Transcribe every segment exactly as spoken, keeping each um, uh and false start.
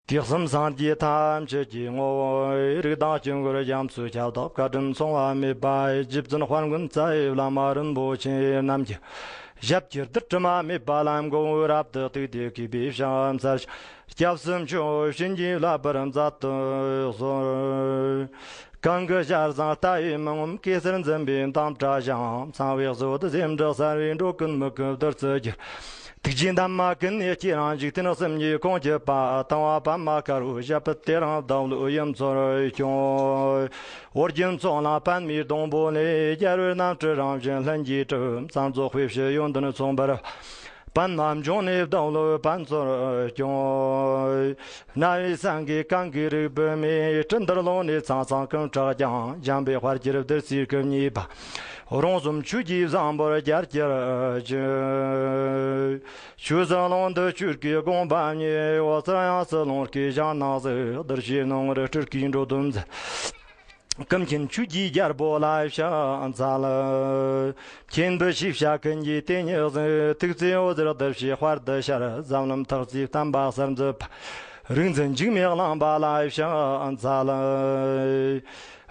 དུས་གསུམ་སངས་རྒྱས་ཐམས་ཅད་ཀྱི་ངོ་བོ། རིགས་དང་སྐྱེ་འགོར་རྒྱ་མཚོའི་ཁྱབ་བདག་བཀའ་དྲིན་མཚུངས་པ་མེད་པ། རྗེ་བཙུན་དཔལ་མགོན་རྩ་བའི་བླ་མ་རིན་པོ་ཆེ་རྣམས་ཀྱི་ཞབས་ཀྱི་རྡུལ་དྲི་མ་མེད་པ་ལ་མགོ་བོས་རབ་ཏུ་གཏུགས་ཏེ་གུས་པས་ཕྱག་འཚལ་ཞིང་། སྐྱབས་སུ་མཆིའོ། བྱིན་གྱིས་བརླབ་པར་མཛད་དུ་གསོལ། གང་གི་ཞལ་བཟང་ལྟ་བའི་མི་ངོམས། གེ་སར་འཛིན་པའི་འདམ་བཀྲ་ཞིང་། ཚངས་པའི་གཟུགས་བརྙན་འཕྲིན་གསལ་བའི། འགྲོ་ཀུན་མི་ཁོམ་བདུད་རྩི་རྒྱུད། ཐུགས་རྗེའི་འདབ་མ་ཀུན་ནས་སྐྱེས་རང་། འཇིག་རྟེན་གསུམ་གྱི་ཁོངས་གྱུར་པ། དང་བ་པདྨ་དཀར་པོའི་ཞབས་པད། དེ་རིང་བདག་བློའི་ཡུམ་ཚོར་སྐྱོང་། ཨོ་རྒྱན་ཚོགས་ལ་པདྨའི་སྡོང་པོ་ལས། རྒྱལ་བའི་རྣམ་སྤྲུལ་རང་བཞིན་ལྷུན་གྱིས་གྲུབ། བསམ་རྫོགས་དཔེ་བྱད་ཡོན་ཏན་མཚུངས་པར། པདྨ་འབྱུང་གནས་བདག་བློའི་དཔལ་ཚོར་སྐྱོང་། རྣ་བའི་སེང་གེ་གང་གི་རིགས་པའི་མེ། སྤྲིན་ལྟར་ཀློང་ནས་ཚང་ཚང་ཀུན་གྲགས་ཀྱང་། འཇམ་པའི་དཔལ་གྱུར་བདུད་རྩིའི་སྐུ་བརྙེས་པ། རོང་ཟོམ་ཆོས་ཀྱི་བཟང་པོར་རྒྱལ་གྱུར་ཅིག། ཆོས་སུ་ལོངས་འདི་ཆོས་ཀྱི་དགོངས་པ་རྙེད། འོད་གསལ་དབྱིངས་སུ་ལོངས་སྐུའི་ཞིང་ནང་གཟིགས། གདུལ་བྱའི་སྣང་ངོར་སྤྲུལ་སྐུའི་འགྲོ་དོན་མཛད། ཀུན་མཁྱེན་ཆོས་ཀྱི་རྒྱལ་པོ་ལ་ཕྱག་འཚལ། མཁྱེན་པའི་ཤེས་བྱ་ཀུན་གྱི་དེ་ཉིད་གཟིགས། ཐུགས་བརྩེའི་འོད་ཟེར་བདུད་བཞིའི་དཔལ་དུ་ཤར། ཟབ་ལམ་ཐེག་བཅུའི་བསྟན་པ་གསར་འཛུགས་པ། རིག་འཛིན་འཇིགས་མེད་གླིང་པ་ལ་ཕྱག་འཚལ།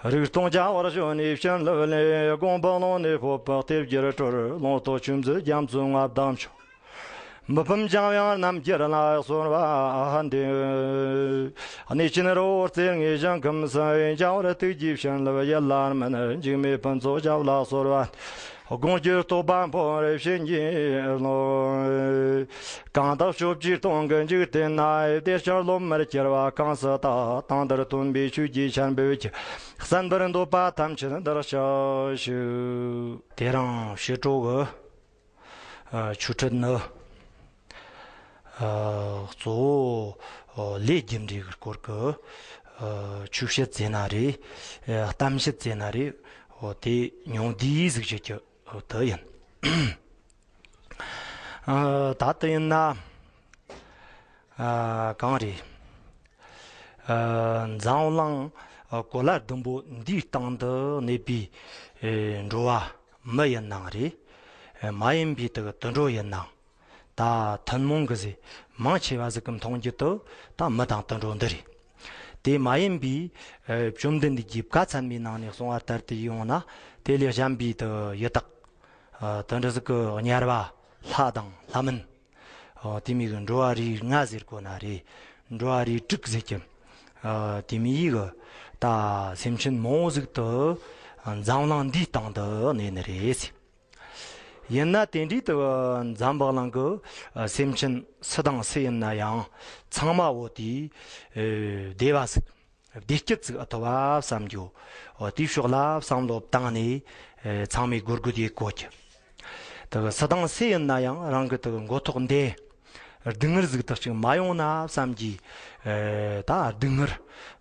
རིག་སྟོང་རྒྱ་གར་ཞོན་ནས་བྱིན་རླབས་ལས། དགོངས་པ་ཀློང་ནས་ཕོབ་པ་དེ་བརྒྱར་གྲོལ། ལུང་རྟོགས་ཆོས་མཛོད་རྒྱ་མཚོའི་མངའ་བདག་མཆོག། མི་ཕམ་འཇམ་དབྱངས་རྣམ་རྒྱལ་ལ་གསོལ་བ་འདེབས། གནས་ཆེན་རི་བོ་རྩེ་ལྔའི་ཞིང་ཁམས་སུ། འཇམ་དཔལ་ཐུགས་ཀྱི་བྱིན་རླབས་ཡིད་ལ་སྨིན། འཇིགས་མེད་ཕུན་ཚོགས་ཞབས་ལ་གསོལ་བ། དགོངས་ཀྱི་རྟོགས་པ་འཕོ་བར་བྱིན་གྱིས་རློབས། གང་དག་སྤྱོད་བཅས་སྟོང་གི་འཇིག་རྟེན་ན། བདེ་ཆེན་སློབ་མར་གྱུར་པ་གང་སུ་དག། དེང་འདིར་སྟོན་པའི་ཆོས་ཀྱི་ཆར་འབེབས་ཀྱིས། གསན་པར་འདོད་པ་ཐམས་ཅད་འདིར་གཤེགས་ཤིག། དེ་རིང་ཞི་ཁྲོ་གི་ཨ་ཆོས་ཁྲིད་ནི། ཨ་གཙོ་བོ་ཨོ་ལས་རྒྱུ་འབྲས་ཀྱི་སྐོར་གྱི་ཨ་ཆོས་བཤད་ཟེར་ན་རེད། ཨ་གཏམ་བཤད་ཟེར་ན་རེད། ཨོ་དེ་ཉུང་བསྡུས་ཟིག་བྱེད་རྒྱུ་ཨོ་དེ་ཡིན། ཨ་ད་དེ་ཡིན་ན། ཨ་གང་རེད། ཨ་འཛམ་གླིང་ཨ་གོ་ལ་ཟླུམ་པོ་འདིའི་སྟེང་དུ་གནས་པའི་ཨེ་འགྲོ་བ་མི་ཡིན་ནའང་རེད། ཨེ་མ་ཡིན་པའི་དུ་དུད་འགྲོ་ཡིན་ནའང་། ད་ཐུན་མོང་གི་ཟེར་མང་ཆེ་བ་ཟིག་གི་མཐོང་རྒྱུ་དུ་ད་མི་དང་དུད་འགྲོ་འདི་རེད། དེ་མ་ཡིན་པའི་ཨེ་བཅོམ་ལྡན་འདས་ཀྱིས་བཀའ་ཚད་མའི་ནང་ནས་གསུངས་པ་ལྟར་དུ་ཡོང་ན། དེ་ལས་གཞན་པའི་དུ་ཡི་དྭགས་ཨ་དུད་འགྲོ་ཟིག་གི་དམྱལ་བ་ལྷ་དང་ལྷ་མིན། ཨོ་དེ་མིན་གྱི་འགྲོ་བ་རིགས་ལྔ་ཟེར་གོ་ན་རེད། འགྲོ་བ་རིགས་དྲུག་ཟེར་གྱི། ཨ་དེ་མིན་གྱི་ད་སེམས་ཅན་མང་བོ་ཟིག་དུ་འཛམ་གླིང་འདིའི་སྟེང་དུ་གནས་ནི་རེད། ཡིན་ན་དེ་འདྲའི་དུ་འཛམ་བུ་གླིང་གི་ཨ་སེམས་ཅན་སུ་དང་སུ་ཡིན་ན་ཡང་ཚང་མ་བོ་དེ་ཨེ་བདེ་བ་ཟིག། བདེ་སྐྱིད་ཅིག་ཨ་ཐོབ་བ་བསམ་རྒྱུ། འོ་དེའི་ཕྱོགས་ལ་བསམ་བློ་བཏང་ནས་ཨེ་ཚང་མས་སྒོར་སྒོར་དེ་གོ་རྒྱུ། དེ་གི་སུ་དང་སུ་ཡིན་ན་ཡང་རང་གི་དེ་གི་མགོ་ཐོག་འདི་སྡུག་བསྔལ་ཟིག་དག་ཅིག་མ་ཡོང་ན་བསམ་གྱི། ཨེ་ད་སྡུག་བསྔལ་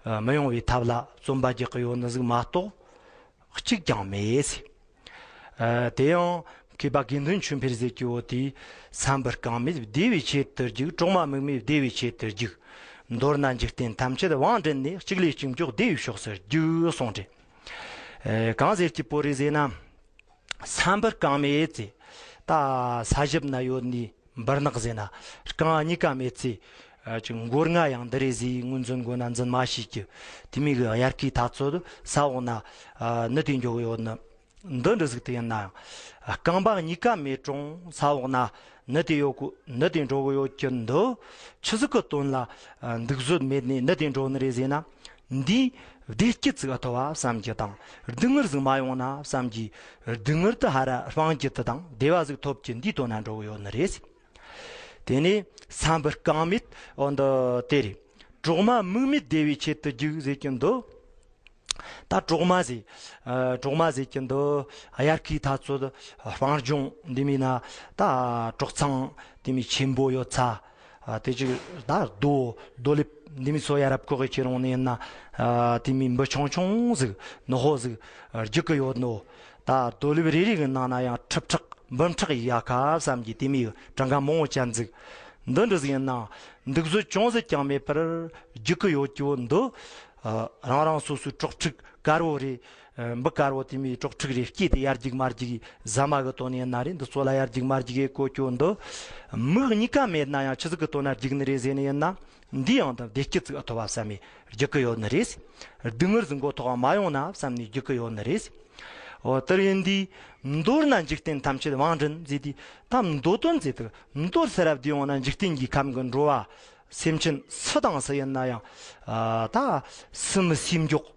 ཨེ་མི་ཡོང་བའི་ཐབས་ལ་བརྩོན་པ་རྒྱག་གི་ཡོད་ནི་ཟིག་མ་གཏོགས་གཅིག་ཀྱང་མེད་ཟེར། ཨ་དེ་ཡང་མཁས་པ་དགེ་འདུན་ཆོས་འཕེལ་ཟེར་གྱི་བོ་དེས། བསམ་པར་གང་མེད་བདེ་བའི་ཆེད་དུ་རྒྱུག། གྲོག་མ་མིག་མེད་བདེ་བའི་ཆེད་དུ་རྒྱུག། མདོར་ན་འཇིག་རྟེན་ཐམས་ཅད་དབང་བྲལ་ནས། གཅིག་ལས་གཅིག་མགྱོགས་བདེ་བའི་ཕྱོགས་སུ་རྒྱུག་གསུངས་ཏེ། ཨེ་གང་ཟེར་གྱི་བོ་རེད་ཟེར་ན། བསམ་པར་གང་མེད་ཟེར། ད་ས་ཞབས་ན་ཡོད་ནི་འབུར་ནག་ཟེར་ན་རྐང་གཉིས་ཀ་མེད་ཚེ། ཨ་ཅིག་མགོ་རྔ་ཡང་འདི་རེད་ཟེར་ངོས་འཛིན་དགོས་ན་འཛིན་མ་ཤེས་ཀྱི། དེ་མིན་གྱི་དབྱར་ཁའི་ཐ་ཚོད་ས་འོག་ན་ཨ་ནི་དེ་འགྱོ་གི་ཡོད་ནི། འདི་འདྲ་ཟིག་དེ་ཡིན་ན་ཡང་རྐང་པ་གཉིས་ཀ་མེད་རུང་ས་འོག་ན་ནི་དེ་ཡོད་གི། ནི་དེ་འགྲོ་གི་ཡོད་ཀྱི་འདི་ཆི་ཟིག་གི་དོན་ལ་ཨ་འདུག་བཟོད་མེད་ནས་ནི་དེ་འགྲོ་ནི་རེད་ཟེར་ན། འདིས་བདེ་སྐྱིད་ཟིག་ཨ་ཐོབ་བ་བསམ་རྒྱུ་དང་། སྡུག་བསྔལ་ཟིག་མ་ཡོང་ན་བསམ་གྱི། སྡུག་བསྔལ་དུ་ཧ་ར་སྤང་རྒྱུ་དེ་དང་བདེ་བ་ཟིག་ཐོབ་རྒྱུ་འདིའི་དོན་ན་འགྲོ་གི་ཡོད་ནི་རེད། དེ་ནས་བསམ་པར་གང་མེད་འོ་འདི་དེ་རེད། གྲོག་མ་མིག་མེད་བདེ་བའི་ཆེད་དུ་རྒྱུག་ཟེར་གྱི་འདུག། ད་གྲོག་མ་ཟེར། ཨ་གྲོག་མ་ཟེར་གྱི་འདུག། དབྱར་ཁའི་ཐ་ཚོད་སྤང་ལྗོངས་འདི་མིན་ན་ད་གྲོག་ཚང་འདི་མིན་ཆེན་པོ་ཡོད་ཚ། ཨ་དེ་ཅིག་ད་རྡོ་རྡོ་ལེབ་འདི་མིན་ཚོ་ཡ་རབས་གོ་གི་ཁྱེར་ཡོང་ནས་ཡིན་ན། ཨ་དེ་མིན་འབུ་ཆུང་ཆུང་ཟིག་ནག་པོ་ཟིག་རྒྱུག་གི་ཡོད་ནོ། ད་རྡོ་ལེབ་རེ་རེ་གི་ནང་ན་ཡང་ཁྲི་ཕྲག་འབུམ་ཕྲག་ཡི་ཡ་ཁ་བསམ་གྱི་དེ་མིན་གྲངས་ཀ་མང་བོ་ཅན་ཟིག། འདི་འདྲ་ཟིག་ཡིན་ན་འདུག་བཟོད་ཅུང་ཟད་ཀྱང་མེད་པར་རྒྱུག་གི་ཡོད་ཀྱི་འདུག། ཨ་རང་རང་སོ་སོའི་གྲོག་ཁྲིག་དཀར་བོ་རེད། ཨ་འབུ་དཀར་བོ་དེ་མིན་གྲོག་ཁྲིག་རེ་སྐྱེས་ཏེ་ཡར་རྒྱུག་མར་རྒྱུག་ཟ་མ་གི་དོན་ཡིན་ན་རེད། འདི་ཚོ་ལ་ཡར་རྒྱུག་མར་རྒྱུག་གི་གོ་ཀྱོ་འདི། མིག་གཉིས་ཀ་མེད་ན་ཡང་ཆི་ཟིག་གི་དོན་ན་རྒྱུག་ནི་རེད་ཟེར་ནི་ཡིན་ན། འདི་ཡང་ད་བདེ་སྐྱིད་ཅིག་ཨ་ཐོབ་པ་བསམ་ནས་རྒྱུག་གི་ཡོད་ནི་རེད། སྡུག་བསྔལ་ཟིག་མགོ་ཐོག་མ་ཡོང་ན་བསམ་ནས་རྒྱུག་གི་ཡོད་ནི་རེད། འོ་དེར་ཡིན་དུས་མདོར་ན་འཇིག་རྟེན་ཐམས་ཅད་དབང་བྲལ་ཟེར་དུས། ད་མདོ་དོན་ཟེར་དུས་མདོར་ས་རབ་བསྡུས་ཡོང་ན་འཇིག་རྟེན་གྱི་ཁམས་ཀྱི་འགྲོ་བ་སེམས་ཅན་སུ་དང་སུ་ཡིན་ན་ཡང་། ཨ་ད་སུ་མི་སུའི་མགྱོགས།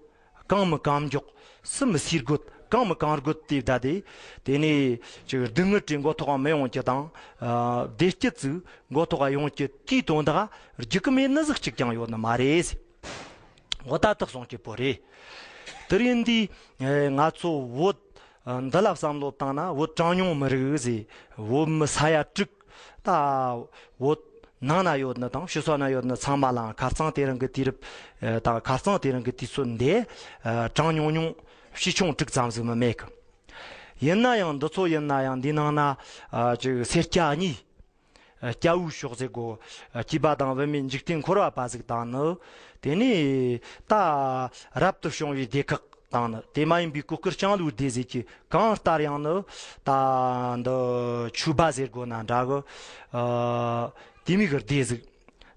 གང་མི་གང་མགྱོགས། སུ་མི་སུའི་རྒོད། གང་མི་གང་རྒོད་དེ་བསྡད་དེ། དེ་ནས་ཅིག་སྡུག་བསྔལ་དེ་མགོ་ཐོག་མི་ཡོང་རྒྱུ་དང་། ཨ་བདེ་སྐྱིད་ཅིག་མགོ་ཐོག་ཡོང་རྒྱུ་དེའི་དོན་དག་རྒྱུག་གི་མེད་ནི་ཟིག་གཅིག་ཀྱང་ཡོད་ནི་མ་རེད། འོ་ད་དག་སོང་གི་པོ་རེད། དེར་ཡིན་དུས་ང་ཚོ་བོད་འདི་ལ་བསམ་བློ་བཏང་ན། བོད་གྲངས་ཉུང་མི་རིགས་ཟེར། བོད་མི་ས་ཡ་དྲུག་ད་བོད་ནང་ན་ཡོད་ནི་དང་ཕྱི་སོ་ན་ཡོད་ནི་ཚང་མ་ལའང་ཁ་རྩང་དེ་རིང་གི་དུས་རབས། ཨ་དང་ཁ་རྩང་དེ་རིང་གི་དུས་ཚོད་འདི། ཨ་གྲངས་ཉུང་ཉུང་བྱིས་ཆུང་དྲུག་ཙམ་ཟིག་མིན་མེད་གི། ཡིན་ན་ཡང་འདི་ཚོ་ཡིན་ན་ཡང་འདི་ནང་ན་ཨ་ཅིག་སེར་སྐྱ་གཉིས། ཨ་སྐྱ་བོའི་ཕྱོགས་ཟེར་གོ། ཨ་སྐྱེས་པ་དང་བུད་མེད་འཇིག་རྟེན་འཁོར་བ་པ་ཟིག་དང་ནི། དེ་ནས་ད་རབ་ཏུ་བྱུང་བའི་སྡེ་ཁག་དང་ནི། དེ་མ་ཡིན་པའི་གོས་དཀར་ལྕང་ལོའི་སྡེ་ཟེར་གི། གང་ལྟར་ཡང་ནི་ད་འདི་ཆོས་པ་ཟེར་དགོས་ན་འདྲ་གི། ཨ་དེ་མོ་གི་སྡེ་ཟིག།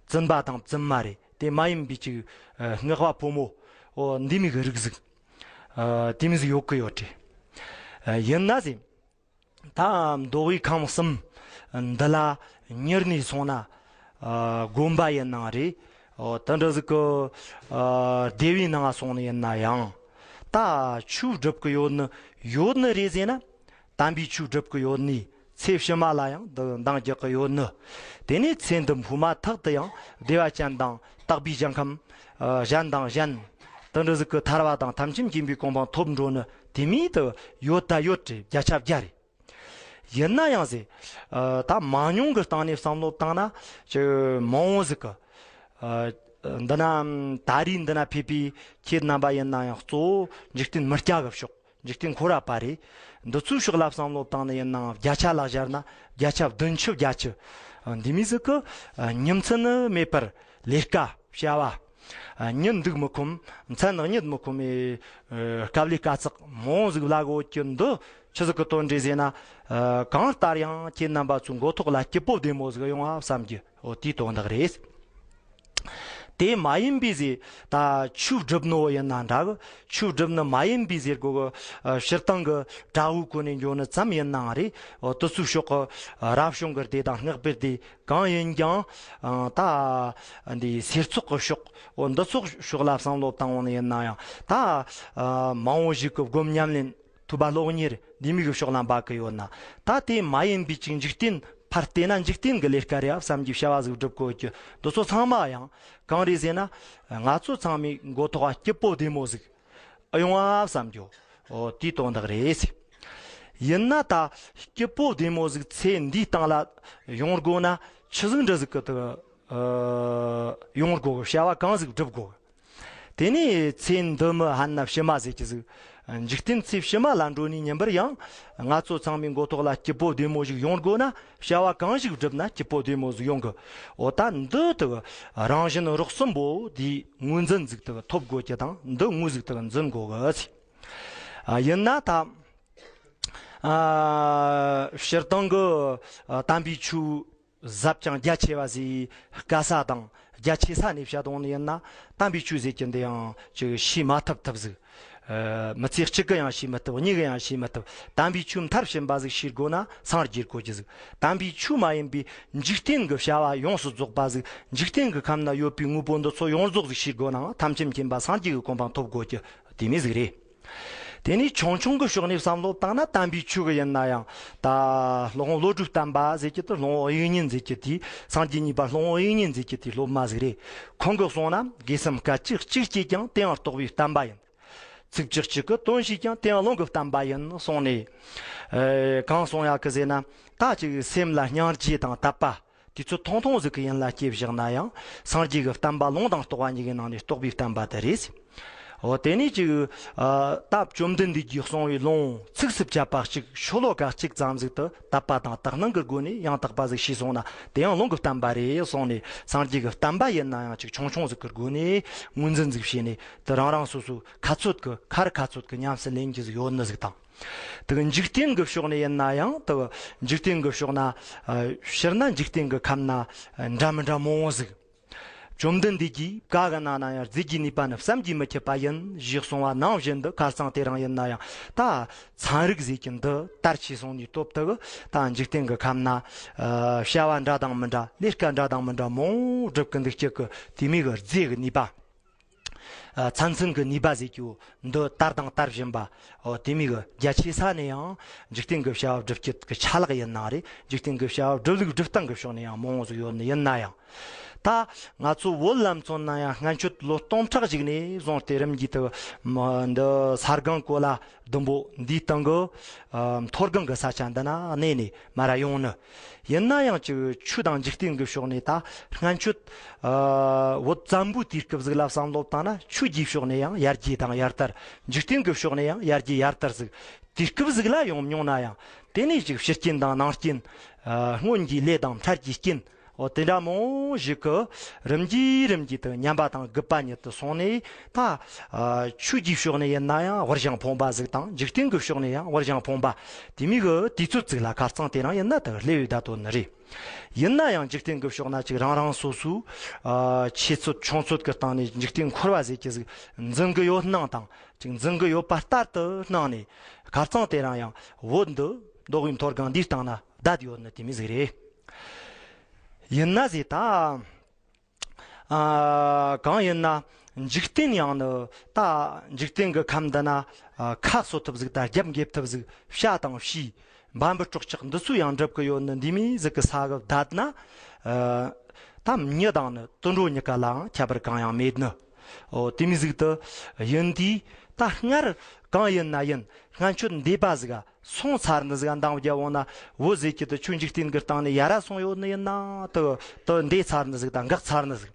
བཙུན་པ་དང་བཙུན་མ་རེད། དེ་མ་ཡིན་པའི་ཅིག་ཨ་སྔགས་པ་ཕོ་མོ། འོ་འདི་མོ་གི་རིགས་ཟིག། ཨ་དེ་མོ་ཟིག་ཡོད་གི་ཡོད་རེད། ཨ་ཡིན་ན་ཟེར། ད་མདོ་དབུས་ཁམས་གསུམ་འདི་ལ་ཉེར་ནས་སོང་ན། ཨ་དགོན་པ་ཡིན་ནའང་རེད། འོ་དེ་འདྲ་ཟིག་གི་ཨ་སྡེ་བའི་ནང་སོང་ནས་ཡིན་ན་ཡང་། ད་ཆོས་སྒྲུབ་གི་ཡོད་ནི་ཡོད་ནི་རེད་ཟེར་ན། དམ་པའི་ཆོས་སྒྲུབ་གི་ཡོད་ནི་ཚེ་ཕྱི་མ་ལ་ཡང་འདི་འདང་རྒྱག་གི་ཡོད་ནི། དེ་ནས་ཚེ་འདི་འཕོས་མ་ཐག་ཏུ་ཡང་བདེ་བ་ཅན་དང་དག་པའི་ཞིང་ཁམས་ཨ་གཞན་དང་གཞན། དེ་འདྲ་ཟིག་གི་ཐར་བ་དང་ཐམས་ཅད་མཁྱེན་པའི་གོ་འཕང་ཐོབ་འགྲོ་ནི་དེ་མོ་དེ་ཡོད་ད་ཡོད་རེད། བརྒྱ་ཆ་བརྒྱ་རེད། ཡིན་ན་ཡང་ཟེར། ཨ་ད་མང་ཉུང་གི་སྟེང་ནས་བསམ་བློ་བཏང་ན་ཅིག་མང་བོ་ཟིག་གི། ཨ་འདི་ན་ད་རེས་འདི་ན་ཕེབས་པའི་ཁྱེད་རྣམ་པ་ཡིན་ན་ཡང་གཙོ་བོ་འཇིག་རྟེན་མི་སྐྱ་གི་ཕྱོགས། འཇིག་རྟེན་འཁོར་བ་པ་རེད། འདི་ཚོའི་ཕྱོགས་ལ་བསམ་བློ་བཏང་ནས་ཡིན་ནའང་བརྒྱ་ཆ་ལ་སྦྱར་ན་བརྒྱ་ཆ་བདུན་ཅུ་བརྒྱད་ཅུ། ཨ་འདི་མོ་ཟིག་གི་ཨ་ཉིན་མཚན་ནི་མེད་པར་ལས་ཀ་བྱ་བ། ཨ་ཉིན་འདུག་མི་ཁོམ། མཚན་གཉིད་མི་ཁོམ་མེ། ཨ་དཀའ་ལས་དཀའ་ཚེགས་མང་ཟིག་ལ་གོ་གི་འདི་ཆི་ཟིག་གི་དོན་རེད་ཟེར་ན། ཨ་གང་ལྟར་ཡང་ཁྱེད་རྣམ་པ་ཚོའི་མགོ་ཐོག་ལ་སྐྱིད་པོ་བདེ་མོ་ཟིག་ཡོང་བ་བསམ་གི། འོ་དེའི་དོན་དག་རེད། དེ་མ་ཡིན་པའི་ཟེར། ད་ཆོས་སྒྲུབ་ནོ་ཡིན་ན་འདྲ་གི། ཆོས་སྒྲུབ་ནི་མ་ཡིན་པའི་ཟེར་གོ་གི། ཨ་སྤྱིར་བཏང་གི་གྲྭ་བའི་གོ་ནས་འགྱོ་ནི་ཙམ་ཡིན་ནའང་རེད། འོ་དེ་ཚོའི་ཕྱོགས་གི་རབ་བྱུང་གི་སྡེ་དང་སྔགས་པའི་སྡེ། གང་ཡིན་ཀྱང་ཨ་ད་འདི་སེར་ཚོགས་ཀྱི་ཕྱོགས། འོ་འདི་ཚོགས་ཕྱོགས་ལ་བསམ་བློ་བཏང་བ་ནི་ཡིན་ན་ཡང་། ད་ཨ་མང་བོ་ཞིག་གི་སྒོམ་ཉམས་ལེན་ཐུབ་པ་སློབ་གཉེར་འདི་མོ་གི་ཕྱོགས་ལ་འབད་གི་ཡོད་ན། ད་དེ་མ་ཡིན་པའི་ཅིག་འཇིག་རྟེན་ཕར་བལྟས་ན་འཇིག་རྟེན་གྱི་ལས་ཀ་རེད་བསམ་གྱི་བྱ་བ་ཟིག་སྒྲུབ་དགོས་ཀྱི། འདི་ཚོ་ཚང་མ་ཡང་གང་རེད་ཟེར་ན། ང་ཚོ་ཚང་མའི་མགོ་ཐོག་སྐྱིད་པོ་བདེ་མོ་ཟིག་ཨ་ཡོང་བ་བསམ་རྒྱུ། འོ་དེའི་དོན་དག་རེད། ཡིན་ན་ད་སྐྱིད་པོ་བདེ་མོ་ཟིག་ཚེ་འདིའི་སྟེང་ལ་ཡོང་དགོས་ན་ཆི་ཟིག་འདྲ་ཟིག་གི་དུ་ཨ་ཡོང་དགོས་གི། བྱ་བ་གང་ཟིག་སྒྲུབ་དགོས་གི། དེ་ནས་ཚེ་འདི་མི་ཧན་ན་ཕྱི་མ་ཟེར་གྱི་ཟིག། འཇིག་རྟེན་ཚེ་ཕྱི་མ་ལ་འགྲོ་ནས་ཉིན་པར་ཡང་ང་ཚོ་ཚང་མའི་མགོ་ཐོག་ལ་སྐྱིད་པོ་བདེ་མོ་ཟིག་ཡོང་དགོས་ན་བྱ་བ་གང་ཞིག་བསྒྲུབ་ན་སྐྱིད་པོ་བདེ་མོ་ཟིག་ཡོང་གི། འོ་ད་འདི་དུ་རང་བཞིན་རོགས་གསུམ་པོ་དེའི་ངོས་འཛིན་ཟིག་དུ་ཐོབ་དགོས་ཀྱི་དང་། འདི་ངོས་ཟིག་དུ་འཛིན་དགོས་གི་ཟེར། ཨ་ཡིན་ན་ད་ཨ་སྤྱིར་བཏང་གི་ཨ་དམ་པའི་ཆོས་ཟབ་ཅིང་རྒྱ་ཆེ་བ་ཟེར་དཀའ་ས་དང་རྒྱ་ཆེ་ས་ནས་བཤད་དོང་ནི་ཡིན་ན། དམ་པའི་ཆོས་ཟེར་གྱི་འདི་ཡང་ཅིག་ཤེས་མ་ཐུབ་ཐུབ་ཟིག། ཨ་མི་ཚེ་གཅིག་གི་ཡང་ཤེས་མི་ཐུབ། གཉིས་ཀྱི་ཡང་ཤེས་མི་ཐུབ། དམ་པའི་ཆོས་མཐར་ཕྱིན་པ་ཟིག་ཤེས་དགོས་ན་སངས་རྒྱས་དགོས་ཀྱི་ཟིག། དམ་པའི་ཆོས་མ་ཡིན་པའི་འཇིག་རྟེན་གྱི་བྱ་བ་ཡོངས་སུ་རྫོགས་པ་ཟིག། འཇིག་རྟེན་གྱི་ཁམས་ན་ཡོད་པའི་དངོས་པོ་འདི་ཚོ་ཡོངས་རྫོགས་ཟིག་ཤེས་དགོས་ནའང་ཐམས་ཅད་མཁྱེན་པ་སངས་རྒྱས་ཀྱི་གོ་འཕང་ཐོབ་དགོས་ཀྱི་དེ་མོ་ཟིག་རེད། དེ་ནས་ཆུང་ཆུང་གི་ཕྱོགས་ནས་བསམ་བློ་བཏང་ན་དམ་པའི་ཆོས་ཀྱི་ཡིན་ན་ཡང་། ད་སློབ་དཔོན་བློ་གྲོས་བརྟན་པ་ཟེར་གྱི་དེ། སློབ་དཔོན་དབྱིག་གཉེན་ཟེར་གྱི་དེ། སངས་རྒྱས་གཉིས་པ་སློབ་དཔོན་དབྱིག་གཉེན་ཟེར་གྱི་དེ་སློབ་མ་ཟིག་རེད། ཁོང་གིས་གསུངས་ན། དགེ་སེམས་སྐད་ཅིག་གཅིག་སྐྱེས་ཀྱང་། དེའང་རྟོགས་པའི་བསྟན་པ་ཡིན། ཚིག་གཅིག་གཅིག་གིས་དོན་ཤེས་ཀྱང་། དེའང་ལུང་གི་བསྟན་པ་ཡིན་གསུངས་ནས། ཨེ་གང་གསུངས་ཡག་གི་ཟེར་ན། ད་ཅིག་སེམས་ལ་སྙིང་རྗེ་དང་དད་པ་དེ་ཚོ་ཐུང་ཐུང་ཟིག་གི་ཡིན་ལ་སྐྱེས་བཞག་ན་ཡང་སངས་རྒྱས་ཀྱི་བསྟན་པ་ལུང་དང་རྟོགས་པ་གཉིས་ཀྱི་ནང་ནས་རྟོགས་པའི་བསྟན་པ་དེ་རེད། འོ་དེ་ནས་ཅིག་ཨ་ད་བཅོམ་ལྡན་འདས་ཀྱིས་གསུངས་པའི་ལུང་ཚིགས་སུ་བཅད་པ་གཅིག། ཤོ་ལོ་ཀ་གཅིག་ཙམ་ཟིག་ཏུ་དད་པ་དང་དག་སྣང་གི་སྒོ་ནས་ཡང་དག་པ་ཟིག་ཤེས་སོང་ན། དེ་ཡང་ལུང་གི་བསྟན་པ་རེད་གསུངས་ནས། སངས་རྒྱས་ཀྱི་བསྟན་པ་ཡིན་ན་ཡང་ཅིག་ཆུང་ཆུང་ཟིག་གི་སྒོ་ནས་ངོས་འཛིན་ཟིག་བྱས་ནས། དེ་རང་རང་སོ་སོའི་ཁ་ཚོད་ཀྱི་ཁ་རི་ཁ་ཚོད་ཀྱི་ཉམས་སུ་ལེན་རྒྱུ་ཟིག་ཡོད་ནི་ཟིག་དང་། དེ་གི་འཇིག་རྟེན་གྱི་ཕྱོགས་ནས་ཡིན་ན་ཡང་། དེ་གི་འཇིག་རྟེན་གྱི་ཕྱོགས་ན་ཨ་སྤྱིར་ན་འཇིག་རྟེན་གྱི་ཁམས་ན་འདྲ་མི་འདྲ་མང་བོ་ཟིག། བཅོམ་ལྡན་འདས་ཀྱིས་བཀའ་གི་ནང་ན་ཡང་རྫས་ཀྱི་ནུས་པ་ནི་བསམ་གྱིས་མི་ཁྱབ་པ་ཡིན་ཞེས་གསུངས་པ་ནང་བཞིན་དུ། ཁ་རྩང་དེ་རིང་ཡིན་ན་ཡང་ད་ཚན་རིག་ཟེར་གྱི་འདི་དར་ཆེ་སོང་ནས་སྟབས་དེ་གི་ད་འཇིག་རྟེན་གྱི་ཁམས་ན་ཨ་བྱ་བ་འདྲ་དང་མི་འདྲ། ལས་ཀ་འདྲ་དང་མི་འདྲ་མང་བོ་སྒྲུབ་ཀྱི་འདུག་སྐྱེ་གི། དེ་མོ་གི་རྫས་ཀྱི་ནུས་པ། ཨ་ཚན་ཚུན་གྱི་ནུས་པ་ཟེར་རྒྱུ་འདི་དར་དང་དར་བཞིན་པ། འོ་དེ་མོ་གི་རྒྱ་ཆེ་ས་ནས་ཡང་འཇིག་རྟེན་གྱི་བྱ་བ་སྒྲུབ་བྱེད་ཀྱི་ཆ་ལག་ཡིན་ནའང་རེད། འཇིག་རྟེན་གྱི་བྱ་བ་སྒྲུབ་ལུགས་སྒྲུབ་སྟངས་ཀྱི་ཕྱོགས་ནས་ཡང་མང་བོ་ཟིག་ཡོད་ནི་ཡིན་ན་ཡང་། ད་ང་ཚོ་བོད་ལ་མཚོན་ན་ཡང་སྔན་ཆད་ལོ་སྟོང་ཕྲག་ཞིག་ནས་བཟུང་སྟེ་རིམ་གྱིས་དུ་མ་འདི་ས་སྒང་གོ་ལ་ཟླུམ་པོ་འདིའི་སྟེང་གི་ཨ་མཐོ་སྒང་གི་ས་ཆ་འདི་ན་གནས་ནས་མར་ཡོང་ནི། ཡིན་ན་ཡང་ཅིག་ཆོས་དང་འཇིག་རྟེན་གྱི་ཕྱོགས་ནས་ད་སྔན་ཆད་ཨ་བོད་བཙན་པོའི་དུས་སྐབས་ཟིག་ལ་བསམ་བློ་བཏང་ན། ཆོས་ཀྱི་ཕྱོགས་ནས་ཡང་ཡར་རྒྱས་དང་ཡར་དར། འཇིག་རྟེན་གྱི་ཕྱོགས་ནས་ཡང་ཡར་རྒྱས་ཡར་དར་ཟིག་དུས་སྐབས་ཟིག་ལ་ཡོང་མྱོང་ན་ཡང་། དེ་ནས་ཅིག་ཕྱི་རྐྱེན་དང་ནང་རྐྱེན། ཨ་སྔོན་གྱི་ལས་དང་འཕྲལ་གྱི་རྐྱེན། འོ་དེ་འདྲ་མང་བོ་ཞིག་གིས་རིམ་གྱིས་རིམ་གྱིས་དུ་ཉམས་པ་དང་རྒུད་པ་ཉིད་དུ་སོང་ནས། ད་ཨ་ཆོས་ཀྱི་ཕྱོགས་ནས་ཡིན་ན་ཡང་དབུལ་ཞིང་ཕོངས་པ་ཟིག་དང་། འཇིག་རྟེན་གྱི་ཕྱོགས་ནས་ཡང་དབུལ་ཞིང་ཕོངས་པ། དེ་མོ་གི་དུས་ཚོད་ཅིག་ལ་ཁ་རྩང་དེ་རིང་ཡིན་ན་དུ་སླེབས་ཡོད་ད་དོན་ནི་རེད། ཡིན་ན་ཡང་འཇིག་རྟེན་གྱི་ཕྱོགས་ན་ཅིག་རང་རང་སོ་སོའི་ཨ་ཆེ་ཚོད་ཆུང་ཚོད་ཀྱི་སྟེང་ནས་འཇིག་རྟེན་འཁོར་བ་ཟེར་གྱི་ཟིག་འཛིན་གྱི་ཡོད་སྣང་དང་། ཅིག་འཛིན་གྱི་ཡོད་པ་ལྟར་དུ་སྣང་ནས། ཁ་རྩང་དེ་རིང་ཡང་བོད་འདི་མདོ་དབུས་མཐོ་སྒང་འདིའི་སྟེང་ན་བསྡད་ཡོད་ནི་དེ་མོ་ཟིག་རེད། ཡིན་ན་ཟེར་ད། ཨ་གང་ཡིན་ན་འཇིག་རྟེན་ཡང་ནི་ད་འཇིག་རྟེན་གྱི་ཁམས་འདི་ན་ཨ་ཁ་གསོ་ཐབས་ཟིག་དང་རྒྱབ་འགེབས་ཐབས་ཟིག་བྱ་དང་བྱིའུ་འབའ་འབུ་སྲོག་ཆགས་འདི་ཚོ་ཡང་སྒྲུབ་གི་ཡོད་ནི་འདི་མོ་ཟིག་གི་ས་གི་བསྡད་ན། ཨ་ད་མྱི་དང་ནི་དུད་འགྲོ་གཉིས་ཀ་ལའང་ཁྱད་པར་གང་ཡང་མེད་ནི། འོ་དེ་མོ་ཟིག་དུ་ཡིན་དུས། ད་སྔར་གང་ཡིན་ན་ཡིན། སྔན་ཆད་འདས་པ་ཟིག་ག་སོང་ཚར་ནི་ཟིག་ག་འདང་རྒྱབ་འོང་ན། བོད་ཟེར་གྱི་དུ་ཆོས་འཇིག་རྟེན་གྱི་སྟེང་ནས་ཡར་ར་སོང་ཡོད་ནི་ཡིན་ན། དུ་དུ་འདས་ཚར་ནི་ཟིག་དང་འགག་ཚར་ནི་ཟིག་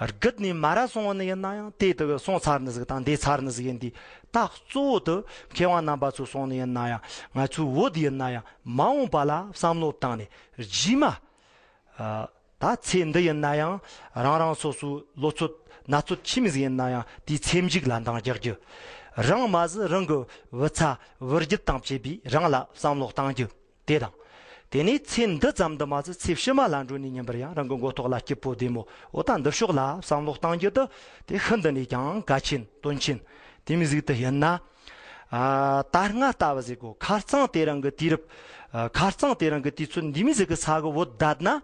རྒུད་ནས་མར་ར་སོང་བ་ནི་ཡིན་ན་ཡང་། དེ་དུ་སོང་ཚར་ནི་ཟིག་དང་འདས་ཚར་ནི་ཟིག་ཡིན་དུས། ད་གཙོ་བོ་དུ་མཁས་དབང་རྣམ་པ་ཚོས་གསུངས་ནི་ཡིན་ན་ཡང་། ང་ཚོའི་བོད་ཡིན་ན་ཡང་མ་འོངས་པ་ལ་བསམ་བློ་བཏང་ནས། རྗེས་མ་ཨ་ད་ཚེ་འདི་ཡིན་ན་ཡང་རང་རང་སོ་སོའི་ལོ་ཚོད་ན་ཚོད་ཆི་མོ་ཟིག་ཡིན་ན་ཡང་དེའི་ཚེ་མཇུག་ལ་འདང་རྒྱག་རྒྱུ། རང་མ་ཟད་རང་གི་བུ་ཚ་བུ་རྒྱུད་དང་བཅས་པས་རང་ལ་བསམ་བློ་གཏང་རྒྱུ་དེ་དང་། དེ་ནས་ཚེ་འདི་ཙམ་དུ་མ་ཟད་ཚེ་ཕྱི་མ་ལ་འགྲོ་ནས་ཉིན་པར་ཡང་རང་གི་མགོ་ཐོག་ལ་སྐྱིད་པོ་བདེ་མོ། འོ་ད་འདི་ཕྱོགས་ལ་བསམ་བློ་གཏང་རྒྱུ་དེ་དེ་ཤིན་ཏུ་ནས་ཀྱང་གལ་ཆེན་དོན་ཆེན་དེ་མོ་ཟིག་དུ་ཡིན་ན། ཨ་ད་སྔ་ལྟ་བུ་ཟེར་གོ། ཁ་རྩང་དེ་རིང་གི་དུས་རབས། ཨ་ཁ་རྩང་དེ་རིང་གི་དུས་ཚོད་འདི་མོ་ཟིག་གི་ས་གི་བོད་བསྡད་ན།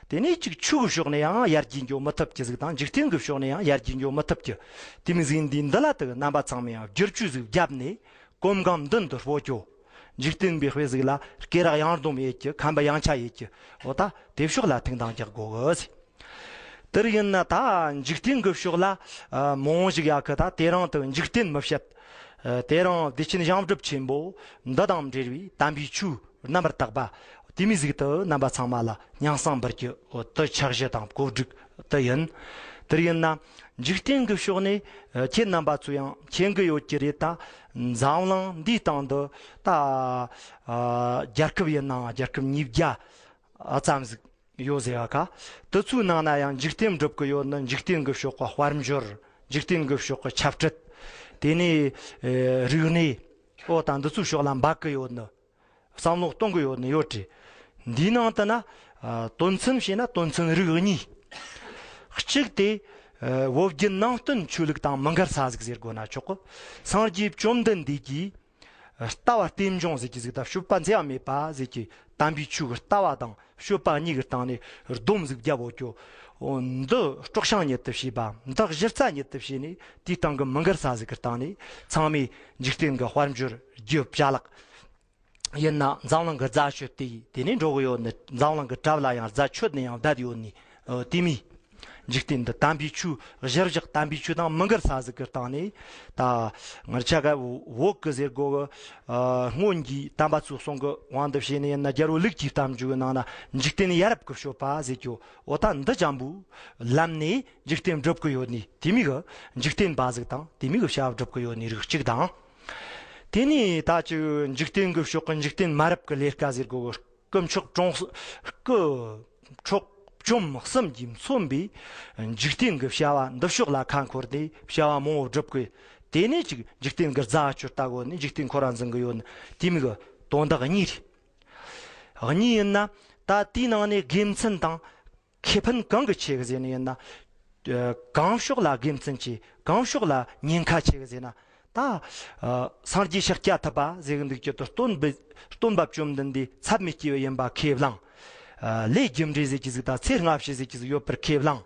དེ་ནས་ཅིག་ཆོས་ཀྱི་ཕྱོགས་ནས་ཡང་ཡར་རྒྱས་འགྱོ་མི་ཐུབ་ཀྱི་ཟིག་དང་། འཇིག་རྟེན་གྱི་ཕྱོགས་ནས་ཡང་ཡར་རྒྱས་འགྱོ་མི་ཐུབ་ཀྱི། དེ་མོ་ཟིག་འདི་འདི་ལ་དུ་རྣམ་པ་ཚང་མས་ཡང་བསྒྱུར་བཅོས་ཟིག་བརྒྱབ་ནས་གོམ་གང་མདུན་དུ་སྤོ་རྒྱོ། འཇིག་རྟེན་པའི་དཔེ་ཟིག་ལ་སྐེ་རགས་ཡང་ལྡོམ་ཡེད་ཀྱི། ཁམས་པ་ཡང་ཆ་ཡེད་ཀྱི། འོ་ད་དེ་ཕྱོགས་ལ་ཐུགས་འདང་རྒྱག་དགོ་གི་ཟེར། དེར་ཡིན་ན་ད་འཇིག་རྟེན་གྱི་ཕྱོགས་ལ་ཨ་མང་བོ་ཞིག་ཡོད་གི། ད་དེ་རིང་དུ་འཇིག་རྟེན་མི་བཤད། ཨ་དེ་རིང་བདེ་ཆེན་གཞུང་སྒྲུབ་ཆེན་པོ་འདི་དང་འབྲེལ་བའི་དམ་པའི་ཆོས་རྣམ་པར་དག་པ་དེ་མོ་ཟིག་དུ་རྣམ་པ་ཚང་མ་ལ་སྙན་སེང་འབུལ་རྒྱུ། འོ་དེ་འཆར་གཞི་དང་གོ་སྒྲིག་དེ་ཡིན། དེར་ཡིན་ན་འཇིག་རྟེན་གྱི་ཕྱོགས་ནས་ཨ་ཁྱེད་རྣམ་པ་ཚོ་ཡང་མཁྱེན་གི་ཡོད་ཀྱི་རེད། ད་འཛམ་གླིང་འདིའི་སྟེང་དུ་ད་ཨ་རྒྱལ་ཁབ་ཡིན་ནའང་རྒྱལ་ཁབ་ཉིས་བརྒྱ་ཨ་ཙམ་ཟིག་ཡོད་ཟེར་བ་ཀ། དེ་ཚོའི་ནང་ན་ཡང་འཇིག་རྟེན་སྒྲུབ་གི་ཡོད་ནི། འཇིག་རྟེན་གྱི་ཕྱོགས་ཀྱི་དཔལ་འབྱོར། འཇིག་རྟེན་གྱི་ཕྱོགས་ཀྱི་ཆབ་སྲིད། དེ་ནས་ཨེ་རིག་གནས། ཨོ་ད་འདི་ཚོའི་ཕྱོགས་ལ་འབད་གི་ཡོད་ནི། བསམ་བློ་གཏོང་གི་ཡོད་ནི་ཡོད་རེད། འདིའི་ནང་དུ་ན་ཨ་དོན་ཚན་བྱས་ན་དོན་ཚན་རིགས་གཉིས། གཅིག་དེ་ཨེ་བོད་བརྒྱུད་ནང་བསྟན་ཆོས་ལུགས་དང་མི་འགལ་ས་ཟིག་ཟེར་དགོས་ན་ཆོག་གི། སངས་རྒྱས་བཅོམ་ལྡན་འདས་ཀྱིས་ལྟ་བ་རྟེན་འབྱུང་ཟེར་གྱི་ཟིག་དང་སྤྱོད་པ་འཚེ་བ་མེད་པ་ཟེར་གྱི་དམ་པའི་ཆོས་ཀྱི་ལྟ་བ་དང་སྤྱོད་པ་གཉིས་ཀྱི་སྟེང་ནས་སྡོམ་ཟིག་བརྒྱབ་ཡོད་ཀྱོ། འོ་འདི་སྲོག་ཤིང་ཉིད་དུ་བྱས་པ། འདི་གཞི་རྩ་ཉིད་དུ་བྱས་ནས་དེའི་སྟེང་གི་མི་འགལ་ས་ཟིག་གི་སྟེང་ནས་ཚང་མས་འཇིག་རྟེན་གྱི་དཔལ་འབྱོར་རྒྱུ་བྱ་ལག་ཡིན་ན་འཛམ་གླིང་གི་རྫ་ཆུ་དེ་ཡིས་དེ་ནས་འགྲོ་གི་ཡོད་ནི། འཛམ་གླིང་གི་གྲབས་ལ་ཡང་རྫ་ཆུ་ནས་ཡང་བསྡད་ཡོད་ནི། ཨོ་དེ་མོ། འཇིག་རྟེན་འདི་དམ་པའི་ཆོས་གཞིར་བཞག་དམ་པའི་ཆོས་དང་མི་འགལ་ས་ཟིག་གི་སྟེང་ནས། ད་ང་ཆ་ག་བོད་ཀྱི་ཟེར་དགོས་གི། ཨ་སྔོན་གྱི་དམ་པ་ཚོས་གསུང་གི་དབང་དུ་བྱས་ནས་ཡིན་ན། རྒྱལ་པོ་ལུགས་ཀྱི་གཏམ་རྒྱུད་ཀྱི་ནང་ན་འཇིག་རྟེན་ཡ་རབས་ཀྱི་སྤྱོད་པ་ཟེར་རྒྱུ། འོ་ད་འདི་འཇམ་པོའི་ལམ་ནས་འཇིག་རྟེན་སྒྲུབ་ཀྱི་ཡོད་ནི་དེ་མོ་གི། འཇིག་རྟེན་པ་ཟིག་དང་དེ་མོ་གི་བྱ་བ་སྒྲུབ་ཀྱི་ཡོད་ནི་རིགས་གཅིག་དང་། དེ་ནས་ད་ཅིག་འཇིག་རྟེན་གྱི་ཕྱོགས་ཀྱི་འཇིག་རྟེན་མ་རབས་ཀྱི་ལས་ཀ་ཟེར་དགོས་གི། སྐུ་མཆོག་གྲོང་སྐུ་མཆོག་བཅོམ་གསུམ་གྱིས་མཚོན་པའི་འཇིག་རྟེན་གྱི་བྱ་བ་འདི་ཕྱོགས་ལ་ཁ་འཁོར་ཏེ་བྱ་བ་མང་བོ་བསྒྲུབ་དགོས། དེ་ནས་ཅིག་འཇིག་རྟེན་གྱི་རྫ་ཆུ་ལྟ་དགོས་ནི། འཇིག་རྟེན་འཁོར་བ་འཛིན་གི་ཡོད་ནི་དེ་མོ་གི་དོན་དག་གཉིས་རེད། གཉིས་ཡིན་ན་ད་དེའི་ནང་ནས་དགེ་མཚན་དང་ཁེ་ཕན་གང་གི་ཆེ་གི་ཟེར་ནི་ཡིན་ན། གང་ཕྱོགས་ལ་དགེ་མཚན་ཆེ། གང་ཕྱོགས་ལ་ཉེན་ཁ་ཆེ་གི་ཟེར་ན། ད་སངས་རྒྱས་ཤཱཀྱ་ཐུབ་པ་ཟེར་གི་འདུག་གི། ད་སྟོན་པ་སྟོན་པ་བཅོམ་ལྡན་འདས་ཚད་མེད་སྐྱེས་བུ་ཡིན་པ་ཁས་བླངས། ལས་རྒྱུ་འབྲས་ཟེར་གྱི་ཟིག་དང་ཚེ་སྔ་ཕྱི་ཟེར་གྱི་ཟིག་ཡོད་པར་ཁས་བླངས།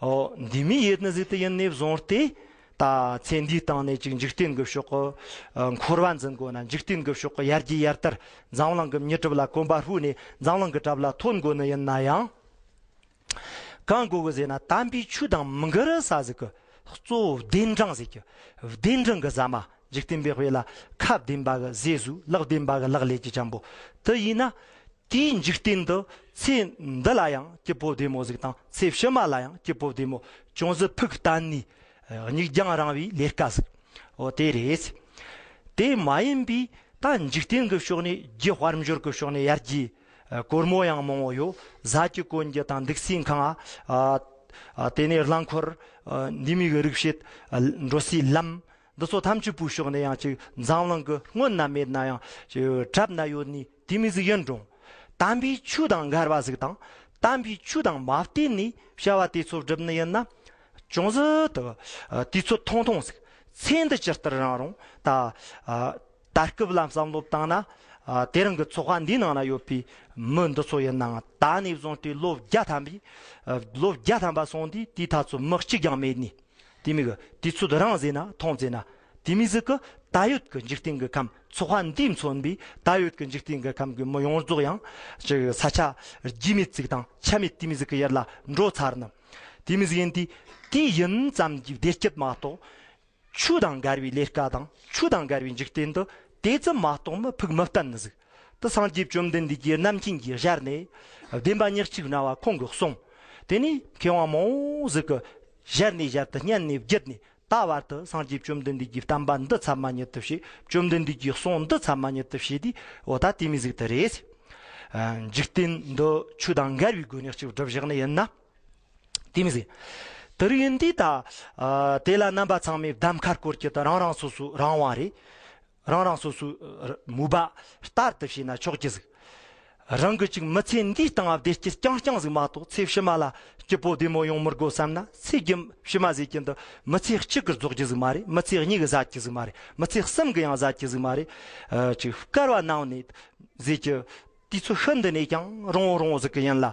འོ་འདི་མི་ཡོད་ནི་ཟིག་དེ་ཡིན་ནས་བཟུང་སྟེ། ད་ཚེ་འདིའི་སྟེང་ནས་ཅིག་འཇིག་རྟེན་གྱི་ཕྱོགས་ཀྱི་འཁོར་བ་འཛིན་དགོས་ན། འཇིག་རྟེན་གྱི་ཕྱོགས་ཀྱི་ཡར་རྒྱས་ཡར་དར། འཛམ་གླིང་གི་མྱི་གྲལ་ལ་གོམ་པ་སྤོས་ནས་འཛམ་གླིང་གི་གྲལ་ལ་ཐོན་དགོས་ནི་ཡིན་ན་ཡང་། གང་དགོས་གི་ཟེར་ན། དམ་པའི་ཆོས་དང་མི་འགལ་ས་ཟིག་གི། གཙོ་བོ་བདེན་དྲང་ཟིག་གི། བདེན་དྲང་གི་ཟ་མ། འཇིག་རྟེན་པའི་དཔེ་ལ་ཁ་བདེན་པ་གི་ཟས་ཟོས། ལག་བདེན་པ་གི་ལག་ལས་ཀྱི་འཇམ་པོ། དེ་ཡིན་ན། དེའི་འཇིག་རྟེན་དུ་ཚེ་འདི་ལ་ཡང་སྐྱིད་པོ་བདེ་མོ་ཟིག་དང་ཚེ་ཕྱི་མ་ལ་ཡང་སྐྱིད་པོ་བདེ་མོ། ཅུང་ཟད་ཕུགས་བརྟན་ནས་མིག་རྒྱང་རིང་བའི་ལས་ཀ་ཟིག། འོ་དེ་རེད། དེ་མ་ཡིན་པའི་ད་འཇིག་རྟེན་གྱི་ཕྱོགས་ནས་རྒྱུ་དཔལ་འབྱོར་གྱི་ཕྱོགས་ནས་ཡར་རྒྱས་སྒོར་མོ་ཡང་མང་བོ་ཡོད། ཟ་རྒྱུ་གོན་རྒྱུ་དང་འདུག་སའི་ཁང་ང་། དེ་ནས་རླངས་འཁོར། འདི་མིག་གི་རིག་བྱེད། འགྲོ་སའི་ལམ། འདི་ཚོ་ཐམས་ཅད་པོའི་ཕྱོགས་ནས་ཡང་ཅིག་འཛམ་གླིང་གི་སྔོན་ན་མེད་ན་ཡང་ཅིག་གྲབས་ན་ཡོད་ནི་དེ་མི་ཟིག་ཡིན་རུང་། དམ་པའི་ཆོས་དང་འགལ་བ་ཟིག་དང་། དམ་པའི་ཆོས་དང་མ་བསྟུན་ནས་བྱ་བ་དེ་ཚོ་བསྒྲུབས་ནི་ཡིན་ན། ཅུང་ཟད་དུ་དུས་ཚོད་ཐུང་ཐུང་ཟིག། ཚེ་འདི་ཇི་ལྟར་རིང་རུང་ད། ད་སྐབས་ལ་བསམ་བློ་བཏང་ན། དེ་རིང་གི་ཚོགས་པ་འདིའི་ནང་ན་ཡོད་པའི་མི་འདི་ཚོ་ཡིན་ནའང་། ད་ནས་བཟུང་སྟེ་ལོ་བརྒྱ་ཐམ་པའི། ལོ་བརྒྱ་ཐམ་པ་སོང་དུས་དེའི་ཐ་ཚོད་མི་གཅིག་ཀྱང་མེད་ནི། དེ་མིན་གྱི་དུས་ཚོད་རིང་ཟེར་ན་ཐུང་ཟེར་ན། དེ་མིན་ཟིག་གི་ད་ཡོད་ཀྱི་འཇིག་རྟེན་གྱི་ཁམས། ཚོགས་པ་འདིས་མཚོན་པའི་ད་ཡོད་ཀྱི་འཇིག་རྟེན་གྱི་ཁམས་ཀྱི་མི་ཡོངས་རྫོགས་ཡང་ཅིག་ས་ཆ་རྒྱུས་མེད་ཅིག་དང་ཆ་མེད་དེ་མིན་ཟིག་གི་ཡུལ་ལ་འགྲོ་ཚར་ནི། དེ་མིན་ཟིག་ཡིན་དུས་དེ་ཡིན་ཙམ་གྱི་བདེ་སྐྱིད་མ་གཏོགས། ཆོས་དང་འགལ་བའི་ལས་ཀ་དང་ཆོས་དང་འགལ་བའི་འཇིག་རྟེན་དུ་དེ་ཙམ་མ་གཏོགས་མི་ཕུགས་མི་བརྟན་ནི་ཟིག། དེ་སངས་རྒྱས་བཅོམ་ལྡན་འདས་ཀྱིས་རྣམ་མཁྱེན་གྱི་ཞལ་ནས་བདེན་པ་ཉག་གཅིག་རྣ་བ་ཁོང་གིས་གསུངས། དེ་ནས་མཁས་དབང་མང་བོ་ཟིག་གི་ཞལ་ནས་ཞལ་དུ་སྙན་ནས་བརྒྱུད་ནས། ད་བར་དུ་སངས་རྒྱས་བཅོམ་ལྡན་འདས་ཀྱི་བསྟན་པ་འདི་ཚད་མ་ཉིད་དུ་བྱས། བཅོམ་ལྡན་འདས་ཀྱི་གསུང་འདི་ཚད་མ་ཉིད་དུ་བྱས་ཏེ། འོ་ད་དེ་མིན་ཟིག་དེ་རེད། འཇིག་རྟེན་འདི་ཆོས་དང་འགལ་བའི་སྒོ་ནས་གཅིག་བསྒྲུབས་བཞག་ནི་ཡིན་ན། དེ་མིན་ཟིག། དེ་རིགས་ཡིན་དུས་ད། དེ་ལ་རྣམ་པ་ཚང་མས་གདམ་ཁ་སྐོར་གྱི་དུ་རང་རང་སོ་སོའི་རང་དབང་རེད། རང་རང་སོ་སོའི་མོས་པ་ལྟར་དུ་བྱས་ན་ཆོག་གི་ཟིག། རང་གི་ཅིག་མི་ཚེ་འདིའི་སྟེང་བདེ་སྐྱིད་རྐྱང་རྐྱང་ཟིག་མ་གཏོགས། ཚེ་ཕྱི་མ་ལ་སྐྱིད་པོ་བདེ་མོ་ཡོང་མི་དགོས་བསམ་ན། ཚེ་རྒྱུ་ཕྱི་མ་ཟེར་གྱི་འདི་མི་ཚེ་གཅིག་གིས་རྫོགས་རྒྱུ་ཟིག་མ་རེད། མི་ཚེ་གཉིས་ཀྱིས་ཟད་རྒྱུ་ཟིག་མ་རེད། མི་ཚེ་གསུམ་གྱིས་ཡང་ཟད་རྒྱུ་ཟིག་མ་རེད། ཅིག་བསྐལ་པ་ནང་ནས་ཟེར་གྱི། དུས་ཚོད་ཤིན་ཏུ་ནས་ཀྱང་རིང་བོ་རིང་བོ་ཟིག་གི་ཡིན་ལ།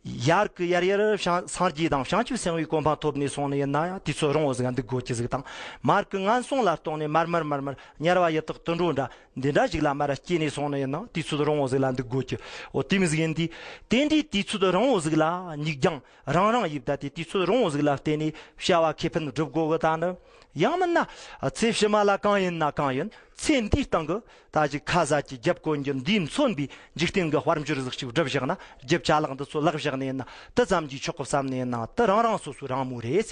ཡར་གི་ཡར་ཡར་བྱང་སངས་རྒྱས་དང་བྱང་ཆུབ་སེམས་དཔའི་གོ་འཕང་ཐོབ་ནས་སོང་ནི་ཡིན་ན་ཡང་དུས་ཚོད་རིང་བོ་ཟིག་ག་འདུག་དགོས་ཀྱི་ཟིག་དང་། མར་གི་ངན་སོང་ལ་ལྟུང་ནས་མར་མར་མར་མར་དམྱལ་བ་ཡི་དྭགས་དུད་འགྲོ་འདྲ་འདི་འདྲ་ཞིག་ལ་མར་སྐྱེས་ནས་སོང་ནི་ཡིན་ན་དུས་ཚོད་རིང་བོ་ཟིག་ལ་འདུག་དགོས་ཀྱི། འོ་དེ་མིན་ཟིག་ཡིན་དུས། དེ་འདྲའི་དུས་ཚོད་རིང་བོ་ཟིག་ལ་མིག་རྒྱང་རིང་རིང་ཡིབ་ད་དེ། དུས་ཚོད་རིང་བོ་ཟིག་ལ་བརྟེན་ནས་བྱ་བ་ཁེ་ཕན་སྒྲུབ་དགོས་གི། ད་ནི་ཡང་མིན་ན་ཚེ་ཕྱི་མ་ལ་གང་ཡིན་ན་གང་ཡིན། ཚེ་འདིའི་སྟེང་གི་ད་ཅིག་ཁ་ཟས་ཀྱི་རྒྱབ་གོན་གྱི་འདིས་མཚོན་པའི་འཇིག་རྟེན་གྱི་དཔལ་འབྱོར་ཟིག་ཅིག་བསྒྲུབས་བཞག་ན། རྒྱུ་ཅ་ལག་འདི་ཚོ་བརླག་བཞག་ནི་ཡིན་ན་དེ་ཙམ་གྱིས་ཆོག་གི་བསམ་ནི་ཡིན་ན། དེ་རང་རང་སོ་སོའི་རང་མོས་རེད།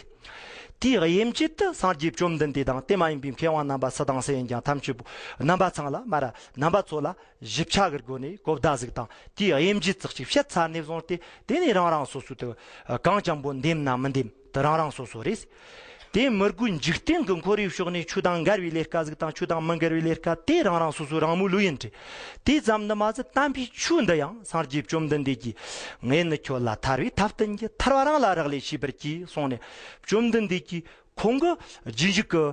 དེའི་དབྱེ་འབྱེད་དུ་སངས་རྒྱས་བཅོམ་ལྡན་འདས་དང་དེ་མ་ཡིན་པའི་མཁས་དབང་རྣམ་པ་སུ་དང་སུ་ཡིན་ཀྱང་ཐམས་ཅད་པོ་རྣམ་པ་ཚང་ལ་མར་རྣམ་པ་ཚོ་ལ་ཞིབ་ཆ་གི་སྒོ་ནས་གོ་བརྡ་ཟིག་དང་དེའི་དབྱེ་འབྱེད་ཙག་ཅིག་བཤད་ཚར་ནས་བཟུང་སྟེ། དེ་ནས་རང་རང་སོ་སོའི་དུ་གང་འཇམ་པོ་འདེམས་ན་མི་འདེམས་དེ་རང་རང་སོ་སོ་རེད། དེ་མི་དགོས། འཇིག་རྟེན་གྱི་འཁོར་བའི་ཕྱོགས་ནས་ཆོས་དང་འགལ་བའི་ལས་ཀ་ཟིག་དང་ཆོས་དང་མི་འགལ་བའི་ལས་ཀ་དེ་རང་རང་སོ་སོའི་རང་མོས་ལུགས་ཡིན་ཏེ། དེ་ཙམ་དུ་མ་ཟད་དམ་པའི་ཆོས་འདི་ཡང་སངས་རྒྱས་བཅོམ་ལྡན་འདས་ཀྱིས། ངས་ནི་ཁྱོད་ལ་ཐར་བའི་ཐབས་བསྟན་གྱི། ཐར་བ་རང་ལ་རག་ལས་ཤེས་པར་གྱིས་གསུངས་ནས། བཅོམ་ལྡན་འདས་ཀྱིས་ཁོང་གི་རྗེས་འཇུག་གི་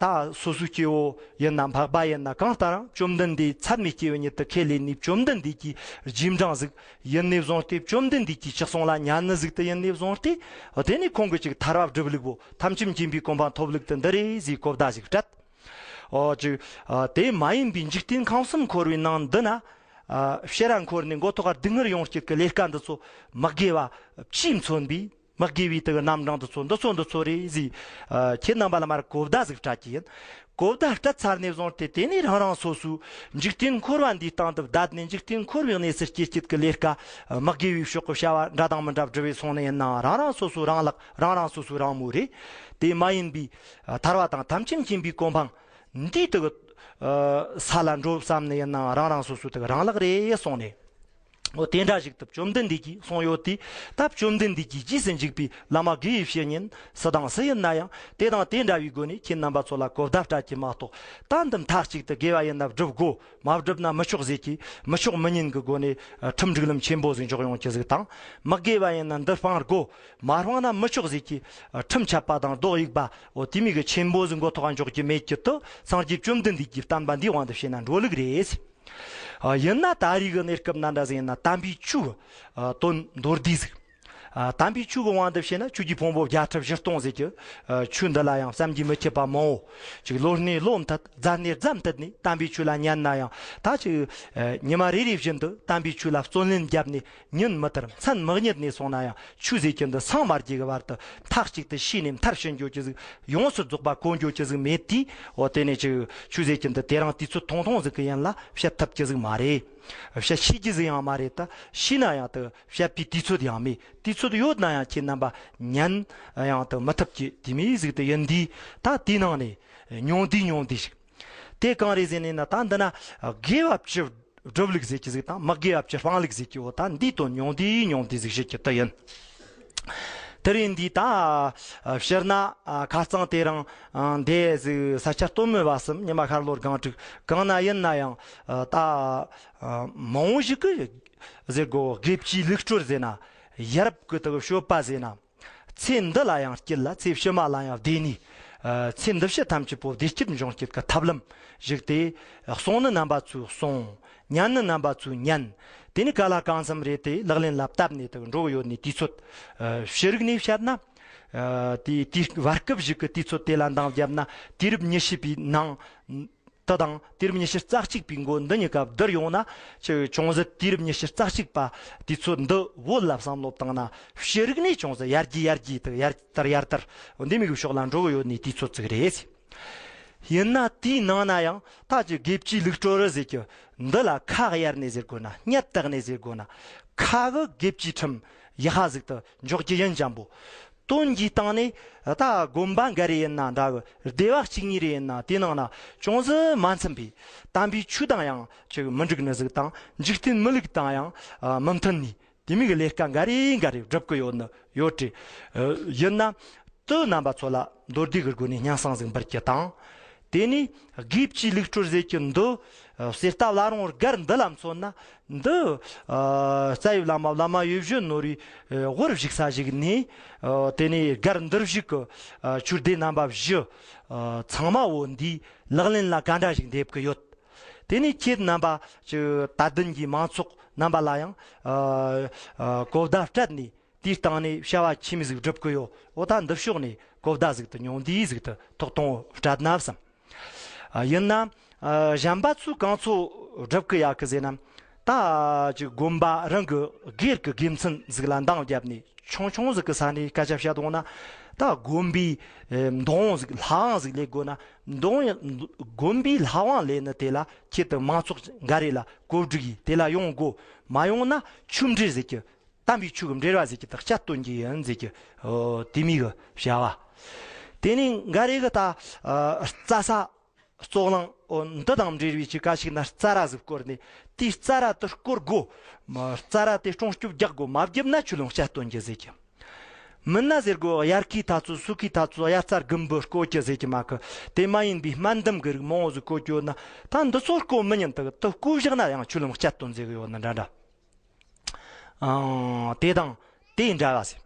ད་སོ་སོའི་སྐྱེ་བོ་ཡིན་ན་འཕགས་པ་ཡིན་ན་གང་ལྟར་རང་བཅོམ་ལྡན་འདས་ཚད་མའི་སྐྱེ་བོ་ཉིད་དུ་ཁས་ལེན་ནས། བཅོམ་ལྡན་འདས་ཀྱི་རྗེས་འབྲང་ཟིག་ཡིན་ནས་བཟུང་སྟེ། བཅོམ་ལྡན་འདས་ཀྱི་ཕྱག་གསུང་ལ་ཉན་ནི་ཟིག་དེ་ཡིན་ནས་བཟུང་སྟེ། དེ་ནས་ཁོང་གི་ཅིག་ཐར་བ་སྒྲུབ་ལུགས་པོ། ཐམས་ཅད་མཁྱེན་པའི་གོ་འཕང་ཐོབ་ལུགས་དེ་འདི་རེད་ཟེར་གོ་བརྡ་ཟིག་སྤྲད། འོ་ཅིག། དེ་མ་ཡིན་པའི་འཇིག་རྟེན་ཁམས་གསུམ་འཁོར་བའི་ནང་འདི་ན། ཕྱི་ར་འཁོར་ནས་མགོ་ཐོག་སྡུག་བསྔལ་ཡོང་བྱེད་ཀྱི་ལས་ཀ་འདི་ཚོ་མི་དགེ་བ་བཅུས་མཚོན་པའི། མི་དགེ་བའི་དེ་གི་རྣམ་གྲངས་འདི་ཚོ་འདི་ཚོ་འདི་ཚོ་རེད་ཟེར། ཁྱེད་རྣམ་པ་ལ་མར་གོ་བརྡ་ཟིག་སྤྲད་ཀྱི་ཡིན། གོ་བརྡ་སྤྲད་ཚར་ནས་བཟུང་སྟེ། དེ་ནས་རང་རང་སོ་སོའི་འཇིག་རྟེན་འཁོར་བ་འདིའི་སྟེང་དུ་བསྡད་ནས་འཇིག་རྟེན་འཁོར་བའི་གནས་སུ་སྐྱེ་བྱེད་ཀྱི་ལས་ཀ། མི་དགེ་བའི་ཕྱོགས་ཀྱི་བྱ་བ་འདྲ་དང་མི་འདྲ་བསྒྲུབས་པས་སོང་ནི་ཡིན་ནའང་། རང་རང་སོ་སོའི་རང་ལག། རང་རང་སོ་སོའི་རང་མོས་རེད། དེ་མ་ཡིན་པའི་ཐར་བ་དང་ཐམས་ཅད་མཁྱེན་པའི་གོ་འཕང་འདིའི་དེ་གི་ས་ལ་འགྲོ་བསམ་ནི་ཡིན་ནའང་། རང་རང་སོ་སོའི་དེ་གི་རང་ལག་རེད་གསུངས་ནས། འོ་དེ་འདྲ་ཞིག་ཏུ་བཅོམ་ལྡན་འདས་ཀྱིས་གསུངས་ཡོད་དེ། ད་བཅོམ་ལྡན་འདས་ཀྱི་རྗེས་སུ་འཇུག་པའི་བླ་མ་དགེ་བའི་བཤེས་གཉེན་སུ་དང་སུ་ཡིན་ན་ཡང་དེ་དང་དེ་འདྲ་བའི་སྒོ་ནས་ཁྱེད་རྣམ་པ་ཚོ་ལ་གོ་བརྡ་སྤྲད་ཀྱི་མ་གཏོགས། ད་འདི་མཐའ་གཅིག་ཏུ་དགེ་བ་ཡིན་ན་བསྒྲུབ་དགོ། མ་བསྒྲུབས་ན་མི་ཆོག་ཟེར་གྱི་མི་ཆོག་མི་ཉན་གྱི་སྒོ་ནས་ཨ་ཁྲིམས་སྒྲིག་ལམ་ཆེན་པོ་ཟིག་འཇོག་ཡོང་གི་ཟིག་དང་། མི་དགེ་བ་ཡིན་ན་འདི་སྤང་དགོ། མ་སྤངས་ན་མི་ཆོག་ཟེར་གྱི་ཨ་ཁྲིམས་ཆད་པ་དང་རྡོག་གཡུག་པ། འོ་དེ་མོ་གི་ཆེན་པོ་ཟིག་མགོ་ཐོག་འཇོག་རྒྱུ་མེད་ཀྱི་དུ། སངས་རྒྱས་བཅོམ་ལྡན་འདས་ཀྱི་བསྟན་པ་འདིའི་དབང་དུ་བྱས་ན་འགྲོ་ལུགས་རེད། ཨ་ཡིན་ན་ད་རེས་ཀྱི་གནས་སྐབས་ན་འདྲ་ཟིག་ཡིན་ན་དམ་པའི་ཆོས་ཀྱི་ཨ་དོན་མདོར་བསྡུས་ཟིག་ཨ་དམ་པའི་ཆོས་ཀྱི་དབང་དུ་བྱས་ན་ཆོས་ཀྱི་ཕུང་པོ་བརྒྱ་ཁྲི་བཞི་སྟོང་ཟེར་གྱི་ཨ་ཆོས་འདི་ལ་ཡང་བསམ་གྱིས་མི་ཁྱབ་པ་མང་བོ་ཅིག་ལོ་ནས་ལོ་མཐུད། རྫ་ནས་རྫ་མཐུད་ནས་དམ་པའི་ཆོས་ལ་ཉན་ན་ཡང་། ད་ཅིག་ཨ་ཉི་མ་རེ་རེ་བཞིན་དུ་དམ་པའི་ཆོས་ལ་བརྩོན་ལེན་བརྒྱབ་ནས་ཉིན་མི་དར་མཚན་མི་གཉིད་ནས་སོང་ན་ཡང་ཆོས་ཟེར་གྱི་འདི་སངས་མ་རྒྱས་ཀྱི་བར་དུ་མཐའ་གཅིག་ཏུ་ཤེས་ནས་མཐར་ཕྱིན་འགྱོ་རྒྱུ་ཟིག་ཡོངས་སུ་རྫོགས་པ་གོ་འགྱོ་རྒྱུ་ཟིག་མེད་དེ། འོ་དེ་ནས་ཅིག་ཆོས་ཟེར་གྱི་འདི་དེ་རིང་དུས་ཚོད་ཐུང་ཐུང་ཟིག་གི་ཡིན་ལ་བཤད་ཐུབ་རྒྱུ་ཟིག་མ་རེད། བཤད་ཤེས་རྒྱུ་ཟིག་ཡང་མ་རེད། ད་ཤེས་ན་ཡང་དུ་བཤད་པའི་དུས་ཚོད་ཡང་མེད། དུས་ཚོད་ཡོད་ན་ཡང་ཁྱེད་རྣམ་པ་ཉན་ཡང་དུ་མི་ཐུབ་ཀྱི་དེ་མོ་ཟིག་ཏུ་ཡིན་དུས། ད་དེའི་ནང་ནས་ཉུང་དུས་ཉུང་དུས་ཤིག་དེ་གང་རེད་ཟེར་ནས་ན། ད་འདི་ན་དགེ་བ་བཅུ་སྒྲུབ་ལུགས་ཟེར་གྱི་ཟིག་དང་མི་དགེ་བ་བཅུ་སྤང་ལུགས་ཟེར་གྱི། འོ་ད་འདིའི་དོན་ཉུང་དུས་ཉུང་དུས་ཟིག་བཤད་ཀྱི་དུ་ཡིན། དེ་རིང་འདི་ད་ཨ་སྤྱིར་ན་ཨ་ཁ་རྩང་དེ་རིང་ཨ་འདི་ཟིག་ས་ཆ་སྟོད་སྨད་བར་གསུམ་ཉི་མ་ཤར་ལྷོ་སྒང་དྲུག་གང་ན་ཡིན་ན་ཡང་ཨ་ད་ཨ་མང་བོ་ཞིག་གི་ཟེར་གོ་དགེ་བཅུའི་ལུགས་སྲོལ་ཟེར་ན། ཡ་རབས་ཀྱི་དག་སྤྱོད་པ་ཟེར་ན། ཚེ་འདི་ལ་ཡང་སྐྱིད་ལ་ཚེ་ཕྱི་མ་ལ་ཡང་བདེ་ནས། ཨ་ཚེ་འདི་ཕྱི་ཐམས་ཅད་པོ་བདེ་སྐྱིད་འབྱུང་སྐྱིད་ཀྱི་ཐབས་ལམ་ཞིག་སྟེ། གསུང་ནི་རྣམ་པ་ཚོས་གསུང་། ཉན་ནི་རྣམ་པ་ཚོས་ཉན། དེ་ནི་ག་ལ་གང་འཚམ་རེ་དེ་ལག་ལེན་ལ་བསྟར་ནས་དུ་འགྲོ་གི་ཡོད་ནི་དུས་ཚོད། ཨ་ཕྱི་རིག་ནས་བཤད་ན། ཨ་དེ་དེ་བར་སྐབས་ཤིག་གི་དུས་ཚོད་དེ་ལ་འདང་བརྒྱབ་ན། དུས་རབས་ཉི་ཤུ་པའི་ནང་དུ་དང་དུས་རབས་ཉི་ཤུ་རྩ་གཅིག་པའི་མགོ་འདི་གཉིས་ཀ་བསྡུར་ཡོང་ན། ཅིག་ཅུང་ཟད་དུས་རབས་ཉི་ཤུ་རྩ་གཅིག་པ་དུས་ཚོད་འདི་བོད་ལ་བསམ་བློ་བཏང་ན། ཕྱི་རིག་ནས་ཅུང་ཟད་ཡར་རྒྱས་ཡར་རྒྱས་དུ་ཡར་དར་ཡར་དར་འདི་མོ་གི་ཕྱོགས་ལ་འགྲོ་གི་ཡོད་ནི་དུས་ཚོད་ཅིག་རེད། ཡིན་ན་དེའི་ནང་ན་ཡང་ད་ཅིག་དགེ་བཅུའི་ལུགས་སྲོལ་རེད་ཟེར་གྱི་འདི་ལ་ཁ་གཡར་ནས་ཟེར་དགོས་ན། སྙད་བཏགས་ནས་ཟེར་དགོས་ན། ཁ་གི་དགེ་བཅུའི་ཁྲིམས་ཡག་པ་ཟིག་ཏུ་འཇོག་རྒྱུ་ཡིན་ཅང་པོ། དོན་གྱི་སྟེང་ནས་ད་དགོན་པ་འགའ་རེ་ཡིན་ན་འདྲ་གི། སྡེ་བ་གཅིག་གཉིས་རེ་ཡིན་ན་དེའི་ནང་ན་ཅུང་ཟད་མ་འཚམ་པའི་དམ་པའི་ཆོས་དང་ཡང་ཅིག་མི་འགྲིག་ནི་ཟིག་དང་། འཇིག་རྟེན་མི་ལུགས་དང་ཡང་མི་མཐུན་ནི། དེ་མོ་གི་ལས་ཀ་འགའ་རེ་འགའ་རེ་སྒྲུབ་གི་ཡོད་ནི་ཡོད་དེ། ཡིན་ན་དུ་རྣམ་པ་ཚོ་ལ་མདོར་བསྡུས་ཀྱི་སྒོ་ནས་སྙན་སེང་ཟིག་འབུལ་རྒྱུ་དང་། དེ་ནས་དགེ་བཅུའི་ལུགས་སྲོལ་ཟེར་གྱི་འདི་གསེར་རྟ་བླ་རུང་སྒར་འདི་ལ་མཚོན་ན། འདི་རྩ་བའི་བླ་མ་བླ་མ་ཡིད་བཞིན་ནོར་བུའི་དབུར་བཞུགས་ས་ཞིག་ནས། དེ་ནས་སྒར་འདིར་བཞུགས་ཀྱི་ཆོས་སྡེ་རྣམ་པ་བཞི་ཚང་མ་བོ་འདིའི་ལག་ལེན་ལ་ག་འདྲ་ཞིག་འདེབས་ཀྱི་ཡོད། དེ་ནས་ཁྱེད་རྣམ་པ་ཅིག་དད་ལྡན་གྱི་མང་ཚོགས་རྣམ་པ་ལ་ཡང་ཨ་ཨ་གོ་བརྡ་སྤྲད་ནས་དེའི་སྟེང་ནས་བྱ་བ་ཆི་མོ་ཟིག་སྒྲུབ་ཀྱི་ཡོད། འོ་ད་འདི་ཕྱོགས་ནས་གོ་བརྡ་ཟིག་ཏུ་ཉུང་དུས་ཟིག་ཏུ་ཐོག་གཏོང་སྤྲད་ན་བསམ། ཨ་ཡིན་ན་ཨ་གཞན་པ་ཚོས་གང་ཚོད་སྒྲུབ་ཀྱི་ཡོད་གི་ཟེར་ན། ད་ཅིག་དགོན་པ་རང་གི་སྒེར་གྱི་དགེ་མཚན་ཟིག་ལ་འདང་བརྒྱབ་ནས་ཆུང་ཆུང་ཟིག་གི་ས་ནས་སྐད་ཆ་བཤད་འོང་ན། ད་དགོན་པའི་ཨེ་འདུ་ཁང་ཟིག་ལྷ་ཁང་ཟིག་ལས་དགོས་ན། འདུ་ཁང་དགོན་པའི་ལྷ་ཁང་ལས་ནི་དེ་ལ་ཁྱེད་དུ་མང་ཚོགས་འགའ་རེ་ལ་གོ་སྒྲིག་ཡིས་དེ་ལ་ཡོང་དགོས། མ་ཡོང་ན་ཆོས་འབྲེལ་ཟེར་གྱི་དམ་པའི་ཆོས་ཀྱི་འབྲེལ་བ་ཟེར་གྱི་དག་བཅད་སྟོན་གྱི་ཡིན་ཟེར་གྱི་ཨོ་དེ་མོ་གི་བྱ་བ། དེ་ནས་འགའ་རེ་གི་ད་ཨ་རྩྭ་ས་རྩོག་གླང་འོ་འདི་དང་འབྲེལ་བའི་ཆི་ཀ་ཞིག་ན་རྩྭ་ར་ཟིག་བསྐོར་ནས། དེའི་རྩྭ་ར་དེ་བསྐོར་དགོས། མ་རྩྭ་ར་དེ་སྲུང་སྐྱོབ་རྒྱག་དགོས། མ་བརྒྱབ་ན་ཆོས་ལུང་བཅད་སྟོན་གྱི་ཟེར་གྱི། མིན་ན་ཟེར་དགོས། དབྱར་ཁའི་ཐ་ཚོད་སོས་ཁའི་ཐ་ཚོད་དབྱར་རྩྭ་དགུན་འབུ་བརྐོ་རྒྱུ་ཟེར་གྱི་མ་གི། དེ་མ་ཡིན་པའི་སྨན་ལྡུམ་གི་རིགས་མང་བོ་ཟིག་བརྐོ་རྒྱུ་ཡོད་ན། ད་འདི་ཚོ་བརྐོ་མི་ཉན་དུ་དུ་བརྐོ་བཞག་ན་ཡང་ཆོས་ལུང་བཅད་སྟོན་ཟེར་གི་ཡོད་ན་འདྲ་འདྲ། ཨང་དེ་དང་དེ་འདྲ་བ་ཟེར།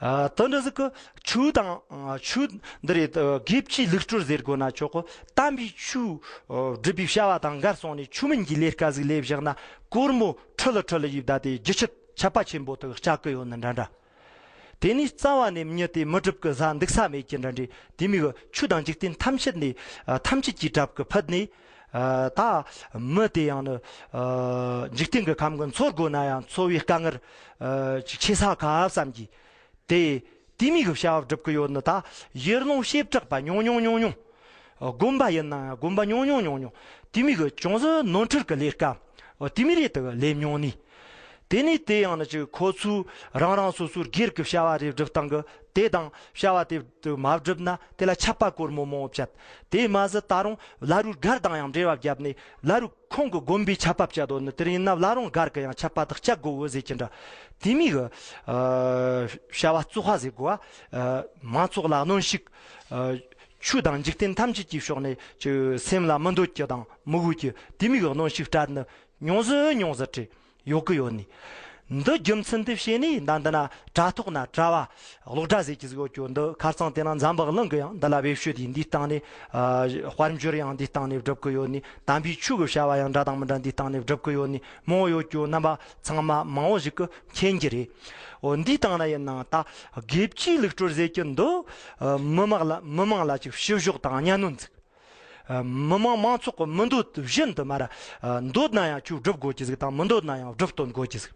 ཨ་དེ་འདྲ་ཟིག་གི་ཆོས་དང་ཨ་ཆོས་འདི་རེད། ཨ་དགེ་བཅུའི་ལུགས་སྲོལ་ཟེར་དགོས་ན་ཆོག་གི། དམ་པའི་ཆོས་ཨ་སྒྲུབ་པའི་བྱ་བ་དང་འགལ་སོང་ནས་ཆོས་མིན་གྱི་ལས་ཀ་ཟིག་ལས་བཞག་ན། སྒོར་མོ་ཁྲི་ལ་ཁྲི་ལ་ཡིབ་ད་དེ་རྒྱུ་ཆད་ཆད་པ་ཆེན་པོ་དག་བཅག་གི་ཡོད་ན་འདྲ་འདྲ། དེ་ནས་རྩ་བ་ནས་མྱི་དེ་མི་སྒྲུབ་ཀི་ཟ་འདུག་ས་མེད་ཀི་འདྲ་འདྲ། དེ་མོ་གི་ཆོས་དང་འཇིག་རྟེན་ཐམས་ཅད་ནས་ཨ་ཐམས་ཅད་ཀྱི་གྲབས་ཀི་ཕུད་ནས། ཨ་ད་མི་དེ་ཡང་ནི་ཨ་འཇིག་རྟེན་གི་ཁམས་གི་འཚོ་དགོས་ན་ཡང་འཚོ་བའི་དཀའ་ངལ་ཨ་ཅིག་ཆེ་ས་ག་བསམ་གྱི། དེ་དེ་མོ་གི་བྱ་བ་སྒྲུབ་ཀི་ཡོད་ནི། ད་ཡུལ་ལུང་བྱེ་བྲག་པ་ཉུང་ཉུང་ཉུང་ཉུང་། དགོན་པ་ཡིན་ན་ཡང་དགོན་པ་ཉུང་ཉུང་ཉུང་ཉུང་། དེ་མོ་གི་ཅུང་ཟད་ནོར་འཁྲུལ་གི་ལས་ཀ་དེ་མོ་རེ་དག་ལས་མྱོང་ནི། དེ་ནས་དེ་ཡང་ནི་ཅིག་ཁོ་ཚོས་རང་རང་སོ་སོའི་སྒེར་གྱི་བྱ་བ་རེ་བསྒྲུབས་སྟངས་ཀྱི་དེ་དང་བྱ་བ་དེ་དེ་མ་བསྒྲུབས་ན་དེ་ལ་ཆད་པ་གོར་མོ་མང་བོ་བཅད། དེ་མ་ཟད་ད་རུང་བླ་རུང་སྒར་དང་ཡང་འབྲེལ་བ་བརྒྱབ་ནས་བླ་རུང་ཁོང་གི་དགོན་པའི་ཆད་པ་བཅད་དོ་ནི་དེར་ཡིན་ན་བླ་རུང་སྒར་གྱི་ཡང་ཆད་པ་དག་བཅད་དགོས་བོ་ཟེར་གྱི་འདྲ། དེ་མིན་གྱི་ཨ་བྱ་བ་བཙོག་པ་ཟེར་དགོས་པ། ཨ་མང་ཚོགས་ལ་གནོན་ཤུགས། ཨ་ཆོས་དང་འཇིག་རྟེན་ཐམས་ཅད་ཀྱི་ཕྱོགས་ནས་ཅིག་སེམས་ལ་མི་འདོད་རྒྱུ་དང་མི་དགོས་རྒྱུ་དེ་མིན་གྱི་གནོན་ཤུགས་སྤྲད་ནི་ཉུང་ཟད་ཉུང་ཟད་བྲིས་ཡོད་གི་ཡོད་ནི། འདི་རྒྱུ་མཚན་དེ་བྱས་ནས་ད་འདི་ན་དྲ་ཐོག་ན་དྲ་བ་གློག་དྲ་ཟེར་གྱི་ཟིག་ཡོད་རྒྱུ་འདི། ཁ་རྩང་དེ་ན་འཛམ་བུ་གླིང་གི་ཡང་འདི་ལ་བེད་སྤྱོད་དེ་འདི་སྟེང་ནས་ཨ་དཔལ་འབྱོར་ཡང་འདི་སྟེང་ནས་སྒྲུབ་གི་ཡོད་ནི། དམ་པའི་ཆོས་ཀྱི་བྱ་བ་ཡང་འདྲ་དང་མི་འདྲ་འདི་སྟེང་ནས་སྒྲུབ་གི་ཡོད་ནི་མང་བོ་ཡོད་རྒྱུ་རྣམ་པ་ཚང་མ་མང་བོ་ཞིག་གི་མཁྱེན་གྱི་རེད། འོ་འདི་སྟེང་ན་ཡིན་ནའང་ད་དགེ་བཅུའི་ལུགས་སྲོལ་ཟེར་གྱི་འདི་ཨ་མི་མང་ལ་མི་མང་ལ་ཅིག་བཤུ་གཞོག་དང་གཉའ་གནོན་ཟིག། ཨ་མི་མང་མང་ཚོགས་ཀྱི་མི་འདོད་བཞིན་དུ་མར་ཨ་འདོད་ན་ཡང་ཁྱོད་སྒྲུབ་དགོས་ཀྱི་ཟིག་དང་མི་འདོད་ན་ཡང་སྒྲུབ་སྟོན་དགོས་ཀྱི་ཟིག།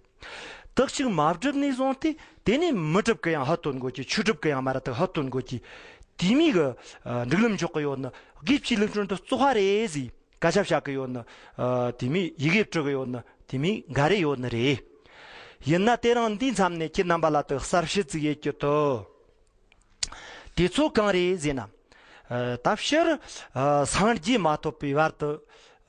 དག་ཅིག་མ་བསྒྲུབས་ནས་བཟུང་སྟེ་དེ་ནས་མི་སྒྲུབ་ཀྱི་ཡང་ཧ་སྟོན་དགོས་ཀྱི། ཆོས་སྒྲུབ་ཀྱི་ཡང་མར་དུ་ཧ་སྟོན་དགོས་ཀྱི། དེ་མིན་གྱི་ཨ་སྒྲིག་ལམ་འཇོག་གི་ཡོད་ནི། དགེ་བཅུའི་ལུགས་སྲོལ་འདི་བཙོག་པ་རེད་ཟེར་སྐད་ཆ་བཤད་གི་ཡོད་ནི། ཨ་དེ་མིན་ཡི་གེ་འབྲི་གི་ཡོད་ནི། དེ་མིན་འགའ་རེ་ཡོད་ནི་རེད། ཡིན་ན་དེ་རིང་འདིའི་མཚམས་ནས་ཁྱེད་རྣམ་པ་ལ་དུ་གསལ་བཤད་ཅིག་ཡེད་རྒྱུ་དུ། དེ་ཚོ་གང་རེད་ཟེར་ན། ཨ་ད་སྤྱིར་ཨ་སངས་རྒྱས་མ་ཐོབ་པའི་བར་དུ་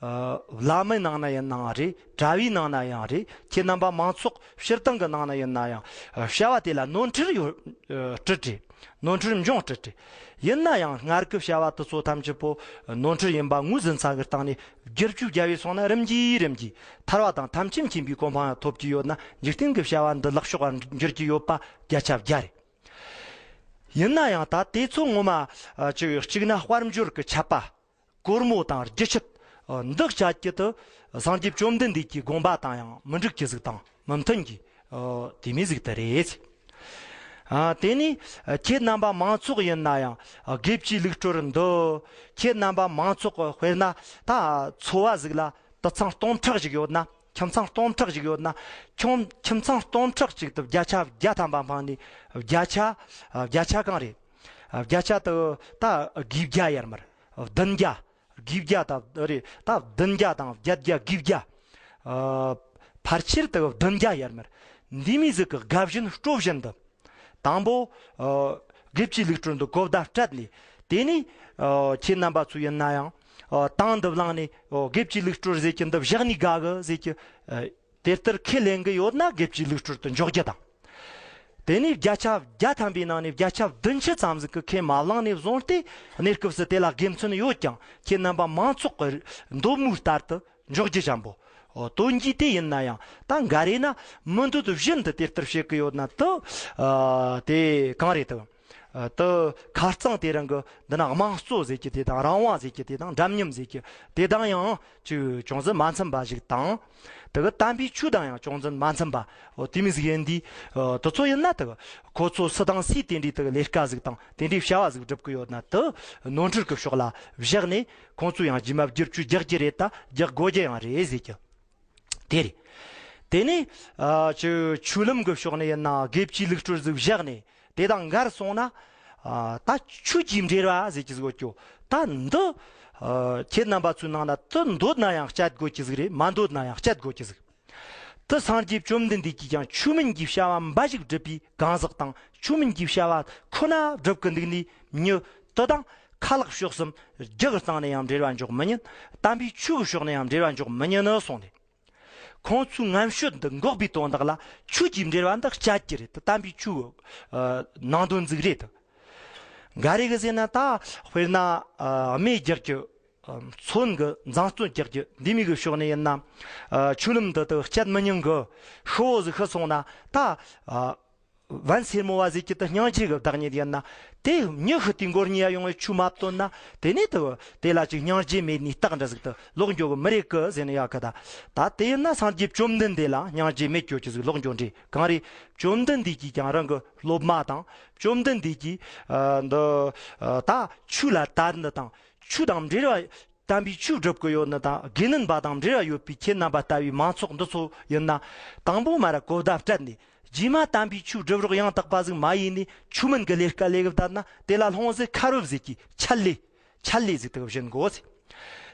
ཨ་བླ་མའི་ནང་ན་ཡིན་ནའང་རེད། གྲྭ་བའི་ནང་ན་ཡང་རེད། ཁྱེད་རྣམ་པ་མང་ཚོགས་སྤྱིར་བཏང་གི་ནང་ན་ཡིན་ན་ཡང་ཨ་བྱ་བ་དེ་ལ་ནོར་འཁྲུལ་ཡོད་ཨ་སྲིད་དེ། ནོར་འཁྲུལ་འབྱུང་སྲིད་དེ། ཡིན་ན་ཡང་སྔར་གྱི་བྱ་བ་དེ་ཚོ་ཐམས་ཅད་པོ་ནོར་འཁྲུལ་ཡིན་པ་ངོས་ཟིན་ཚར་གི་སྟེང་ནས་བསྒྱུར་བཅོས་བརྒྱབ་པས་སོང་ན་རིམ་གྱིས་རིམ་གྱིས་ཐར་པ་དང་ཐམས་ཅད་མཁྱེན་པའི་གོ་འཕང་ཡང་ཐོབ་ཀྱི་ཡོད་ན། འཇིག་རྟེན་གྱི་བྱ་བ་འདི་ལེགས་ཕྱོགས་ལ་འགྱུར་གྱི་ཡོད་པ་བརྒྱ་ཆ་བརྒྱ་རེད། ཡིན་ན་ཡང་ད་དེ་ཚོ་ངོ་མ་ཨ་ཅིག་གཅིག་ན་དཔལ་འབྱོར་གྱི་ཆད་པ། སྒོར་མོ་དང་རྒྱུ་ཆད། ཨ་འདི་བཅད་རྒྱུ་དེ་སངས་རྒྱས་བཅོམ་ལྡན་འདས་ཀྱི་དགོངས་པ་དང་ཡང་མི་འགྲིག་གི་ཟིག་དང་མི་མཐུན་གྱི་ཨ་དེ་མོ་ཟིག་དེ་རེད། ཨ་དེ་ནས་ཨ་ཁྱེད་རྣམ་པ་མང་ཚོགས་ཡིན་ན་ཡང་ཨ་དགེ་བཅུའི་ལུགས་སྲོལ་འདི་ཁྱེད་རྣམ་པ་མང་ཚོགས་ཀྱི་དཔེར་ན་ད་ཚོ་བ་ཟིག་ལ་དུད་ཚང་སྟོང་ཕྲག་ཞིག་ཡོད་ན། ཁྱིམ་ཚང་སྟོང་ཕྲག་ཞིག་ཡོད་ན། ཁྱོད་ཁྱིམ་ཚང་སྟོང་ཕྲག་ཅིག་ཏུ་བརྒྱ་ཆ་བརྒྱ་ཐམ་པ་འཕངས་ནས་བརྒྱ་ཆ་ཨ་བརྒྱ་ཆ་གང་རེད། ཨ་བརྒྱ་ཆ་དུ་ད་དགུ་བརྒྱ་ཡར་མར་བདུན་བརྒྱ། དགུ་བརྒྱ་དང་རེད། ད་བདུན་བརྒྱ་དང་བརྒྱད་བརྒྱ་དགུ་བརྒྱ། ཨ་ཕལ་ཆེར་དུ་བདུན་བརྒྱ་ཡར་མར་འདི་མོ་ཟིག་གི་དགའ་བཞིན་སྤྲོ་བཞིན་དུ། དང་པོ་ཨ་དགེ་བཅུའི་ལུགས་སྲོལ་འདི་གོ་བརྡ་སྤྲད་ནས། དེ་ནས་ཨ་ཁྱེད་རྣམ་པ་ཚོ་ཡིན་ན་ཡང་ཨ་དང་འདི་བླངས་ནས་ཨ་དགེ་བཅུའི་ལུགས་སྲོལ་ཟེར་གྱི་འདི་བཞག་ནས་དགའ་གི་ཟེར་གྱི། ཨ་དེ་ལྟར་ཁས་ལེན་གི་ཡོད་ན་དགེ་བཅུའི་ལུགས་སྲོལ་དུ་འཇོག་རྒྱུ་དང་། དེ་ནས་བརྒྱ་ཆ་བརྒྱ་ཐམ་པའི་ནང་ནས་བརྒྱ་ཆ་བདུན་ཅུ་ཙམ་ཟིག་གི་ཁས་མ་བླངས་ནས་བཟུང་སྟེ། གནས་སྐབས་སུ་དེ་ལ་དགེ་མཚན་ཡོད་ཀྱང་ཁྱེད་རྣམ་པ་མང་ཚོགས་ཀྱི་འདོད་མོས་ལྟར་དུ་འཇོག་རྒྱུ་འཇམ་པོ། ཨོ་དོན་གྱིས་དེ་ཡིན་ན་ཡང་ད་འགའ་རེ་ན་མི་འདོད་བཞིན་དུ་དེ་ལྟར་བྱེད་ཀྱི་ཡོད་ན་དུ། ཨ་དེ་གང་རེད་དུ། ཨ་དུ་ཁ་རྩང་དེ་རིང་གི་འདི་ན་དམངས་གཙོ་ཟེར་གྱི་དེ་དང་རང་དབང་ཟེར་གྱི་དེ་དང་འདྲ་མཉམ་ཟེར་གྱི་དེ་དང་ཡང་ཅིག་ཅུང་ཟད་མ་འཚམ་པ་ཞིག་དང་། དེ་གི་དམ་པའི་ཆོས་དང་ཡང་ཅུང་ཟད་མ་འཚམ་པ། འོ་དེ་མོ་ཟིག་ཡིན་དུས། ཨ་དེ་ཚོ་ཡིན་ན་དེ་གི་ཁོ་ཚོ་སུ་དང་སུས་དེ་འདྲའི་དེ་གི་ལས་ཀ་ཟིག་དང་དེ་འདྲའི་བྱ་བ་ཟིག་སྒྲུབ་ཀྱི་ཡོད་ན་དུ་ནོར་འཁྲུལ་གྱི་ཕྱོགས་ལ་བཞག་ནས་ཁོང་ཚོ་ཡང་རྗེས་མ་བསྒྱུར་བཅོས་རྒྱག་རྒྱུ་རེད། ད་རྒྱག་དགོས་རྒྱུ་ཡང་རེད་ཟེར་གྱི། དེ་རེད། དེ་ནས་ཨ་ཆོས་ཆོས་ལམ་གྱི་ཕྱོགས་ནས་ཡིན་ན་དགེ་བཅུའི་ལུགས་སྲོལ་ཟིག་བཞག་ནས་དེ་དང་འགལ་སོང་ན། ཨ་ད་ཆོས་ཀྱི་འབྲེལ་བ་ཟེར་གྱི་ཟིག་ཡོད་ཀྱོ། ད་འདི་ཨ་ཁྱེད་རྣམ་པ་ཚོའི་ནང་ན་དུ་འདོད་ན་ཡང་སྤྱད་དགོས་ཀྱི་ཟིག་རེད། མ་འདོད་ན་ཡང་སྤྱད་དགོས་ཀྱི་ཟིག། དུ་སངས་རྒྱས་བཅོམ་ལྡན་འདས་ཀྱིས་ཀྱང་ཆོས་མིན་གྱི་བྱ་བ་འབའ་ཞིག་སྒྲུབ་པའི་གང་ཟག་དང་ཆོས་མིན་གྱི་བྱ་བ་ཁོ་ན་སྒྲུབ་ཀྱི་འདུག་ནི་མྱི་དུ་དང་ཁ་ལག་ཕྱོགས་གསུམ་རྒྱུ་གི་སྟེང་ནས་ཡང་འབྲེལ་བ་འཇོག་མི་ཉན། དམ་པའི་ཆོས་ཀྱི་ཕྱོགས་ནས་ཡང་འབྲེལ་བ་འཇོག་མི་ཉན་ནི་གསུངས་ནས། ཁོང་ཚོའི་ངན་སྤྱོད་འདི་འགོག་པའི་དོན་དག་ལ་ཆོས་ཀྱི་འབྲེལ་བ་འདི་སྤྱད་ཀྱི་རེད། དུ་དམ་པའི་ཆོས་ཀྱི་ནང་དོན་ཟིག་རེད། དུ་འགའ་རེ་གི་ཟེར་ན་ད་དཔེར་ན་ཨ་སྨད་རྒྱག་རྒྱུ། ཨ་མཚོན་གི་མཛངས་བཙོན་རྒྱག་རྒྱུ་འདི་མོ་གི་ཕྱོགས་ནས་ཡིན་ན། ཨ་ཆོས་ལམ་འདི་དག་སྤྱད་མི་ཉན་གི། ཤི་བོ་ཟིག་ཤི་སོང་ན་ད་ཨ་བན་སེར་མོ་བ་ཟིག་གི་དུ་སྙིང་རྗེ་གི་བདག་ཉིད་ཡིན་ན། དེ་མྱི་ཤི་དུས་མགོ་རྙིང་ཡ་ཡོང་བའི་ཆོས་མ་བཏོན་ན་དེ་ནས་དུ་དེ་ལ་ཅིག་སྙིང་རྗེ་མེད་ནི་རྟགས་འདྲ་ཟིག་དུ་ལོག་འགྱོ་གི་མི་རེད་གི་ཟེར་ནས་ཡ་གི། ད་ད་དེ་ཡིན་ན་སངས་རྒྱས་བཅོམ་ལྡན་འདས་ལ་སྙིང་རྗེ་མེད་འགྱོ་གི་ཟིག་ལོག་འགྱོ་འདྲི་གང་རེད། བཅོམ་ལྡན་འདས་ཀྱིས་ཀྱང་རང་གི་སློབ་མ་དང་བཅོམ་ལྡན་འདས་ཀྱིས་ཨ་འདི་ཨ་ད་ཆོས་ལ་དད་འདི་དང་ཆོས་དང་འབྲེལ་བ། དམ་པའི་ཆོས་སྒྲུབ་ཀྱི་ཡོད་ནི་དང་དགེ་འདུན་པ་དང་འབྲེལ་བ་ཡོད་པའི་ཁྱེད་རྣམ་པ་ལྟ་བུའི་མང་ཚོགས་འདི་ཚོ་ཡིན་ན། དང་པོ་མར་གོ་བརྡ་སྤྲད་ནས་རྗེས་མ་དམ་པའི་ཆོས་སྒྲུབ་རོགས་ཡང་དག་པ་ཟིག་མ་ཡིན་ནས་ཆོས་མིན་གྱི་ལས་ཀ་ལས་གི་བསྡད་ན་དེ་ལ་ལྷུང་བཟེད་ཁ་རུབ་ཟིག་གིས་ཆད་ལས་ཆད་ལས་ཟིག་དག་བཞིན་དགོས།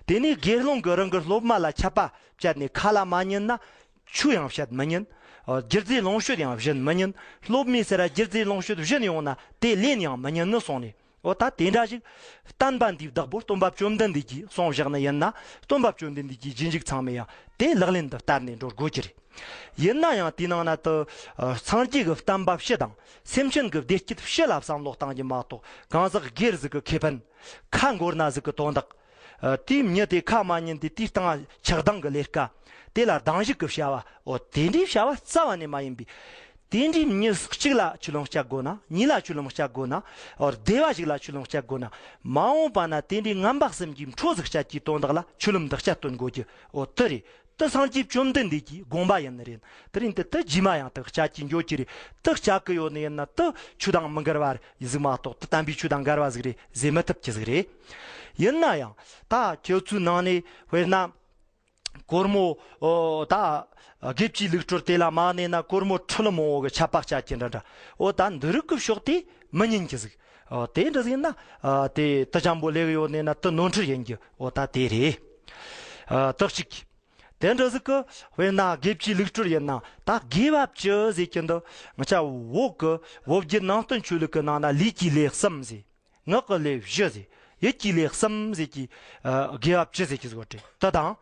དེ་ནས་དགེ་སློང་གི་རང་གི་སློབ་མ་ལ་ཆད་པ་བཅད་ནས་ཁ་ལ་མ་ཉན་ན། ཆོས་ཡང་བཤད་མི་ཉན། རྒྱུ་རྫས་ལོངས་སྤྱོད་ཡང་སྦྱིན་མི་ཉན། སློབ་མའི་སར་རྒྱུ་རྫས་ལོངས་སྤྱོད་སྦྱིན་ཡོང་ན་དེ་ལེན་ཡང་མི་ཉན་ནི་གསུངས་ནས། འོ་ད་དེ་འདྲ་ཞིག་བསྟན་པ་འདིའི་བདག་པོ་སྟོན་པ་བཅོམ་ལྡན་འདས་ཀྱིས་གསུངས་བཞག་ནི་ཡིན་ན། སྟོན་པ་བཅོམ་ལྡན་འདས་ཀྱི་རྗེས་འཇུག་ཚང་མས་ཡང་དེ་ལག་ལེན་དུ་བསྟར་ནས་འགྲོ་དགོས་ཀྱི་རེད། ཡིན་ན་ཡང་དེའི་ནང་ན་དུ་སངས་རྒྱས་ཀྱི་བསྟན་པ་སྤྱི་དང་སེམས་ཅན་གྱི་བདེ་སྐྱིད་སྤྱི་ལ་བསམ་བློ་གཏང་རྒྱུ་མ་གཏོགས། གང་ཟག་སྒེར་ཟིག་གི་ཁེ་ཕན། ཁ་འགོར་ན་ཟིག་གི་དོན་དག། ཨ། དེའི་མྱི་དེ་ཁ་མ་ཉན་དེ་དེའི་སྟེང་ཆགས་སྡང་གི་ལས་ཀ། དེ་ལ་སྡང་ཞིག་གི་བྱ་བ། འོ་དེ་འདྲའི་བྱ་བ་རྩ་བ་ནས་མ་ཡིན་པས། དེ་འདྲའི་མྱི་གཅིག་ལ་ཆུ་ལོང་བཅད་དགོས་ན། གཉིས་ལ་ཆུ་ལོང་བཅད་དགོས་ན། འོ་སྡེ་བ་ཞིག་ལ་ཆུ་ལོང་བཅད་དགོས་ན། མ་འོངས་པ་ན་དེ་འདྲའི་ངན་པ་གསུམ་གྱི་འཕྲོ་ཟིག་བཅད་ཀྱི་དོན་དག་ལ་ཆུ་ལམ་འདི་བཅད་སྟོན་དགོས་ཀྱི། འོ་དེ་རེད། དེ་སངས་རྒྱས་བཅོམ་ལྡན་འདས་ཀྱི་དགོངས་པ་ཡིན་ནི་རེད། དེ་རིང་དེ་དེ་རྗེས་མ་ཡང་དག་བཅད་ཀྱི་འགྱོ་གི་རེད། དེ་བཅད་གི་ཡོད་ནི་ཡིན་ན་དེ་ཆོས་དང་མི་འགལ་བ་ཟིག་མ་གཏོགས། དེ་དམ་པའི་ཆོས་དང་འགལ་བ་ཟིག་རེད་ཟེར་མི་ཐུབ་ཀྱི་ཟིག་རེད། ཡིན་ན་ཡང་ད་ཁྱེད་ཚོའི་ནང་ནས་དཔེར་ན། སྒོར་མོ། ཨོ། ད་དགེ་བཅུའི་ལུགས་སྲོལ་དེ་ལ་མ་གནས་ན་སྒོར་མོ་ཁྲི་ལ་མང་བོ་གི་ཆད་པ་བཅད་ཀྱི་འདྲ་འདྲ། འོ་ད་འདི་རིགས་ཀྱི་ཕྱོགས་དེ་མི་ཉན་གྱི་ཟིག་འོ་དེ་འདྲ་ཟིག་ཡིན་ན། ཨ། དེ་དེ་ཅན་པོ་ལེགས་ཡོད་ནས་ན་དེ་ནོར་འཁྲུལ་ཡིན་གྱི། འོ་ད་དེ་རེད། ཨ། དག་ཅིག་དེ་འདྲ་ཟིག་གི་དཔེར་ན་དགེ་བཅུའི་ལུགས་སྲོལ་ཡིན་ན། ད་དགེ་བ་བཅུ་ཟེར་གྱི་འདི་ང་ཅག་བོད་གི་བོད་བརྒྱུད་ནང་བསྟན་ཆོས་ལུགས་ཀྱི་ནང་ན་ལས་ཀྱི་ལས་གསུམ་ཟེར། ངག་གི་ལས་བཞི་ཟེར། ཡིད་ཀྱི་ལས་གསུམ་ཟེར་གྱི། ཨ། དགེ་བ་བཅུ་ཟེར་གྱི་ཟིག་ཡོད་རེད། དེ་དང་།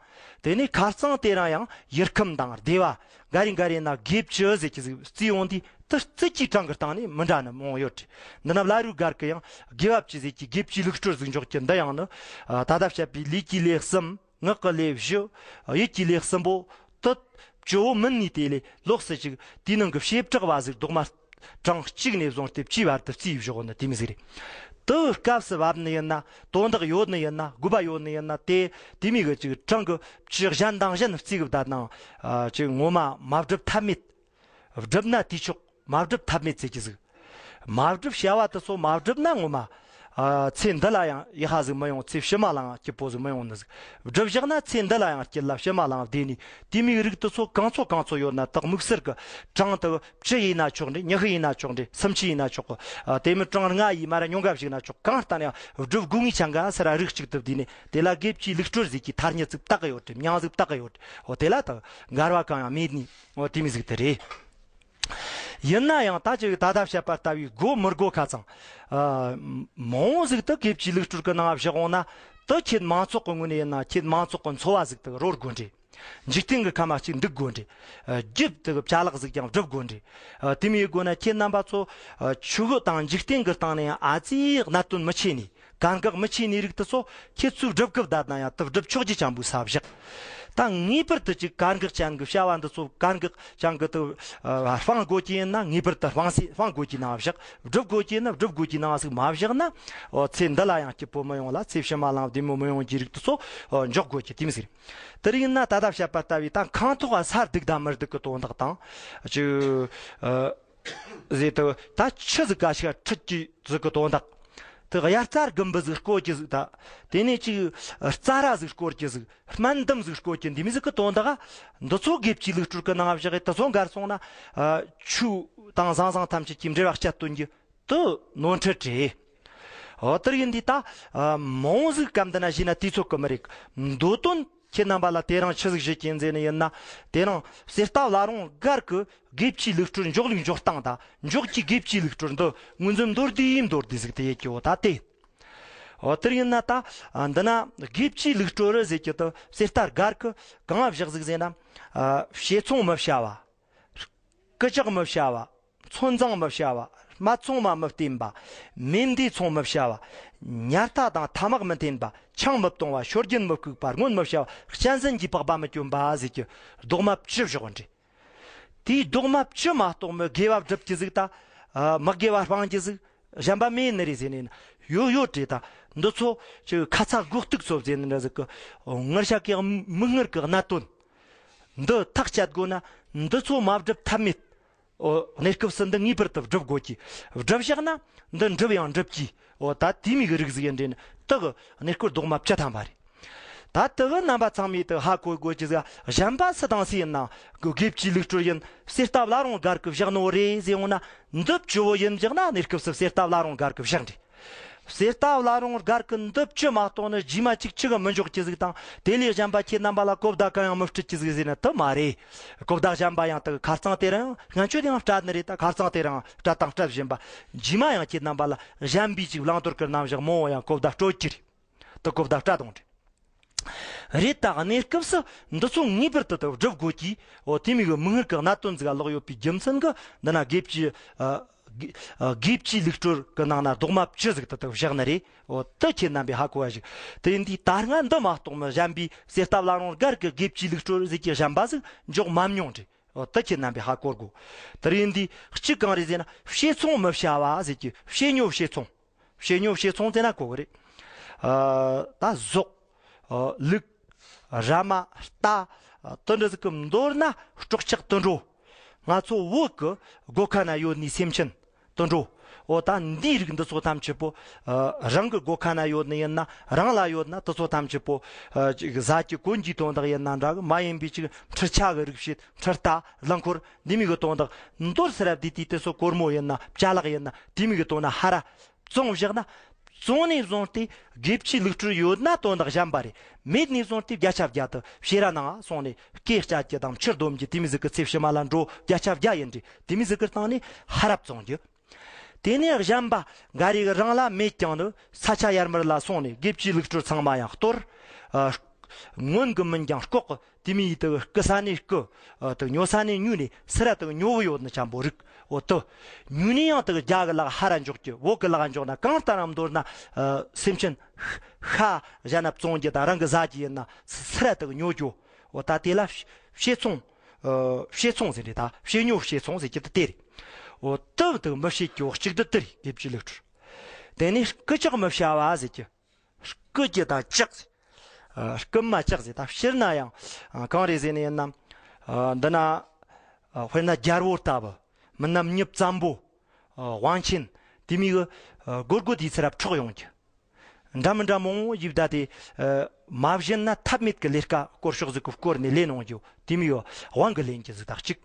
དེ་ནས་ཁ་རྩང་དེ་རང་ཡང་ཡུལ་ཁམས་དང་སྡེ་བ་འགའ་རེ་འགའ་རེ་ན་དགེ་བཅུ་ཟེར་གྱི་ཟིག་བརྩིས་ཡོང་དུས། དེ་རྩིས་ཀྱི་གྲངས་ཀྱི་སྟེང་ནས་མི་འདྲ་ནི་མང་ཡོད་རེད། འདི་ན་བླ་རུང་སྒར་གི་ཡང་དགེ་བ་བཅུ་ཟེར་གྱི་དགེ་བཅུའི་ལུགས་སྲོལ་ཟིག་འཇོག་གི། འདི་ཡང་ནི། ཨ། ད་ལྟ་བཤད་པའི་ལས་ཀྱི་ལས་གསུམ། ངག་གི་ལས་བཞི། ཡིད་ཀྱི་ལས་གསུམ་པོ། དེ་བཅུ་བོ་མིན་ནི་དེ་ལས་ལོགས་སུ་ཅིག་དེའི་ནང་གི་བྱེ་བྲག་པ་ཟིག་རྡོག་མ་གྲངས་གཅིག་ནས་བཟུང་སྟེ་བཅུའི་བར་དུ་བརྩིས་བཞག་ནི་དེ་མོ་ཟིག་རེད། དེ་སྐབས་སུ་བབ་ནི་ཡིན་ན། དོན་དག་ཡོད་ནི་ཡིན་ན། དགོས་པ་ཡོད་ནི་ཡིན་ན། དེ་དེ་མོ་གི་ཅིག་གྲངས་ཀྱི་བཅུ་གཞན་དང་གཞན་བརྩིས་གི་བསྡད་ནའང་། ཨ། ཅིག་ངོ་མ་མ་བསྒྲུབས་ཐབས་མེད། བསྒྲུབས་ན་དེས་ཆོག་མ་བསྒྲུབས་ཐབས་མེད་ཟེར་གྱི་ཟིག་མ་བསྒྲུབས་བྱ་བ་དེ་ཚོ་མ་བསྒྲུབས་ན་ངོ་མ། ཨ། ཚེ་འདི་ལ་ཡང་ཡག་པ་ཟིག་མི་ཡོང་། ཚེ་ཕྱི་མ་ལའང་སྐྱིད་པོ་ཟིག་མི་ཡོང་ནི་ཟིག་བསྒྲུབས་བཞག་ན་ཚེ་འདི་ལ་ཡང་སྐྱིད་ལ་ཕྱི་མ་ལའང་བདེ་ནི། དེ་མོའི་རིགས་དེ་ཚོ་གང་ཚོ་གང་ཚོ་ཡོད་ན། དག་དམིགས་བསལ་གྱི་གྲངས་དེ་བཅུ་ཡིན་ན་ཆོག་འདྲ། ཉི་ཤུ་ཡིན་ན་ཆོག་འདྲ། སུམ་ཅུ་ཡིན་ན་ཆོག་གི། ཨ། དེ་མིན་གྲངས་ལྔ་ཡིན་མ་ར་ཉུང་འགའ་ཞིག་ན་ཆོག་གང་ལྟར་ཡང་བསྒྲུབ་དགོས་ངེས་ཆ་འགའ་ས་ར་རིགས་གཅིག་ཏུ་བསྡུས་ནས། དེ་ལ་དགེ་བཅུའི་ལུགས་སྲོལ་ཟེར་གྱི་ཐ་སྙད་ཟིག་བཏགས་གི་ཡོད་དྲ། མྱིང་ཟིག་བཏགས་གི་ཡོད་དྲ། འོ་དེ་ལ་ད་འགལ་བ་གང་ཡང་མེད་ནི། འོ་དེ་མོ་ཟིག་དེ་རེད། ཡིན་ན་ཡང་ད་ཅིག་ད་ལྟ་བཤད་པ་ལྟ་བུའི་དགོས་མི་དགོས་ཁ་ཚང་། ཨ། མང་བོ་ཟིག་དེ་དགེ་བཅུའི་ལུགས་སྲོལ་གྱི་ནང་བཞག་འོང་ན། དེ་ཁྱེད་མང་ཚོགས་ཀྱི་ངོས་ནས་ཡིན་ན་ཁྱེད་མང་ཚོགས་ཀྱི་འཚོ་བ་ཟིག་དེ་རོལ་དགོས་འདྲ། འཇིག་རྟེན་གྱི་ཁ་མ་གཅིག་འདུག་དགོས་འདྲ། ཨ། རྒྱུད་དེ་གི་བཅའ་ལག་ཟིག་ཀྱང་སྒྲུབ་དགོས་འདྲ། ཨ། དེ་མོ་ཡེད་དགོས་ན་ཁྱེད་རྣམ་པ་ཚོ། ཨ། ཆོས་དང་འཇིག་རྟེན་གྱི་སྟེང་ནས་ཡང་ཨ་ཙི་གནད་དོན་མི་ཆེ་ནི། གལ་འགག་མི་ཆེ་ནི་རིགས་དེ་ཚོ་ཁྱེད་ཚོས་སྒྲུབ་གི་བསྡད་ན་ཡང་དེ་སྒྲུབ་ཆོག་རྒྱུ་ཅན་པོའི་ས་བཞག་ད་ངེས་པར་དུ་ཅིག་གལ་འགག་ཅན་གྱི་བྱ་བ་འདི་ཚོ། གལ་འགག་ཅན་གྱི་དེ། ཨ། སྤང་དགོས་ཀྱི་ཡིན་ན་ངེས་པར་དུ་སྤང་སའི། སྤང་དགོས་ཀྱི་ནང་བཞག་སྒྲུབ་དགོས་ཀྱི་ཡིན་ན་སྒྲུབ་དགོས་ཀྱི་ནང་ཟིག་མ་བཞག་ན། འོ་ཚེ་འདི་ལ་ཡང་སྐྱིད་པོ་མི་ཡོང་ལ་ཚེ་ཕྱི་མ་ལའང་བདེ་མོ་མི་ཡོང་རྒྱུའི་རིགས་དེ་ཚོ། འོ་འཇོག་དགོས་ཀྱི་དེ་མོ་ཟིག་རེད། དེ་ཡིན་ན་ད་ལྟ་བཤད་པ་ལྟ་བུའི་ད་ཁང་ཐོག་ག་ས་སྡུག་དང་མི་སྡུག་གི་དོན་དག་དང་། ཅིག་ཨ། ཟེར་དུས་ད་ཆུ་ཟིག་ག་ཞིག་ཁྲིད་ཀྱི་ཟིག་གི་དོན་དག་དེ་དབྱར་རྩྭ་དགུན་འབུ་ཟིག་བརྐོ་རྒྱུ་ཟིག་ད། དེ་ནས་ཅིག་རྩྭ་ར་ཟིག་བརྐོ་རྒྱུ་ཟིག་སྨན་ལྡུམ་ཟིག་བརྐོ་རྒྱུ། འདི་མོ་ཟིག་གི་དོན་དག་འདི་ཚོ་དགེ་བཅུའི་ལུགས་སྲོལ་གྱི་ནང་བཞག་གི། དེ་ཚོ་འགལ་སོང་ན། ཨ། ཆོས་དང་ཟང་ཟིང་ཐམས་ཅད་ཀྱི་འབྲེལ་བ་བཅད་སྟོན་རྒྱུ་དེ་ནོར་འཁྲུལ་རེད། འོ་དེ་ཡིན་དུས་ད། ཨ། མང་ཟིག་སྐབས་འདི་ན་བྱས་ན་དུས་ཚོད་ཀྱི་མི་རིགས། མདོ་དོན་ཁྱེད་རྣམ་པ་ལ་དེ་རིང་ཆི་ཟིག་བཤད་ཀྱི་ཡིན་ཟེར་ནི་ཡིན་ན། དེ་རིང་གསེར་རྟ་བླ་རུང་སྒར་གྱི་དགེ་བཅུའི་ལུགས་སྲོལ་འཇོག་ལུགས་འཇོག་སྟངས་དང་། འཇོག་རྒྱུའི་དགེ་བཅུའི་ལུགས་སྲོལ་འདི་ངོས་འཛིན་མདོར་བསྡུས་མདོར་བསྡུས་ཟིག་དེ་ཡེད་རྒྱུ་བོ་ད་དེ། འོ་དེ་ཡིན་ན་ད། ཨ། འདི་ན་དགེ་བཅུའི་ལུགས་སྲོལ་ཟེར་རྒྱུ་དེ་གསེར་རྟ་སྒར་གྱི་གང་བཞག་ཟིག་ཟེར་ན། ཨ། བྱེ་ཚོང་མི་བྱ་བ། རྐུ་ཇག་མི་བྱ་བ། ཚོང་རྫོང་མི་བྱ་བ། སྨད་འཚོང་མ་མི་བསྟེན་པ། མེ་མདའི་ཚོང་མི་བྱ་བ། ཉལ་ཐ་དང་ཐ་མག་མི་འཐེན་པ། ཆང་མི་བཏུང་བ། ཤོ་རྒྱུན་མི་ལྐུགས་པ། རྔོན་མི་བྱ་བ། གཅན་གཟན་གྱི་པགས་པ་མི་གྱོན་པ་ཟེར་རྒྱུ་རྡོག་མ་བཅུ་བཞག་འདྲ། དེའི་རྡོག་མ་བཅུ་མ་གཏོགས་མི་དགེ་བ་སྒྲུབ་རྒྱུ་ཟིག་ད། ཨ། མི་དགེ་བ་སྤང་རྒྱུ་ཟིག་གཞན་པ་མེད་ནི་རེད་ཟེར་ནས་ཡོད་ཡོད་རེད། ད་འདི་ཚོ་ཅིག་ཁ་ཚ་དགོས་གཏུགས་ཚོ་ཟེར་ནི་འདྲ་ཟིག་གི། ངར་ཤ་གི་མིག་སྔར་གི་གནད་དོན་འདི་ཐག་བཅད་དགོས་ན་འདི་ཚོ་མ་བསྒྲུབས་ཐབས་མེད། འོ། གནས་སྐབས་སུ་འདི་ངེས་པར་དུ་བསྒྲུབ་དགོས་ཀྱི། བསྒྲུབས་བཞག་ན་འདི་འགྲུབ་ཡང་འགྲུབ་ཀྱི། འོ་ད་དེ་མོ་གི་རིགས་ཟིག་ཡིན་དྲན། དེ་གི་གནས་སྐོར་རྡོག་མ་བཅུ་ཐམ་པ་རེད། ད་དེ་གི་རྣམ་པ་ཚང་མས་དེ་ཧ་གོ་དགོས་ཀྱི་ཟིག་གཞན་པ་སུ་དང་སུ་ཡིན་ན་དགེ་བཅུའི་ལུགས་སྲོལ་ཡིན། གསེར་རྟ་བླ་རུང་སྒར་གི་བཞག་ནོ་རེད་ཟེར་འོང་ན། འདི་བཅུ་བོ་ཡིན་བཞག་ན་གནས་སྐབས་སུ་གསེར་རྟ་བླ་རུང་སྒར་གི་བཞག་འདྲ། གསེར་རྟ་བླ་རུང་སྒར་གི་འདི་བཅུ་མ་གཏོགས་ནི་རྗེས་མ་གཅིག་ཅི་གི་མི་འཇོག་གི་ཟིག་དང་། དེ་ལས་གཞན་པ་ཁྱེད་རྣམ་པ་ལ་གོ་བརྡ་གང་ཡང་མི་སྤྲད་ཀྱི་ཟིག་ཟེར་ན་དེ་མ་རེད། གོ་བརྡ་གཞན་པ་ཡང་དག་ཁ་རྩང་དེ་རིང་ཡང་སྔན་ཆད་ཡང་སྤྲད་ནི་རེད། ད་ཁ་རྩང་དེ་རིང་སྤྲད་དང་སྤྲད་བཞིན་པ། རྗེས་མ་ཡང་ཁྱེད་རྣམ་པ་ལ་གཞན་པའི་ཅིག་བླང་དོར་གི་རྣམ་གཞག་མང་བོ་ཡང་གོ་བརྡ་སྤྲོད་ཀྱི་རེད། དེ་གོ་བརྡ་སྤྲད་དང་རེད། དེ་གནས་སྐབས་སུ་འདི་ཚོ་ངེས་པར་དུ་དེ་སྒྲུབ་དགོས་ཀྱི། འོ་དེ་མོ་གི་མིག་སྔར་གི་གནད་དོན་ཟིག་ལོག་ཡོད་པའི་རྒྱུ་མཚན་གི་འདི་ན་དགེ་བཅུའི་ཨ། དགེ་ཨ། དགེ་བཅུའི་ལུགས་སྲོལ་གི་ནང་ན་ལྡོག་མ་བཅུ་ཟིག་དེ་དག་བཞག་ནི་རེད། འོ་དེ་ཁྱེད་རྣམ་པས་ཧ་གོ་བ་ཞིག་དེ་ཡིན་དུས་ད་སྔ་འདི་མ་གཏོགས་མི་གཞན་པའི་གསེར་རྟ་བླ་རུང་སྒར་གི་དགེ་བཅུའི་ལུགས་སྲོལ་ཟིག་གི་གཞན་པ་ཟིག་འཇོག་མ་མྱོང་རེད། འོ་དེ་ཁྱེད་རྣམ་པས་ཧ་གོ་དགོས། དེ་ཡིན་དུས་གཅིག་གང་རེད་ཟེར་ན། བཤས་ཚོང་མི་བྱ་བ་ཟེར་གི། བཤས་ཉོ་བཤས་ཚོང་། བཤས་ཉོ་བཤས་ཚོང་ཟེར་ན་གོ་གི་རེད། ཨ། ད་ཟོག་ཨ། ལུག་ར་མ། རྟ། ཨ། དེ་འདྲ་ཟིག་གི་མདོར་ན་སྲོག་ཆགས་དུད་འགྲོ། ང་ཚོ་བོད་གི་སྒོ་ཁ་ན་ཡོད་ནི་སེམས་ཅན་དུད་འགྲོ། འོ་ད་འདིའི་རིགས་འདི་ཚོ་ཐམས་ཅད་པོ། ཨ། རང་གི་སྒོ་ཁ་ན་ཡོད་ནི་ཡིན་ན། རང་ལ་ཡོད་ན་དེ་ཚོ་ཐམས་ཅད་པོ། ཨ། ཅིག་ཟ་རྒྱུ་གོན་རྒྱུའི་དོན་དག་ཡིན་ན་འདྲ་གི། མ་ཡིན་པའི་ཅིག་འཕྲུལ་ཆས་གི་རིགས་བྱེད། འཕྲུལ་རྟ། རླངས་འཁོར་འདི་མོ་གི་དོན་དག་མདོར་ཟེར་ར་བསྡུས་ཏེ། དེ་ཚོ་སྒོར་མོ་ཡིན་ན། ཅ་ལག་ཡིན་ན། དེ་མོ་གི་དོན་ན་ཧར་ར་བཙོང་བཞག་ན། བཙོང་ནས་བཟུང་སྟེ་དགེ་བཅུའི་ལུགས་སྲོལ་ཡོད་ན་དོན་དག་གཞན་པ་རེད། མེད་ནས་བཟུང་སྟེ་བརྒྱ་ཆ་བརྒྱ་དེ་ཕྱེ་ར་ནང་སོང་ནས་སྐེ་བཅད་རྒྱུ་དང་ཕྱིར་སྡོམ་རྒྱུ་དེ་མོ་ཟིག་གི་ཚེ་ཕྱི་མ་ལ་འགྲོ། བརྒྱ་ཆ་བརྒྱ་ཡིན་དུས་དེ་མོ་ཟིག་གི་སྟེང་ནས་ཧར་ར་བཙོང་རྒྱུ། དེ་ནས་གཞན་པ་འགའ་རེ་གི་རང་ལ་མེད་ཀྱང་ནི་ས་ཆ་ཡར་མར་ལ་སོང་ནས་དགེ་བཅུའི་ལུགས་སྲོལ་ཚང་མ་ཡང་གཏོར། ཨ། སྔོན་གི་མིན་ཀྱང་ལྐོག་གི་དེ་མོ་ཡི་དེ་རྐུ་ས་ནས་རྐུ། ཨ། དེ་ཉོ་ས་ནས་ཉོས་ནས་སུ་ར་དེ་ཉོ་གི་ཡོད་ནི་ཅན་པོ་རིགས། འོ་དེ་ཉོས་ནས་ཡང་དེ་རྒྱ་གི་ལག་ཧར་ར་འཇོག་རྒྱུ། བོད་གི་ལག་འཇོག་ན། གང་ལྟར་རམ་མདོར་ན། ཨ། སེམས་ཅན་ཤ་གཞན་ན་བཙོང་རྒྱུ་དང་རང་གི་ཟ་རྒྱུ་ཡིན་ན་སུ་ར་དེ་ཉོ་རྒྱུ། འོ་ད་དེ་ལ་བཤས་ཚོང་། ཨ། བཤས་ཚོང་ཟེར་རེད། ད་བཤས་ཉོ་བཤས་ཚོང་ཟེར་གྱི་དེ་དེ་རེད། འོ་དེ་དེ་མི་བྱེད་རྒྱུ་གཅིག་དེ་དེ་རེད། དགེ་བཅུའི་ལུགས་སྲོལ། དེ་ནས་རྐུ་ལྕག་མི་བྱ་བ་ཟེར་གྱི། རྐུ་རྒྱུ་དང་ལྕག་ཟེར། ཨ། རྐུན་མ་ལྕག་ཟེར། ད་སྤྱིར་ན་ཡང་གང་རེད་ཟེར་ནས་ཡིན་ན། ཨ། འདི་ན། ཨ། དཔེར་ན་རྒྱལ་པོ་ལྟ་བུ། མི་ནམ་མྱི་བཙན་པོ། ཨ། དབང་ཆེན་དེ་མོ་གི། ཨ། སྒོར་སྒོར་དེའི་ཚུར་ར་འཕྲོག་ཡོང་རྒྱུ། འདྲ་མི་འདྲ་མང་བོ་ཡིབ་ད་དེ། ཨ། མ་བྱིན་ན་ཐབས་མེད་ཀྱི་ལས་ཀ་སྐོར་ཤོག་ཟིག་གི་སྐོར་ནས་ལས་གནང་རྒྱུ། དེ་མོ་གི་དབང་གི་ལེན་རྒྱུ་ཟིག་དང་གཅིག་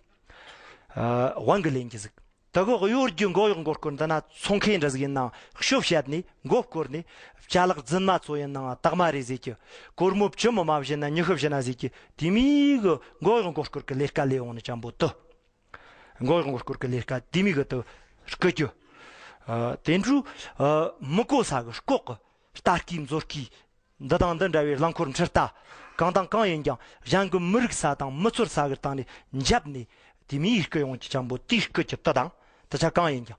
ཨ། དབང་གི་ལེན་རྒྱུ་ཟིག་དེ་གི་གཡོ་སྒྱུ་མགོ་གཡོག་མགོ་སྐོར། འདི་ན་ཚོང་ཁེ་འདྲ་ཟིག་ཡིན་ནའང་ཤོབ་བཤད་ནས་མགོ་སྐོར་ནས། ཅ་ལག་རྫུན་མ་ཚོ་ཡིན་ནའང་དག་མ་རེད་ཟེར་གྱི། སྒོར་མོ་བཅུ་མོ་མ་བྱིན་ན་ཉི་ཤུ་བྱིན་ན་ཟེར་གྱི། དེ་མོ་གི་མགོ་གཡོག་མགོ་སྐོར་གི་ལས་ཀ་ལས་འོང་ནི་ཅན་པོ་དེ། མགོ་གཡོག་མགོ་སྐོར་གི་ལས་ཀ་དེ་མོ་གི་དེ་རྐུ་རྒྱུ། ཨ། དེ་འཕྲོ། ཨ། མི་གོ་ས་གི་ལྐོག་གི་རྟ་རྐུའི་མཛོ་རྐུའི། འདི་དང་འདི་འདྲ་བའི་རླངས་འཁོར་འཕྲུལ་རྟ་གང་དང་གང་ཡིན་ཀྱང་། གཞན་གྱི་མི་རིག་ས་དང་མི་ཚོར་ས་གི་སྟེང་ནས་འཇབ་ནས་དེ་མོ་ཡི་རྐུ་ཡོང་རྒྱུ་ཅན་པོ། དེའི་རྐུ་རྒྱུ་དེ་དང་དེ་ཆ་གང་ཡིན་ཀྱང་།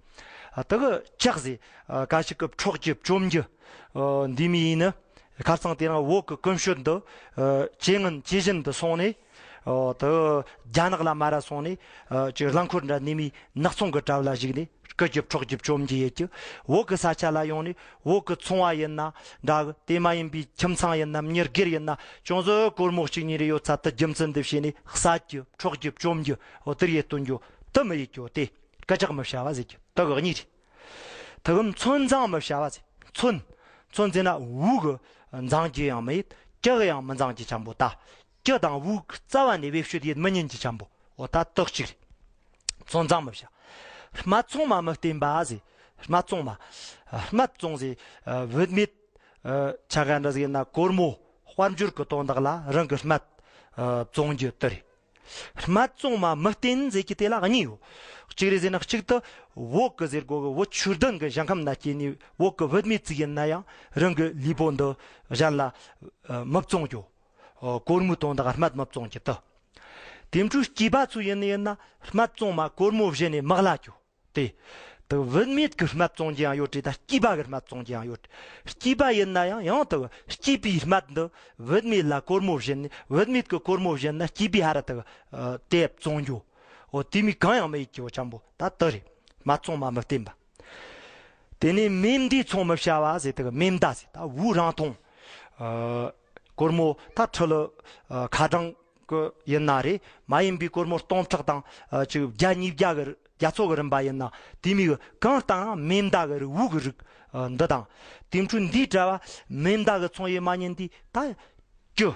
ཨ། དེ་གི་ལྕག་ཟེར། ཨ། ག་ཞིག་གི་འཕྲོག་རྒྱུ་བཅོམ་རྒྱུ། ཨ། འདི་མོ་ཡིན་ནི། ཁ་རྩང་དེ་རིང་བོད་གི་ཀུན་སྤྱོད་འདི། ཨ། ཇེ་ངན་ཇེ་ཞན་དུ་སོང་ནས། ཨོ། དེ་རྒྱ་ནག་ལ་མར་ར་སོང་ནས། ཨ། ཅིག་རླངས་འཁོར་འདྲ་ནི་མོའི་ནག་ཚོང་གི་གྲབས་ལ་གཞིགས་ནས་རྐུ་རྒྱུ་འཕྲོག་རྒྱུ་བཅོམ་རྒྱུ་ཡེད་རྒྱུ། བོད་གི་ས་ཆ་ལ་ཡོང་ནས་བོད་གི་ཚོང་བ་ཡིན་ན་འདྲ་གི། དེ་མ་ཡིན་པའི་ཁྱིམ་ཚང་ཡིན་ན། མྱི་སྒེར་ཡིན་ན། ཅུང་ཟད་སྒོར་མོ་གཅིག་གཉིས་རེ་ཡོད་ཚད་དེ་རྒྱུ་མཚན་འདི་བྱས་ནས་བསད་རྒྱུ་འཕྲོག་རྒྱུ་བཅོམ་རྒྱུ། འོ། དེར་ཡེད་གཏོང་རྒྱུ་དེ་མི་ཡེད་རྒྱུ། དེ་རྐུ་ལྕག་མི་བྱ་བ་ཟེར་རྒྱུ་དེ་གི་གཉིས་རེད། དེ་གི་ཚོན་བཟང་མི་བྱ་བ་ཟེར། ཚོན། ཚོན་ཟེར་ན་དབུགས་གི་མཛེས་རྒྱུ་ཡང་མི་ཡེད། སྐྱི་གི་ཡང་མི་མཛེས་རྒྱུ་ཅན་པོ་ད། སྐྱི་དང་དབུགས་རྩ་བ་ནས་བེད་སྤྱོད་ཡེད་མི་ཉན་རྒྱུ་ཅན་པོ། འོ་ད་དེ་གཅིག་རེད། ཚོན་བཟང་མི་བྱ། རྨད་བཙོང་མ་མི་བསྟེན་པ་ཟེར། རྨད་བཙོང་མ། རྨད་བཙོང་ཟེར། བུད་མེད་ཆ་ག་འདྲ་ཟིག་ཡིན་ན་གོར་མོ་དཔལ་འབྱོར་གི་དོན་དག་ལ་རང་གི་རྨད་བཙོང་རྒྱུ་དེ་རེད། རྨད་བཙོང་མ་མི་བསྟེན་ཟེར་གྱི་དེ་ལ་གཉིས་ཡོད། གཅིག་རེད་ཟེར་ན། གཅིག་ཏུ་བོད་གི་ཟེར་གོ་གི། བོད་ཆོས་ལྡན་གི་ཞིང་ཁམས་ན་སྐྱེས་ནས་བོད་གི་བུད་མེད་ཅིག་ཡིན་ན་ཡང་རང་གི་ལུས་པོ་འདི་གཞན་ལ་མི་བཙོང་རྒྱུ། ཨ། གོར་མོའི་དོན་དག་རྨད་མི་བཙོང་རྒྱུ་དེ། དེ་འཕྲོ་སྐྱེས་པ་ཚོ་ཡིན་ནི་ཡིན་ན་རྨད་བཙོང་མ་གོར་མོ་བྱིན་ནས་མི་བརླག་རྒྱུ་དེ། དེ་བུད་མེད་ཀྱི་རྨད་བཙོང་རྒྱུ་ཡང་ཡོད་རེད། ད་སྐྱེས་པ་གི་རྨད་བཙོང་རྒྱུ་ཡང་ཡོད་རེད། སྐྱེས་པ་ཡིན་ན་ཡང་ཡང་དེ་སྐྱེས་པའི་རྨད་འདི་བུད་མེད་ལ་གོར་མོ་བྱིན་ནས། བུད་མེད་ཀྱི་གོར་མོ་བྱིན་ན་སྐྱེས་པས་ཧར་ར་དེ་དེ་བཙོང་རྒྱུ། འོ་དེ་མོ་གང་ཡང་མི་ཡེད་རྒྱུ་ཅན་པོ་ད་དེ་རེད། རྨད་བཙོང་མ་མི་བསྟེན་པ། དེ་ནས་མེ་མདའི་ཚོང་མི་བྱ་བ་ཟེར། དེ་གི་མེ་མདའ་ཟེར། ད་དབུགས་རིང་ཐུང་། ཨ། གོར་མོ་ད་ཁྲི་ལོ། ཨ། ཁ་གྲངས་གི་ཡིན་ན་རེད། མ་ཡིན་པའི་གོར་མོ་སྟོང་ཕྲག་དང་། ཨ། ཅིག་བརྒྱ་ཉིས་བརྒྱ་གི་རྒྱ་མཚོ་གི་རིམ་པ་ཡིན་ན། དེ་མོ་གི་གང་ལྟར་ཡང་མེ་མདའ་གི་རིགས། དབུགས་གི་རིགས། ཨ། འདི་དང་། དེ་འཕྲོ་འདིའི་གྲྭ་བ་མེ་མདའ་གི་ཚོང་ཡེད་མ་ཉན་དུས་ད་ཀྱི།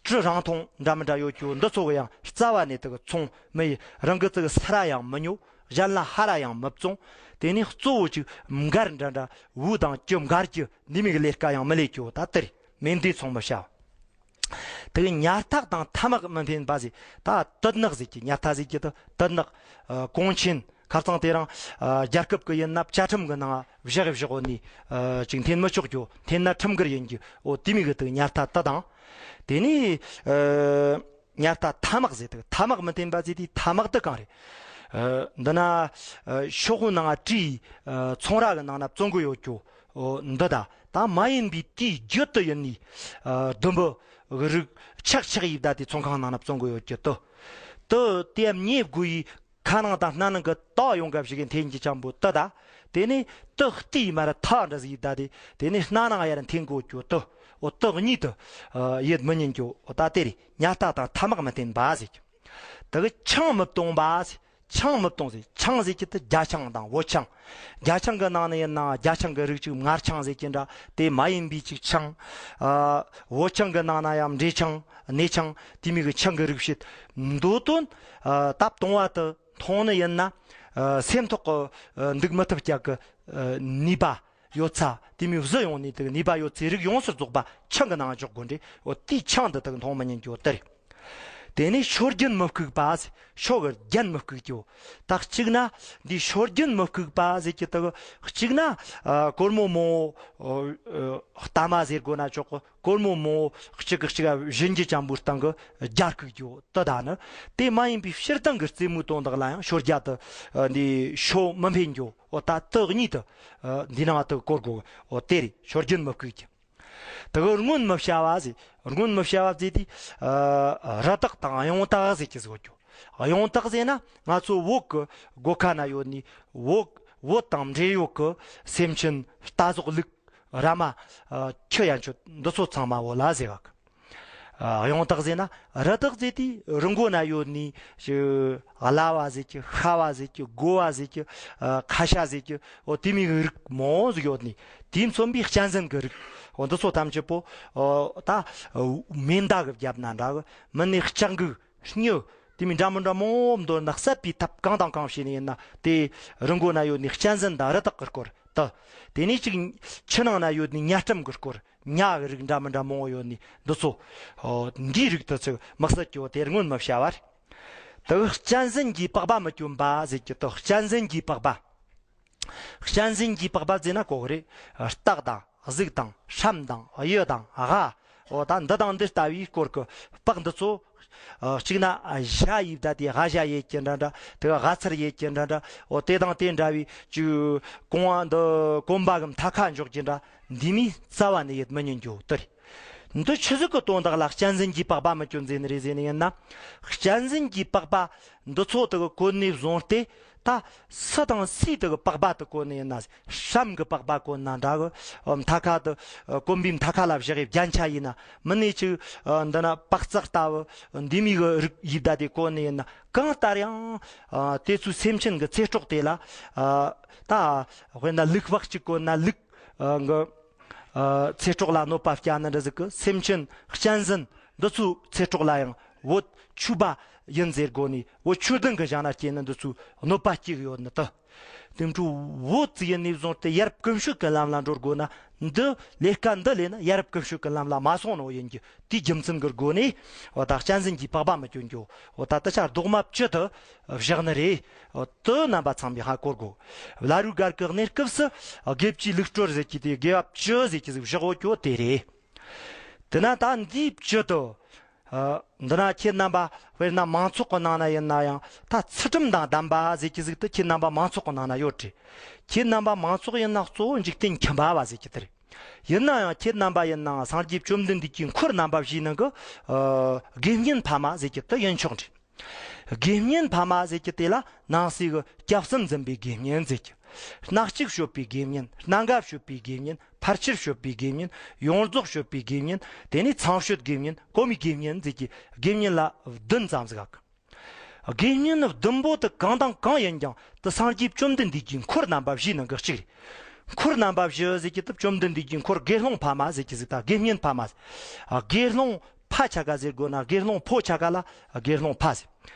གྲི་རིང་ཐུང་འདྲ་མི་འདྲ་ཡོད་རྒྱུ་འདི་ཚོ་གི་ཡང་རྩ་བ་ནས་དེ་གི་ཚོང་མི་ཡེད། རང་གི་དེ་གི་སུ་ར་ཡང་མི་ཉོ། གཞན་ལ་ཧར་ར་ཡང་མི་བཙོང་། དེ་ནས་གཙོ་བོ་ཅིག་མགར་འདྲ་འདྲ་བུ་དང་གྱི་མགར་གྱི་འདི་མིག་ལས་ཀ་ཡང་མི་ལས་ཀྱོ་ད་དེ་རེད། མེ་མདའི་ཚོང་མི་བྱ་བ། དེ་གི་ཉ་ཐག་དང་ཐ་མག་མི་འཐེན་པ་ཟེར། ད་དུད་ནག་ཟེར་གྱི། ཉ་ཐག་ཟེར་གྱི་དུ་དུད་ནག་ཨ་གོང་ཆེན། ཁ་རྩང་དེ་རིང་ཨ་རྒྱལ་ཁབ་ཀྱི་ཡིན་ན་བཅའ་ཁྲིམས་ཀྱི་ནང་བཞག་བཞག་འོ་ནི་ཨ་ཅིག་འཐེན་མི་ཆོག་རྒྱུ། འཐེན་ན་ཁྲིམས་འགལ་ཡིན་རྒྱུ། འོ་དེ་མིག་གི་དུ་ཉ་ཐག་དུ་དང་། དེ་ནི་ཨ་ཉ་ཐག་ཐ་མག་ཟེར། དུ་ཐ་མག་མི་འཐེན་པ་ཟེར། དེ་ཐ་མག་དུ་གང་རེད། ཨ་འདི་ན་ཨ་ཤོག་བུ་ནང་བྲིས་ཨ་ཚོང་ར་གི་ནང་ན་བཙོང་གི་ཡོད་རྒྱུ། འོ་འདི་ད་ད་མ་ཡིན་པའི་དུས་རྒྱུད་དུ་ཡིན་ནི་ཨ་ཟླུམ་པོ་གི་རིགས་ཆག་ཆག་ཡིབ་ད་དེ་ཚོང་ཁང་ནང་ན་བཙོང་གི་ཡོད་རྒྱུ་དུ། དུ་དེ་ཉེ་དགུ་ཡི་ཁ་ནང་དང་སྣ་ནང་གི་ཏོག་ཡོང་ག་ཞིག་གི་འཐེན་གྱི་ཅང་པོ་དུ་ད། དེ་ནས་དུ་ལྟི་མ་ར་ཐག་འདྲ་ཟིག་ཡིབ་ད་དེ། དེ་ནས་སྣ་ནང་ཡར་འཐེན་གོ་རྒྱུ་དུ། འོ་དུ་གཉིས་དུ་ཨ་ཡིད་མི་ཉན་རྒྱུ། འོ་ད་དེ་རེད། ཉ་ཐག་དང་ཐ་མག་མི་འཐེན་པ་ཟེར་རྒྱུ། དེ་གི་ཆང་མི་བཏུང་བ་ཟེར། ཆང་མི་བཏུང་ཟེར། ཆང་ཟེར་གྱི་དུ་རྒྱ་ཆང་དང་བོད་ཆང་། རྒྱ་ཆང་གི་ནང་ནས་ཡིན་ན་རྒྱ་ཆང་གི་རིགས་ཅིག་མངར་ཆང་ཟེར་གྱི་འདྲ། དེ་མ་ཡིན་པའི་ཅིག་ཆང་། ཨ་བོད་ཆང་གི་ནང་ན་ཡང་འབྲས་ཆང་། གནས་ཆང་། དེ་མིག་གི་ཆང་གི་རིགས་བྱེད། མདོ་དོན་ཨ་ད་བཏུང་བ་དུ་འཐུང་ནི་ཡིན་ན་ཨ་སེམས་ཐོག་གི་ཨ་འདུག་མི་ཐུབ་རྒྱག་གི་ཨ་ནུས་པ་ཡོད་ཚ། དེ་མིག་བཟི་ཡོང་ནས་དུ་ནུས་པ་ཡོད་ཚེ་རིགས་ཡོངས་སུ་རྫོགས་པ་ཆང་གི་ནང་འཇོག་དགོས་འདྲེ། འོ་དེའི་ཆང་འདི་དག་འཐུང་མི་ཉན་རྒྱུ་དེ་རེད། དེ་ནས་ཤོ་རྒྱུན་མི་ལྐུགས་པ་ཟེར། ཤོ་གི་རྒྱུན་མི་ལྐུགས་རྒྱུ། ད་གཅིག་ན་འདི་ཤོ་རྒྱུན་མི་ལྐུགས་པ་ཟེར་གྱི་དག་གཅིག་ན་ཨ་སྒོར་མོ་མོ་ཨ་ཨ་ལྟ་མ་ཟེར་དགོས་ན་ཆོག་གི། སྒོར་མོ་མོ་གཅིག་གི་གཅིག་ག་བཞིན་གྱི་ཅམ་པོའི་སྟེང་གི་རྒྱ་ལྐུགས་རྒྱུ་དེ་ད་ནི། དེ་མ་ཡིན་པའི་སྤྱིར་བཏང་གི་རྩེད་མོའི་དོན་དག་ལ་ཡང་ཤོ་རྒྱུ་དེ་ཨ་འདི་ཤོ་མི་འཕེན་རྒྱུ། འོ་ད་དེ་གཉིས་དེ་ཨ་འདི་ནང་དེ་བཀོལ་དགོས། འོ་དེ་རེད། ཤོ་རྒྱུན་མི་ལྐུགས་རྒྱུ། དེ་གི་རྔོན་མི་བྱ་བ་ཟེར། རྔོན་མི་བྱ་བ་ཟེར་དུས་ཨ་རི་དྭགས་དང་གཡུང་དྭགས་ཟེར་གྱི་ཟེར་རྒྱུ། གཡུང་དྭགས་ཟེར་ན་ང་ཚོ་བོད་ཀྱི་སྒོ་ཁ་ན་ཡོད་ནི་བོད་བོད་དང་འབྲེལ་ཡོད་ཀྱི་སེམས་ཅན་རྟ་ཟོག་ལུག་ར་མ་ཨ་ཁྱི་ཡན་ཆོད་འདི་ཚོ་ཚང་མ་བོད་ལ་ཟེར་བ་གི། ཨ་གཡུང་དྭགས་ཟེར་ན་རི་དྭགས་ཟེར་དུས་རི་མགོ་ན་ཡོད་ནི་ཅི་གླ་བ་ཟེར་གྱི། ཤ་བ་ཟེར་གྱི། དགོ་བ་ཟེར་གྱི། ཨ་ཁ་ཤ་ཟེར་གྱི། འོ་དེ་མིག་གི་རིགས་མང་ཟིག་ཡོད་ནི། དེས་མཚོན་པའི་གཅན་གཟན་གྱི་རིགས། འོ་འདི་ཚོ་ཐམས་ཅད་པོ་འོ་ད་མེ་མདའ་གི་རྒྱབ་ན་འདྲ་གི། མི་ནི་ལྕགས་འགུག་སྨྱུ་དེ་མིན་འདྲ་མི་འདྲ་མང་པོ་འདོར་ན་བསད་པའི་ཐབས་གང་དང་གང་བྱས་ནས་ཡིན་ན་དེ་རི་མགོ་ན་ཡོད་ནི་གཅན་གཟན་དང་རི་དྭགས་ཀྱི་སྐོར་དུ། དེ་ནས་ཅིག་ཆུ་ནང་ན་ཡོད་ནི་ཉ་སྐྲན་གྱི་སྐོར། ཉ་གི་རིགས་འདྲ་མི་འདྲ་མང་པོ་ཡོད་ནི་འདི་ཚོ། འདིའི་རིགས་དུ་ཚོད་དམག་སད་ཀྱི་འོ་དེ་རྔོན་མི་བྱ་བར། དུ་གཅན་གཟན་གྱི་པགས་པ་མི་གྱོན་པ་ཟེར་གྱི་དུ། གཅན་གཟན་གྱི་པགས་པ། གཅན་གཟན་གྱི་པགས་པ་ཟེར་ན་གོ་གི་རེད། སྟག་དང་གཟིག་དང་ཧྲམ་དང་གཡུ་དང་ལྒ། འོ་ད་འདི་དང་འདི་ལྟ་བུའི་སྐོར་གྱི་པགས་འདི་ཚོ། གཅིག་ན་ཨ་ཞྭ་ཡིབ་ད་དེ་ཧ་ཞྭ་ཡེད་ཀྱི་འདྲ་འདྲ། དེ་ཧ་ཚར་ཡེད་ཀྱི་འདྲ་འདྲ། འོ་དེ་དང་དེ་འདྲ་བའི་ཅིག་གོང་བ་འདི་གོམ་པ་གི་མཐའ་ཁ་འཇོག་ཀྱི་འདྲ། འདི་མིའི་རྩ་བ་ནས་ཡེད་མི་ཉན་རྒྱུ་དེ་རེད། འདི་ཆི་ཟིག་གི་དོན་དག་ལ་གཅན་གཟན་གྱི་པགས་པ་མི་གྱོན་ཟེར་ནི་རེད་ཟེར་ནི་ཡིན་ན། གཅན་གཟན་གྱི་པགས་པ་འདི་ཚོ་དེ་གི་གོན་ནས་བཟུང་སྟེ། ད་སུ་དང་སུའི་དེ་གི་པགས་པ་དེ་གོན་ནི་ཡིན་ན། ཧྲམ་གི་པགས་པ་གོན་ན་འདྲ་གི། མཐའ་ཁ་དེ་གོམ་པའི་མཐའ་ཁ་ལ་བཞག་གི་རྒྱན་ཆ་ཡིན་ན། མི་ནས་ཅིག་འདི་ན་པགས་ཙག་ལྟ་བུ་འདི་མི་གི་རིགས་ཡིབ་ད་དེ་གོན་ནི་ཡིན་ན། གང་ལྟར་ཡང་དེ་ཚོའི་སེམས་ཅན་གི་ཚེ་སྲོག་དེ་ལ་ད་དཔེར་ན་ལུག་པགས་གཅིག་གོན་ན་ལུག་གི་ཚེ་སྲོག་ལ་གནོད་པ་བསྐྱལ་ནི་འདྲ་ཟིག་གི། སེམས་ཅན་གཅན་གཟན་འདི་ཚོའི་ཚེ་སྲོག་ལ་ཡང་བོད་ཆོས་པ་ཡིན་ཟེར་དགོས་ནི། བོད་ཆོས་ལྡན་གི་བཞག་ན་སྐྱེས་ནི་འདི་ཚོའི་གནོད་པ་སྐྱེལ་གི་ཡོད་ནི་དུ། དེ་འཕྲོ་བོད་ཙི་ཡིན་ནས་བཟུང་སྟེ་ཡ་རབས་ཀུན་སྤྱོད་ཀྱི་ལམ་ལ་འགྲོ་དགོས་ན། འདི་ལས་ཀ་འདི་ལས་ན་ཡ་རབས་ཀུན་སྤྱོད་ཀྱི་ལམ་ལ་མ་སོང་ནོ་ཡིན་གྱི། དེའི་རྒྱུ་མཚན་གྱི་སྒོ་ནས་འོ་ད་གཅན་གཟན་གྱི་པགས་པ་མི་གྱོན་རྒྱུ། འོ་ད་དེ་ཆ་རྡོག་མ་བཅུ་དུ་བཞག་ནི་རེད། འོ་དེ་རྣམ་པ་ཚང་མས་ཧ་གོ་དགོས། བླ་རུང་སྒར་གྱི་གནས་སྐབས་སུ་དགེ་བཅུའི་ལུགས་སྲོལ་ཟེར་གྱི་དེ་དགེ་བ་བཅུ་ཟེར་གྱི་ཟིག་བཞག་ཡོད་རྒྱུ་དེ་རེད། དེ་ན་ད་འདིའི་བཅུ་དུ། ཨ་འདི་ན་ཁྱེད་རྣམ་པ་དཔེར་ན་མང་ཚོགས་ཀྱི་ནང་ན་ཡིན་ན་ཡང་ད་ཚུལ་ཁྲིམས་དང་ལྡན་པ་ཟེར་གྱི་ཟིག་དེ་ཁྱེད་རྣམ་པ་མང་ཚོགས་ཀྱི་ནང་ན་ཡོད་རེད། ཁྱེད་རྣམ་པ་མང་ཚོགས་ཡིན་ན་གཙོ་བོ་འཇིག་རྟེན་ཁྱིམ་པ་བ་ཟེར་གྱི་དེ་རེད། ཡིན་ན་ཡང་ཁྱེད་རྣམ་པ་ཡིན་ནའང་སངས་རྒྱས་བཅོམ་ལྡན་འདས་ཀྱི་འཁོར་རྣམ་པ་བཞིའི་ནང་གི་ཨ་དགེ་བསྙེན་ཕ་མ་ཟེར་གྱི་དེ་ཡིན་ཆོག་རེད། དགེ་བསྙེན་ཕ་མ་ཟེར་གྱི་དེ་ལ་ནང་གསེས་ཀྱི་སྐྱབས་སུ་འཛིན་པའི་དགེ་བསྙེན་ཟེར་གྱི། སྣ་གཅིག་སྤྱོད་པའི་དགེ་བསྙེན། སྣ་འགའ་སྤྱོད་པའི་དགེ་བསྙེན། ཕལ་ཆེར་སྤྱོད་པའི་དགེ་བསྙེན། ཡོངས་རྫོགས་སྤྱོད་པའི་དགེ་བསྙེན། དེ་ནས་ཚངས་སྤྱོད་དགེ་བསྙེན། གོ་མའི་དགེ་བསྙེན་ཟེར་གྱི་དགེ་བསྙེན་ལ་བདུན་ཙམ་ཟིག་ག། དགེ་བསྙེན་བདུན་པོ་དེ་གང་དང་གང་ཡིན་ཀྱང་དེ་སངས་རྒྱས་བཅོམ་ལྡན་འདས་ཀྱི་འཁོར་རྣམ་པ་བཞིའི་ནང་གི་གཅིག་རེད། འཁོར་རྣམ་པ་བཞི་ཟེར་གྱི་དེ་བཅོམ་ལྡན་འདས་ཀྱི་འཁོར་དགེ་སློང་ཕ་མ་ཟེར་གྱི་ཟིག་དང་དགེ་བསྙེན་ཕ་མ་ཟེར། དགེ་སློང་ཕ་ཆ་ག་ཟེར་དགོས་ན་དགེ་སློང་ཕོ་ཆ་ག་ལ་དགེ་སློང་ཕ་ཟེར།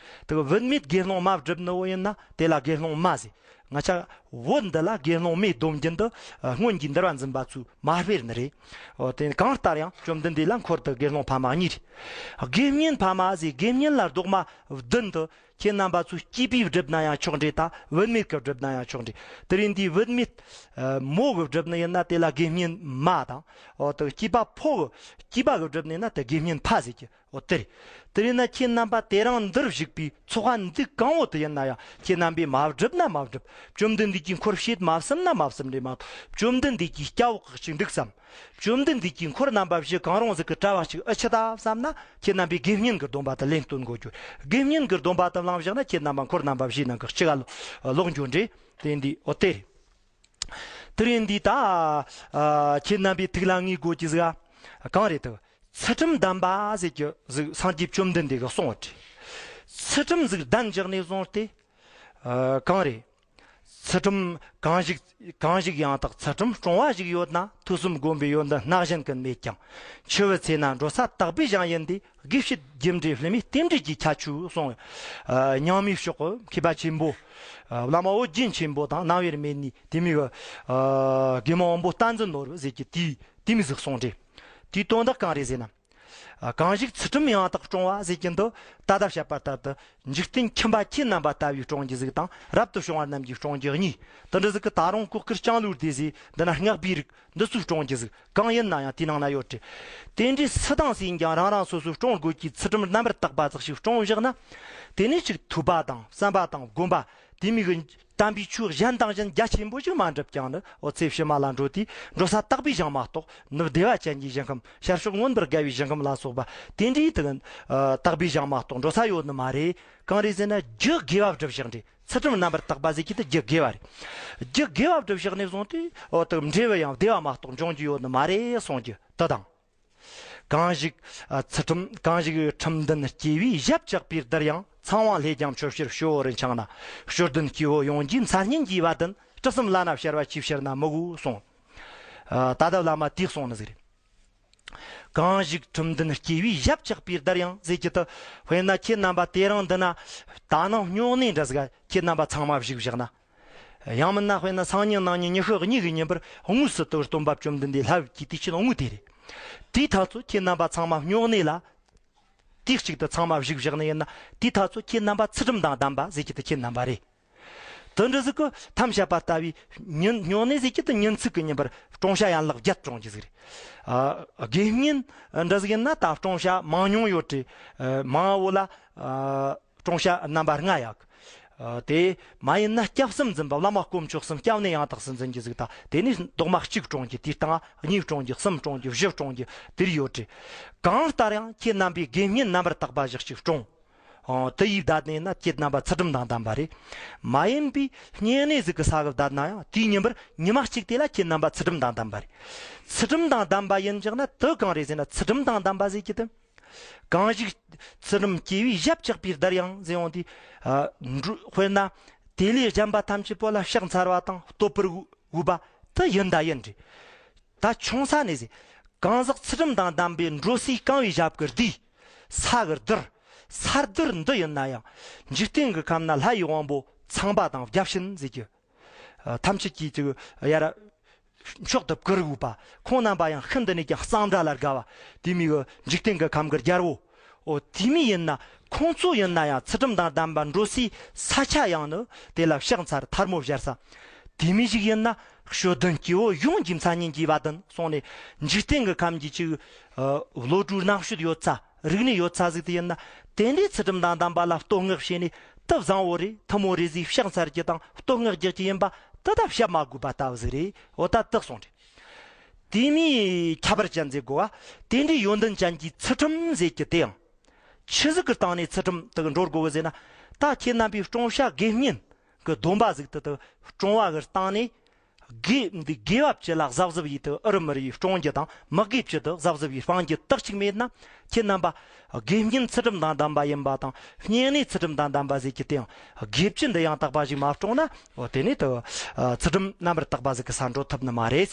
དེ་བུད་མེད་དགེ་སློང་མ་བསྒྲུབས་ནི་བོ་ཡིན་ན་དེ་ལ་དགེ་སློང་མ་ཟེར། ང་ཆ་བོད་འདི་ལ་དགེ་སློང་མའི་སྡོམ་རྒྱུན་དུ་ཨ་སྔོན་གྱི་འདུལ་བ་འཛིན་པ་ཚོས་མ་སྤེལ་ནི་རེད། འོ་དེ་གང་ལྟར་ཡང་བཅོམ་ལྡན་འདས་ལ་འཁོར་དུ་དགེ་སློང་ཕ་མ་གཉིས་རེད། དགེ་བསྙེན་ཕ་མ་ཟེར། དགེ་བསྙེན་ལ་རྡོག་མ་བདུན་དུ་ཁྱེད་རྣམ་པ་ཚོས་སྐྱེས་པས་བསྒྲུབས་ན་ཡང་ཆོག་འདྲ། ད་བུད་མེད་ཀྱིས་བསྒྲུབས་ན་ཡང་ཆོག་འདྲ། དེ་རིང་འདིའི་བུད་མེད་ཨ་མོ་གིས་བསྒྲུབས་ནི་ཡིན་ན་དེ་ལ་དགེ་བསྙེན་མ་དང་། འོ་དེ་སྐྱེས་པ་ཕོ་གི་སྐྱེས་པ་གིས་བསྒྲུབས་ནི་ཡིན་ན་དེ་དགེ་བསྙེན་ཕ་ཟེར་གྱི། འོ་དེ་རེད། དེ་རེད་ན་ཁྱེད་རྣམ་པ་དེ་རིང་འདིར་བཞུགས་པའི་ཚོགས་པ་འདི་གང་བོ་དུ་ཡིན་ན་ཡང་ཁྱེད་རྣམ་པས་མ་བསྒྲུབས་ན་མ་བསྒྲུབས། བཅོམ་ལྡན་འདས་ཀྱི་འཁོར་བྱེད་མ་བསམ་ན་མ་བསམ་རེད་མ་གཏོགས། བཅོམ་ལྡན་འདས་ཀྱི་སྐྱབས་འོག་ཅིག་འགྲིག་བསམ། བཅོམ་ལྡན་འདས་ཀྱི་འཁོར་རྣམ་པ་བཞི་གང་རུང་ཟིག་གི་གྲྭ་བ་ཅིག་ཨེ་ཆི་ད་བསམ་ན་ཁྱེད་རྣམ་པས་དགེ་བསྙེན་གྱི་སྡོམ་པ་དེ་ལེན་སྟོན་དགོས་རྒྱུ། དགེ་བསྙེན་གྱི་སྡོམ་པ་དེ་བླངས་བཞག་ན་ཁྱེད་རྣམ་པ་འཁོར་རྣམ་པ་བཞིའི་ནང་གི་གཅིག་ག་ལོག་འགྱོ་འདྲ། དེ་འདི་འོ་དེ་རེད། དེ་རེད་འདི་ད་ཨ་ཁྱེད་རྣམ་པའི་ཐུགས་ལ་ངེས་དགོས་ཀྱི་ཟིག་ཨ། གང་རེད་དོ། ཚུལ་ཁྲིམས་ལྡན་པ་ཟེར་གྱི་ཟིག་སངས་རྒྱས་བཅོམ་ལྡན་འདས་ཀྱིས་གསུངས་པ་རེད། ཚུལ་ཁྲིམས་ཟིག་ལྡན་བཞག་ནས་བཟུང་སྟེ། ཨ་གང་རེད། ཚུལ་ཁྲིམས་གང་ཞིག་གང་ཞིག་ཡང་དག་ཚུལ་ཁྲིམས་སྲུང་བ་ཞིག་ཡོད་ན། ཐོས་བསམ་སྒོམ་པའི་ཡོན་ཏན་སྣ་བཞིན་ཀུན་མེད་ཀྱང་། འཆི་བའི་ཚེ་ན་འགྲོ་ས་དག་པའི་ཞིང་ཡིན་ཏེ། དགེ་བཤེས་རྒྱུ་འབྲས་བསླུ་མེད་རྟེན་འབྲེལ་གྱི་ཁྱད་ཆོས་གསུངས། ཨ་རྙིང་མའི་ཕྱོགས་ཀྱི་མཁས་པ་ཆེན་པོ་ཨ་བླ་མ་ཨོ་རྒྱན་ཆེན་པོ་དང་ནམ་ཡར་མེད་ནི་དེ་མོ་གི་ཨ་དགེ་སློང་དབང་པོ་བསྟན་འཛིན་ནོར་བུ་ཟེར་གྱི་དེས་དེ་མོ་ཟིག་གསུངས་ཏེ། དེའི་དོན་དག་གང་རེད་ཟེར་ན། ཨ་གང་ཞིག་ཚུལ་ཁྲིམས་ཡང་དག་སྲུང་བ་ཟེར་གྱི་འདི་ད་ལྟ་བཤད་པ་ལྟར་དུ་འཇིག་རྟེན་ཁྱིམ་པ་ཁྱེད་རྣམ་པ་ལྟ་བུའི་སྲུང་རྒྱུ་ཟིག་དང་། རབ་ཏུ་བྱུང་བ་རྣམས་ཀྱི་སྲུང་རྒྱུ་གཉིས། དེ་འདྲ་ཟིག་གི་ད་རུང་གོས་དཀར་ལྕང་ལོའི་སྡེ་ཟེར། འདི་ན་སྔགས་པའི་རིགས། འདི་ཚོས་སྲུང་རྒྱུ་ཟིག་གང་ཡིན་ན་ཡང་དེའི་ནང་ན་ཡོད་དེ། དེ་འདྲའི་སུ་དང་སུ་ཡིན་ཀྱང་རང་རང་སོ་སོས་སྲུང་དགོས་ཀྱི་ཚུལ་ཁྲིམས་རྣམ་པར་དག་པ་ཙག་ཞིག་སྲུང་བཞག་ན། དེ་ནས་ཅིག་ཐོས་པ་དང་བསམ་པ་དང་སྒོམ་པ་དེ་མོ་གི་དམ་པའི་ཆོས་གཞན་དང་གཞན་རྒྱ་ཆེན་པོ་ཞིག་མ་འགྲུབ་ཀྱང་ནི། འོ་ཚེ་ཕྱི་མ་ལ་འགྲོ་དུས་འགྲོ་ས་དག་པའི་ཞིང་མ་གཏོགས་ནི། བདེ་བ་ཅན་གྱི་ཞིང་ཁམས། ཤར་ཕྱོགས་མངོན་པར་དགའ་བའི་ཞིང་ཁམས་ལ་སོགས་པ་དེ་འདྲའི་དུ་ཨ་དག་པའི་ཞིང་མ་གཏོགས་འགྲོ་ས་ཡོད་ནི་མ་རེད། གང་རེད་ཟེར་ན་རྒྱུ་དགེ་བ་བསྒྲུབས་བཞག་འདྲ། ཚུལ་ཁྲིམས་རྣམ་པར་དག་པ་ཟེར་གྱི་དེ་རྒྱུ་དགེ་བ་རེད། རྒྱུ་དགེ་བ་བསྒྲུབས་བཞག་ནས་བཟུང་སྟེ་འོ་དེ་འབྲས་བུ་ཡང་བདེ་བ་མ་གཏོགས་འབྱུང་རྒྱུ་ཡོད་ནི་མ་རེད་གསུང་རྒྱུ་དེ་དང་། གང་ཞིག་ཨ་ཚུལ་ཁྲིམས་གང་ཞིག་ཁྲིམས་ལྡན་སྐྱེ་བོས་ཞབས་བཅགས་པའི་བདུད་ཡང་། ཚངས་དབང་ལྷས་ཀྱང་ཆོས་ཕྱིར་སྤྱོད་པོ་རུ་འཆིང་ན། སྤྱོད་ལྡན་སྐྱེ་བོ་ཡོངས་ཀྱིས་མཚན་སྙན་བགྱིས་པ་བདེན། སྲིད་གསུམ་བླ་ན་བྱ་བ་ཅིས་བྱར་ན་མི་དགོས་གསུངས། ཨ་ད་ལྟ་བླ་མ་དེས་གསུངས་ནི་ཟིག་རེད། གང་ཞིག་ཁྲིམས་ལྡན་སྐྱེ་བོས་ཞབས་བཅགས་པའི་བདུད་ཡང་ཟེར་གྱི་དེ། དཔེར་ན་ཁྱེད་རྣམ་པ་དེ་རིང་འདི་ན་ད་ནངས་སྨྱུང་གནས་འདྲ་ཟིག་ཁྱེད་རྣམ་པ་ཚང་མ་བཞུགས་བཞག་ན། ཡང་མིན་ན་དཔེར་ན་སང་ཉིན་གནངས་ཉིན་ཉི་ཤུ་གཉིས་ཀྱི་ཉིན་པར་དངོས་སུ་དུ་སྟོན་པ་བཅོམ་ལྡན་འདས་ལྷ་བབས་ཀྱི་དུས་ཆེན་དངོས་དེ་རེད། དེའི་ཐག་ཚོད་ཁྱེད་རྣམ་པ་ཚང་མ་སྨྱུང་གནས་ལ་དུས་གཅིག་ཏུ་ཚང་མ་བཞུགས་བཞག་ནི་ཡིན་ན། དེའི་ཐག་ཚོད་ཁྱེད་རྣམ་པ་ཚུལ་ཁྲིམས་དང་ལྡན་པ་ཟེར་གྱི་དེ་ཁྱེད་རྣམ་པ་རེད། དེ་འདྲ་ཟིག་གི་ཐམས་ཅད་པ་ལྟ་བུའི་ཉིན་སྨྱུང་གནས་ཟེར་གྱི་དེ་ཉིན་ཚིགས་ཀྱི་ཉིན་པར་སྲུང་བྱ་ཡན་ལག་བརྒྱད་སྲུང་རྒྱུ་ཟིག་རེད། ཨ་དགེ་བསྙེན་འདྲ་ཟིག་ཡིན་ན་ད་སྲུང་བྱ་མང་ཉུང་ཡོད་དེ། ཨ་མང་བོ་ལ་ཨ་སྲུང་བྱ་རྣམ་པ་ལྔ་ཡོད། ཨ་དེ་མ་ཡིན་ན་སྐྱབས་གསུམ་འཛིན་པ། བླ་མ་དཀོན་མཆོག་གསུམ་སྐྱབས་གནས་ཡང་དག་སུ་འཛིན་རྒྱུ་ཟིག་དང་། དེ་ནས་རྡོག་མ་གཅིག་སྲུང་རྒྱུ། དེའི་སྟེང་གཉིས་སྲུང་རྒྱུ། གསུམ་སྲུང་རྒྱུ། བཞི་སྲུང་རྒྱུ་དེ་རིགས་ཡོད་དེ། གང་ལྟར་ཡང་ཁྱེད་རྣམ་པས་དགེ་བསྙེན་རྣམ་པར་དག་པ་ཞིག་ཅིག་སྲུང་། ཨོ། དེ་ཡིས་བསྡད་ནས་ན་ཁྱེད་རྣམ་པ་ཚུལ་ཁྲིམས་དང་ལྡན་པ་རེད། མ་ཡིན་པའི་བསྙེན་གནས་ཟིག་གི་ས་གི་བསྡད་ན་ཡང་དེའི་ཉིན་པར་ཉི་མ་གཅིག་དེ་ལ་ཁྱེད་རྣམ་པ་ཚུལ་ཁྲིམས་དང་ལྡན་པ་རེད། ཚུལ་ཁྲིམས་དང་ལྡན་པ་ཡིན་ཀྱང་ན་དེ་གང་རེད་ཟེར་ན། ཚུལ་ཁྲིམས་དང་ལྡན་པ་ཟེར་གྱི་དེ། གང་ཞིག་ཚུལ་ཁྲིམས་སྐྱེ་བོས་ཞབས་བཅགས་པའི་བདུད་ཡང་ཟེར་ཡོང་དུས། ཨ་འགྲོ་དཔེར་ན་དེ་ལས་གཞན་པ་ཐམས་ཅད་པོ་ལ་ཕྱག་འཚལ་བ་དང་བསྟོད་པར་འོས་པ་དེ་ཡིན་ད་ཡིན་རེད། ད་ཆུང་ས་ནས་ཟེར། གང་ཟག་ཚུལ་ཁྲིམས་དང་ལྡན་པའི་འགྲོ་སའི་རྐང་བའི་ཞབས་ཀྱི་བདུད། ས་གི་བདུད། ས་བདུད་འདི་ཡིན་ན་ཡང་། འཇིག་རྟེན་གྱི་ཁམས་ན་ལྷ་ཡི་དབང་པོ་ཚངས་པ་དང་བརྒྱ་བྱིན་ཟེར་གྱི། ཨ་ཐམས་ཅད་ཀྱིས་ཅིག་ཡར་མཆོག་ཏུ་བཀུར་འོས་པ། ཁོང་རྣམ་པ་ཡང་ཤིན་ཏུ་ནས་ཀྱང་གཙང་སྦྲ་ལ་དགའ་བ། དེ་མོ་གི་འཇིག་རྟེན་གྱི་ཁམས་ཀྱི་རྒྱལ་པོ། འོ་དེ་མོ་ཡིན་ན། ཁོང་ཚོ་ཡིན་ན་ཡང་ཚུལ་ཁྲིམས་དང་ལྡན་པ་འགྲོ་སའི་ས་ཆ་ཡང་ནི་དེ་ལ་ཕྱག་འཚལ་ཐལ་མོ་སྦྱར་ས། དེ་མོ་ཞིག་ཡིན་ན་སྤྱོད་ལྡན་སྐྱེ་བོ་ཡོངས་ཀྱིས་མཚན་སྙན་བགྱིས་པ་བདེན་གསུངས་ནས། འཇིག་རྟེན་གྱི་ཁམས་ཀྱི་ཅིག་ཨ་བློ་གྲོས་རྣམ་དཔྱོད་ཡོད་ས། རིག་གནས་ཡོད་ས་ཟིག་དེ་ཡིན་ན། དེ་འདྲའི་ཚུལ་ཁྲིམས་དང་ལྡན་པ་ལ་བསྟོད་བསྔགས་བྱས་ནས། དེ་བཟང་བོ་རེད། ཐུན་མོང་རེད་ཟེར་ཕྱག་འཚལ་རྒྱུ་དང་བསྟོད་བསྔགས་རྒྱག་རྒྱུ་ཡིན་པ་དེ་ད་བཤད་མ་དགོས་པ་ལྟ་བུ་ཟིག་རེད། འོ་ད་དེ་གསུངས་རེད། དེ་མོའི་ཁྱད་པར་ཅན་ཟེར་དགོས་པ། དེ་འདྲའི་ཡོན་ཏན་ཅན་གྱི་ཚུལ་ཁྲིམས་ཟེར་རྒྱུ་དེ་ཡང་། ཆི་ཟིག་གི་སྟེང་ནས་ཚུལ་ཁྲིམས་དེ་གི་འགྲོ་དགོས་གི་ཟེར་ན། ད་ཁྱེད་རྣམ་པའི་སྲུང་བྱ་དགེ་བསྙེན་གྱི་སྡོམ་པ་ཟིག་དེ་དེ་སྲུང་བ་གི་སྟེང་ནས། དགེ་འདི་དགེ་བ་བཅུ་ལ་གཟབ་གཟབ་ཡིས་དེ་ཨུ་རུ་མུ་རུ་ཡིས་སྲུང་རྒྱུ་དང་། མི་དགེ་བཅུ་དེ་གཟབ་གཟབ་ཡིས་སྤང་རྒྱུ་དག་ཅིག་མེད་ན། ཁྱེད་རྣམ་པ་དགེ་བསྙེན་ཚུལ་ཁྲིམས་དང་ལྡན་པ་ཡིན་པ་དང་། བསྙེན་གནས་ཚུལ་ཁྲིམས་དང་ལྡན་པ་ཟེར་རྒྱུ་དེ་ཡང་དགེ་བཅུ་འདི་ཡང་དག་པ་ཞིག་མ་སྲུང་ན། འོ་དེ་ནས་དེ་ཚུལ་ཁྲིམས་རྣམ་པར་དག་པ་ཟིག་གི་ས་འགྲོ་ཐུབ་ནི་མ་རེད།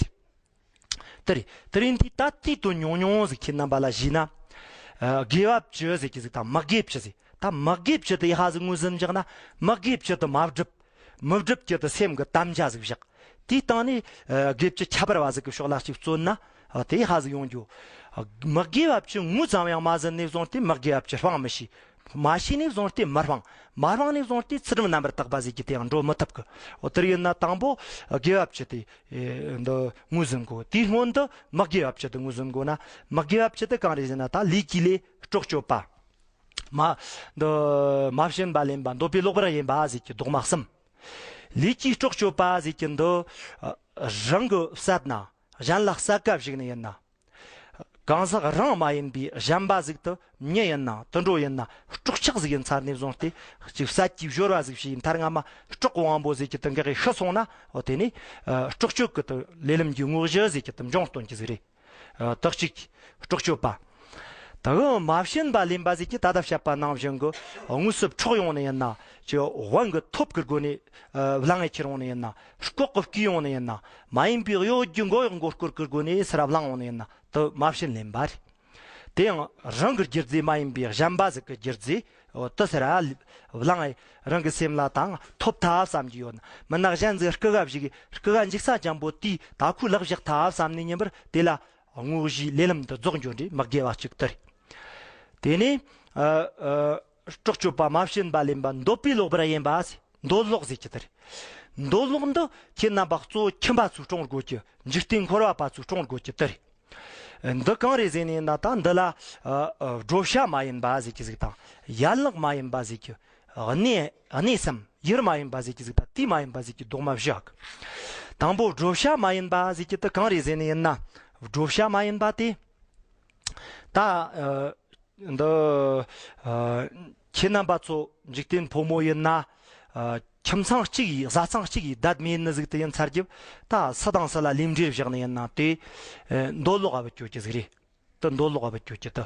དེ་རེད། དེ་རེད་འདི་ད་དེའི་དོན་ཉུང་ཉུང་ཟིག་ཁྱེད་རྣམ་པ་ལ་ཞུས་ན། ཨ་དགེ་བ་བཅུ་ཟེར་གྱི་ཟིག་དང་མི་དགེ་བཅུ་ཟེར། ད་མི་དགེ་བཅུ་དེ་ཡ་ཧ་ཟིག་ངོས་ཟིན་བཞག་ན། མི་དགེ་བཅུ་དེ་མ་བསྒྲུབས། མི་སྒྲུབ་ཀྱི་དུ་སེམས་ཀྱི་དམ་བཅའ་ཟིག་བཞག་དེའི་སྟེང་ནས་ཨ་དགེ་བཅུ་ཁྱད་པར་བ་ཟིག་གི་ཕྱོགས་ལ་ཅིག་བརྩོན་ན་ཨ་དེ་ཧ་ཟིག་ཡོང་རྒྱུ། མི་དགེ་བ་བཅུ་ངོས་ཙམ་ཡང་མ་ཟིན་ནས་བཟུང་སྟེ་མི་དགེ་བ་བཅུ་སྤང་མི་ཤེས། མ་ཤེས་ནས་བཟུང་སྟེ་མི་སྤང་། མ་སྤང་ནས་བཟུང་སྟེ་ཚུལ་ཁྲིམས་རྣམ་པར་དག་པ་ཟིག་གི་དེ་ཡང་འགྲོ་མི་ཐུབ་གི། འོ་དེར་ཡིན་ན་དང་པོ་དགེ་བ་བཅུ་དེ་འདི་ངོས་ཟིན་དགོས། དེའི་སྔོན་དུ་མི་དགེ་བ་བཅུ་དེ་ངོས་ཟིན་དགོས་ན། མི་དགེ་བ་བཅུ་དེ་གང་རེད་ཟེར་ན། ད་ལས་ཀྱི་ལས་སྲོག་གཅོད་པ། མ་འདི་མ་བྱིན་པ་ལེན་པ། འདོད་པའི་ལོག་པར་གཡེམ་པ་ཟེར་གྱི་རྫོགས་མ་གསུམ། ལས་ཀྱི་སྲོག་གཅོད་པ་ཟེར་གྱི་འདི་རང་གི་བསད་ན། གཞན་ལ་བསད་ག་བཞག་ནི་ཡིན་ན། གང་ཟག་རང་མ་ཡིན་པའི་གཞན་པ་ཟིག་ཏུ་མྱི་ཡིན་ན་དུད་འགྲོ་ཡིན་ན་སྲོག་ཆགས་ཟིག་ཡིན་ཚར་ནས་བཟུང་སྟེ་ཅིག་བསད་ཀྱི་སྦྱོར་བ་ཟིག་བྱས་མཐར་སྔ་མ་སྲོག་གི་དབང་པོ་ཟེར་གྱི་དུ་འགག་གི་ཤི་སོང་ན། འོ་དེ་ནས་སྲོག་གཅོད་ཀྱི་དུ་ལས་ལམ་གྱི་དངོས་གཞི་ཟེར་གྱི་དུ་འབྱུང་སྟོན་གྱི་ཟིག་རེད། དག་ཅིག་སྲོག་གཅོད་པ། ད་གི་མ་བྱིན་པ་ལེན་པ་ཟེར་གྱི་ད་ལྟ་བཤད་པ་ནང་བཞིན་གྱི་དངོས་སུ་འཕྲོག་ཡོང་ནི་ཡིན་ན། ཅི་དབང་གི་ཐོབ་ཀྱི་སྒོ་ནས་བླང་ངེ་ཁྱེར་ཡོང་ནི་ཡིན་ན། ལྐོག་གི་བརྐུས་ཡོང་ནི་ཡིན་ན། མ་ཡིན་པའི་གཡོ་སྒྱུ་མགོ་གཡོག་མགོ་སྐོར་གྱི་སྒོ་ནས་སར་བླང་ཡོང་ནི་ཡིན་ན། དུ་མ་བྱིན་ལེན་པ་རེད། དེ་ཡང་རང་གི་རྒྱུ་རྫས་མ་ཡིན་པའི་གཞན་པ་ཟིག་གི་རྒྱུ་རྫས་འོ་དུ་སར་བླང་ངེ་རང་གི་སེམས་ལ་དང་ཐོབ་ཐལ་བསམ་གྱི་ཡོད་ན། མི་ན་གཞན་ཟིག་རྐུ་ག་བཞག་རྐུ་ག་འཇིག་ས་ཅན་པོ་དེས་ད་ཁོས་ལག་བཞག་ཐལ་བསམ་ནས་ཉིན་པར་དེ་ལ་དངོས་གཞིའི་ལས་ལམ་དུ་རྫོགས་འགྱོ་འདྲི་མི་དགེ་བ་གཅིག་དེ་རེད། དེ་ནས་ཨ་ཨ་སྲོག་གཅོད་པ། མ་བྱིན་པ་ལེན་པ། འདོད་པའི་ལོག་པར་གཡེམ་པ་ཟེར། འདོད་ལོག་ཟེར་གྱི་དེ་རེད། འདོད་ལོག་འདི་ཁྱེད་རྣམ་པ་གཙོ་བོ་ཁྱིམ་པ་ཚོས་སྲུང་དགོས་ཀྱི། འཇིག་རྟེན་འཁོར་བ་པ་ཚོས་སྲུང་དགོས་ཀྱི་དེ་རེད། འདི་གང་རེད་ཟེར་ནས་ན། ད་འདི་ལ་ཨ་ཨ་བགྲོད་བྱ་མ་ཡིན་པ་ཟེར་གྱི་ཟིག་དང་། ཡན་ལག་མ་ཡིན་པ་ཟེར་གྱི། གནས་གནས་སམ་ཡུལ་མ་ཡིན་པ་ཟེར་གྱི་ཟིག་དང་། དུས་མ་ཡིན་པ་ཟེར་གྱི་རྫོགས་མ་བཞི་ཨ་གི། དང་པོ་བགྲོད་བྱ་མ་ཡིན་པ་ཟེར་གྱི་དེ་གང་རེད་ཟེར་ནས་ཡིན་ན། བགྲོད་བྱ་མ་ཡིན་པ་དེ་ད་ཨ་འདི་ཨ་ཁྱེད་རྣམ་པ་ཚོ་འཇིག་རྟེན་ཕོ་མོ་ཡིན་ན། ཨ་ཁྱིམ་ཚང་གཅིག་ཡི་བཟའ་ཚང་གཅིག་ཡི་བདག་མེད་ནི་ཟིག་དུ་ཡིན་ཚར་གྱི། ད་སུ་དང་སུ་ལ་ལུས་འབྲེལ་བཞག་ནི་ཡིན་ན། དེ་ཨ་འདོད་ལོག་ག་བུད་སྐྱོད་ཀྱི་ཟིག་རེད། དུ་འདོད་ལོག་ག་བུད་སྐྱོད་ཀྱི་དུ།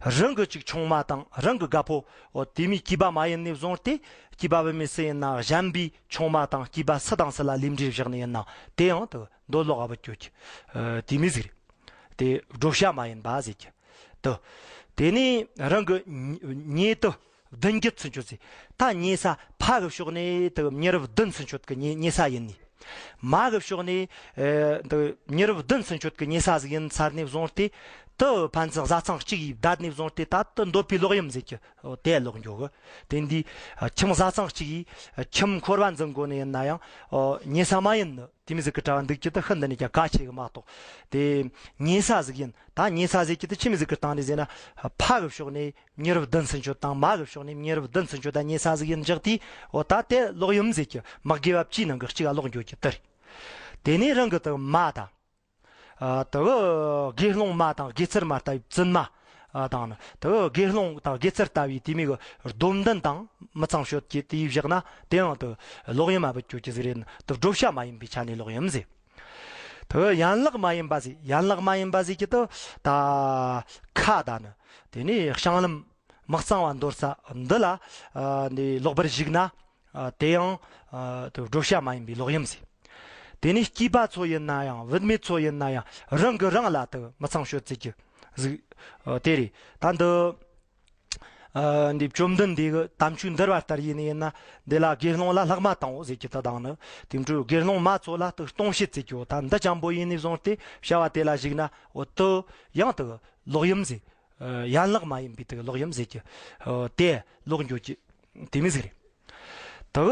རང་གི་ཅིག་ཆུང་མ་དང་རང་གི་དགའ་ཕོ། འོ་དེ་མོའི་སྐྱེས་པ་མ་ཡིན་ནས་བཟུང་སྟེ། སྐྱེས་པ་བུད་མེད་སུ་ཡིན་ན་གཞན་པའི་ཆུང་མ་དང་སྐྱེས་པ་སུ་དང་སུ་ལ་ལུས་འབྲེལ་བཞག་ནི་ཡིན་ན། དེ་ཡང་དུ་འདོད་ལོག་ག་བུད་སྐྱོད་ཀྱི་ཨ་དེ་མོ་ཟིག་རེད། དེ་བགྲོད་བྱ་མ་ཡིན་པ་ཟེར་གྱི་དུ། དེ་ནས་རང་གི་ཉེ་དུ་བདུན་བརྒྱད་ཚུན་ཆོད་ཟེར། ད་ཉེ་ས་ཕ་གི་ཕྱོགས་ནས་དུ་མྱི་རབས་བདུན་ཚུན་ཆོད་ཀྱི་ཉེ་ཉེ་ས་ཡིན་ནི། མ་གི་ཕྱོགས་ནས་ཨེ་དུ་མྱི་རབས་བདུན་ཚུན་ཆོད་ཀྱི་ཉེ་ས་ཟིག་ཡིན་ཚར་ནས་བཟུང་སྟེ། དུ་ཕན་ཚུན་བཟའ་ཚང་གཅིག་ཡིས་བསྡད་ནས་བཟུང་སྟེ། ད་དུ་འདོད་པའི་ལོག་གཡེམ་ཟེར་གྱི་དེ་ལོག་འགྱོ་གི། དེ་འདི་ཨ་ཁྱིམ་བཟའ་ཚང་གཅིག་ཡིས་ཨ་ཁྱིམ་འཁོར་བ་འཛིན་དགོས་ནི་ཡིན་ན་ཡང་ཨོ་ཉེ་ས་མ་ཡིན་ནི། དེ་མོ་ཟིག་གི་གྲྭ་བ་འདུག་ཀྱི་དུ་ཤིན་ཏུ་ནས་ཀྱང་གལ་ཆེ་གི་མ་གཏོགས། དེ་ཉེ་ས་ཟིག་ཡིན། ད་ཉེ་ས་ཟེར་གྱི་དུ་ཆི་མོ་ཟིག་གི་སྟེང་ནས་ཟེར་ན། ཕ་གི་ཕྱོགས་ནས་མྱི་རབས་བདུན་ཚུན་ཆོད་དང་། མ་གི་ཕྱོགས་ནས་མྱི་རབས་བདུན་ཚུན་ཆོད་དང་ཉེ་ས་ཟིག་ཡིན་འཇག་དུས། འོ་ད་དེ་ལོག་གཡེམ་ཟེར་གྱི་མི་དགེ་བ་བཅུའི་ནང་གི་གཅིག་ག་ལོག་འགྱོ་གི་དུ་རེད། དེ་ནས་རང་གི་དུ་མ་དང་། ཨ་དུ་དགེ་སློང་མ་དང་དགེ་ཚུལ་མ་ལྟ་བུའི་བཙུན་མ་ཨ་དང་ནི། དུ་དགེ་སློང་དང་དགེ་ཚུལ་ལྟ་བུའི་དེ་མོ་གི་སྡོམ་ལྡན་དང་མི་ཚངས་སྤྱོད་ཀྱི་དེ་བཞག་ན། དེ་ཡང་དུ་ལོག་གཡེམ་མ་བུད་སྐྱོད་ཀྱི་ཟིག་རེད། དུ་བགྲོད་བྱ་མ་ཡིན་པའི་ཆ་ནས་ལོག་གཡེམ་ཟེར། དུ་ཡན་ལག་མ་ཡིན་པ་ཟེར། ཡན་ལག་མ་ཡིན་པ་ཟེར་གྱི་དུ་ད་ཁ་དང་ནི། དེ་ནས་བཤང་ལམ་མི་གཙང་བ་འདོར་ས་འདི་ལ་ཨ་འདི་ལོག་པར་ཞུགས་ན། ཨ་དེ་ཡང་ཨ་དུ་བགྲོད་བྱ་མ་ཡིན་པའི་ལོག་གཡེམ་ཟེར། དེ་ནས་སྐྱེས་པ་ཚོ་ཡིན་ན་ཡང་བུད་མེད་ཚོ་ཡིན་ན་ཡང་རང་གིས་རང་ལ་དུ་མི་ཚངས་སྤྱོད་བྱེད་ཀྱི་ཟིག་ཨ་དེ་རེད། ད་འདི་ཨ་འདི་བཅོམ་ལྡན་འདས་ཀྱིས་དམ་ཆོས་འདུལ་བ་ལྟར་ཡིན་ནི་ཡིན་ན། འདི་ལ་དགེ་སློང་ལ་ལྷག་མ་བཏང་འོ་ཟེར་གྱི་དུ་དང་ནི། དེ་འཕྲོས་དགེ་སློང་མ་ཚོ་ལ་དུ་ལྟུང་བྱེད་བྱེད་ཀྱི་འོ། ད་འདི་ཅན་པོ་ཡིན་ནས་བཟུང་སྟེ་བྱ་བ་དེ་ལ་ཞུགས་ན། འོ་དུ་ཡང་དུ་ལོག་གཡེམ་ཟེར། ཡན་ལག་མ་ཡིན་པའི་དུ་ལོག་གཡེམ་ཟེར་གྱི་དེ་ལོག་འགྱོ་གི་དེ་མོ་ཟིག་རེད། དུ་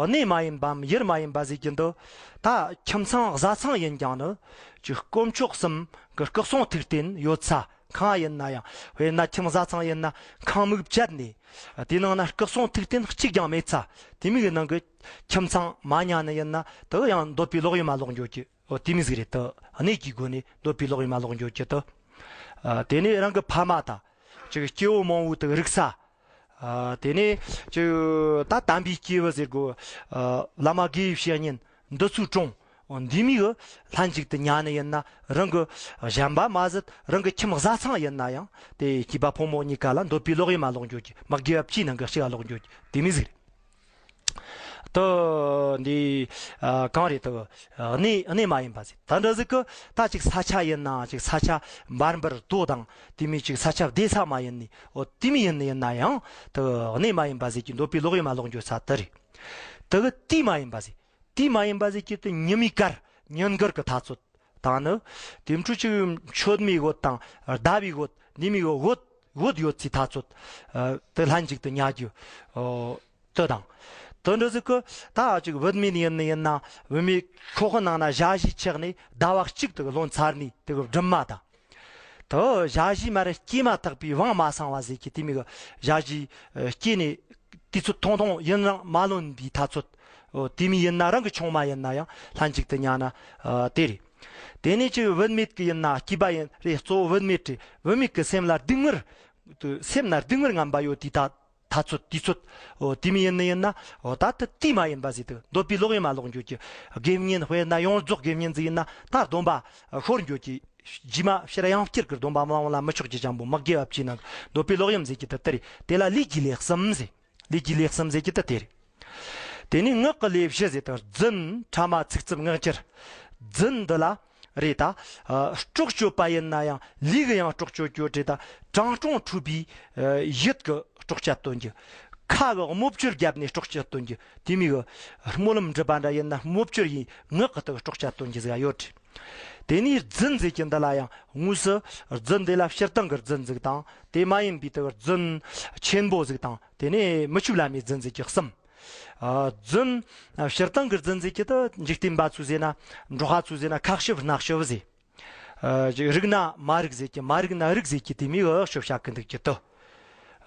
གནས་མ་ཡིན་པའམ་ཡུལ་མ་ཡིན་པ་ཟེར་གྱི་འདི། ད་ཁྱིམ་ཚང་བཟའ་ཚང་ཡིན་ཀྱང་ནི་ཅིག་དཀོན་མཆོག་གསུམ་གྱི་སྐུ་གསུང་ཐུགས་རྟེན་ཡོད་ས་ཁང་ཡིན་ན་ཡང་། དཔེར་ན་ཁྱིམ་བཟའ་ཚང་ཡིན་ན་ཁང་མིག་བཅད་ནས་དེའི་ནང་ན་སྐུ་གསུང་ཐུགས་རྟེན་གཅིག་ཀྱང་མེད་ས་དེ་མོ་གི་ནང་གི་ཁྱིམ་ཚང་མ་ཉར་ནི་ཡིན་ན། དུ་ཡང་འདོད་པའི་ལོག་གཡེམ་མ་ལོག་འགྱོ་གི། འོ་དེ་མོ་ཟིག་རེད། དུ་གནས་ཀྱི་སྒོ་ནས་འདོད་པའི་ལོག་གཡེམ་མ་ལོག་འགྱོ་གི་དུ། ཨ་དེ་ནས་རང་གི་ཕ་མ་དང་ཅིག་སྐྱེ་བོ་མང་བོའི་དུ་རིག་ས། ཨ་དེ་ནས་ཅིག་ད་དམ་པའི་སྐྱེས་བུ་ཟེར་གོ། ཨ་བླ་མ་དགེ་བའི་བཤེས་གཉེན་འདི་ཚོའི་དྲུང་འདི་མོ་གི་ལྷན་ཅིག་ཏུ་ཉར་ནི་ཡིན་ན། རང་གི་གཞན་པ་མ་ཟད་རང་གི་ཁྱིམ་བཟའ་ཚང་ཡིན་ན་ཡང་དེ་སྐྱེས་པ་ཕོ་མོ་གཉིས་ཀ་ལ་འདོད་པའི་ལོག་གཡེམ་མ་ལོག་འགྱོ་གི། མི་དགེ་བ་བཅུའི་ནང་གི་གཅིག་ག་ལོག་འགྱོ་གི་དེ་མོ་ཟིག་རེད། དུ་འདི་ཨ་གང་རེད། དུ་གནས་གནས་མ་ཡིན་པ་ཟེར། ད་འདྲ་ཟིག་གི་ད་ཅིག་ས་ཆ་ཡིན་ན་ཅིག་ས་ཆ་འབར་འབུར་རྡོ་དང་དེ་མོ་ཅིག་ས་ཆ་བདེ་ས་མ་ཡིན་ནི། འོ་དེ་མོ་ཡིན་ནི་ཡིན་ན་ཡང་དུ་གནས་མ་ཡིན་པ་ཟེར་གྱི་འདོད་པའི་ལོག་གཡེམ་མ་ལོག་འགྱོ་ས་དེ་རེད། དེ་གི་དུས་མ་ཡིན་པ་ཟིག་དུས་མ་ཡིན་པ་ཟིག་གི་དེ་ཉི་མའི་གར་ཉིན་གར་གི་ཐ་ཚོད་དང་ནི། དེ་འཕྲོ་ཅིག་མཆོད་མེའི་འོད་དང་ཟླ་བའི་འོད་ཉི་མའི་འོད་འོད་ཡོད་ཚེ་ཐ་ཚོད་དེ་ལྷན་ཅིག་ཏུ་ཉལ་རྒྱུ། དེ་དང་། དེ་འདྲ་ཟིག་གི་ད་ཅིག་བུད་མེད་ཡིན་ནི་ཡིན་ན། བུད་མེད་ཤོག་ཁ་ནང་ན་ཞ་ཞི་ཆགས་ནས་ཟླ་བ་གཅིག་དེ་གི་ལོན་ཚར་ནས་དེ་གི་སྦྲུམ་མ་དང་། དེ་ཞ་ཞི་མར་སྐྱེས་མ་ཐག་པའི་བང་མ་སང་བ་ཟིག་གི་དེ་མོ་གི་ཞ་ཞི་སྐྱེས་ནས་དུས་ཚོད་ཐུང་ཐུང་ཡུན་རིང་མ་ལོན་པའི་ཐ་ཚོད། དེ་མོ་ཡིན་ན་རང་གི་ཆུང་མ་ཡིན་ན་ཡང་ལྷན་ཅིག་ཏུ་ཉལ་ན་དེ་རེད། དེ་ནས་ཅིག་བུད་མེད་ཀྱི་ཡིན་ན་སྐྱེས་པ་ཡིན་རེད། གཙོ་བོ་བུད་མེད་རེད། བུད་མེད་ཀྱི་སེམས་ལ་སྡུག་བསྔལ། སེམས་ན་སྡུག་བསྔལ་ངན་པ་ཡོད་དུས་ད། ཐ་ཚོད་དུས་ཚོད། འོ་དེ་མོ་ཡིན་ནི་ཡིན་ན། འོ་ད་དེ་དུས་མ་ཡིན་པ་ཟིག་དེ་འདོད་པའི་ལོག་གཡེམ་མ་ལོག་འགྱོ་གི། དགེ་བསྙེན་དཔེར་ན་ཡོངས་རྫོགས་དགེ་བསྙེན་ཟིག་ཡིན་ན་ད་སྡོམ་པ་ཤོར་འགྱོ་གི། རྗེས་མ་ཕྱིར་ཡང་བསྐྱར་གི་སྡོམ་པ་མ་བླངས་ལ་མི་ཆོག་གི་ཅང་པོ་མི་དགེ་བ་བཅས་ན་འདོད་པའི་ལོག་གཡེམ་ཟེར་གི་དེ་དེ་རེད། དེ་ལ་ལས་ཀྱི་ལས་གསུམ་ཟེར། ལས་ཀྱི་ལས་གསུམ་ཟེར་གི་དེ་དེ་རེད། དེ་ནས་ངག་གི་ལས་བཞི་ཟེར་དང་རྫུན་ཕྲ་མ་ཚིག་རྩུབ་ངག་འཁྱལ། རྫུན་འདི་ལ་རེད་ད། ཨ་སྲོག་གཅོད་པ་ཡིན་ན་ཡང་ལུས་གི་ཡང་སྲོག་གཅོད་རྒྱུ་རེད་ད། དྲང་སྲོང་འཁྲུལ་པའི་ཨ་ཡིད་གི་སྲོག་བཅད་གཏོང་རྒྱུ། ཁ་གི་དམོད་བཅོལ་བརྒྱབ་ནས་སྲོག་བཅད་གཏོང་རྒྱུ། དེ་མོ་གི་སྨོན་ལམ་འགྲུབ་པ་འདྲ་ཡིན་ན་དམོད་བཅོལ་ཡིན་ངག་གི་དག་སྲོག་བཅད་གཏོང་རྒྱུ་ཟིག་ཡོད་རེད། དེ་ནས་རྫུན་ཟེར་གྱི་འདི་ལ་ཡང་དངོས་སུ་རྫུན་འདི་ལ་སྤྱིར་བཏང་གི་རྫུན་ཟིག་དང་དེ་མ་ཡིན་པའི་དག་རྫུན་ཆེན་པོ་ཟིག་དང་དེ་ནས་མི་ཆོས་བླ་མའི་རྫུན་ཟེར་གྱི་གསུམ། ཨ་རྫུན། ཨ་སྤྱིར་བཏང་གི་རྫུན་ཟེར་གྱི་དེ་འཇིག་རྟེན་པ་ཚོས་ཟེར་ན། འབྲོག་པ་ཚོས་ཟེར་ན་ཁ་ཤིབ་སྣ་ཤིབ་ཟེར། ཨ་ཅིག་རིག་ན་མ་རིག་ཟེར་གྱི་མ་རིག་ན་རིག་ཟེར་གྱི་དེ་མོ་གི་ཤོབ་བྱ་གི་འདུག་གི་དོ།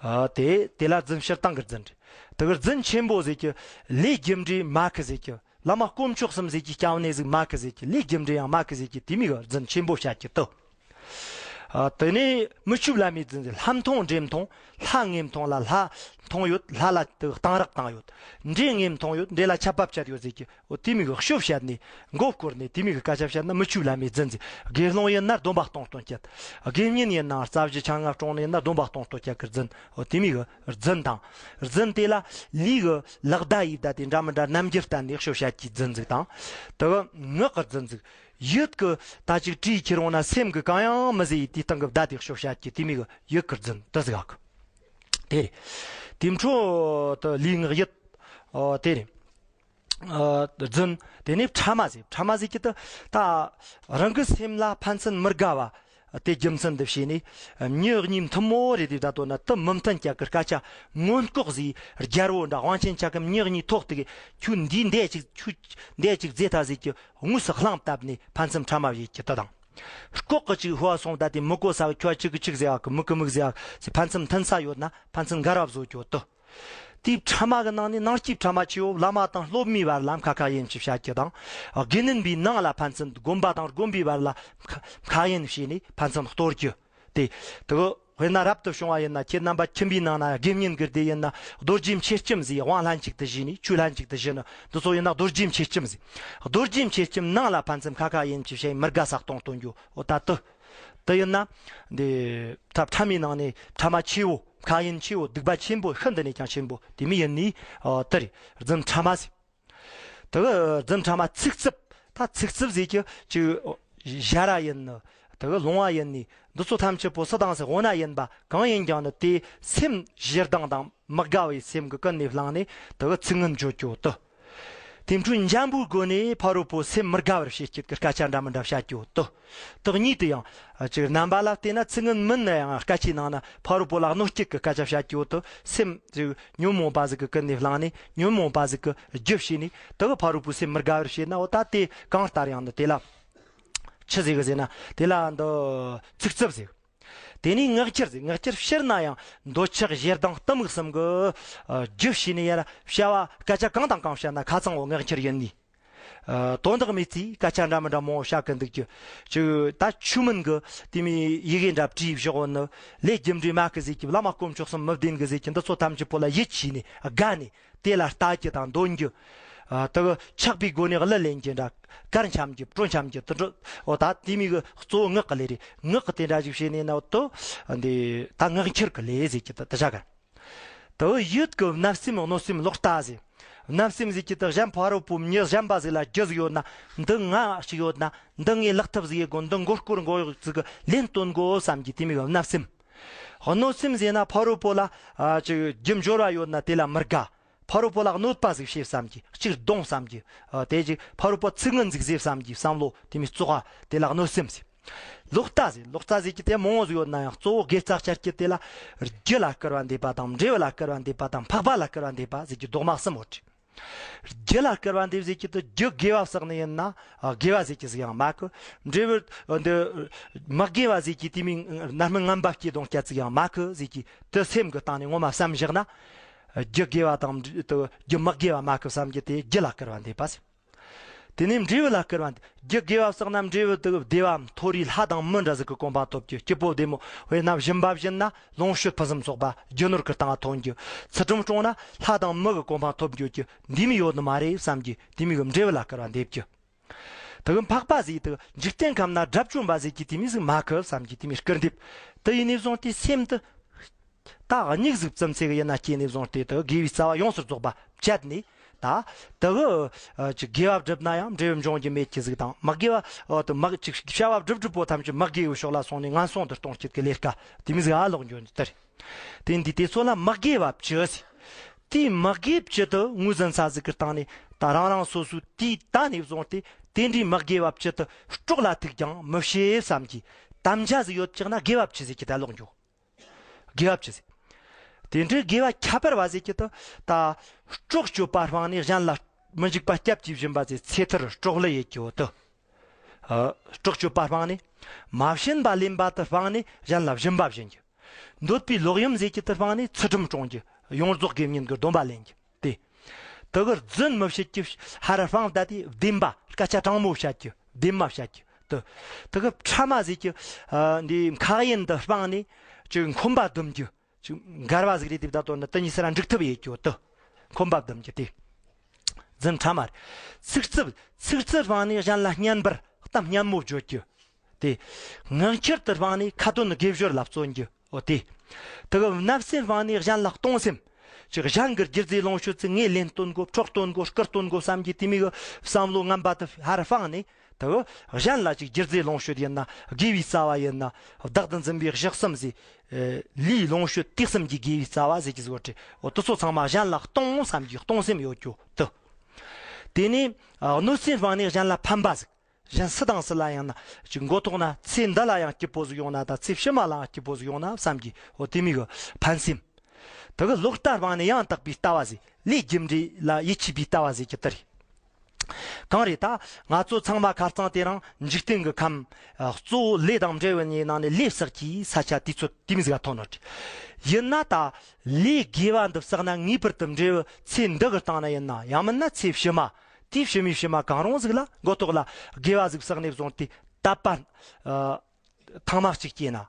ཨ་དེ་དེ་ལ་རྫུན་སྤྱིར་བཏང་གི་རྫུན་རེད། དེ་གི་རྫུན་ཆེན་པོ་ཟེར་གྱི་ལས་རྒྱུ་འབྲས་མ་ཁི་ཟེར་གྱི། བླ་མ་དཀོན་མཆོག་གསུམ་ཟེར་གྱི་སྐྱབས་གནས་ཟིག་མ་ཁི་ཟེར་གྱི་ལས་རྒྱུ་འབྲས་ཡང་མ་ཁི་ཟེར་གྱི་དེ་མོ་གི་རྫུན་ཆེན་པོ་བྱ་གི་དོ། ཨ་དེ་ནས་མི་ཆོས་བླ་མའི་རྫུན་ཟེར། ལྷ་མཐོང་འདྲེ་མཐོང་། ལྷ་ངས་མཐོང་ལ་ལྷ་མཐོང་ཡོད། ལྷ་ལ་དེ་གཏང་རག་བཏང་ཡོད། འདྲེ་ངས་མཐོང་ཡོད། འདྲེ་ལ་ཆད་པ་བཅད་ཡོད་ཟེར་གྱི། འོ་དེ་མོ་གི་ཤོབ་བཤད་ནས་མགོ་བསྐོར་ནས་དེ་མོ་གི་སྐད་ཆ་བཤད་ན་མི་ཆོས་བླ་མའི་རྫུན་ཟེར། དགེ་སློང་ཡིན་ན་སྡོམ་པ་གཏོང་གཏོང་བྱེད། དགེ་བསྙེན་ཡིན་ནའང་རྩ་བཞི་ཆང་ལྔ་བཀྲོངས་ནས་ཡིན་ན་སྡོམ་པ་གཏོང་གཏོང་བྱེད་གི་རྫུན། འོ་དེ་མོ་གི་རྫུན་དང་། རྫུན་དེ་ལ་ལུས་གི་ལག་བརྡ་ཡི་བརྡ་དེ་འདྲ་མི་འདྲ་རྣམ་འགྱུར་བསྟན་ནས་ཤོབ་བཤད་ཀྱི་རྫུན་ཟིག་དང་། དེ་གི་ངག་གི་རྫུན་ཟིག་ཡིད་གི་ད་ཅིག་བྲིས་ཁྱེར་འོང་ན་སེམས་གི་གང་ཡང་མི་ཟེར་ཡི་དེའི་སྟེང་གི་བརྡ་དེ་ཤོབ་བཤད་ཀྱི་དེ་མོ་གི་ཡིད་གི་རྫུན་དེ་ཟིག་ག་གི། དེ་རེད། དེ་འཕྲོ་དེ་ལུས་ངག་ཡིད། ཨོ་དེ་རེད། ཨ་རྫུན། དེ་ནས་ཕྲ་མ་ཟེར། ཕྲ་མ་ཟེར་གྱི་དེ་ད་རང་གི་སེམས་ལ་ཕན་ཚུན་མི་དགའ་བ། དེ་རྒྱུ་མཚན་འདི་བྱས་ནས་མྱི་གཉིས་མཐུན་མོ་རེད་དེ་ད་དོ་ན་དེ་མི་མཐུན་ཀྱག་གི་སྐད་ཆ་མངོན་ལྐོག་ཟིག་རྒྱལ་པོ་འདྲ་དབང་ཆེན་ཆ་གི་མྱི་གཉིས་ཐོག་དེ་གི་ཁྱོད་འདིའི་འདས་ཅིག་ཁྱོད་འདས་ཅིག་རྫས་ཐ་ཟིག་གི་དངོས་སུ་གླེང་བཏབ་ནས་ཕན་ཚུན་ཕྲ་མ་བྱེད་ཀྱི་དེ་དང་། ལྐོག་གི་ཅིག་ཧུ་བ་སོང་ད་དེ་མི་གོ་ས་གི་ཁྱོད་ཅིག་གི་ཅིག་ཟེར་ཡག་གི་མི་གི་མིག་ཟེར་ཡག་ཟེར་ཕན་ཚུན་མཐུན་ས་ཡོད་ན་ཕན་ཚུན་འགལ་བ་བཟོ་རྒྱུ་དེ། དེའི་ཕྲ་མ་གི་ནང་ནས་ནང་སྐྱེས་ཕྲ་མ་ཆེ་བོ་བླ་མ་དང་སློབ་མའི་བར་ལ་ཁ་ཁ་ཡིན་གྱི་བཤད་རྒྱུ་དང་། དགེ་འདུན་པའི་ནང་ལ་ཕན་ཚུན་དགོན་པ་དང་དགོན་པའི་བར་ལ་ཁ་ཁ་ཡིན་བྱས་ནས་ཕན་ཚུན་གཏོར་རྒྱུ། དེ་དེ་གི་དཔེར་ན་རབ་ཏུ་བྱུང་བ་ཡིན་ན་ཁྱེད་རྣམ་པ་ཁྱིམ་པའི་ནང་ན་དགེ་བསྙེན་གྱི་སྡེ་ཡིན་ན་རྡོ་རྗེ་མཆེད་ལྕམ་ཟེར་དབང་ལྷན་ཅིག་ཏུ་བཞེས་ནས་ཆོས་ལྷན་ཅིག་ཏུ་བཞེས་ནས་འདི་ཚོ་ཡིན་ན་རྡོ་རྗེ་མཆེད་ལྕམ་ཟེར། རྡོ་རྗེ་མཆེད་ལྕམ་ནང་ལ་ཕན་ཚུན་ཁ་ཁ་ཡིན་གྱི་བྱས་མི་དགའ་ས་གཏོང་གཏོང་རྒྱུ་འོ་ད་དེ། དེ་ཡིན་ན། འདི་ཐབས་ཕྲ་མའི་ནང་ནས་ཕྲ་མ་ཆེ་བོ་ཁ་ཡིན་ཆེ་བོ་སྡིག་པ་ཆེན་པོ་ཤིན་ཏུ་ནས་ཀྱང་ཆེན་པོ་དེ་མོ་ཡིན་ནི། ཨ་དེ་རེད། རྫུན་ཕྲ་མ་ཟེར། དེ་གི་རྫུན་ཕྲ་མ་ཚིག་རྩུབ། ད་ཚིག་རྩུབ་ཟེར་གྱི་ཅིག་ཞ་ར་ཡིན་ནི། དེ་གི་ལོང་བ་ཡིན་ནི། འདི་ཚོ་ཐམས་ཅད་པོ་སུ་དང་སུ་འོ་ན་ཡིན་པ་གང་ཡིན་ཀྱང་ནི་དེ་སེམས་ཞེ་སྡང་དང་མི་དགའ་བའི་སེམས་ཀྱི་ཀུན་ནས་བསླངས་ནས་དེ་གི་ཚིག་ངན་བརྗོད་རྒྱུ་དེ། དེ་འཕྲོས་འཇམ་པོའི་སྒོ་ནས་ཕ་རོལ་པོ་སེམས་མི་དགའ་བར་བྱེད་ཀྱི་སྐད་ཆ་འདྲ་མི་འདྲ་བཤད་རྒྱུ་དེ། དེ་གཉིས་དེ་ཡང་ཅིག་རྣམ་པ་ལ་བལྟས་ན་ཚིག་ངན་མིན་ན་ཡང་སྐད་ཆའི་ནང་ན་ཕ་རོལ་པོ་ལ་གནོད་སྐྱེལ་གྱི་སྐད་ཆ་བཤད་རྒྱུ་དེ་སེམས་ཅིག་ཉོན་མོངས་པ་ཟིག་གི་ཀུན་ནས་བསླངས་ནས་ཉོན་མོངས་པ་ཟིག་གི་རྒྱུ་བྱས་ནས་དེ་གི་ཕ་རོལ་པོའི་སེམས་མི་དགའ་བར་བྱས་ན་འོ་ད་དེ་གང་ལྟར་ཡང་ནི་དེ་ལ་ཆི་ཟིག་གི་ཟེར་ན་དེ་ལ་འདི་ཚིག་རྩུབ་ཟིག་དེ་ནས་ངག་འཁྱལ་ཟེར། ངག་འཁྱལ་སྤྱིར་ན་ཡང་འདོད་ཆགས་ཞེ་སྡང་གཏི་མུག་གསུམ་གི་ཨ་རྒྱུ་བྱས་ནས་ཡར་བྱ་བ་སྐད་ཆ་གང་དང་གང་བཤད་ན་ཁ་ཚང་བོ་ངག་འཁྱལ་ཡིན་ནི། ཨ་དོན་དག་མེད་ཚེ་སྐད་ཆ་འདྲ་མི་འདྲ་མང་བོ་བཤད་གི་འདུག་རྒྱུ། ཅིག་ད་ཆོས་མིན་གི་དེ་མོ་ཡི་གེ་འདྲ་བྲིས་བཞག་ཡོད་ནི། ལས་རྒྱུ་འབྲས་མ་གི་ཟེར་གྱི་བླ་མ་དཀོན་མཆོག་གསུམ་མི་བདེན་གི་ཟེར་གྱི་འདི་ཚོ་ཐམས་ཅད་པོ་ལ་ཡིད་ཆེས་ནས་དགའ་ནས། དེ་ལ་ལྟ་རྒྱུ་དང་འདོན་རྒྱུ། ཨ་དེ་གི་ཆགས་པའི་སྒོ་ནས་གླུ་ལེན་རྒྱུ་འདྲ། གར་འཆམ་རྒྱུ་བྲོ་འཆམ་རྒྱུ་དེ་འདྲ། འོ་ད་དེ་མོ་གི་གཙོ་བོ་ངག་གི་ལས་རེད། ངག་གི་དེ་འདྲ་ཞིག་བྱས་ནས་ན་འོ་དོ། འདི་ད་ངག་འཁྱལ་གི་ལས་ཟེར་གྱི་དེ་དེ་བྱ་གར། དེ་ཡིད་གི་བརྣབ་སེམས་གནོད་སེམས་ལོག་ལྟ་ཟེར། བརྣབ་སེམས་ཟེར་གྱི་དེ་གཞན་ཕ་རོལ་པོ་མྱི་གཞན་པ་ཟིག་ལ་རྒྱུ་ཟིག་ཡོད་ན་འདི་ང་ཞིག་ཡོད་ན་འདི་ངས་ལག་ཐབས་ཟིག་ཡེད་དགོ། འདི་མགོ་སྐོར་མགོ་གཡོག་ཟིག་ལེན་བཏོན་དགོ་བསམ་གྱི་དེ་མོ་གི་བརྣབ་སེམས། གནོད་སེམས་ཟེར་ན་ཕ་རོལ་པོ་ལ་ཨ་ཅིག་རྒྱུ་འབྱོར་བ་ཡོད་ན་དེ་ལ་མི་དགའ། ཕ་རོལ་པོ་ལ་གནོད་པ་ཟིག་བྱེད་བསམ་གྱི། གཅིག་རྡུང་བསམ་གྱི། ཨ། དེ་ཅིག་ཕ་རོལ་པོ་ཚིག་ངན་ཟིག་ཟེར་བསམ་གྱི་བསམ་བློ་དེ་མོ་བཙོག་པ་དེ་ལ་གནོད་སེམས་ཟེར། ལོག་ལྟ་ཟེར། ལོག་ལྟ་ཟེར་གྱི་དེ་མང་བོ་ཟིག་ཡོད་ན་ཡང་གཙོ་བོ་དགེ་རྩ་བཅར་གྱི་དེ་ལ། རྒྱུ་ལ་སྐུར་བ་འདེབས་པ་དང་། འབྲས་བུ་ལ་སྐུར་བ་འདེབས་པ་དང་། འཕགས་པ་ལ་སྐུར་བ་འདེབས་པ་ཟེར་གྱི་རྡོག་མ་གསུམ་ཡོད་རེད། རྒྱུ་ལ་སྐུར་བ་འདེབས་ཟེར་གྱི་དེ། རྒྱུ་དགེ་བ་བསགས་ནི་ཡིན་ན། ཨ། དགེ་བ་ཟེར་གྱི་ཟིག་ཡང་མེད་གི། འབྲས་བུ་འདི་མི་དགེ་བ་ཟེར་གྱི་དེ་མོ་རྣམ་སྨིན་ངན་པ་སྐྱེ་གཏོང་རྒྱུ་ཟིག་ཡང་མེད་གི་ཟེར་གྱི་དེ་སེམས་གི་སྟེང་ནས་ངོ་མ་བསམ་བཞག་ན། རྒྱུ་དགེ་བ་དང་། དེ་རྒྱུ་མི་དགེ་བ་མེད་གི་བསམ་གྱི་དེ་རྒྱུ་ལ་སྐུར་བ་འདེབས་པ་ཟེར། དེ་ནས་འབྲས་བུ་ལ་སྐུར་བ་འདེབས། རྒྱུ་དགེ་བ་བསགས་ན་འབྲས་བུ་དེ་བདེ་བ་མཐོ་རིས་ལྷ་དང་མི་འདྲ་ཟིག་གི་གོ་འཕང་ཐོབ་རྒྱུ། སྐྱིད་པོ་བདེ་མོ། དཔེར་ན་སྦྱིན་པ་སྦྱིན་ན་ལོངས་སྤྱོད་ཕུན་སུམ་ཚོགས་པ་རྒྱུ་ནོར་གི་སྟེང་ཐོན་རྒྱུ། ཚུལ་ཁྲིམས་སྲུང་ན་ལྷ་དང་མི་གི་གོ་འཕང་ཐོབ་འགྱོ་རྒྱུ། འདི་མོ་ཡོད་ནི་མ་རེད་བསམ་གྱི་དེ་མོ་གི་འབྲས་བུ་ལ་སྐུར་བ་འདེབས་རྒྱུ། དེ་གི་འཕགས་པ་ཟེར་དེ་འཇིག་རྟེན་ཁམས་ན་དགྲ་བཅོམ་པ་ཟེར་གྱི་དེ་མོ་ཟིག་མེད་གི་བསམ་གྱི་དེ་མོ་སྐུར་འདེབས། དེ་ཡིན་ནས་བཟུང་སྟེ་སེམས་དེ། ད་མིག་ཟིག་བཙུམས་ཚེ་གི་ཡིན་ན་སྐྱེས་ནས་བཟུང་སྟེ་དེ་དགེ་བའི་རྩ་བ་ཡོངས་སུ་རྫོགས་པ་བཅད་ནས། ད་དེ་གི་ཨ་ཅིག་དགེ་བ་བསྒྲུབས་ན་ཡང་འབྲས་བུ་འབྱུང་རྒྱུ་མེད་ཀྱི་ཟིག་དང་། མི་དགེ་བ། ཨ། དེ་མི་ཅིག་བྱ་བ་བསྒྲུབ་བསྒྲུབ་པོ་ཐམས་ཅད་མི་དགེ་བའི་ཕྱོགས་ལ་སོང་ནས་ངན་སོང་དུ་གཏོང་བྱེད་ཀྱི་ལས་ཀ་དེ་མོ་ཟིག་ཨ་ལོག་འགྱོ་ནི་དེ་རེད། དེ་འདི་དེ་ཚོ་ལ་མི་དགེ་བ་བཅུ་ཟེར། དེའི་མི་དགེ་བཅུ་དེ་ངོས་ཟིན་ས་ཟིག་གི་སྟེང་ནས་ད་རང་རང་སོ་སོའི་དུས་ད་ནས་བཟུང་སྟེ་དེ་འདྲའི་མི་དགེ་བ་བཅུ་དེ་སྲོག་ལ་ཐུག་ཀྱང་མི་བྱེད་བསམ་གྱི་དམ་བཅའ་ཟིག་ཡོད་ཀྱག་ན་དགེ་བ་བཅུ་ཟེར་གྱི་ད་ལོག་འགྱོ། དགེ་བ་བཅུ་ཟེར། དེ་འདྲའི་དགེ་བ་ཁྱད་པར་བ་ཟེར་གྱི་དེ། ད་སྲོག་གཅོད་པ་སྤངས་ནས་གཞན་ལ་མི་འཇིགས་པ་སྐྱབས་ཀྱིས་བྱིན་པ་ཟེར། ཚེ་ཐར་སྲོག་བླུ་ཡེད་རྒྱུ་དེ། ཨ། སྲོག་གཅོད་པ་སྤངས་ནས། མ་བྱིན་པ་ལེན་པ་དེ་སྤངས་ནས་གཞན་ལ་སྦྱིན་པ་བྱིན་རྒྱུ། འདོད་པའི་ལོག་གཡེམ་ཟེར་གྱི་དེ་སྤངས་ནས་ཚུལ་ཁྲིམས་སྲུང་རྒྱུ། ཡོངས་རྫོགས་དགེ་བསྙེན་གྱི་སྡོམ་པ་ལེན་རྒྱུ་དེ། དེ་གི་རྫུན་མི་བཤད་རྒྱུ། ཧར་སྤངས་ད་དེ་བདེན་པ་སྐད་ཆ་དྲང་མོ་བཤད་རྒྱུ། བདེན་པ་བཤད་རྒྱུ་དེ། དེ་གི་ཕྲ་མ་ཟེར་གྱི། ཨ། འདི་ཁ་གཡེང་འདི་སྤངས་ནས་ཅིག་འཁོན་པ་སྡུམ་རྒྱུ། ཅིག་འགལ་བ་ཟིག་རེད་དེ། ད་དོན་ནི་དེ་གཉིས་སུ་ར་འགྲིག་ཐབས་ཡེད་རྒྱུ་དེ། འཁོན་པ་སྡུམ་རྒྱུ་དེ། རྫུན་ཕྲ་མ་རེད། ཚིག་རྩུབ། ཚིག་རྩུབ་སྤངས་ནས་གཞན་ལ་སྙན་པར་གཏམ་སྙན་མོ་བརྗོད་རྒྱུ། དེ། ངག་འཁྱལ་དེ་སྤངས་ནས་ཁ་དོན་དགེ་སྦྱོར་ལ་བརྩོན་རྒྱུ། འོ་དེ། དེ་གི་བརྣབ་སེམས་སྤངས་ནས་གཞན་ལ་གཏོང་སེམས། ཅིག་གཞན་གྱི་རྒྱུ་རྫས་ལོངས་སྤྱོད་ཚེ་ངས་ལེན་སྟོན་དགོ། འཕྲོག་སྟོན་དགོ། བསྐུར་སྟོན་དགོ་བསམ་གྱི་དེ་མོ་གི་བསམ་བློ་ངན་པ་དེ་ཧར་སྤངས་ནས། དེ་གི་གཞན་ལ་ཅིག་རྒྱུ་རྫས་ལོངས་སྤྱོད་ཡིན་ན། དགེ་བའི་རྩ་བ་ཡིན་ན། བདག་ཏུ་འཛིན་པའི་གཞི་གསུམ་ཟེར། ཨེ། ལུས་ལོངས་སྤྱོད་དུས་གསུམ་གྱི་དགེ་བའི་རྩ་བ་ཟེར་གྱི་ཟིག་ཡོད་རེད། འོ་དེ་ཚོ་ཚང་མ་གཞན་ལ་གཏོང་བསམ་གྱི་གཏོང་སེམས་ཡོད་རྒྱུ་དེ། དེ་ནས། ཨ། གནོད་སེམས་སྤངས་ནས་གཞན་ལ་ཕན་པ་ཟིག་གཞན་སུ་དང་སུ་ལ་ཡང་ན་ཅིག་མགོ་ཐོག་ན་ཚེ་འདི་ལ་ཡང་སྐྱིད་པོ་ཟིག་ཡོང་ན་དང་། ཚེ་ཕྱི་མ་ལའང་སྐྱིད་པོ་ཟིག་ཡོང་ན་བསམ་གྱི། འོ་དེ་མོ་གི་ཕན་སེམས། དེ་གི་ལོག་ལྟ་སྤངས་ནས་ཡང་དག་པའི་ལྟ་བ་ཟེར། ལས་རྒྱུ་འབྲས་ལ་ཡིད་ཆེས་པའི་ལྟ་བ་ཟེར་གྱི་དེ་རེད། གང་རེད། ད་ང་ཚོ་ཚང་མ་ཁ་རྩང་དེ་རིང་འཇིག་རྟེན་གྱི་ཁམས། ཨ། གཙོ་བོ་ལས་དང་འབྲས་བུ་གཉིས་ནང་ནས་ལས་བསགས་ཀྱི་ས་ཆ་དུས་ཚོད་དེ་མོ་ཟིག་ག་ཐོན་ནོ་རེད། ཡིན་ན་ད་ལས་དགེ་བ་འདི་བསགས་ན་ངེས་པར་དུ་འབྲས་བུ་ཚེ་འདི་གི་སྟེང་ན་ཡིན་ན། ཡང་མིན་ན་ཚེ་ཕྱི་མ། དེའི་ཕྱི་མའི་ཕྱི་མ་གང་རུང་ཟིག་ལ་མགོ་ཐོག་ལ་དགེ་བ་ཟིག་བསགས་ནས་བཟུང་སྟེ། དད་པ། ཨ། ཐེངས་མ་གཅིག་སྐྱེས་ན།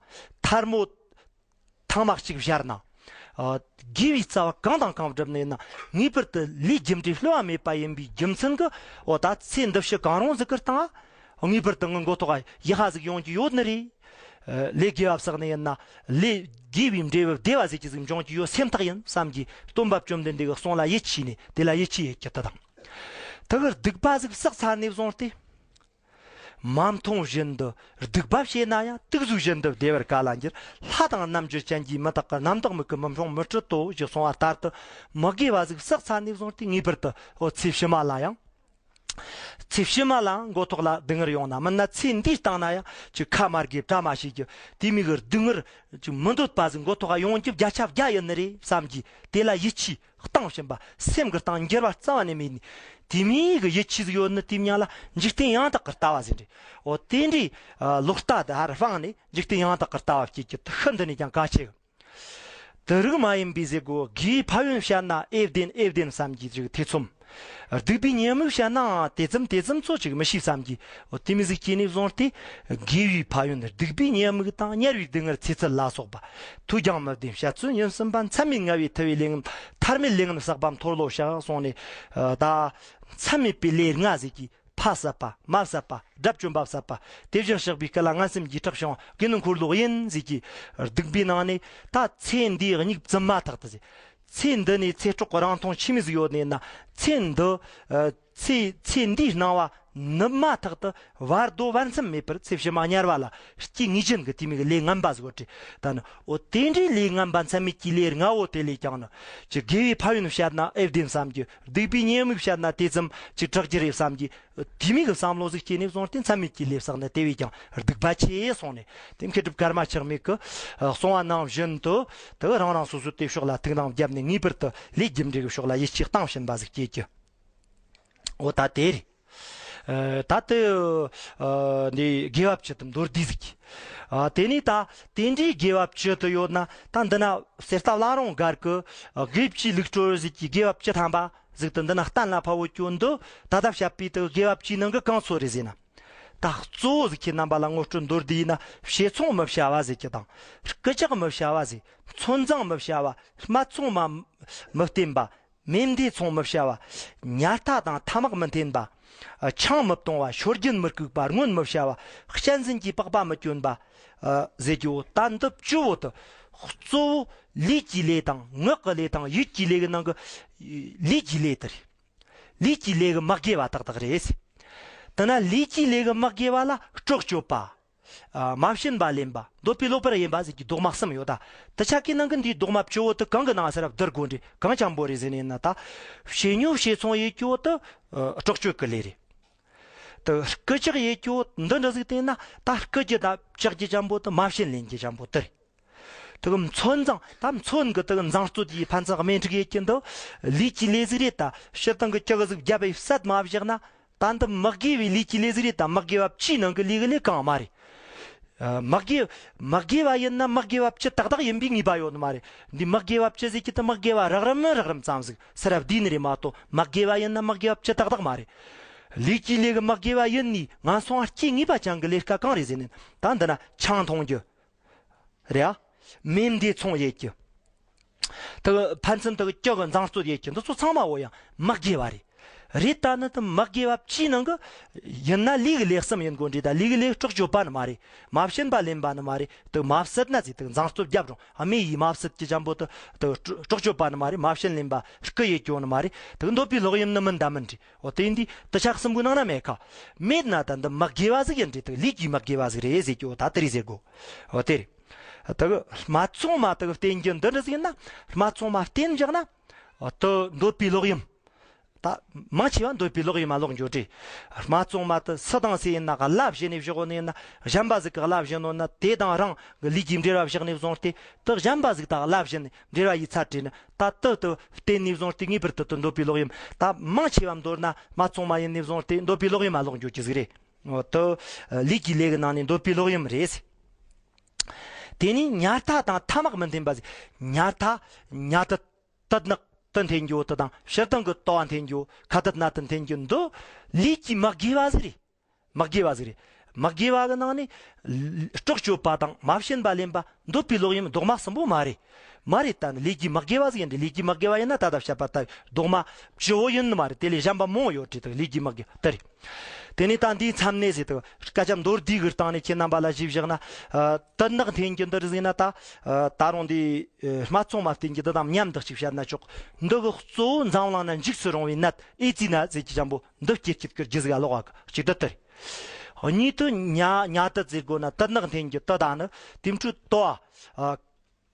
ཐལ་མོ་ཐེངས་མ་གཅིག་བཞར་ན། ཨ། དགེ་བའི་རྩ་བ་གང་དང་གང་བསྒྲུབས་ནས་ན། ངེས་པར་དུ་ལས་རྒྱུ་འབྲས་བསླུ་བ་མེད་པ་ཡིན་པའི་རྒྱུ་མཚན་གྱིས། འོ་ད་ཚེ་འདི་ཕྱི་གང་རུང་ཟིག་གི་སྟེང་། ངེས་པར་དུ་ངའི་མགོ་ཐོག་ཡག་པ་ཟིག་ཡོང་རྒྱུ་ཡོད་ནི་རེད། ཨ། ལས་དགེ་བ་བསགས་ནས་ཡིན་ན། ལས་དགེ་བའི་འབྲས་བུ་བདེ་བ་ཟིག་གི་ཟིག་འབྱུང་རྒྱུ་ཡོད་སེམས་ཐག་ཡིན་བསམ་གྱི་སྟོན་པ་བཅོམ་ལྡན་འདས་ཀྱི་གསུང་ལ་ཡིད་ཆེས་ནས། དེ་ལ་ཡིད་ཆེས་ཡེད་རྒྱུ་དེ་དང་། དེ་གི་སྡིག་པ་ཟིག་བསགས་ཚར་ནས་བཟུང་སྟེ། མ་མཐོང་བཞིན་དུ་སྡིག་པ་བྱས་ན་ཡང་། དུག་གཟུགས་བཞིན་དུ་བདེ་བར་ག་ལ་འགྱུར། ལྷ་དང་རྣམ་འགྱུར་ཅན་གྱིས་མི་དག་གི། རྣམ་དག་མིག་གིས་མི་མཐོང་མི་སྲིད་དོ་ཞེས་གསུངས་པ་ལྟར་དུ། མི་དགེ་བ་ཟིག་བསགས་ཚར་ནས་བཟུང་སྟེ་ངེས་པར་དུ། འོ་ཚེ་ཕྱི་མ་ལ་ཡང་། ཚེ་ཕྱི་མ་ལའང་མགོ་ཐོག་ལ་སྡུག་བསྔལ་ཡོང་ན། མིན་ན་ཚེ་འདིའི་སྟེང་ན་ཡང་ཅིག་ཁ་མ་དགེ་བྲ་མ་བྱེད་རྒྱུ། དེ་མོ་གི་སྡུག་བསྔལ་ཅིག་མི་འདོད་པ་ཟིག་མགོ་ཐོག་ཡོང་རྒྱུ་བརྒྱ་ཆ་བརྒྱ་ཡིན་ནི་རེད་བསམ་གྱི། དེ་ལ་ཡིད་ཆེས་གཏོང་བཞིན་པ། སེམས་ཀྱི་སྟེང་འགྱུར་བ་རྩ་བ་ནས་མེད་ནི། དེ་མོ་གི་ཡིད་ཆེས་ཟིག་ཡོད་ནི་དེའི་མིང་ལ་འཇིག་རྟེན་ཡང་དག་གི་ལྟ་བ་ཟེར་རེད། འོ་དེ་འདྲའི། ཨ། ལོག་ལྟ་དེ་ཧར་སྤངས་ནས་འཇིག་རྟེན་ཡང་དག་གི་ལྟ་བ་སྐྱེ་རྒྱུ་དེ་ཤིན་ཏུ་ནས་ཀྱང་གལ་ཆེ་གི། དེ་རིགས་མ་ཡིན་པའི་ཟེར་གོ། དགེ་བའི་ཕན་ཡོན་བཤད་ན་ཨེ་བདེན་ཨེ་བདེན་བསམ་གྱི་ཅིག་ཐེ་ཚོམ། སྡིག་པའི་ཉེས་དམིགས་བཤད་ནའང་དེ་ཙམ་དེ་ཙམ་ཚོ་ཅིག་མི་ཤེས་བསམ་གྱི། འོ་དེ་མོ་ཟིག་སྐྱེས་ནས་བཟུང་སྟེ། དགེ་བའི་ཕན་ཡོན། སྡིག་པའི་ཉེས་དམིགས་དང་། དམྱལ་བའི་སྡུག་བསྔལ་ཚེ་ཚད་ལ་སོགས་པ། ཐོས་ཀྱང་མི་བདེན་བཤད་ཚུལ་ཉན་གསུམ་པ། མཚམས་མེད་ལྔ་བའི་ཐུ་བའི་ལས་ངན། ཐར་མེད་ལས་ངན་བསགས་པ་མཐོལ་ལོ་བཤགས་གསུངས་ནས། ཨ། ད་མཚམས་མེད་པའི་ལས་ལྔ་ཟེར་གྱི། ཕ་བསད་པ། མ་བསད་པ། དགྲ་བཅོམ་པ་བསད་པ། དེ་བཞིན་གཤེགས་པའི་སྐུ་ལ་ངན་སེམས་ཀྱིས་སྐྲག་ཤིང་། གུས་ནས་འཁོར་ལོ་བྱིན་ཟེར་གྱི། སྡིག་པའི་ནང་ནས་ད་ཚེ་འདིའི་སྙིགས་བཙུན་མ་ཐག་ཏུ་ཟེར། ཚེ་འདི་ནས་ཚེ་སྲོག་གི་རིང་ཐུང་ཆི་མོ་ཟིག་ཡོད་ནས་ན། ཚེ་འདི། ཨ། ཚེ། ཚེ་འདིའི་སྣང་བ་ ནུབ་མ་ཐག་ཏུ་བར་དོ་བར་མཚམས་མེད་པར་ཚེ་ཕྱི་མ་དམྱལ་བ་ལ་སྐྱེ་ངེས་ཅན་གྱི་དེ་མོ་གི་ལས་ངན་པ་ཟིག་ཡོད་དེ། ད་ནི་འོ་དེ་འདྲའི་ལས་ངན་པ་མཚམས་མེད་ཀྱི་ལས་ལྔ་བོ་དེ་ལས་ཀྱང་ནི་ཅིག་དགེ་བའི་ཕན་ཡོན་བཤད་ན་ཨེ་བདེན་བསམ་གྱི། སྡིག་པའི་ཉེས་དམིགས་བཤད་ན་དེ་ཙམ་ཅིག་དྲག་རྒྱུ་རེད་བསམ་གྱི། དེ་མོ་གི་བསམ་བློ་ཟིག་སྐྱེས་ནས་བཟུང་སྟེ་མཚམས་མེད་ཀྱི་ལས་བསགས་ནས་དེ་བས་ཀྱང་སྡིག་པ་ཆེ་གསུངས་ནས། དེ་མཁས་གྲུབ་ཀརྨ་ཆགས་མེད་ཀྱིས་གསུངས་པ་ནང་བཞིན་དུ་དེ་རང་རང་སོ་སོའི་དེ་ཕྱོགས་ལ་ཐུགས་སྣང་བརྒྱབ་ནས་ངེས་པར་དུ་ལས་རྒྱུ་འབྲས་ཀྱི་ཕྱོགས་ལ་ཡིད་ཆེས་བཏང་བཞིན་པ་ཟིག་སྐྱེས་ཀྱི། འོ་ད་དེ་རེད། ཨ། ད་དེ། ཨ། འདི་དགེ་བ་བཅུ་དེ་མདོར་བསྡུས་ཟིག་གི། ཨ། དེ་ནས་ད་དེ་འདྲའི་དགེ་བ་བཅུ་དེ་ཡོད་ན། ད་འདི་ན་གསེར་རྟ་བླ་རུང་སྒར་གྱི་ཨ་དགེ་བཅུའི་ལུགས་སྲོལ་ཟིག་གི་དགེ་བ་བཅུ་ཐམ་པ་ཟིག་དེ་འདི་ན་གཏན་ལ་ཕབ་ཡོད་ཀྱི་འདུག། ད་ལྟ་བཤད་པའི་དེ་དགེ་བ་བཅུའི་ནང་གི་གང་ཚོ་རེད་ཟེར་ན། ད་གཙོ་བོ་ཟིག་ཁྱེད་རྣམ་པ་ལ་ངོ་སྤྲོད་མདོར་བསྡུས་ཡིན་ན། བྱེ་ཚོང་མི་བྱ་བ་ཟེར་གྱི་དང་། རྐུ་ཇག་མི་བྱ་བ་ཟེར། མཚོན་བཟང་མི་བྱ་བ། སྨད་འཚོང་མ་མི་བསྟེན་པ། མེ་མདའི་ཚོང་མི་བྱ་བ། ཉ་རྟ་དང་ཐ་མག་མི་འཐེན་པ། ཨ། ཆང་མི་བཏུང་བ། ཤོ་རྒྱུན་མི་ལྐུགས་པ། རྔོན་མི་བྱ་བ། གཅན་གཟན་གྱི་པགས་པ་མི་གྱོན་པ། ཨ། ཟེར་རྒྱུ་བོ། ད་འདི་བཅུ་བོ་དེ་གཙོ་བོ་ལུས་ཀྱི་ལས་དང་ངག་གི་ལས་དང་ཡིད་ཀྱི་ལས་ཀྱི་ནང་གི་ལུས་ཀྱི་ལས་དེ་རེད། ལུས་ཀྱི་ལས་ཀྱི་མི་དགེ་བ་ཏག་ཏག་རེད། དེ་ན་ལུས་ཀྱི་ལས་ཀྱི་མི་དགེ་བ་ལ་སྲོག་གཅོད་པ། ཨ། མ་བྱིན་པ་ལེན་པ། འདོད་པའི་ལོག་པར་གཡེམ་པ་ཟེར་གྱི་རྡོག་མ་གསུམ་ཡོད་ད། དེ་ཆ་གི་ནང་གི་འདིའི་རྡོག་མ་བཅུ་བོ་དེ་གང་གི་ནང་ཟེར་ར་བསྡུར་དགོས་འདྲི། གང་ཅན་པོ་རེད་ཟེར་ནས་ན། ད་བྱེ་ཉོ་བྱེ་ཚོང་ཡེད་རྒྱུ་བོ་དེ་ཨ་སྲོག་གཅོད་ཀྱི་ལས་རེད། དེ་རྐུ་ཇག་ཡེད་རྒྱུ་བོ་འདི་འདྲ་ཟིག་བལྟས་ན། ད་རྐུ་རྒྱུ་དང་ཇག་རྒྱུ་ཅན་པོ་དེ། མ་བྱིན་ལེན་རྒྱུ་ཅན་པོ་དེ་རེད། དེ་གི་མཚོན་བཟང་། ད་མཚོན་གྱི་དེ་གི་བཟང་བཙོག་གི་ཕན་ཚུན་སྨན་འཁྲུག་ཡེད་རྒྱུ་འདི་ལུས་ཀྱི་ལས་ཟིག་རེད་ད། སྤྱིར་བཏང་གི་ཇག་གི་ཟིག་བརྒྱབ་པའི་བསད་མ་བཞག་ན། ད་འདི་མི་དགེ་བའི་ལུས་ཀྱི་ལས་ཟིག་རེད་ད། མི་དགེ་བ་བཅུའི་ནང་གི་ལས་ཀྱི་ལས་གང་མ་རེད། ཨ། མི་དགེ། མི་དགེ་བ་ཡིན་ན་མི་དགེ་བ་བཅུ་ཏག་ཏག་ཡིན་པའི་ངེས་པ་ཡོད་ནི་མ་རེད། འདི་མི་དགེ་བ་བཅུ་ཟེར་གྱི་དེ་མི་དགེ་བ་རགས་རིམ་རགས་རིམ་ཙམ་ཟིག་ཟེར་ར་བསྡུས་ནི་རེད་མ་གཏོགས། མི་དགེ་བ་ཡིན་ན་མི་དགེ་བ་བཅུ་ཏག་ཏག་མ་རེད། ལུས་ཀྱི་ལས་ཀྱི་མི་དགེ་བ་ཡིན་ནི་ངན་སོང་ང་སྐྱེ་ངེས་པ་ཅན་གྱི་ལས་ཀ་གང་རེད་ཟེར་ནས། ད་འདི་ན་ཆང་འཐུང་རྒྱུ་རེད། ཨ། མེ་མདའི་ཚོང་ཡེད་རྒྱུ། དེ་གི་ཕན་ཚུན་དེ་གི་ཇག་གི་བཟང་བཙོག་ཡེད་རྒྱུ་འདི་ཚོ་ཚང་མ་བོ་ཡང་མི་དགེ་བ་རེད། རེད་ད་ནི་དེ་མི་དགེ་བ་བཅུའི་ནང་གི་ཡིན་ན་ལུས་ཀྱི་ལས་གསུམ་ཡིན་དགོས་འདྲི་ད། ལུས་ཀྱི་ལས་སྲོག་གཅོད་པ་ནི་མ་རེད། མ་བྱིན་པ་ལེན་པ་ནི་མ་རེད། དེ་མ་བསད་ན་ཟེར། དེ་བཟང་བཙོག་བརྒྱབ་རུང་ཨ་མེ་ཡིས་མ་བསད་རྒྱུ་ཅན་པོ་དེ། དེ་སྲོག་གཅོད་པ་ནི་མ་རེད། མ་བྱིན་ལེན་པ་རྐུ་ཡེད་རྒྱུ་ནི་མ་རེད། དེ་འདོད་པའི་ལོག་གཡེམ་ནི་མིན་ད་མིན་འདྲི། འོ་དེ་འདི་དེ་ཆ་གསུམ་པོའི་ནང་ན་མེད་ཁ། མེད་ན་ད་འདི་མི་དགེ་བ་ཟིག་ཡིན་འདྲི། དེ་ལུས་ཀྱི་མི་དགེ་བ་ཟིག་རེད་ཟེར་རྒྱུ་ད་དེ་རེད་ཟེར་དགོས། འོ་དེ་རེད། དེ་གི་སྨད་འཚོང་མ་དེ་གི་བསྟེན་རྒྱུ་འདི་འདྲ་ཟིག་ཡིན་ན། སྨད་འཚོང་མ་བསྟེན་བཞག་ན། འོ་དེ་འདོད་པའི་ལོག་གཡེམ། ད་མང་ཆེ་བ་འདོད་པའི་ལོག་གཡེམ་མ་ལོག་འགྱོ་འདྲི། སྨད་འཚོང་མ་དེ་སུ་དང་སུ་ཡིན་ན་གླ་བྱིན་ནས་བཞག་ནས་ན། གཞན་པ་ཟིག་གི་གླ་བྱིན་ནོ་ན། དེ་དང་རང་གི་ལུས་ཀྱི་འབྲེལ་བ་བཞག་ནས་བཟུང་སྟེ། དེ་གཞན་པ་ཟིག་དང་གླ་བྱིན་ནས་འབྲེལ་བ་ཡི་ཚར་བྲིས་ནས། ད་དེ་དེ་བསྟེན་ནས་བཟུང་སྟེ་ངེས་པར་དུ་དེ་འདོད་པའི་ལོག་གཡེམ། ད་མང་ཆེ་བ་མདོར་ན་སྨད་འཚོང་མ་ཡིན་ནས་བཟུང་སྟེ་འདོད་པའི་ལོག་གཡེམ་མ་ལོག་འགྱོ་རྒྱུ་ཟིག་རེད། འོ་དེ་ལུས་ཀྱི་ལས་ཀྱི་ནང་ནས་འདོད་པའི་ལོག་གཡེམ་རེད། དེ་ནས་ཉ་རྟ་དང་ཐ་མག་མི་འཐེན་པ་ཟེར། ཉ་རྟ། ཉ་དུད། དུད་ནག་དུ་འཐེན་རྒྱུ་དེ་དང་། སྤྱིར་བཏང་གི་དུ་བ་འཐེན་རྒྱུ། ཁ་དུད་སྣ་དུད་འཐེན་རྒྱུ་འདི་ལུས་ཀྱི་མི་དགེ་བ་ཟིག་རེད། མི་དགེ་བ་ཟིག་རེད། མི་དགེ་བ་གི་ནང་ནས་སྲོག་གཅོད་པ་དང་མ་བྱིན་པ་ལེན་པ། འདོད་པའི་ལོག་གཡེམ། རྡོག་མ་གསུམ་པོ་མ་རེད། མ་རེད། ད་ནི་ལུས་ཀྱི་མི་དགེ་བ་ཟིག་ཡིན་འདྲི། ལུས་ཀྱི་མི་དགེ་བ་ཡིན་ན་ད་ལྟ་བཤད་པ་ལྟ་བུའི་རྡོག་མ་བཅུ་བོ་ཡིན་ནི་མ་རེད། དེ་ལས་གཞན་པ་མང་བོ་ཡོད་འདྲི། དེ་ལུས་ཀྱི་མི་དགེ་དེ་རེད། དེ་ནས་ད་འདིའི་མཚམས་ནས་ཟེར་དུས་སྐད་ཆ་མདོར་བསྡུས་ཀྱི་སྟེང་ནས་ཁྱེད་རྣམ་པ་ལ་ཞུས་བཞག་ན། ཨ། དུད་ནག་འཐེན་རྒྱུ་འདི་རིགས་ཟིག་ན་ད། ཨ། ད་རུང་འདི། ཨ། སྨད་འཚོང་མ་བསྟེན་རྒྱུ་འདི་དང་མཉམ་དུ་གཅིག་བཤད་ན་ཆོག། འདི་གི་གཙོ་བོ་འཛམ་གླིང་ན་འཇིགས་སུ་རུང་བའི་ནད་ཨེ་ཙི་ནད་ཟེར་རྒྱུ་ཅན་པོ་འདི་སྐྱེ་སྐྱེ་གི་རྒྱུ་ཟིག་ལོག་ག་གཅིག་འདི་ལྟར། གཉིས་དུ་ཉ་ཉ་དུད་ཟེར་དགོས་ན། དུད་ནག་འཐེན་རྒྱུ་དུད་ད་ནི་དེ་འཕྲུལ་ལྟོ་བ། ཨ།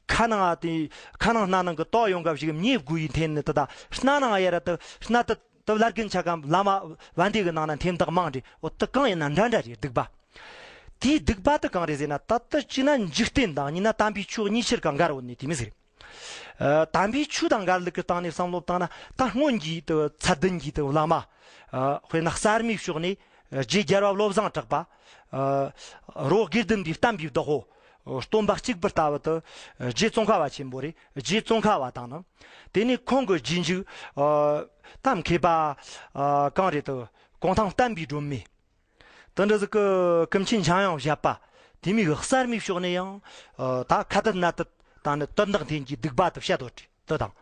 ཁ་ནང་དེ་ཁ་ནང་སྣ་ནང་གི་ལྟོ་ཡོང་ག་ཞིག་མྱེ་དགུ་ཡིས་འཐེན་ནི་དུད་ད། སྣ་ནང་ཡ་ར་དུ་སྣ་དུད་དུ་བླ་རྒན་ཆ་གམ་བླ་མ་བན་དེ་གི་ནང་ན་འཐེན་དག་མང་འདྲི། འོ་དུ་གང་ཡིན་ན་འདྲ་འདྲ་རེད་སྡིག་པ། དེའི་སྡིག་པ་དེ་གང་རེད་ཟེར་ན། ད་ལྟ་གཅིག་ན་འཇིག་རྟེན་དང་། གཉིས་ན་དམ་པའི་ཆོས་གཉིས་ཆར་གང་འགལ་བོ་ནི་དེ་མི་ཟེར། ཨ། དམ་པའི་ཆོས་དང་འགལ་ལུགས་ཀྱི་སྟེང་ནས་བསམ་བློ་བཏང་ན། ད་སྔོན་གྱི་དུ་ཚད་ལྡན་གྱི་དུ་བླ་མ། ཨ། དཔེར་ན་གསར་མའི་ཕྱོགས་ནས་རྗེ་རྒྱལ་བ་བློ་བཟང་གྲགས་པ། ཨ། རོ་དགེ་ལྡན་པའི་བསྟན་པའི་བདག་པོ། སྟོན་པ་གཅིག་པུ་ལྟ་བུ་དུ་རྗེ་ཙོང་ཁ་བ་ཆེན་པོ་རེད། རྗེ་ཙོང་ཁ་བ་དང་ནི། དེ་ནས་ཁོང་གི་རྗེས་འཇུག་ཨ། ད་མཁས་པ། ཨ། གང་རེད་དུ། གུང་ཐང་བསྟན་པའི་སྒྲོན་མེ། དེ་འདྲ་ཟིག་གི་ཀུན་མཁྱེན་འཇམ་དབྱངས་བཞད་པ། དེ་མོ་གི་གསར་མའི་ཕྱོགས་ནས་ཡང་། ཨ། ད་ཁ་དུད་སྣ་དུད་དང་ནི་དུད་ནག་འཐེན་གྱི་སྡིག་པ་དེ་བཤད་དོ་དེ་དང་།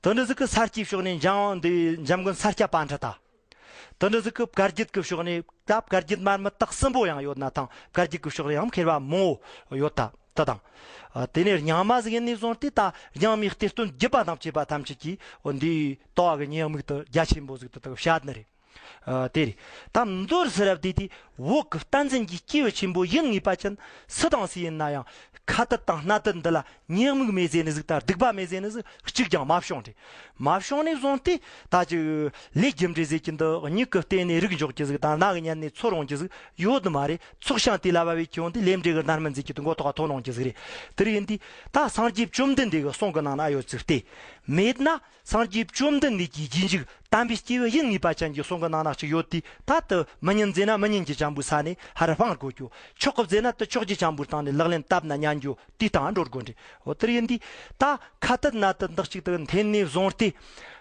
དེ་འདྲ་ཟིག་གི་ས་སྐྱའི་ཕྱོགས་ནས་འཇམ་དབྱངས་འདི་འཇམ་མགོན་ས་སྐྱ་པཎྜི་ཏ། དེ་འདྲ་ཟིག་གི་བཀའ་བརྒྱུད་ཀྱི་ཕྱོགས་ནས་ད་བཀའ་བརྒྱུད་མར་མི་དག་གསུམ་པོ་ཡང་ཡོད་ན་ཐང་། བཀའ་བརྒྱུད་ཀྱི་ཕྱོགས་ནས་ཡང་མཁས་པ་མང་བོ་ཡོད་ད་དེ་དང་། ཨ། དེ་ནས་རྙིང་མ་ཟིག་ཡིན་ནས་བཟུང་སྟེ། ད་རྙིང་མའི་གཏེར་སྟོན་བརྒྱུད་པ་དང་བཅས་པ་ཐམས་ཅད་ཀྱིས་འོ་འདིའི་ལྟོ་བ་གི་ཉེས་དམིགས་དེ་རྒྱ་ཆེན་པོ་ཟིག་དེ་དག་བཤད་ནི་རེད། ཨ། དེ་རེད། ད་མདོར་ཟེར་རབས་དེ་དེ་བོད་ཀྱི་བསྟན་འཛིན་གྱི་སྐྱེས་བུ་ཆེན་པོ་ཡིན་ངེས་པ་ཅན་སུ་དང་སུ་ཡིན་ན་ཡང་ཁ་ཏད་དང་སྣ་ཏད་འདི་ལ་ཉེས་དམིགས་མེད་ཟེར་ནི་ཟིག་དང་སྡིག་པ་མེད་ཟེར་ནི་ཟིག་གཅིག་ཀྱང་མ་བྱུང་རེད། མ་བྱུང་ནས་བཟུང་སྟེ་ད་ཅིག་ལས་རྒྱུ་འབྲས་ཟེར་གྱི་འདི་མྱིག་གིས་བལྟས་ནས་རིག་འཇོག་རྒྱུ་ཟིག་དང་རྣ་གིས་ཉན་ནས་ཚོར་འོང་རྒྱུ་ཟིག་ཡོད་ནི་མ་རེད། ཚོགས་ཞིང་དེ་ལ་བབས་པའི་ཁྱོན་དེ་ལས་འབྲས་ཀྱི་རྣམ་སྨིན་ཟེར་གྱི་འདི་མགོ་ཐོག་ག་ཐོན་འོང་རྒྱུ་ཟིག་རེད། དེ་རེད་ཡིན་དུས་ད་སངས་རྒྱས་བཅོམ་ལྡན་འདས་ཀྱི་གསུང་གི་ནང་ན་ཨ་ཡོད་ཟིག་སྟེ། མེད་ན། སངས་རྒྱས་བཅོམ་ལྡན་འདས་ཀྱི་རྗེས་འཇུག་དམ་པའི་སྐྱེས་བུ་ཡིན་ངེས་པ་ཅན་གྱི་གསུང་གི་ནང་ན་གཅིག་ཡོད་དུས། ད་དེ་མི་ཉན་ཟེར་ན་མི་ཉན་གྱི་ཅན་པོའི་ས་ནས་ཧར་སྤང་དགོས་རྒྱུ། ཆོག་གི་ཟེར་ན་དེ་ཆོག་གི་ཅན་པོའི་སྟེང་ནས་ལག་ལེན་བསྟར་ན་ཉན་རྒྱུ་དེའི་སྟེང་འགྲོ་དགོས་རེད། འོ་དེར་ཡིན་དུས་ད་ཁ་ཏད་སྣ་ཏད་འདི་གཅིག་དེ་འཐེན་ནས་བཟུང་སྟེ།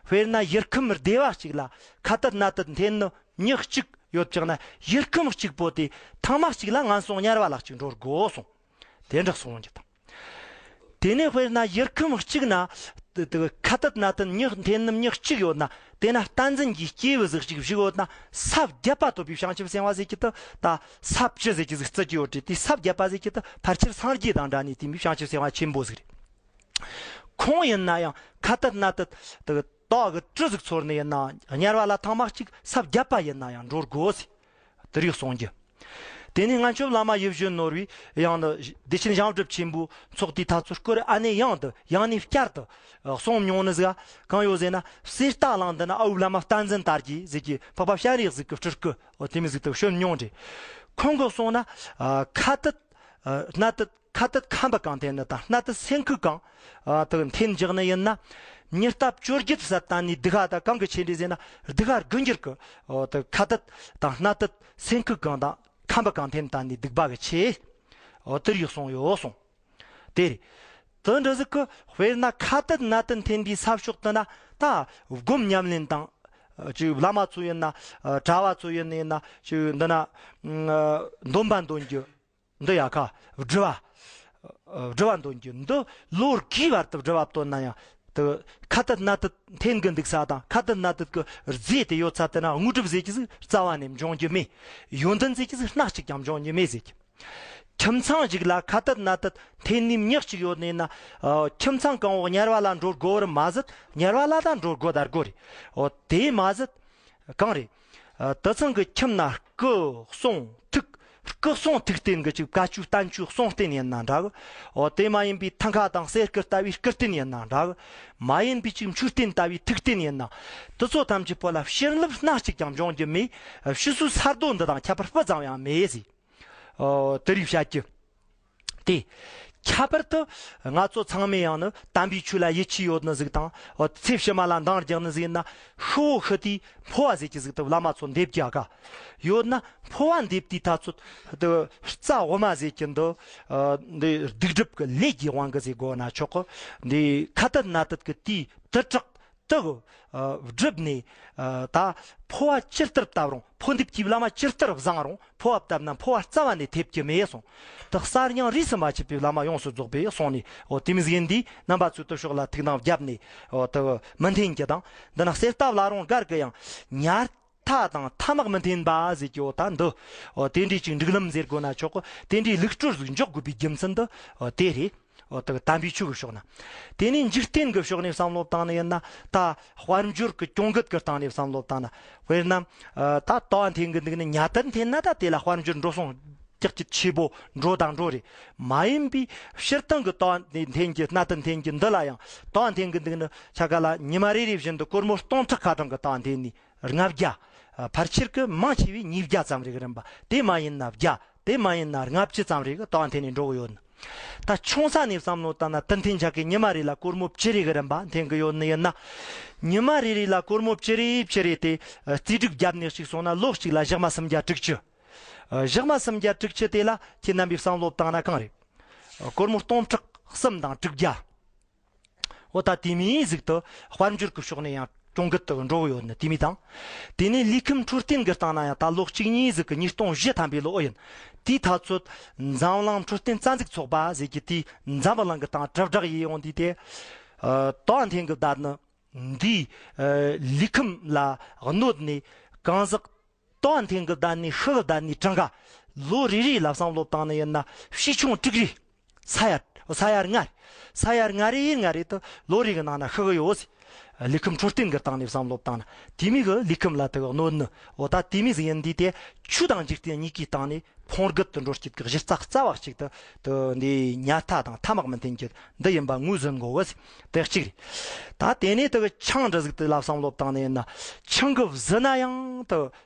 དཔེར་ན་ཡུལ་ཁམས་སྡེ་བ་གཅིག་ལ་ཁ་ཏད་སྣ་ཏད་འཐེན་ནི་མྱི་གཅིག་ཡོད་ཀྱང་ན། ཡུལ་ཁམས་གཅིག་པོ་དེ་ཐེངས་མ་གཅིག་ལ་ངན་སོང་དམྱལ་བ་ལ་གཅིག་འགྲོ་དགོས་གསུངས། དེ་འདྲ་གསུང་རྒྱུ་དང་། དེ་ནས་དཔེར་ན་ཡུལ་ཁམས་གཅིག་ན། དེ་དེ་ཁ་ཏད་སྣ་ཏད་མྱི་འཐེན་ནི་མྱི་གཅིག་ཡོད་ན། དེ་ན་བསྟན་འཛིན་གྱི་སྐྱེས་བུ་ཟིག་གཅིག་བཞུགས་ཡོད་ན། ས་བརྒྱ་པ་ཐོབ་པའི་བྱང་ཆུབ་སེམས་དཔའ་ཟེར་གྱི་དེ། ད་ས་བཅུ་ཟེར་གྱི་ཟིག་བརྩི་གི་ཡོད་རེད། དེ་ས་བརྒྱ་པ་ཟེར་གྱི་དེ་ཕལ་ཆེར་སངས་རྒྱས་དང་འདྲ་ནས་དེ་མི་བྱང་ཆུབ་སེམས་དཔའ་ཆེན་པོ་ཟིག་རེད། ཁོང་ཡིན་ན་ཡང་ཁ་ཏད་སྣ་ཏད་དེ་ཏོག་གི་གྲི་ཟིག་ཚོར་ནི་ཡིན་ན་དམྱལ་བ་ལ་ཐེངས་མ་གཅིག་ས་བརྒྱ་པ་ཡིན་ན་ཡང་འགྲོ་དགོས་ཟེར། དེ་རིགས་གསུང་རྒྱུ། དེ་ནས་སྔ་ཆོབ་བླ་མ་ཡིད་བཞིན་ནོར་བུས་ཡང་ནི་བདེ་ཆེན་གཞུང་སྒྲུབ་ཆེན་པོའི་ཚོགས་དེའི་ཐ་ཚོད་སྐོར་ཨ་ནེ་ཡང་དུ་ཡང་ནས་བསྐྱར་དུ་གསུང་མྱོང་ནི་ཟིག་ག་གང་ཡོད་ཟེར་ན། གསེར་རྟ་གླིང་འདི་ན་ཨའུ་བླ་མ་བསྟན་འཛིན་དར་རྒྱས་ཟེར་གྱི་འཕགས་པ་སྤྱན་རས་གཟིགས་ཀྱི་སྤྲུལ་སྐུ་འོ་དེ་མི་ཟིག་ཏུ་བྱོན་མྱོང་རེད། ཁོང་གིས་གསུངས་ན། ཨ། ཁ་ཏད། ཨ། སྣ་ཏད། ཁ་ཏད་ཁམས་པ་གང་འཐེན་ནི་དང་སྣ་ཏད་སེང་ཁུག་གང་། ཨ། དེ་འཐེན་རྒྱག་ནི་ཡིན་ན། མྱི་རྟ་བཅོ་བརྒྱད་བསད་བཏང་ནི་སྡིག་པ་དང་གང་གི་ཆེ་འདྲ་ཟེར་ན། སྡིག་པ་དགུ་འགྱུར་གི། འོ་དེ་ཁ་ཏད་དང་སྣ་ཏད་སེང་ཁུག་གང་དང་ཁམས་པ་གང་འཐེན་བཏང་ནི་སྡིག་པ་གི་ཆེ། འོ་དེ་རིགས་གསུངས་ཡོད་གསུངས། དེ་རེད། དེ་འདྲ་ཟིག་གི་དཔེར་ན་ཁ་ཏད་སྣ་ཏད་འཐེན་པའི་ས་ཕྱོགས་དེ་ན་ད་སྒོམ་ཉམས་ལེན་དང་། ཅིག་བླ་མ་ཚོ་ཡིན་ན། གྲྭ་བ་ཚོ་ཡིན་ན་ཡིན་ན། ཅིག་འདི་ན་འདོན་པ་འདོན་རྒྱུ། འདི་ཡ་ཁ་སྒྲུབ་པ། སྒྲུབ་པ་འདོན་རྒྱུ་འདི་ལོ་དགུའི་བར་དུ་སྒྲུབ་པ་བཏོན་ན་ཡང་དེ་ཁ་ཏད་སྣ་ཏད་འཐེན་གི་འདུག་ས་དང་ཁ་ཏད་སྣ་ཏད་ཀྱི་རྫས་དེ་ཡོད་ས་དེ་ན་དངོས་གྲུབ་ཟེར་གྱི་ཟིག་རྩ་བ་ནས་འབྱུང་རྒྱུ་མེད། ཡོན་ཏན་ཟེར་གྱི་ཟིག་སྣ་གཅིག་ཀྱང་འབྱུང་རྒྱུ་མེད་ཟེར་གྱི། ཁྱིམ་ཚང་ཞིག་ལ་ཁ་ཏད་སྣ་ཏད་འཐེན་ནི་མྱི་གཅིག་ཡོད་ནས་ན། ཨ། ཁྱིམ་ཚང་གང་བོ་དམྱལ་བ་ལ་འགྲོ་དགོས་པར་མ་ཟད་དམྱལ་བ་ལ་ད་འགྲོ་དགོས་ད་དགོས་རེད། འོ་དེ་མ་ཟད། གང་རེད། ཨ། དེ་ཚང་གི་ཁྱིམ་ན་སྐུ་གསུང་ཐུགས། སྐུ་གསུང་ཐུགས་རྟེན་གྱི་ཅིག་བཀའ་བཅུ་བསྟན་བཅོས་གསུང་རྟེན་ཡིན་ན་འདྲ་གི། འོ་དེ་མ་ཡིན་པའི་ཐང་ཀ་དང་གསེར་སྐུ་ལྟ་བུའི་སྐུ་རྟེན་ཡིན་ན་འདྲ་གི། མ་ཡིན་པའི་ཅིག་མཆོད་རྟེན་ལྟ་བུའི་ཐུགས་རྟེན་ཡིན་ན། དེ་ཚོ་ཐམས་ཅད་པོ་ལ་བྱིན་རླབས་སྣ་གཅིག་ཀྱང་འབྱུང་རྒྱུ་མེད། ཕྱི་སོའི་ས་རྡོ་འདི་དང་ཁྱད་པར་སྤུ་ཙམ་ཡང་མེད་ཟེར། ཨོ། དེ་རིགས་བཤད་རྒྱུ། དེ། ཁྱད་པར་དུ་ང་ཚོ་ཚང་མས་ཡང་ནི་དམ་པའི་ཆོས་ལ་ཡིད་ཆེས་ཡོད་ནི་ཟིག་དང་། ཨོ། ཚེ་ཕྱི་མ་ལ་འདང་རྒྱག་ནི་ཟིག་ཡིན་ན། ཤི་བོ་ཤི་དུས་འཕོ་བ་ཟེར་གྱི་ཟིག་དུ་བླ་མ་ཚོ་འདེབས་རྒྱག་ག་ཡོད་ན། འཕོ་བ་འདེབས་དུས་ཐ་ཚོད་དུ་རྩ་འོ་མ་ཟེར་གྱི་འདི། ཨ། འདི་སྡིག་སྒྲིབ་ཀྱི་ལས་ཀྱི་དབང་གིས་ཟེར་དགོས་ན་ཆོག་གི། འདི་ཁ་ཏད་སྣ་ཏད་ཀྱི་དུས་དུ་དྲག་དུ་གི། ཨ། བསྒྲུབས་ནས། ཨ། ད་འཕོ་བ་ཇི་ལྟར་བཏབ་རུང་། འཕོ་འདེབས་ཀྱི་བླ་མ་ཇི་ལྟར་བཟང་རུང་། འཕོ་བ་བཏབ་ན་འཕོ་བ་རྩ་བ་ནས་ཐེབས་ཀྱི་མེད་གསུངས། དེ་གསར་རྙིང་རིས་སུ་མ་ཆད་པའི་བླ་མ་ཡོངས་སུ་རྫོགས་པས་གསུངས་ནས། འོ་དེ་མི་ཟིག་ཡིན་དུས་རྣམ་པ་ཚོས་དེ་ཕྱོགས་ལ་ཐུགས་སྣང་བརྒྱབ་ནས། འོ་དེ་མི་འཐེན་གྱི་དང་། འདི་ན་གསེར་རྟ་བླ་རུང་སྒར་གྱི་ཡང་ཉར་ཐ་དང་ཐ་མག་མི་འཐེན་པ་ཟེར་གྱི། འོ་ད་འདི། འོ་དེ་འདྲའི་ཅིག་སྒྲིག་ལམ་ཟེར་དགོས་ན་ཆོག་གི། དེ་འདྲའི་ལུགས་སྲོལ་ཟིག་འཇོག་དགོས་པའི་རྒྱུ་མཚན་འདི། འོ་དེ་རེད། འོ་དེ་དམ་པའི་ཆོས་ཀྱི་ཕྱོགས་ན། དེ་ནས་འཇིག་རྟེན་གྱི་ཕྱོགས་ནས་བསམ་བློ་བཏང་ནས་ཡིན་ན། ད་དཔལ་འབྱོར་གྱི་གྱོང་གུད་ཀྱི་སྟེང་ནས་བསམ་བློ་བཏང་ན། དཔེར་ན། ཨ། ད་ཏོག་འཐེན་གི་འདུག་ནི་ཉ་ཏར་འཐེན་ན་ད་དེ་ལ་དཔལ་འབྱོར་འགྲོ་སོང་ཀྱག་ཀྱི་ཆེ་པོ་འགྲོ་དང་འགྲོ་རེད། མ་ཡིན་པའི་སྤྱིར་བཏང་གི་ཏོག་འཐེན་གྱི་སྣ་ཏར་འཐེན་གྱི་འདི་ལ་ཡང་ཏོག་འཐེན་གི་འདུག་ནི་ཆ་ག་ལ་ཉི་མ་རེ་རེ་བཞིན་དུ་སྒོར་མོ་སྟོང་ཕྲག་ཁ་གྲངས་ཀྱི་ཏོག་འཐེན་ནི་ལྔ་བརྒྱ། ཨ། ཕལ་ཆེར་གྱི་མང་ཆེ་བས་ཉིས་བརྒྱ་ཙམ་རེ་གི་རིན་པ། དེ་མ་ཡིན་ན་བརྒྱ། དེ་མ་ཡིན་ན་ལྔ་བཅུ་ཙམ་རེ་གི་ཏོག་འཐེན་ནས་འགྲོ་གི་ཡོད་ནི། ད་ཆུང་ས་ནས་བསམ་བློ་བཏང་ན་ཏར་འཐེན་ཆ་གི་ཉི་མ་རེ་ལ་སྒོར་མོ་བཅུ་རེ་གི་རིན་པ་འཐེན་གི་ཡོད་ནི་ཡིན་ན། ཉི་མ་རེ་རེ་ལ་སྒོར་མོ་བཅུ་རེ་བཅུ་རེ་དེ། ཨ། རྩིས་སྒྲིག་བརྒྱབ་ནས་ཅིག་སོང་ན་ལོ་གཅིག་ལ་ཞག་མ་སུམ་བརྒྱ་དྲུག་ཅུ། ཨ། ཞག་མ་སུམ་བརྒྱ་དྲུག་ཅུ་དེ་ལ་ཁྱེད་རྣམ་པས་བསམ་བློ་བཏང་ན་གང་རེད། ཨ། སྒོར་མོ་སྟོང་ཕྲག་གསུམ་དང་དྲུག་བརྒྱ། འོ་ད་དེ་མིན་ཟིག་ཏུ་དཔལ་འབྱོར་གྱི་ཕྱོགས་ནས་ཡང་གྱོང་གུད་དུ་འགྲོ་གི་ཡོད་ནི་དེ་མིན་དང་། དེ་ནས་ལུས་ཁམས་འཕྲོད་བསྟེན་གྱི་སྟེང་ན་ཡང་ད་ལོ་གཅིག་གཉིས་ཟིག་གི་ཉིས་སྟོང་བཞི་ཐམ་པའི་ལོ་ཡིན། དེའི་ཐ་ཚོད་འཛམ་གླིང་འཕྲོད་བསྟེན་རྩ་འཛུགས་ཚོགས་པ་ཟེར་གྱི་དེའི་འཛམ་བུ་གླིང་གི་སྟེང་དྲིལ་བསྒྲགས་ཡེ་ཡོང་དུས་དེ། ཨ། ཏོག་འཐེན་གྱི་བརྡ་ནི་འདིའི། ཨ། ལུས་ཁམས་ལ་གནོད་ནས་གང་ཟག་ཏོག་འཐེན་གྱི་བརྡ་ནི་ཤི་གི་བརྡ་ནི་གྲངས་ཀ་ལོ་རེ་རེ་ལ་བསམ་བློ་བཏང་ནི་ཡིན་ན་བྱེ་ཆུང་དྲུག་རེ། ས་ཡ། ས་ཡ་ལྔ་རེ། ས་ཡ་ལྔ་རེ་ལྔ་རེ་དུ་ལོ་རེ་གི་ནང་ན་ཤི་གི་ཡོད་ཟེར། ལུས་ཁམས་འཕྲོད་བསྟེན་གྱི་སྟེང་ནས་བསམ་བློ་བཏང་ན། དེ་མོ་གི་ལུས་ཁམས་ལ་དེ་གི་གནོད་ནི། འོ་ད་དེ་མོ་ཟིག་ཡིན་དུས་དེ། ཆོས་དང་འཇིག་རྟེན་གཉིས་ཀའི་སྟེང་ནས་ཕུང་རྒུད་དུ་འགྲོ་སྐྱིད་ཀྱི་གཞི་རྩ་རྩ་བ་གཅིག་ཏུ་དེ་འདི་ཉལ་ཐ་དང་ཐ་མག་མི་འཐེན་གྱི་འདི་ཡིན་པ་ངོས་ཟིན་དགོས་གི། དེ་གཅིག་རེད། ད་དེ་ནས་དེ་གི་ཆང་འདྲ་ཟིག་དེ་ལ་བསམ་བློ་བཏང་ནས་ཡིན་ན། ཆང་གིས་བཟི་ན་ཡང་དེ་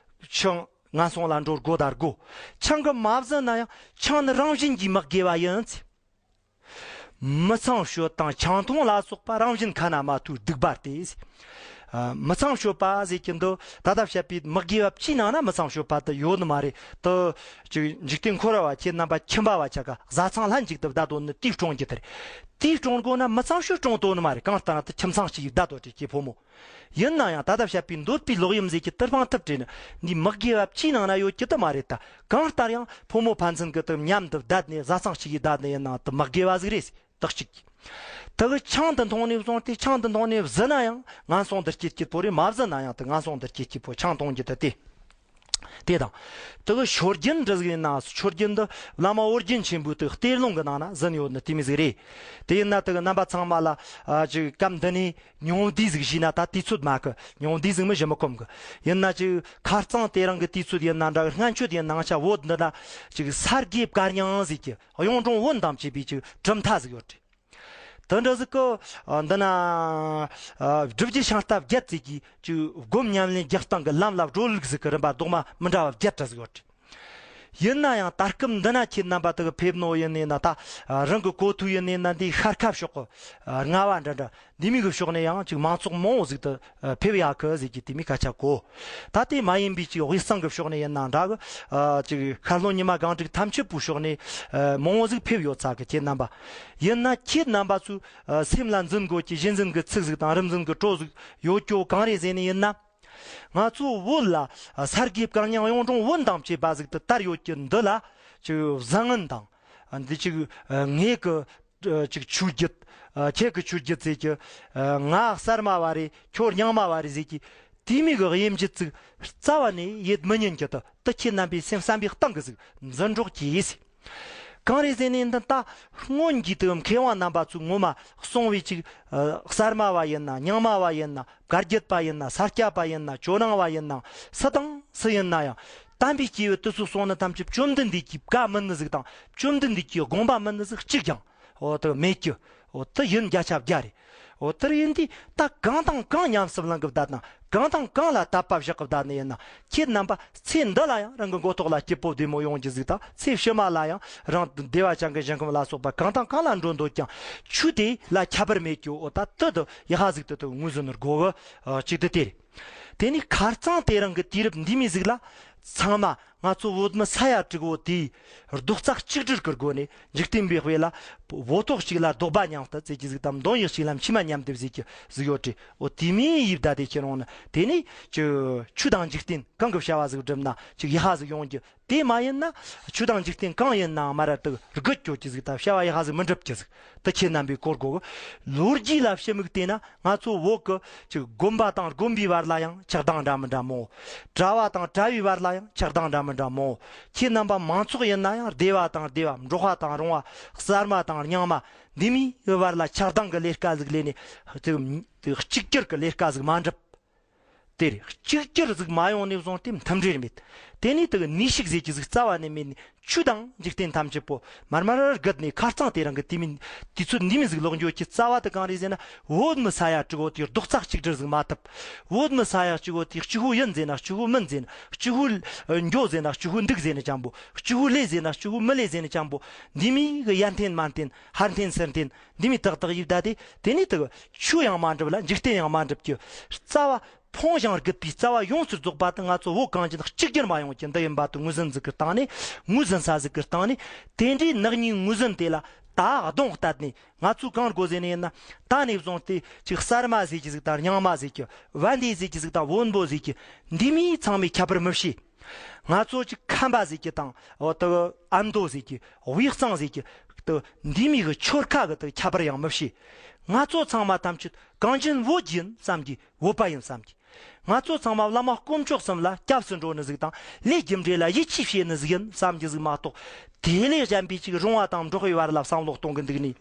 ཆང་ངན་སོང་ལ་འགྲོ་དགོས་ད་དགོས། ཆང་གིས་མ་བཟི་ན་ཡང་ཆང་ནི་རང་བཞིན་གྱིས་མི་དགེ་བ་ཡིན་ཟེར། མི་ཚངས་སྤྱོད་དང་ཆང་འཐུང་ལ་སོགས་པ་རང་བཞིན་ཁ་ན་མ་ཐོའི་སྡིག་པ་སྟེ། ཨ། མི་ཚངས་སྤྱོད་པ་ཟེར་གྱི་འདུག་ད་ལྟ་བཤད་པའི་མི་དགེ་བ་བཅུའི་ནང་ན་མི་ཚངས་སྤྱོད་པ་དེ་ཡོད་ནི་མ་རེད་དེ། ཅིག་འཇིག་རྟེན་འཁོར་བ་ཁྱེད་རྣམ་པ་ཁྱིམ་པ་བ་ཆ་ག་བཟའ་ཚང་ལྷན་ཅིག་ཏུ་བསྡད་དོ་ནི་དེས་སྲུང་རྒྱུ་དེ་རེད། དེས་སྲུང་དགོས་ན་མི་ཚངས་སྤྱོད་སྲུང་དོ་ནི་མ་རེད། གང་ལྟར་ན་དེ་ཁྱིམ་ཚང་གཅིག་ཡིས་བསྡད་དོ་རེད་ཀྱི་ཕོ་མོ། ཡིན་ན་ཡང་ད་ལྟ་བཤད་པའི་འདོད་པའི་ལོག་གཡེམ་ཟེར་གྱི་དེ་སྤང་ཐབས་བྲལ་ནི་འདི་མི་དགེ་བ་བཅུའི་ནང་ན་ཡོད་ཀྱི་དེ་མ་རེད་ད། གང་ལྟར་ཡང་ཕོ་མོ་ཕན་ཚུན་གྱི་དེ་མཉམ་དུ་བསྡད་ནས་བཟའ་ཚང་གཅིག་གིས་བསྡད་ནས་ཡིན་ན་དེ་མི་དགེ་བ་ཟིག་རེད། དེ་གཅིག་གིས། དེ་གི་ཆང་དེ་འཐུང་ནས་བཟུང་སྟེ་ཆང་དེ་འཐུང་ནས་བཟི་ན་ཡང་ངན་སོང་དུ་སྐྱེ་སྐྱིད་པོ་རེད། མ་བཟི་ན་ཡང་དེ་ངན་སོང་དུ་སྐྱེ་སྐྱིད་པོ་ཆང་འཐུང་རྒྱུ་དེ་དེ། དེ་དང་། དེ་གི་མཆོད་སྦྱིན་འདྲ་ཟིག་ཡིན་ན། མཆོད་སྦྱིན་འདི་བླ་མ་ཨོ་རྒྱན་ཆེན་པོའི་དེ་གི་གཏེར་ལུང་གི་ནང་ན་ཟིན་ཡོད་ནི་དེ་མོ་ཟིག་རེད། དེ་ཡིན་ན་དེ་གི་རྣམ་པ་ཚང་མ་ལ། ཨ། ཅིག་སྐབས་འདི་ནས་ཉུང་བསྡུས་ཟིག་བྱས་ན། ད་དུས་ཚོད་མེད་གི། ཉུང་བསྡུས་ཟིག་མི་བྱེད་མི་ཁོམ་གི། ཡིན་ན་ཅིག་ཁ་རྩང་དེ་རིང་གི་དུས་ཚོད་ཡིན་ན་འདྲ་གི། སྔན་ཆད་ཡིན་ནའང་ཆ་བོད་འདི་ན་ཅིག་ས་དགེ་བཀའ་རྙིང་ཟེར་གྱི་གཡུང་དྲུང་བོན་དང་བཅས་པའི་ཅིག་གྲུབ་མཐའ་ཟིག་ཡོད་རེད། དེ་འདྲ་ཟིག་གི། ཨ། འདི་ན། ཨ། སྒྲུབ་བརྒྱུད་ཤིང་རྟ་བརྒྱད་ཟེར་གྱི་ཅིག་སྒོམ་ཉམས་ལེན་རྒྱག་སྟངས་ཀྱི་ལམ་ལ་འགྲོ་ལུགས་ཟིག་གི་རིམ་པ་རྡོག་མ་མི་འདྲ་བ་བརྒྱད་ར་ཟིག་ཡོད་རེད། ཡིན་ན་ཡང་ད་སྐབས་འདི་ན་ཁྱེད་རྣམ་པ་དག་ཕེབས་ནོ་ཡིན་ནས་ན། ད་རང་གི་གོ་ཐོས་ཡིན་ནས་ན། འདི་ཤར་ཁ་ཕྱོགས་ཀྱི་རྔ་བ་འདྲ་འདྲ་འདི་མོ་གི་ཕྱོགས་ནས་ཡང་ཅིག་མང་ཚོགས་མང་བོ་ཟིག་ཏུ་ཕེབས་ཡག་གི་ཟེར་གྱི་དེ་མོ་སྐད་ཆ་གོ། ད་དེ་མ་ཡིན་པའི་ཅིག་དབུས་གཙང་གི་ཕྱོགས་ནས་ཡིན་ན་འདྲ་གི། ཨ། ཅིག་ཤར་ལྷོ་ཉི་མ་སྒང་དྲུག་ཐམས་ཅད་པོའི་ཕྱོགས་ནས། ཨ། མང་བོ་ཟིག་ཕེབས་ཡོད་ཚ་གི། ཁྱེད་རྣམ་པ། ཡིན་ན་ཁྱེད་རྣམ་པ་ཚོས། ཨ། སེམས་ལ་འཛིན་དགོས་ཀྱི་གཞི་འཛིན་གྱི་ཚིག་ཟིག་དང་རིག་འཛིན་གྱི་གྲོས་ཟིག་ཡོད་ཀྱོ། གང་རེད་ཟེར་ནས་ཡིན་ན། ང་ཚོ་བོད་ལ་ས་དགེ་བཀའ་རྙིང་གཡུང་དྲུང་བོན་དང་བཅས་པ་ཟིག་ཏུ་དར་ཡོད་ཀྱི་འདི་ལ་ཅིག་བཟང་ངན་དང་། འདི་ཅིག་ངེད་ཀྱི་ཅིག་ཆོས་བརྒྱུད། ཁྱེད་ཀྱི་ཆོས་བརྒྱུད་ཟེར་གྱི། ང་གསར་མ་བ་རེད། ཁྱོད་རྙིང་མ་བ་རེད་ཟེར་གྱི་དེ་མོ་གི་དབྱེ་འབྱེད་ཅིག་རྩ་བ་ནས་ཡེད་མི་ཉན་གྱི། དེ་དེ་ཁྱེད་རྣམ་པའི་སེམས་བསམ་པའི་སྟེང་གི་ཟིག་འཛིན་རོགས་གྱིས། གང་རེད་ཟེར་ནས་འདི་ད་སྔོན་གྱི་དེ་མཁས་དབང་རྣམ་པ་ཚོས་ངོ་མ་གསུངས་པའི་ཅིག་ཨ། གསར་མ་བ་ཡིན་ན། རྙིང་མ་བ་ཡིན་ན། བཀའ་བརྒྱུད་པ་ཡིན་ན། ས་སྐྱ་པ་ཡིན་ན། ཇོ་ནང་བ་ཡིན་ན། སུ་དང་སུ་ཡིན་ན་ཡང་། དམ་པའི་སྐྱེས་བུ་དེ་ཚོས་གསུངས་ནི་ཐམས་ཅད་བཅོམ་ལྡན་འདས་ཀྱི་བཀའ་མིན་ནི་ཟིག་དང་། བཅོམ་ལྡན་འདས་ཀྱི་དགོངས་པ་མིན་ནི་ཟིག་གཅིག་ཀྱང་འོ་དེ་མེད་ཀྱི། འོ་དེ་ཡིན་བརྒྱ་ཆ་བརྒྱ་རེད། འོ་དེ་ཡིན་དུས་ད་གང་དང་གང་ཉམས་སུ་བླང་གི་བསྡད་ན། གང་དང་གང་ལ་དད་པ་བཞག་གི་བསྡད་ནི་ཡིན་ན། ཁྱེད་རྣམ་པ་ཚེ་འདི་ལ་ཡང་རང་གི་མགོ་ཐོག་ལ་སྐྱིད་པོ་བདེ་མོ་ཡོང་རྒྱུ་ཟིག་དང་། ཚེ་ཕྱི་མ་ལ་ཡང་རང་བདེ་བ་ཅན་གྱི་ཞིང་ཁམས་ལ་སོགས་པ་གང་དང་གང་ལ་འགྲོ་འདོད་ཀྱང་ཆོས་དེ་ལ་ཁྱད་པར་མེད་ཀྱི། འོ་ད་དེ་དེ་ཡག་པ་ཟིག་དེ་དེ་ངོས་ཟིན་དགོས་གི། ཨ། གཅིག་དེ་དེ་རེད། དེ་ནས་ཁ་རྩང་དེ་རིང་གི་དུས་རབས་འདི་མོ་ཟིག་ལ་ཚང་མ་ང་ཚོ་བོད་མི་ས་ཡ་དྲུག་པོ་དེས་རྡོག་རྩ་གཅིག་སྒྲིལ་གྱི་སྒོ་ནས་འཇིག་རྟེན་པའི་དཔེ་ལ། བོ་ཐོག་གཅིག་ལ་རྡོག་པ་མཉམ་གཏད་ཟེར་གྱི་ཟིག་དང་། འདོན་ཡིག་གཅིག་ལ་མཆིལ་མ་མཉམ་གཏད་ཟེར་གྱི་ཟིག་ཡོད་རེད། འོ་དེ་མོ་ཡེད་བསྡད་དེ་ཁྱེད་རང་ནི་དེ་ནས་ཅིག་ཆོས་དང་འཇིག་རྟེན་གང་གི་བྱ་བ་ཟིག་བསྒྲུབ་ན་ཅིག་ཡག་པ་ཟིག་ཡོང་རྒྱུ། དེ་མ་ཡིན་ན་ཆོས་དང་འཇིག་རྟེན་གང་ཡིན་ནའང་མར་ར་དེ་རྒུད་སྐྱོ་རྒྱུ་ཟིག་དང་། བྱ་བ་ཡག་པ་ཟིག་མི་འགྲུབ་རྒྱུ་ཟིག་དེ་ཁྱེད་རྣམ་པས་གོ་དགོས་གི། ལོ་རྒྱུས་ལ་ཞིབ་མོ་བལྟས་ན། ང་ཚོ་བོད་ཀྱི་ཅིག་དགོན་པ་དང་དགོན་པའི་བར་ལ་ཡང་ཆགས་སྡང་འདྲ་མི་འདྲ་མང་། གྲྭ་བ་དང་གྲྭ་བའི་བར་ལ་ཡང་ཆགས་སྡང་འདྲ་མི་འདྲ་མང་། ཁྱེད་རྣམ་པ་མང་ཚོགས་ཡིན་ན་ཡང་སྡེ་བ་དང་སྡེ་བ། འབྲོག་པ་དང་རོང་བ། གསར་མ་དང་རྙིང་མ། འདི་མོའི་བར་ལ་ཆགས་སྡང་གི་ལས་ཀ་ཟིག་ལས་ནས་ཅིག་གཅིག་གྱུར་གྱི་ལས་ཀ་ཟིག་མ་འགྲུབ། དེ་རེད། གཅིག་གྱུར་ཟིག་མ་ཡོང་ནས་བཟུང་སྟེ་མཐུན་སྒྲིལ་མེད། དེ་ནས་དེ་གི་ནུས་ཤུགས་ཟེར་གྱི་ཟིག་རྩ་བ་ནས་མེད་ནས། ཆོས་དང་འཇིག་རྟེན་ཐམས་ཅད་པོ་མར་མར་རྒུད་ནས། ཁ་རྩང་དེ་རིང་གི་དུས་མིན་དུས་ཚོད་འདི་མོ་ཟིག་ལོག་འགྱོ་རྒྱུའི་རྩ་བ་དེ་གང་རེད་ཟེར་ན། བོད་མི་ས་ཡ་དྲུག་པོ་དེ་རྡོག་རྩ་གཅིག་སྒྲིལ་ཟིག་མ་ཐུབ། བོད་མི་ས་ཡ་དྲུག་པོ་དེ་གཅིག་པོ་ཡིན་ཟེར་ན་གཅིག་པོ་མིན་ཟེར་ན། གཅིག་པོ་འགྱོ་ཟེར་ན་གཅིག་པོ་འདུག་ཟེར་ནི་ཅན་པོ། གཅིག་པོ་ལས་ཟེར་ན་གཅིག་པོ་མི་ལས་ཟེར་ནི་ཅན་པོ། འདི་མོ་གི་ཡར་འཐེན་མར་འཐེན། ཧར་འཐེན་ཚུར་འཐེན། འདི་མོ་ཏག་ཏག་ཡེད་བསྡད་དེ། དེ་ནས་དེ་གི་ཆོས་ཡང་མ་འགྲུབ་ལ་འཇིག་རྟེན་ཡང་མ་འགྲུབ་ཀྱི། རྩ་བ་ཕུང་ཞིང་རྒུད་པའི་རྩ་བ་ཡོངས་སུ་རྫོགས་པ་དེ་ང་ཚོ་བོད་གངས་ཅན་གཅིག་གྱུར་མ་ཡོང་རྒྱུ་འདི་ཡིན་པ་དེ་ངོས་འཛིན་ཟིག་གི་སྟེང་ནས། ངོས་འཛིན་ས་ཟིག་གི་སྟེང་ནས། དེ་འདྲའི་ནག་ཉེས་ངོས་འཛིན་དེ་ལ་ད་གདོང་གཏད་ནས། ང་ཚོས་གང་དགོས་ཟེར་ནས་ཡིན་ན། ད་ནས་བཟུང་སྟེ་ཅིག་གསར་མ་ཟེར་གྱི་ཟིག་དང་། རྙིང་མ་ཟེར་གྱི། བན་དེ་ཟེར་གྱི་ཟིག་དང་། བོན་པོ་ཟེར་གྱི། འདི་མོ་ཚང་མས་ཁྱད་པར་མི་ཕྱེ། ང་ཚོ་ཅིག་ཁམས་པ་ཟེར་གྱི་དང་། འོ་དེ་ཨ་མདོ་ཟེར་གྱི། དབུས་གཙང་ཟེར་གྱི། དེ་འདི་མོ་གི་ཆོལ་ཁ་གི་དེ་ཁྱད་པར་ཡང་མི་ཕྱེ། ང་ཚོ་ཚང་མ་ཐམས་ཅད་གངས་ཅན་བོད་ཀྱི་ཡིན་བསམ་གྱི། བོད་པ་ཡིན་བསམ་གྱི། ང་ཚོ་ཚང་མ་བླ་མ་དཀོན་མཆོག་གསུམ་ལ་སྐྱབས་སུ་འགྲོ་ནི་ཟིག་དང་། ལས་རྒྱུ་འབྲས་ལ་ཡིད་ཆེས་བྱེད་ནི་ཟིག་ཡིན་བསམ་རྒྱུ་ཟིག་མ་གཏོགས། དེ་ལས་གཞན་པའི་ཅིག་རུང་བ་དང་འབྲོག་པའི་བར་ལ་བསམ་བློ་གཏོང་གི་འདུག་ནི།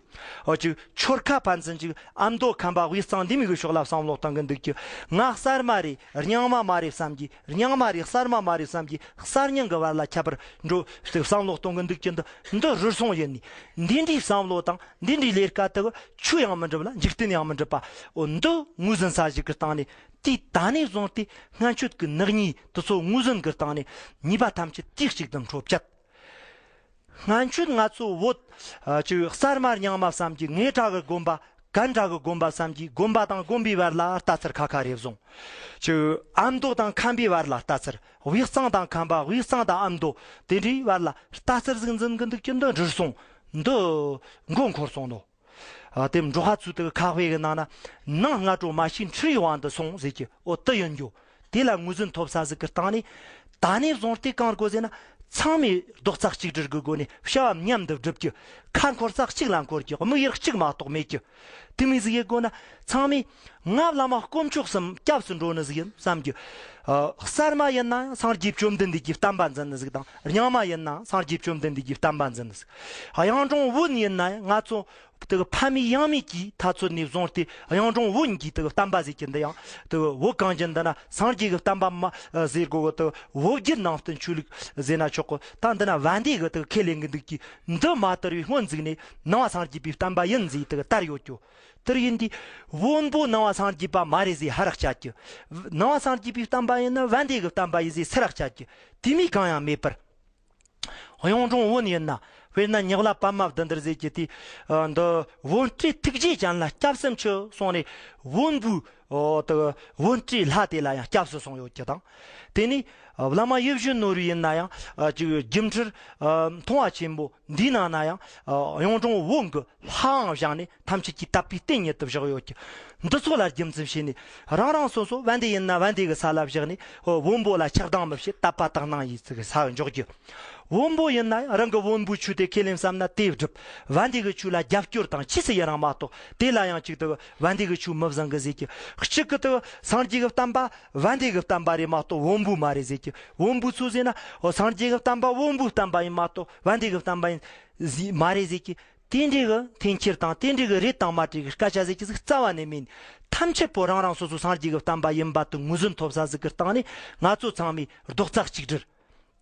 འོ་ཅིག་ཆོལ་ཁ་ཕན་ཚུན་ཅིག་ཨ་མདོ་ཁམས་པ་དབུས་གཙང་འདི་མོ་གི་ཕྱོགས་ལ་བསམ་བློ་གཏོང་གི་འདུག་གི། ང་གསར་མ་རེད། རྙིང་མ་མ་རེད་བསམ་གི། རྙིང་མ་རེད། གསར་མ་མ་རེད་བསམ་གི། གསར་རྙིང་གི་བར་ལ་ཁྱད་པར་འགྲོ་ཞིག་བསམ་བློ་གཏོང་གི་འདུག་གི། འདི་འདི་རུལ་སུངས་ཡིན་ནི། འདི་འདྲའི་བསམ་བློ་དང་འདི་འདྲའི་ལས་ཀ་དག་ཆོས་ཡང་མི་འགྲུབ་ལ་འཇིག་རྟེན་ཡང་མི་འགྲུབ་པ། འོ་འདི་ངོས་ཟིན་ས་ཞིག་གི་སྟེང་ནས། དེའི་ད་ནས་བཟུང་སྟེ་སྔན་ཆད་ཀྱི་ནག་ཉེས་དེ་ཚོ་ངོས་ཟིན་གྱི་སྟེང་ནས་ཉེས་པ་ཐམས་ཅད་དུས་གཅིག་ཏུ་འཕྲོ་བཅད། སྔན་ཆད་ང་ཚོ་བོད་ཨ་ཅིག་གསར་མ་རྙིང་མ་བསམ་གྱི། ངེད་དག་གི་དགོན་པ་གན་དག་གི་དགོན་པ་བསམ་གྱི། དགོན་པ་དང་དགོན་པའི་བར་ལ་ལྟ་ཚུལ་ཁ་ཁ་རེ་བཟུང་། ཅིག་ཨ་མདོ་དང་ཁམས་པའི་བར་ལ་ལྟ་ཚུལ། དབུས་གཙང་དང་ཁམས་པ། དབུས་གཙང་དང་ཨ་མདོ། དེ་འདྲའི་བར་ལ་ལྟ་ཚུལ་ཟིག་འཛིན་གྱི་འདུག་གི། འདི་འགྲུལ་སོང་། འདི་མགོ་འཁོར་སོང་ནོ། ཨ་དེ་འབྲོག་པ་ཚོའི་དེ་ཁ་དཔེ་གི་ནང་ན། ནང་སྔ་དྲོ་མ་ཤི་འཕྲུལ་བའི་དབང་དུ་སོང་ཟེར་གྱི། འོ་དེ་ཡིན་རྒྱུ། དེ་ལ་ངོས་འཛིན་ཐོབ་ས་ཟིག་གི་སྟེང་ནས། ད་ནས་བཟུང་སྟེ་གང་དགོས་ཟེར་ན། ཚང་མས་རྡོག་རྩ་གཅིག་སྒྲིལ་གྱི་སྒོ་ནས་བྱ་བ་མཉམ་དུ་བསྒྲུབ་རྒྱུ། ཁ་འཁོར་ས་གཅིག་ལ་འཁོར་རྒྱུ། དམིགས་ཡུལ་གཅིག་མ་གཏོགས་མེད་རྒྱུ། དེ་མོ་ཟིག་ཡེད་དགོས་ན། ཚང་མས་ང་བླ་མ་དཀོན་མཆོག་གསུམ་སྐྱབས་སུ་འགྲོ་ནི་ཟིག་ཡིན་བསམ་རྒྱུ། ཨ་གསར་མ་ཡིན་ན་ཡང་སངས་རྒྱས་བཅོམ་ལྡན་འདས་ཀྱི་བསྟན་པ་འཛིན་ནི་ཟིག་དང་། རྙིང་མ་ཡིན་ན་ཡང་སངས་རྒྱས་བཅོམ་ལྡན་འདས་ཀྱི་བསྟན་པ་འཛིན་ནི་ཟིག། གཡུང་དྲུང་བོན་ཡིན་ན་ཡང་ང་ཚོ་དེ་གི་ཕ་མེས་ཡང་མེས་ཀྱི་ཐ་ཚོད་ནས་བཟུང་སྟེ། གཡུང་དྲུང་བོན་གྱི་དེ་གི་བསྟན་པ་ཟེར་གྱི་འདི་ཡང་དེ་གི་བོད་གངས་ཅན་འདི་ན་སངས་རྒྱས་ཀྱི་བསྟན་པ་མ་ཟེར་དགོས་གི། དེ་གི་བོད་བརྒྱུད་ནང་བསྟན་ཆོས་ལུགས་ཟེར་ན་ཆོག་གི། ད་འདི་ན་བན་དེ་གི་དེ་གི་ཁས་ལེན་གི་འདུག་གི། འདི་མ་དར་བའི་སྔོན་ཟིག་ནས་ནང་པ་སངས་རྒྱས་པའི་བསྟན་པ་ཡིན་ཟེར་དེ་གི་དར་ཡོད་རྒྱུ། དེར་ཡིན་དུས་བོན་པོ་ནང་པ་སངས་རྒྱས་པ་མ་རེད་ཟེར་ཧ་རག་བྱ་རྒྱུ། ནང་པ་སངས་རྒྱས་པའི་བསྟན་པ་ཡིན་ན་བན་དེ་གི་བསྟན་པ་ཡིན་ཟེར་སུ་རག་བྱ་རྒྱུ། དེ་མོ་གང་ཡང་མེད་པར། གཡུང་དྲུང་བོན་ཡིན་ན། དཔེར་ན་ཉག་བླ་པདྨ་བདུད་འདུལ་ཟེར་གྱི་དེ། ཨ་འདི་བོན་སྤྲུལ་ཐུགས་རྗེ་ཅན་ལ་སྐྱབས་སུ་མཆི་གསུངས་ནས། བོན་པོའི་ཨོ་དེ་བོན་སྤྲུལ་ལྷ་དེ་ལ་ཡང་སྐྱབས་སུ་སོང་ཡོད་ཀྱི་དང་། དེ་ནས་ཨ་བླ་མ་ཡིད་བཞིན་ནོར་བུ་ཡིན་ན་ཡང་། ཨ་ཅིག་སྒྱུ་འཕྲུལ་ཨ་མཐོང་བ་ཆེན་པོ་འདིའི་ནང་ན་ཡང་། ཨ་གཡུང་དྲུང་བོན་གྱི་ལྷའང་བཞེངས་ནས་ཐམས་ཅད་ཀྱིས་དད་པའི་རྟེན་ཉིད་དུ་བཞག་ཡོད་ཀྱི། འདི་ཚོ་ལ་རྒྱུ་མཚན་བྱས་ནས། རང་རང་སོ་སོ་བན་དེ་ཡིན་ན་བན་དེ་གི་ས་ལ་བཞག་ནས། ཨོ་བོན་པོ་ལ་ཆགས་སྡང་མི་བྱེད། དད་པ་དག་སྣང་ཡིད་ཀྱི་ས་འཇོག་རྒྱུ། བོན་པོ་ཡིན་ན་ཡང་རང་གི་བོན་པོའི་ཆོས་དེ་ཁས་ལེན་བསམ་ན་དེ་སྒྲུབ། བན་དེ་གི་ཆོས་ལ་རྒྱབ་སྐྱོར་དང་ཆི་ཟིག་ཡིན་རུང་མ་གཏོགས། དེ་ལ་ཡང་གཅིག་ཏུ་བན་དེ་གི་ཆོས་མི་བཟང་གི་ཟེར་གྱི། གཅིག་གི་ཏུ་སངས་རྒྱས་ཀྱི་བསྟན་པ་བན་དེ་གི་བསྟན་པ་རེད་མ་གཏོགས་བོན་པོའི་མ་རེད་ཟེར་གྱི། བོན་པོ་ཚོ་ཟེར་ན། འོ་སངས་རྒྱས་ཀྱི་བསྟན་པ་བོན་པོའི་བསྟན་པ་ཡིན་མ་གཏོགས་བན་དེ་གི་བསྟན་པ་ཡིན་ཟེར་མ་རེད་ཟེར་གྱི། དེ་འདྲའི་གི་འཐེན་འཁྱེར་དང་དེ་འདྲའི་གི་རེད་དང་མ་རེད་གི་སྐད་ཆ་ཟེར་གྱི་ཟིག་རྩ་བ་ནས་མིན། ཐམས་ཅད་པོ་རང་རང་སོ་སོ་སངས་རྒྱས་ཀྱི་བསྟན་པ་ཡིན་པ་དེ་ངོས་ཟིན་ཐོབ་ས་ཟིག་གི་སྟེང་ནས། ང་ཚོ་ཚང་མས་རྡོག་རྩ་གཅིག་སྒྲིལ།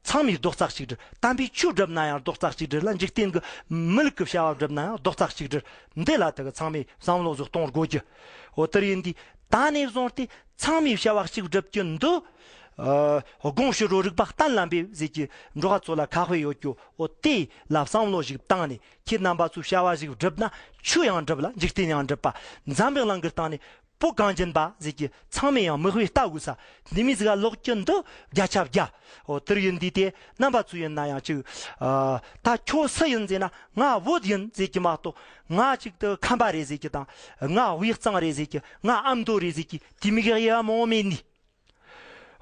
ཚང་མས་རྡོག་རྩ་གཅིག་སྒྲིལ། དམ་པའི་ཆོས་སྒྲུབ་ན་ཡང་རྡོག་རྩ་གཅིག་སྒྲིལ་ལ། འཇིག་རྟེན་གྱི་མི་ལུགས་ཀྱི་བྱ་བ་སྒྲུབ་ན་ཡང་རྡོག་རྩ་གཅིག་སྒྲིལ། འདི་ལ་དེ་གི་ཚང་མས་བསམ་བློ་ཟིག་གཏོང་དགོས་རྒྱུ། འོ་དེར་ཡིན་དུས་ད་ནས་བཟུང་སྟེ་ཚང་མས་བྱ་བ་གཅིག་སྒྲུབ་རྒྱུ་འདི། ཨ་དགོངས་ཞུ་རོ་རིག་པ་གཏན་ལ་འབེབས་ཟེར་གྱི་འགྲོ་བ་ཚོ་ལ་ཁ་དཔེ་ཡོད་རྒྱུ། འོ་དེ་ལ་བསམ་བློ་ཞིག་བཏང་ནས་ཁྱེད་རྣམ་པ་ཚོས་བྱ་བ་ཞིག་བསྒྲུབ་ན་ཆོས་ཡང་འགྲུབ་ལ་འཇིག་རྟེན་ཡང་འགྲུབ་པ། འཛམ་བུའི་གླིང་གི་སྟེང་ནས་བོད་གངས་ཅན་པ་ཟེར་གྱི་ཚང་མས་ཡང་མིག་དཔེ་ལྟ་དགོས་ས་འདི་མོ་ཟིག་ག་ལོག་རྒྱུ་འདི་བརྒྱ་ཆ་བརྒྱ། འོ་དེར་ཡིན་དུས་དེ་རྣམ་པ་ཚོ་ཡིན་ན་ཡང་ཅིག། ཨ་ད་ཁྱོད་སུ་ཡིན་ཟེར་ན། ང་བོད་ཡིན་ཟེར་གྱི་མ་གཏོགས། ང་ཅིག་ཏུ་ཁམས་པ་རེད་ཟེར་གྱི་དང་། ང་དབུས་གཙང་རེད་ཟེར་གྱི། ང་ཨ་མདོ་རེད་ཟེར་གྱི། དེ་མོ་གི་དབྱེ་བ་མང་བོ་མེད་ནི།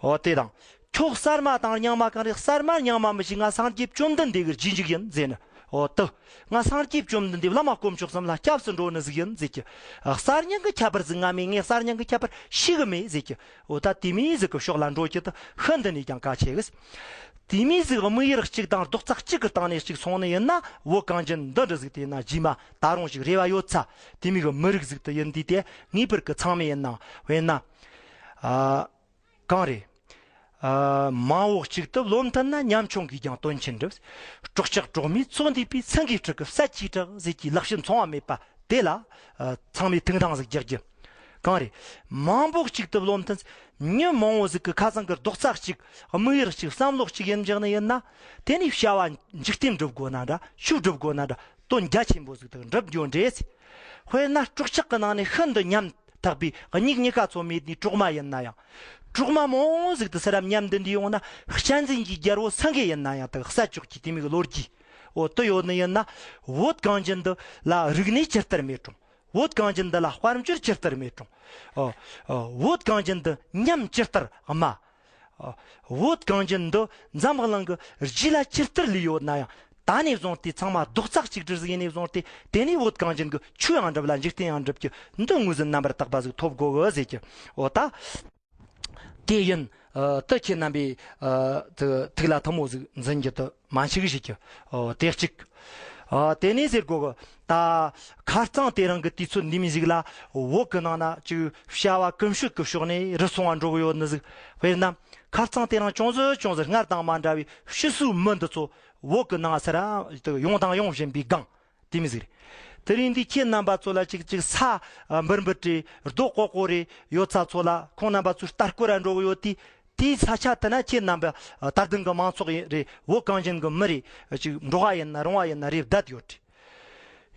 འོ་དེ་དང་། ཁྱོད་གསར་མ་དང་རྙིང་མ་གང་རེད། གསར་མ་རྙིང་མ་མི་ཤེས། ང་སངས་རྒྱས་བཅོམ་ལྡན་འདས་ཀྱི་རྗེས་འཇུག་ཡིན་ཟེར་ནི། འོ་དུ། ང་སངས་རྒྱས་བཅོམ་ལྡན་འདས་བླ་མ་དཀོན་མཆོག་གསུམ་ལ་སྐྱབས་སུ་འགྲོ་ནི་ཟིག་ཡིན་ཟེར་གྱི། གསར་རྙིང་གི་ཁྱད་པར་ཟིག་ང་མེད། ངས་གསར་རྙིང་གི་ཁྱད་པར་ཤེས་གི་མེད་ཟེར་གྱི། འོ་ད་དེ་མོ་ཟིག་གི་ཕྱོགས་ལ་འགྲོ་རྒྱུ་དེ་ཤིན་ཏུ་ནས་ཀྱང་གལ་ཆེ་གི། དེ་མོ་ཟིག་དམིགས་ཡུལ་གཅིག་དང་རྡོག་རྩ་གཅིག་གི་སྟེང་ནས་གཅིག་སོང་ནི་ཡིན་ན། བོད་གངས་ཅན་འདི་འདྲ་ཟིག་དེ་ན་རྗེས་མ་ད་རུང་ཞིག་རེ་བ་ཡོད་ཚ། དེ་མོ་གི་མི་རིགས་ཟིག་དེ་ཡིན་དུས་དེ་ངེས་པར་གི་ཚང་མས་ཡིན་ན། དཔེར་ན། ཨ་གང་རེད། ཨ་མང་བོ་གཅིག་ཏུ་བློ་མཐུན་ན། ཉམ་ཆུང་གིས་ཀྱང་དོན་ཆེན་འགྲུབ། སྲོག་ཆགས་གྲོག་མའི་ཚོགས་འདུས་པའི། སེང་གེའི་ཕྲུ་གུ་ཟས་ཀྱིས་དྲག་ཟེར་གྱི་ལེགས་བཤད་མཚུངས་པ་མེད་པ་དེ་ལ། ཨ་ཚང་མས་ཐུགས་འདང་ཟིག་རྒྱག་རྒྱུ། གང་རེད། མང་པོ་གཅིག་ཏུ་བློ་མཐུན། མི་མང་བོ་ཟིག་གི་ཁ་ཚང་གི་རྡོག་རྩ་གཅིག། དམིགས་ཡུལ་གཅིག། བསམ་བློ་གཅིག་ཡིན་བཞག་ནི་ཡིན་ན། དེ་ནས་བྱ་བ་འཇིག་རྟེན་སྒྲུབ་དགོས་ན་འདྲ། ཆོས་སྒྲུབ་དགོས་ན་འདྲ། དོན་རྒྱ་ཆེན་པོ་ཟིག་དང་འགྲུབ་འགྱོ་འདྲེས། དཔེར་ན་སྲོག་ཆགས་ཀྱི་ནང་ནས་ཤིན་ཏུ་ཉམ་ཐག་པའི་མིག་གཉིས་ཀ་ཚོ་མེད་ནི་གྲོག་མ་ཡིན་ན་ཡང་། གྲོག་མ་མང་ཟིག་ཏུ་སེ་ར་མཉམ་དུ་འདི་ཡོང་ན། གཅན་གཟན་གྱི་རྒྱལ་པོ་སེང་གེ་ཡིན་ན་ཡང་དག་ས་ཅོག་གི་དེ་མོ་གི་ལོ་རྒྱུས། འོ་དེ་ཡོད་ནི་ཡིན་ན། བོད་གངས་ཅན་འདི་ལ་རིག་གནས་ཇི་ལྟར་མེད་རུང་། བོད་གངས་ཅན་འདི་ལ་དཔལ་འབྱོར་ཇི་ལྟར་མེད་རུང་། འོ་འོ་བོད་གངས་ཅན་འདི་ཉམས་ཇི་ལྟར་དམའ། ཨ་བོད་གངས་ཅན་འདི་འཛམ་བུ་གླིང་གི་རྗེས་ལ་ཇི་ལྟར་ལུས་ཡོད་ན་ཡང་། ད་ནས་བཟུང་སྟེ་ཚང་མ་རྡོག་རྩ་གཅིག་སྒྲིལ་ཟིག་ཡིན་ནས་བཟུང་སྟེ། དེ་ནས་བོད་གངས་ཅན་གྱི་ཆོས་ཡང་འགྲུབ་ལ་འཇིག་རྟེན་ཡང་འགྲུབ་ཀྱི་འདི་ངོས་ཟིན་རྣམ་པར་དག་པ་ཟིག་ཐོབ་དགོས་གི་ཟེར་གྱི། འོ་ད། དེ་ཡིན། ཨ། དེ་ཁྱེད་རྣམ་པས། ཨ། དེ་ཐུགས་ལ་ཐུ་མོ་ཟིག་འཛིན་རྒྱུ་དེ་མ་འཆུག་ཞིག་གི། ཨོ། དེ་གཅིག། ཨ། དེ་ནས་ཟེར་གོ་གི། ད་ཁ་རྩང་དེ་རིང་གི་དུས་ཚོད་འདི་མོ་ཟིག་ལ། བོད་གི་ནང་ན་ཅིག་བྱ་བ་ཀུན་སྤྱོད་ཀྱི་ཕྱོགས་ནས་རུལ་སོང་བ་འགྲོ་གི་ཡོད་ནི་ཟིག། དཔེར་ན་ཁ་རྩང་དེ་རིང་ཅུང་ཟད་ཅུང་ཟད་སྔར་དང་མ་འདྲ་བའི་ཕྱི་སོའི་མི་འདི་ཚོ་བོད་གི་ནང་སར་ཡོང་དང་ཡོང་བཞིན་པའི་སྒང་། དེ་མོ་ཟིག་རེད། དེ་རིང་འདི་ཁྱེད་རྣམ་པ་ཚོ་ལ་ཅིག་ཅིག་ས་འབུར་འབུར་རེ། རྡོ་ཀོ་ཀོ་རེ་ཡོད་ས་ཚོ་ལ། ཁོང་རྣམ་པ་ཚོའི་ལྟ་སྐོར་ར་འགྲོ་གི་ཡོད་དུས། དེའི་ས་ཆ་དེ་ན་ཁྱེད་རྣམ་པ་དད་ལྡན་གྱི་མང་ཚོགས་རེད། བོད་གངས་ཅན་གྱི་མི་རེད། ཅིག་འབྲོག་པ་ཡིན་ན་རོང་བ་ཡིན་ན་རེད། བསྡད་ཡོད་རེད།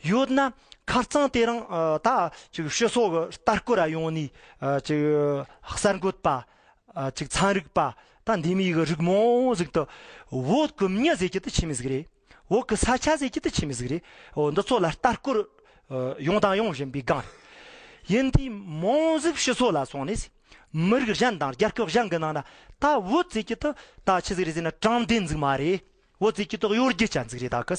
ཡོད་ན་ཁ་རྩང་དེ་རིང་ད་ཅིག་ཕྱི་སོ་གི་ལྟ་སྐོར་ར་ཡོང་ནས། ཅིག་གསར་འགོད་པ། ཨ། ཅིག་ཚན་རིག་པ། ད་འདི་མོ་གི་རིགས་མང་ཟིག་ཏུ། བོད་གི་མྱི་ཟེར་གྱི་དེ་ཆི་མོ་ཟིག་རེད། བོད་གི་ས་ཆ་ཟེར་གྱི་དེ་ཆི་མོ་ཟིག་རེད། འོ། འདི་ཚོ་ལ་ལྟ་སྐོར། ཨ། ཡོང་དང་ཡོང་བཞིན་པའི་སྒང་རེད། ཡིན་དུས་མང་ཟིག་ཕྱི་སོ་ལ་སོང་ནས། མི་རིགས་གཞན་དང་རྒྱལ་ཁབ་གཞན་གི་ནང་ན་ད་བོད་ཟེར་གྱི་དེ་ད་ཆི་ཟིག་རེད་ཟེར་ན། དྲང་བདེན་ཟིག་མ་རེད། བོད་ཟེར་གྱི་དེ་གཡོ་སྒྱུ་ཅན་ཟིག་རེད། ད་གི་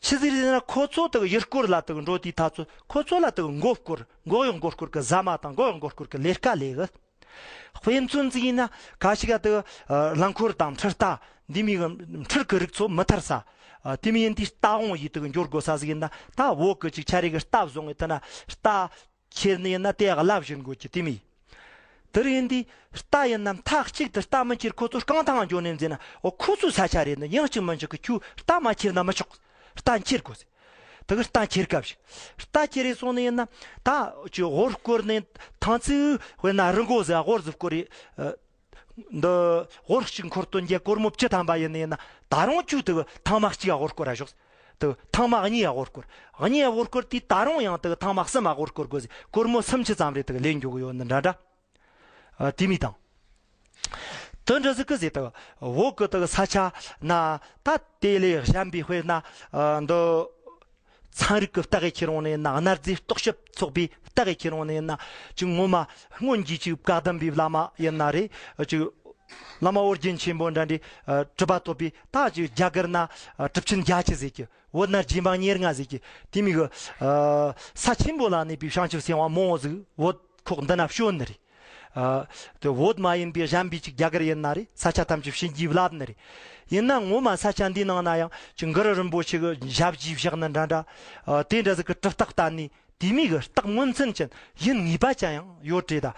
ཆི་ཟིག་རེད་ཟེར་ན། ཁོ་ཚོ་དེ་ཡུལ་སྐོར་ལ་དེ་འགྲོ་དུས་ད་ཚོ་ཁོ་ཚོ་ལ་དེ་མགོ་སྐོར། མགོ་གཡོག་མགོ་སྐོར་གི་ཟ་མ་དང་། མགོ་གཡོག་མགོ་སྐོར་གི་ལས་ཀ་ལས་གི། དཔེ་མཚོན་ཟིག་ཡིན་ན། ཁ་ཤས་ཀ་དེ་རླངས་འཁོར་དང་འཕྲུལ་རྟ་འདི་མོ་གི་འཕྲུལ་གི་རིགས་ཚོ་མི་ཐར་ས། ཨ། དེ་མོ་ཡིན་དུས་རྟ་དབང་ཡིས་དེ་འགྱོ་དགོས་ས་ཟིག་ཡིན་ན། ད་བོད་གི་ཅིག་ཆ་རེ་གི་རྟ་བཟུང་ངས་དེ་ན་རྟ་ཁྱེར་ནི་ཡིན་ན་དེ་གླ་བཞིན་དགོས་ཀྱི་དེ་མོ། དེ་རིང་འདི་རྟ་ཡིན་ན་མཐའ་གཅིག་ཏུ་རྟ་མི་ཁྱེར། ཁོ་ཚོ་རྐང་ཐང་འགྱོ་ནས་འཛིན་ན། འོ། ཁོ་ཚོའི་ས་ཆ་རེད་ནི་ཡང་གཅིག་མིན་གཅིག་གི། ཁྱོས་རྟ་མ་ཁྱེར་ན་མི་ཆོག། རྟ་ཁྱེར་དགོས། དེ་གི་རྟ་ཁྱེར་སྐབས་ཤིག། རྟ་ཁྱེར་རེ་སོང་ནི་ཡིན་ན། ད་ཅིག་དབོར་སྐོར་ནས་ཐང་ཚིག། དཔེར་ན་རི་མགོ་ཟིག་དབོར་ཟིག་སྐོར་རེ། ཨ། འདི་དབོར་གཅིག་འཁོར་སྟོན་རྒྱལ་སྒོར་མོ་བཅུ་ཐམ་པ་ཡིན་ནི་ཡིན་ན། ད་རུང་ཁྱོས་དེ་གི་ཐེངས་མ་གཅིག་དབོར་སྐོར་ར་ཞོག། དེ་གི་ཐེངས་མ་གཉིས་དབོར་སྐོར། གཉིས་དབོར་སྐོར་དུས་ད་རུང་ཡང་དེ་གི་ཐེངས་མ་གསུམ་དབོར་སྐོར་དགོས་ཟེར། སྒོར་མོ་སུམ་ཅུ་ཙམ་རེ་དེ་གི་ལེན་འགྱོ་གི་ཡོད་ནི་འདྲ་འདྲ། ཨ། དེ་མོ་དང་། དེ་འདྲ་ཟིག་གི་ཟེར། དེ་བོད་གི་དེ་གི་ས་ཆ་ན་ད་དེ་ལས་གཞན་པའི། དཔེར་ན། ཨ། འདི་ཚན་རིག་གི་ལྟ་གི་ཁྱེར་འོང་ནས་ན། གནའ་རྫས་རྟོག་ཞིབ་ཚོགས་པའི་ལྟ་གི་ཁྱེར་འོང་ནས་ན། ཅིག་སྔོན་མ་སྔོན་གྱི་ཅིག་བཀའ་གདམས་པའི་བླ་མ་ཡིན་ན་རེད། ཅིག་བླ་མ་ཨོ་རྒྱན་ཆེན་པོ་འདྲ་འདྲའི། ཨ། གྲུབ་པ་ཐོབ་པའི། ད་ཅིག་རྒྱ་གར་ན། ཨ། གྲུབ་ཆེན་རྒྱ་ཁྱི་ཟེར་གྱི། བོད་ན་རྗེ་འབངས་ཉེར་ལྔ་ཟེར་གྱི། དེ་མོ་གི། ཨ། ས་ཆེན་པོ་ལ་གནས་པའི་བྱང་ཆུབ་སེམས་དཔའ་མང་བོ་ཟིག་བོད་ཁོག་འདི་ན་བྱོན་ནི་རེད། ཨ། དེ་བོད་མ་ཡིན་པའི་གཞན་པའི་ཅིག་རྒྱ་གར་ཡིན་ན་རེད། ས་ཆ་ཐམས་ཅད་བྱིན་གྱིས་བརླབས་ནི་རེད། ཡིན་ན་ངོ་མ་ས་ཆ་འདིའི་ནང་ན་ཡང་ཅིག་གུ་རུ་རིན་པོ་ཆེ་གི་ཞབས་ཀྱིས་བཞག་ནི་འདྲ་འདྲ། ཨ། དེ་འདྲ་ཟིག་གི་གྲུབ་རྟགས་བསྟན་ནི་དེ་མོ་གི་རྟགས་མངོན་མཚན་ཅན་ཡིན་ངེས་པ་ཅན་ཡང་ཡོད་རེད།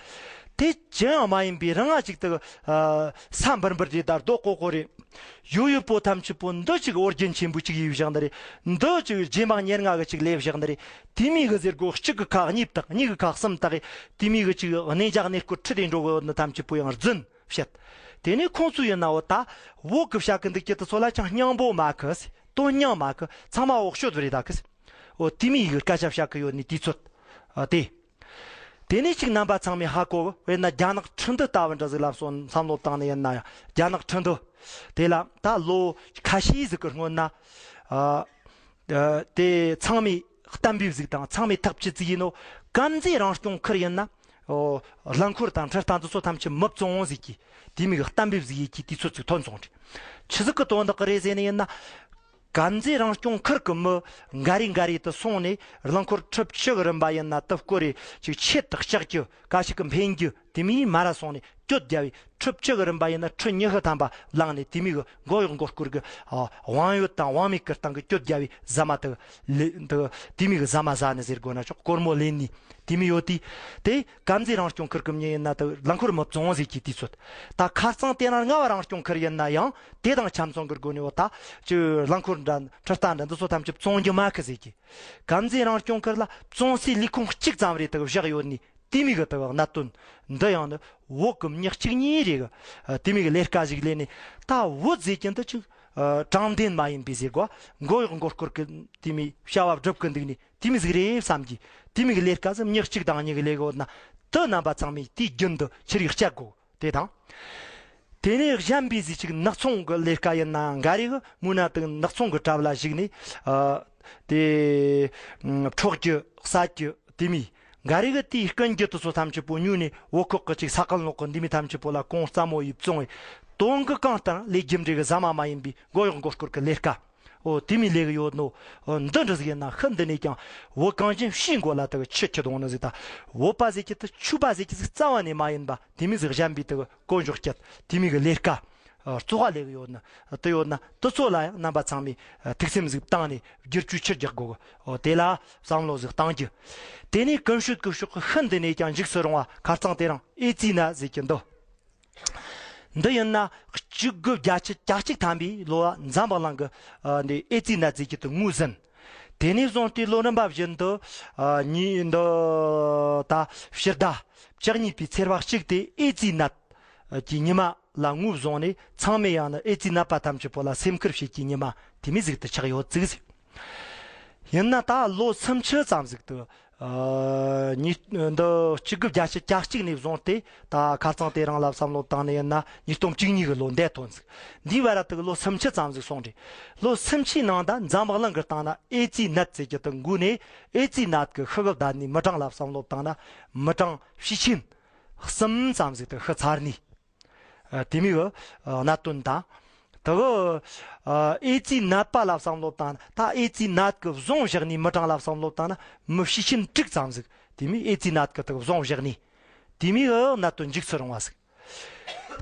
ད་དེ་ཅི་ཡང་མ་ཡིན་པའི་རང་ང་ཅིག་དེ་གི། ཨ། ས་འབུར་འབུར་རེད། ད་རྡོ་ཀོ་ཀོ་རེད། ཡོད་ཡོད་པོ་ཐམས་ཅད་པོ་འདི་ཅིག་ཨོ་རྒྱན་ཆེན་པོ་ཅིག་ཡིས་བཞག་ནི་རེད། འདི་ཅིག་རྗེ་འབངས་ཉེར་ལྔ་གིས་ཅིག་ལས་བཞག་ནི་རེད། དེ་མོ་གི་ཟེར་གོ། གཅིག་གི་ཁ་གཉིས་བཏགས། གཉིས་གི་ཁ་གསུམ་བཏགས། དེ་མོ་གི་ཅིག་གནས་འཇགས་གནས་སྐོར་ཁྲིད་དེ་འགྲོ་གི་ཡོད་ནི་ཐམས་ཅད་པོ་ཡང་རྫུན་བཤད། དེ་ནས་ཁོང་ཚོ་ཡིན་ན། འོ། ད་བོད་གི་བཤད་གི་འདུག་གི་དེ་ཚོ་ལ་ཅང་སྙིང་པོ་མ་གི། དོན་སྙིང་མ་གི། ཚང་མ་འོག་ཤོད་རེད། ད་གི། འོ། དེ་མོ་གི་སྐད་ཆ་བཤད་གི་ཡོད་ནི་དུས་ཚོད། ཨ། དེ། དེ་ནས་ཅིག་རྣམ་པ་ཚང་མས་ཧ་གོ། དཔེར་ན་རྒྱ་ནག་ཁྲི་འདུ་ལྟ་བུ་འདྲ་ཟིག་ལ་སོང་བསམ་བློ་བཏང་ནས་ཡིན་ན་ཡང་། རྒྱ་ནག་ཁྲི་འདུ་དེ་ལ་ད་ལོ་ཁ་ཤས་ཟིག་གི་སྔོན་ན། ཨ། ཨ། དེ་ཚང་མས་གཏན་འབེབས་ཟིག་དང་། ཚང་མས་ཐག་བཅད་ཟིག་ཡིན་ནོ། དཀར་མཛེས་རང་སྐྱོང་ཁུལ་ཡིན་ན། ཨོ། རླངས་འཁོར་དང་འཕྲུལ་རྟ་འདི་ཚོ་ཐམས་ཅད་མི་བཙོང་ཟེར་གྱི་དེ་མོ་གི་གཏན་འབེབས་ཟིག་ཡེད་ཀྱི་དུས་ཚོད་ཅིག་ཐོན་སོང་རེད། ཆི་ཟིག་གི་དོན་དག་གི་རེད་ཟེར་ནས་ཡིན་ན། དཀར་མཛེས་རང་སྐྱོང་ཁུལ་གི་མི་འགའ་རེ་འགའ་རེ་དུ་སོང་ནས། རླངས་འཁོར་ཁྲི་བཅུ་གི་རིམ་པ་ཡིན་ན་དུ་སྐོར་རེ་ཅིག་ཆེད་དུ་བཅག་རྒྱུ། ག་ཞིག་གི་འཕེན་རྒྱུ་དེ་མོ་ཡིན་མ་ར་སོང་ནས་གྱོད་རྒྱག་པའི། ཁྲི་བཅུ་གི་རིམ་པ་ཡིན་ན་ཁྲི་ཉི་ཤུ་ཐམ་པ་བླངས་ནས། དེ་མོ་གི་མགོ་གཡོག་མགོ་སྐོར་གི། ཨ། དབང་ཡོད་དང་དབང་མེད་ཀྱི་སྟེང་གི་གྱོད་རྒྱག་པའི་ཟ་མ་དེ་ལེ། དེ་དེ་མོ་གི་ཟ་མ་ཟ་ནི་ཟེར་དགོས་ན་ཆོག། སྒོར་མོ་ལེན་ནི་དེ་མོ་ཡོད་དུས། དེ་དཀར་མཛེས་རང་སྐྱོང་ཁུལ་གི་མྱི་ཡིན་ན་དེ་རླངས་འཁོར་མི་བཙོང་ཟེར་གྱི་དུས་ཚོད། ད་ཁ་རྩང་དེ་རིང་རྔ་བ་རང་སྐྱོང་ཁུལ་ཡིན་ན་ཡང་དེ་དང་ཆ་མཚུངས་ཀྱི་སྒོ་ནས། འོ། ད་ཅིག་རླངས་འཁོར་འདྲ་འཕྲུལ་རྟ་འདྲ་འདི་ཚོ་ཐམས་ཅད་བཙོང་རྒྱུ་མ་གི་ཟེར་གྱི། དཀར་མཛེས་རང་སྐྱོང་ཁུལ་ལ་བཙོང་སའི་ལས་ཁུངས་གཅིག་ཙམ་རེ་དེ་བཞག་ཡོད་ནི། དེ་མོ་གི་དེ་གནད་དོན་འདི་ཡང་ནི་བོད་གི་མྱི་གཅིག་གཉིས་རེ་གི། ཨ། དེ་མོ་གི་ལས་ཀ་ཞིག་ལས་ནས། ད་བོད་ཟེར་གྱི་འདི་ཅིག། ཨ། དྲང་བདེན་མ་ཡིན་པའི་ཟེར་གོ། མགོ་གཡོག་མགོ་སྐོར་གི་དེ་མོ་བྱ་བ་སྒྲུབ་གི་འདུག་ནི་དེ་མོ་ཟིག་རེད་བསམ་གྱི། དེ་མོ་གི་ལས་ཀ་ཟིག་མྱི་གཅིག་དང་གཉིས་གི་ལས་གི་ཡོད་ན། དེ་རྣམ་པ་ཚང་མས་དེའི་རྒྱུན་དུ་ཆི་རིགས་བཤད་དགོ། དེ་དང་། དེ་ནས་གཞན་པའི་ཟིག་ཅིག་ནག་ཚོང་གི་ལས་ཀ་ཡིན་ན་འགའ་རེ་གི་མུ་ན་དེ་ནག་ཚོང་གི་གྲབས་ལ་ཞུགས་ནས། ཨ། དེ་འཕྲོག་རྒྱུ། བསད་རྒྱུ། དེ་མོ། འགའ་རེ་གི་དེའི་རྐུན་རྒྱུ་དེ་ཚོ་ཐམས་ཅད་པོ་ཉོས་ནས་བོད་ཁོག་གི་ཅིག་ས་ཁང་ལོག་གི་འདི་མོ་ཐམས་ཅད་པོ་ལ་གོང་སྤྲ་མོ་ཡིས་བཙོང་བའི། དོན་གི་གང་ལྟར་ལས་རྒྱུ་འབྲས་གི་ཟ་མ་མ་ཡིན་པའི་མགོ་གཡོག་མགོ་སྐོར་གི་ལས་ཀ། ཨོ་དེ་མོ་ལས་གི་ཡོད་ནོ། ཨོ་འདི་འདྲ་ཟིག་ཡིན་ན་ཤིན་ཏུ་ནས་ཀྱང་བོད་གངས་ཅན་ཕྱིའི་མགོ་ལ་དག་ཆུ་ཁྱི་དོང་ནི་ཟིག་ད། བོད་པ་ཟེར་གྱི་དུ་ཆོས་པ་ཟེར་གྱི་ཟིག་རྩ་བ་ནས་མ་ཡིན་པ་དེ་མོ་ཟིག་གཞན་པའི་དག་དཀོན་མཆོག་སྐྱད་དེ་མོ་གི་ལས་ཀ་ཨ་བཙོག་པ་ལས་གི་ཡོད་ནི་དུ་ཡོད་ན་དུ་ཚོ་ལ་ཡང་རྣམ་པ་ཚང་མས་ཨ་ཐུགས་སེམས་ཟིག་བཏང་ནས་བསྒྱུར་བཅོས་ཆུ་རྒྱག་དགོ་གི། ཨོ་དེ་ལ་བསམ་བློ་ཟིག་བཏང་རྒྱུ། དེ་ནས་ཀུན་སྤྱོད་ཀྱི་ཕྱོགས་ཤིན་ཏུ་ནས་ཀྱང་འཇིགས་སུ་རུང་བ་ཁ་རྩང་དེ་རིང་ཨེ་ཙི་ནད་ཟེར་གྱི་འདུག། འདི་ཡིན་ན་གཅིག་དགུ་བརྒྱད་ཅུ་གྱ་གཅིག་ཐམ་པའི་ལོ་ལ་འཛམ་བུ་གླིང་གི་ཨ་འདི་ཨེ་ཙི་ནད་ཟེར་གྱི་དུ་ངོས་ཟིན། དེ་ནས་བཟུང་སྟེ་ལོ་རིམ་པ་བཞིན་དུ་ཨ་ཉིས་འདི་ད་ཕྱི་ཟླ་བཅུ་གཉིས་པའི་ཚེས་པ་གཅིག་དེ་ཨེ་ཙི་ནད་ཀྱི་ཉི་མ་ལ་ངོས་བཟུང་ནས་ཚང་མས་ཡང་ནི་ཨེ་ཙི་ནད་པ་ཐམས་ཅད་པོ་ལ་སེམས་ཁུར་བྱེད་ཀྱི་ཉི་མ་དེ་མོ་ཟིག་ཏུ་ཆགས་ཡོད་ཙིག་ཟིག། ཡིན་ན་ད་ལོ་སུམ་ཅུ་ཙམ་ཟིག་ཏུ་ཨ་ཉིས་འདི་གཅིག་དགུ་བརྒྱད་ཅུ་གྱ་གཅིག་ནས་བཟུང་སྟེ་ད་ཁ་རྩང་དེ་རིང་ལ་བསམ་བློ་བཏང་ནས་ཡིན་ན་ཉིས་སྟོང་བཅུ་གཉིས་གི་ལོ་འདས་ཐོན་ཟིག། འདིའི་བར་དུ་ལོ་སུམ་ཅུ་ཙམ་ཟིག་སོང་རེད། ལོ་སུམ་ཅུའི་ནང་ད་འཛམ་བུ་གླིང་གི་སྟེང་ན་ཨེ་ཙི་ནད་ཟེར་གྱི་དུ་འགོས་ནས་ཨེ་ཙི་ནད་ཀྱི་ཤི་གི་བསྡད་ནས་མི་གྲངས་ལ་བསམ་བློ་བཏང་ན་མི་གྲངས་བྱེ་ཆེན་གསུམ་ཙམ་ཟིག་ཏུ་ཤི་ཚར་ནས། ཨ་དེ་མོ་གི་ཨ་གནད་དོན་དང་། དེ་གི་ཨ་ཨེ་ཙི་ནད་པ་ལ་བསམ་བློ་བཏང་ན་ད་ཨེ་ཙི་ནད་ཀྱི་བཟུང་བཞག་ནས་མི་གྲངས་ལ་བསམ་བློ་བཏང་ན་མི་བྱེ་ཆེན་དྲུག་ཙམ་ཟིག་དེ་མོ་ཨེ་ཙི་ནད་ཀྱི་དེ་གི་བཟུང་བཞག་ནས་དེ་མོ་གི་གནད་དོན་འཇིགས་སུ་རུང་བ་ཟིག།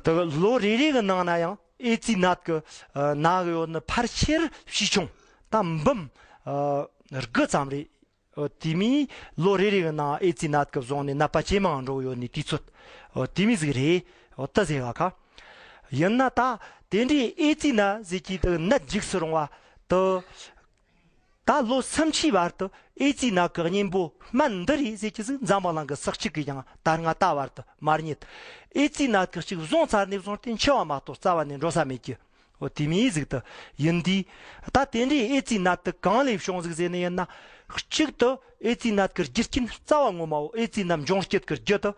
དེ་གི་ལོ་རེ་རེ་གི་ནང་ན་ཡང་ཨེ་ཙི་ནད་ཀྱི་ཨ་ན་གི་ཡོད་ནི་ཕལ་ཆེར་བྱེ་ཆུང་ད་འབུམ་ཨ་དགུ་ཙམ་རེད། ཨོ་དེ་མིན་ལོ་རེ་རེ་གི་ནང་ཨེ་ཙི་ནད་ཀྱི་བཟུང་ནས་ནད་པ་ཇེ་མང་འགྲོ་གི་ཡོད་ནི་དུས་ཚོད་ཨོ་དེ་མིན་ཟིག་རེད། ཨོ་ད་ཟེར་བ་ཁ། ཡིན་ན་ད་དེ་འདྲའི་ཨེ་ཙི་ནད་ཟེར་གྱི་དུ་ནད་འཇིགས་སུ་རུང་བ་དུ། ད་ལོ་སུམ་ཅུའི་བར་དུ་ཨེ་ཙི་ནད་ཀྱི་གཉེན་པོ་སྨན་འདི་རེད་ཟེར་གྱི་ཟིག་འཛམ་བུ་གླིང་གི་ས་གཅིག་གི་ཡང་ད་སྔ་ད་བར་དུ་མ་རྙེད། ཨེ་ཙི་ནད་ཀྱི་གཅིག་བཟུང་ཚར་ནས་བཟུང་སྟེ་འཆི་བ་མ་གཏོགས་རྩ་བ་ནས་འགྲོ་ས་མེད་ཀྱི། འོ་དེ་མིན་ཟིག་ཏུ་ཡིན་དུས། ད་དེ་འདྲའི་ཨེ་ཙི་ནད་དུ་གང་ལས་བྱུང་ཟིག་ཟེར་ནི་ཡིན་ན། གཅིག་ཏུ་ཨེ་ཙི་ནད་ཀྱི་རྒྱུ་རྐྱེན་རྩ་བ་ངོ་མའོ་ཨེ་ཙི་ནད་འབྱུང་རྐྱེན་གྱི་རྒྱུ་དུ།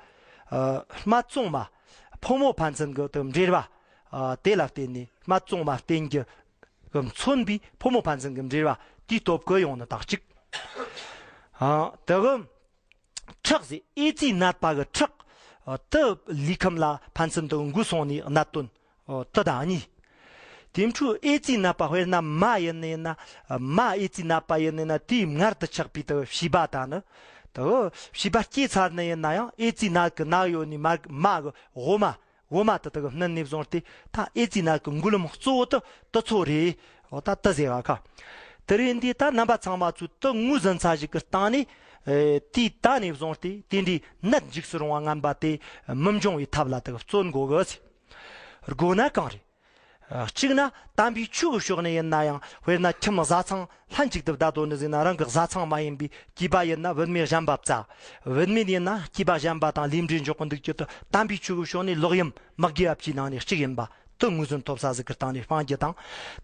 ཨ་སྨད་འཚོང་མ། ཕོ་མོ་ཕན་ཚུན་གྱི་དུ་འབྲེལ་བ། ཨ་དེ་ལ་བརྟེན་ནས་སྨད་འཚོང་མ་བརྟེན་རྒྱུ། གི་མཚོན་པའི་ཕོ་མོ་ཕན་ཚུན་གྱི་འབྲེལ་བ་དེའི་སྟོབས་ཀྱིས་ཡོང་ནི་དག་གཅིག། ཨ་དེ་གི། ཁྲག་ཟེར་ཨེ་ཙི་ནད་པ་གི་ཁྲག་ཨ་དེ་ལུས་ཁམས་ལ་ཕན་ཚུན་དུ་འགོས་སོང་ནས་གནད་དོན་ཨ་དེ་དང་གཉིས། དེ་འཕྲོས་ཨེ་ཙི་ནད་པ་དཔེར་ན་མ་ཡིན་ནི་ཡིན་ན། ཨ་མ་ཨེ་ཙི་ནད་པ་ཡིན་ནི་ཡིན་ན་དེའི་མངལ་དུ་ཆགས་པའི་དུ་བྱིས་པ་དང་ནི། དུ་བྱིས་པ་སྐྱེས་ཚར་ནི་ཡིན་ན་ཡང་ཨེ་ཙི་ནད་ཀྱི་ནད་ཡོད་ནི་མ་མ་གི་འོ་མ། འོ་མ་དེ་དག་བསྣུན་ནས་བཟུང་སྟེ་ད་ཨེ་ཙི་ནད་ཀྱི་འགོས་ལམ་གཙོ་བོ་དེ་དེ་ཚོ་རེད། འོ་ད་དེ་ཟེར་བ་ཁ། དེ་རེད་འདི་ད་རྣམ་པ་ཚང་མ་ཚོས་དེ་ངོས་ཟིན་ཚར་ཞིག་གི་སྟེང་ནས། ཨེ་དེའི་ད་ནས་བཟུང་སྟེ་དེ་འདྲའི་ནད་འཇིགས་སུ་རུང་བ་ངན་པ་དེ་མི་འབྱུང་བའི་ཐབས་ལ་དེ་ག་བརྩོན་དགོས་གི་ཟེར། དགོས་ན་གང་རེད། ཨ་གཅིག་ན་དམ་པའི་ཆོས་ཀྱི་ཕྱོགས་ནས་ཡིན་ན་ཡང་དཔེར་ན་ཁྱིམ་བཟའ་ཚང་ལྷན་ཅིག་ཏུ་བསྡད་དོ་ནི་ཟིག་ན་རང་གི་བཟའ་ཚང་མ་ཡིན་པའི་སྐྱེས་པ་ཡིན་ན་བུད་མེད་གཞན་པ་བཙལ། བུད་མེད་ཡིན་ན་སྐྱེས་པ་གཞན་པ་དང་ལུས་འབྲེལ་འཇོག་གི་འདུག་རྒྱུ་དེ་དམ་པའི་ཆོས་ཀྱི་ཕྱོགས་ནས་ལོག་གཡེམ་མི་དགེ་བ་བཅུའི་ནང་ནས་གཅིག་ཡིན་པ་དེ་ངོས་ཟིན་ཐོབ་ས་ཟིག་གི་སྟེང་ནས་སྤང་རྒྱུ་དང་།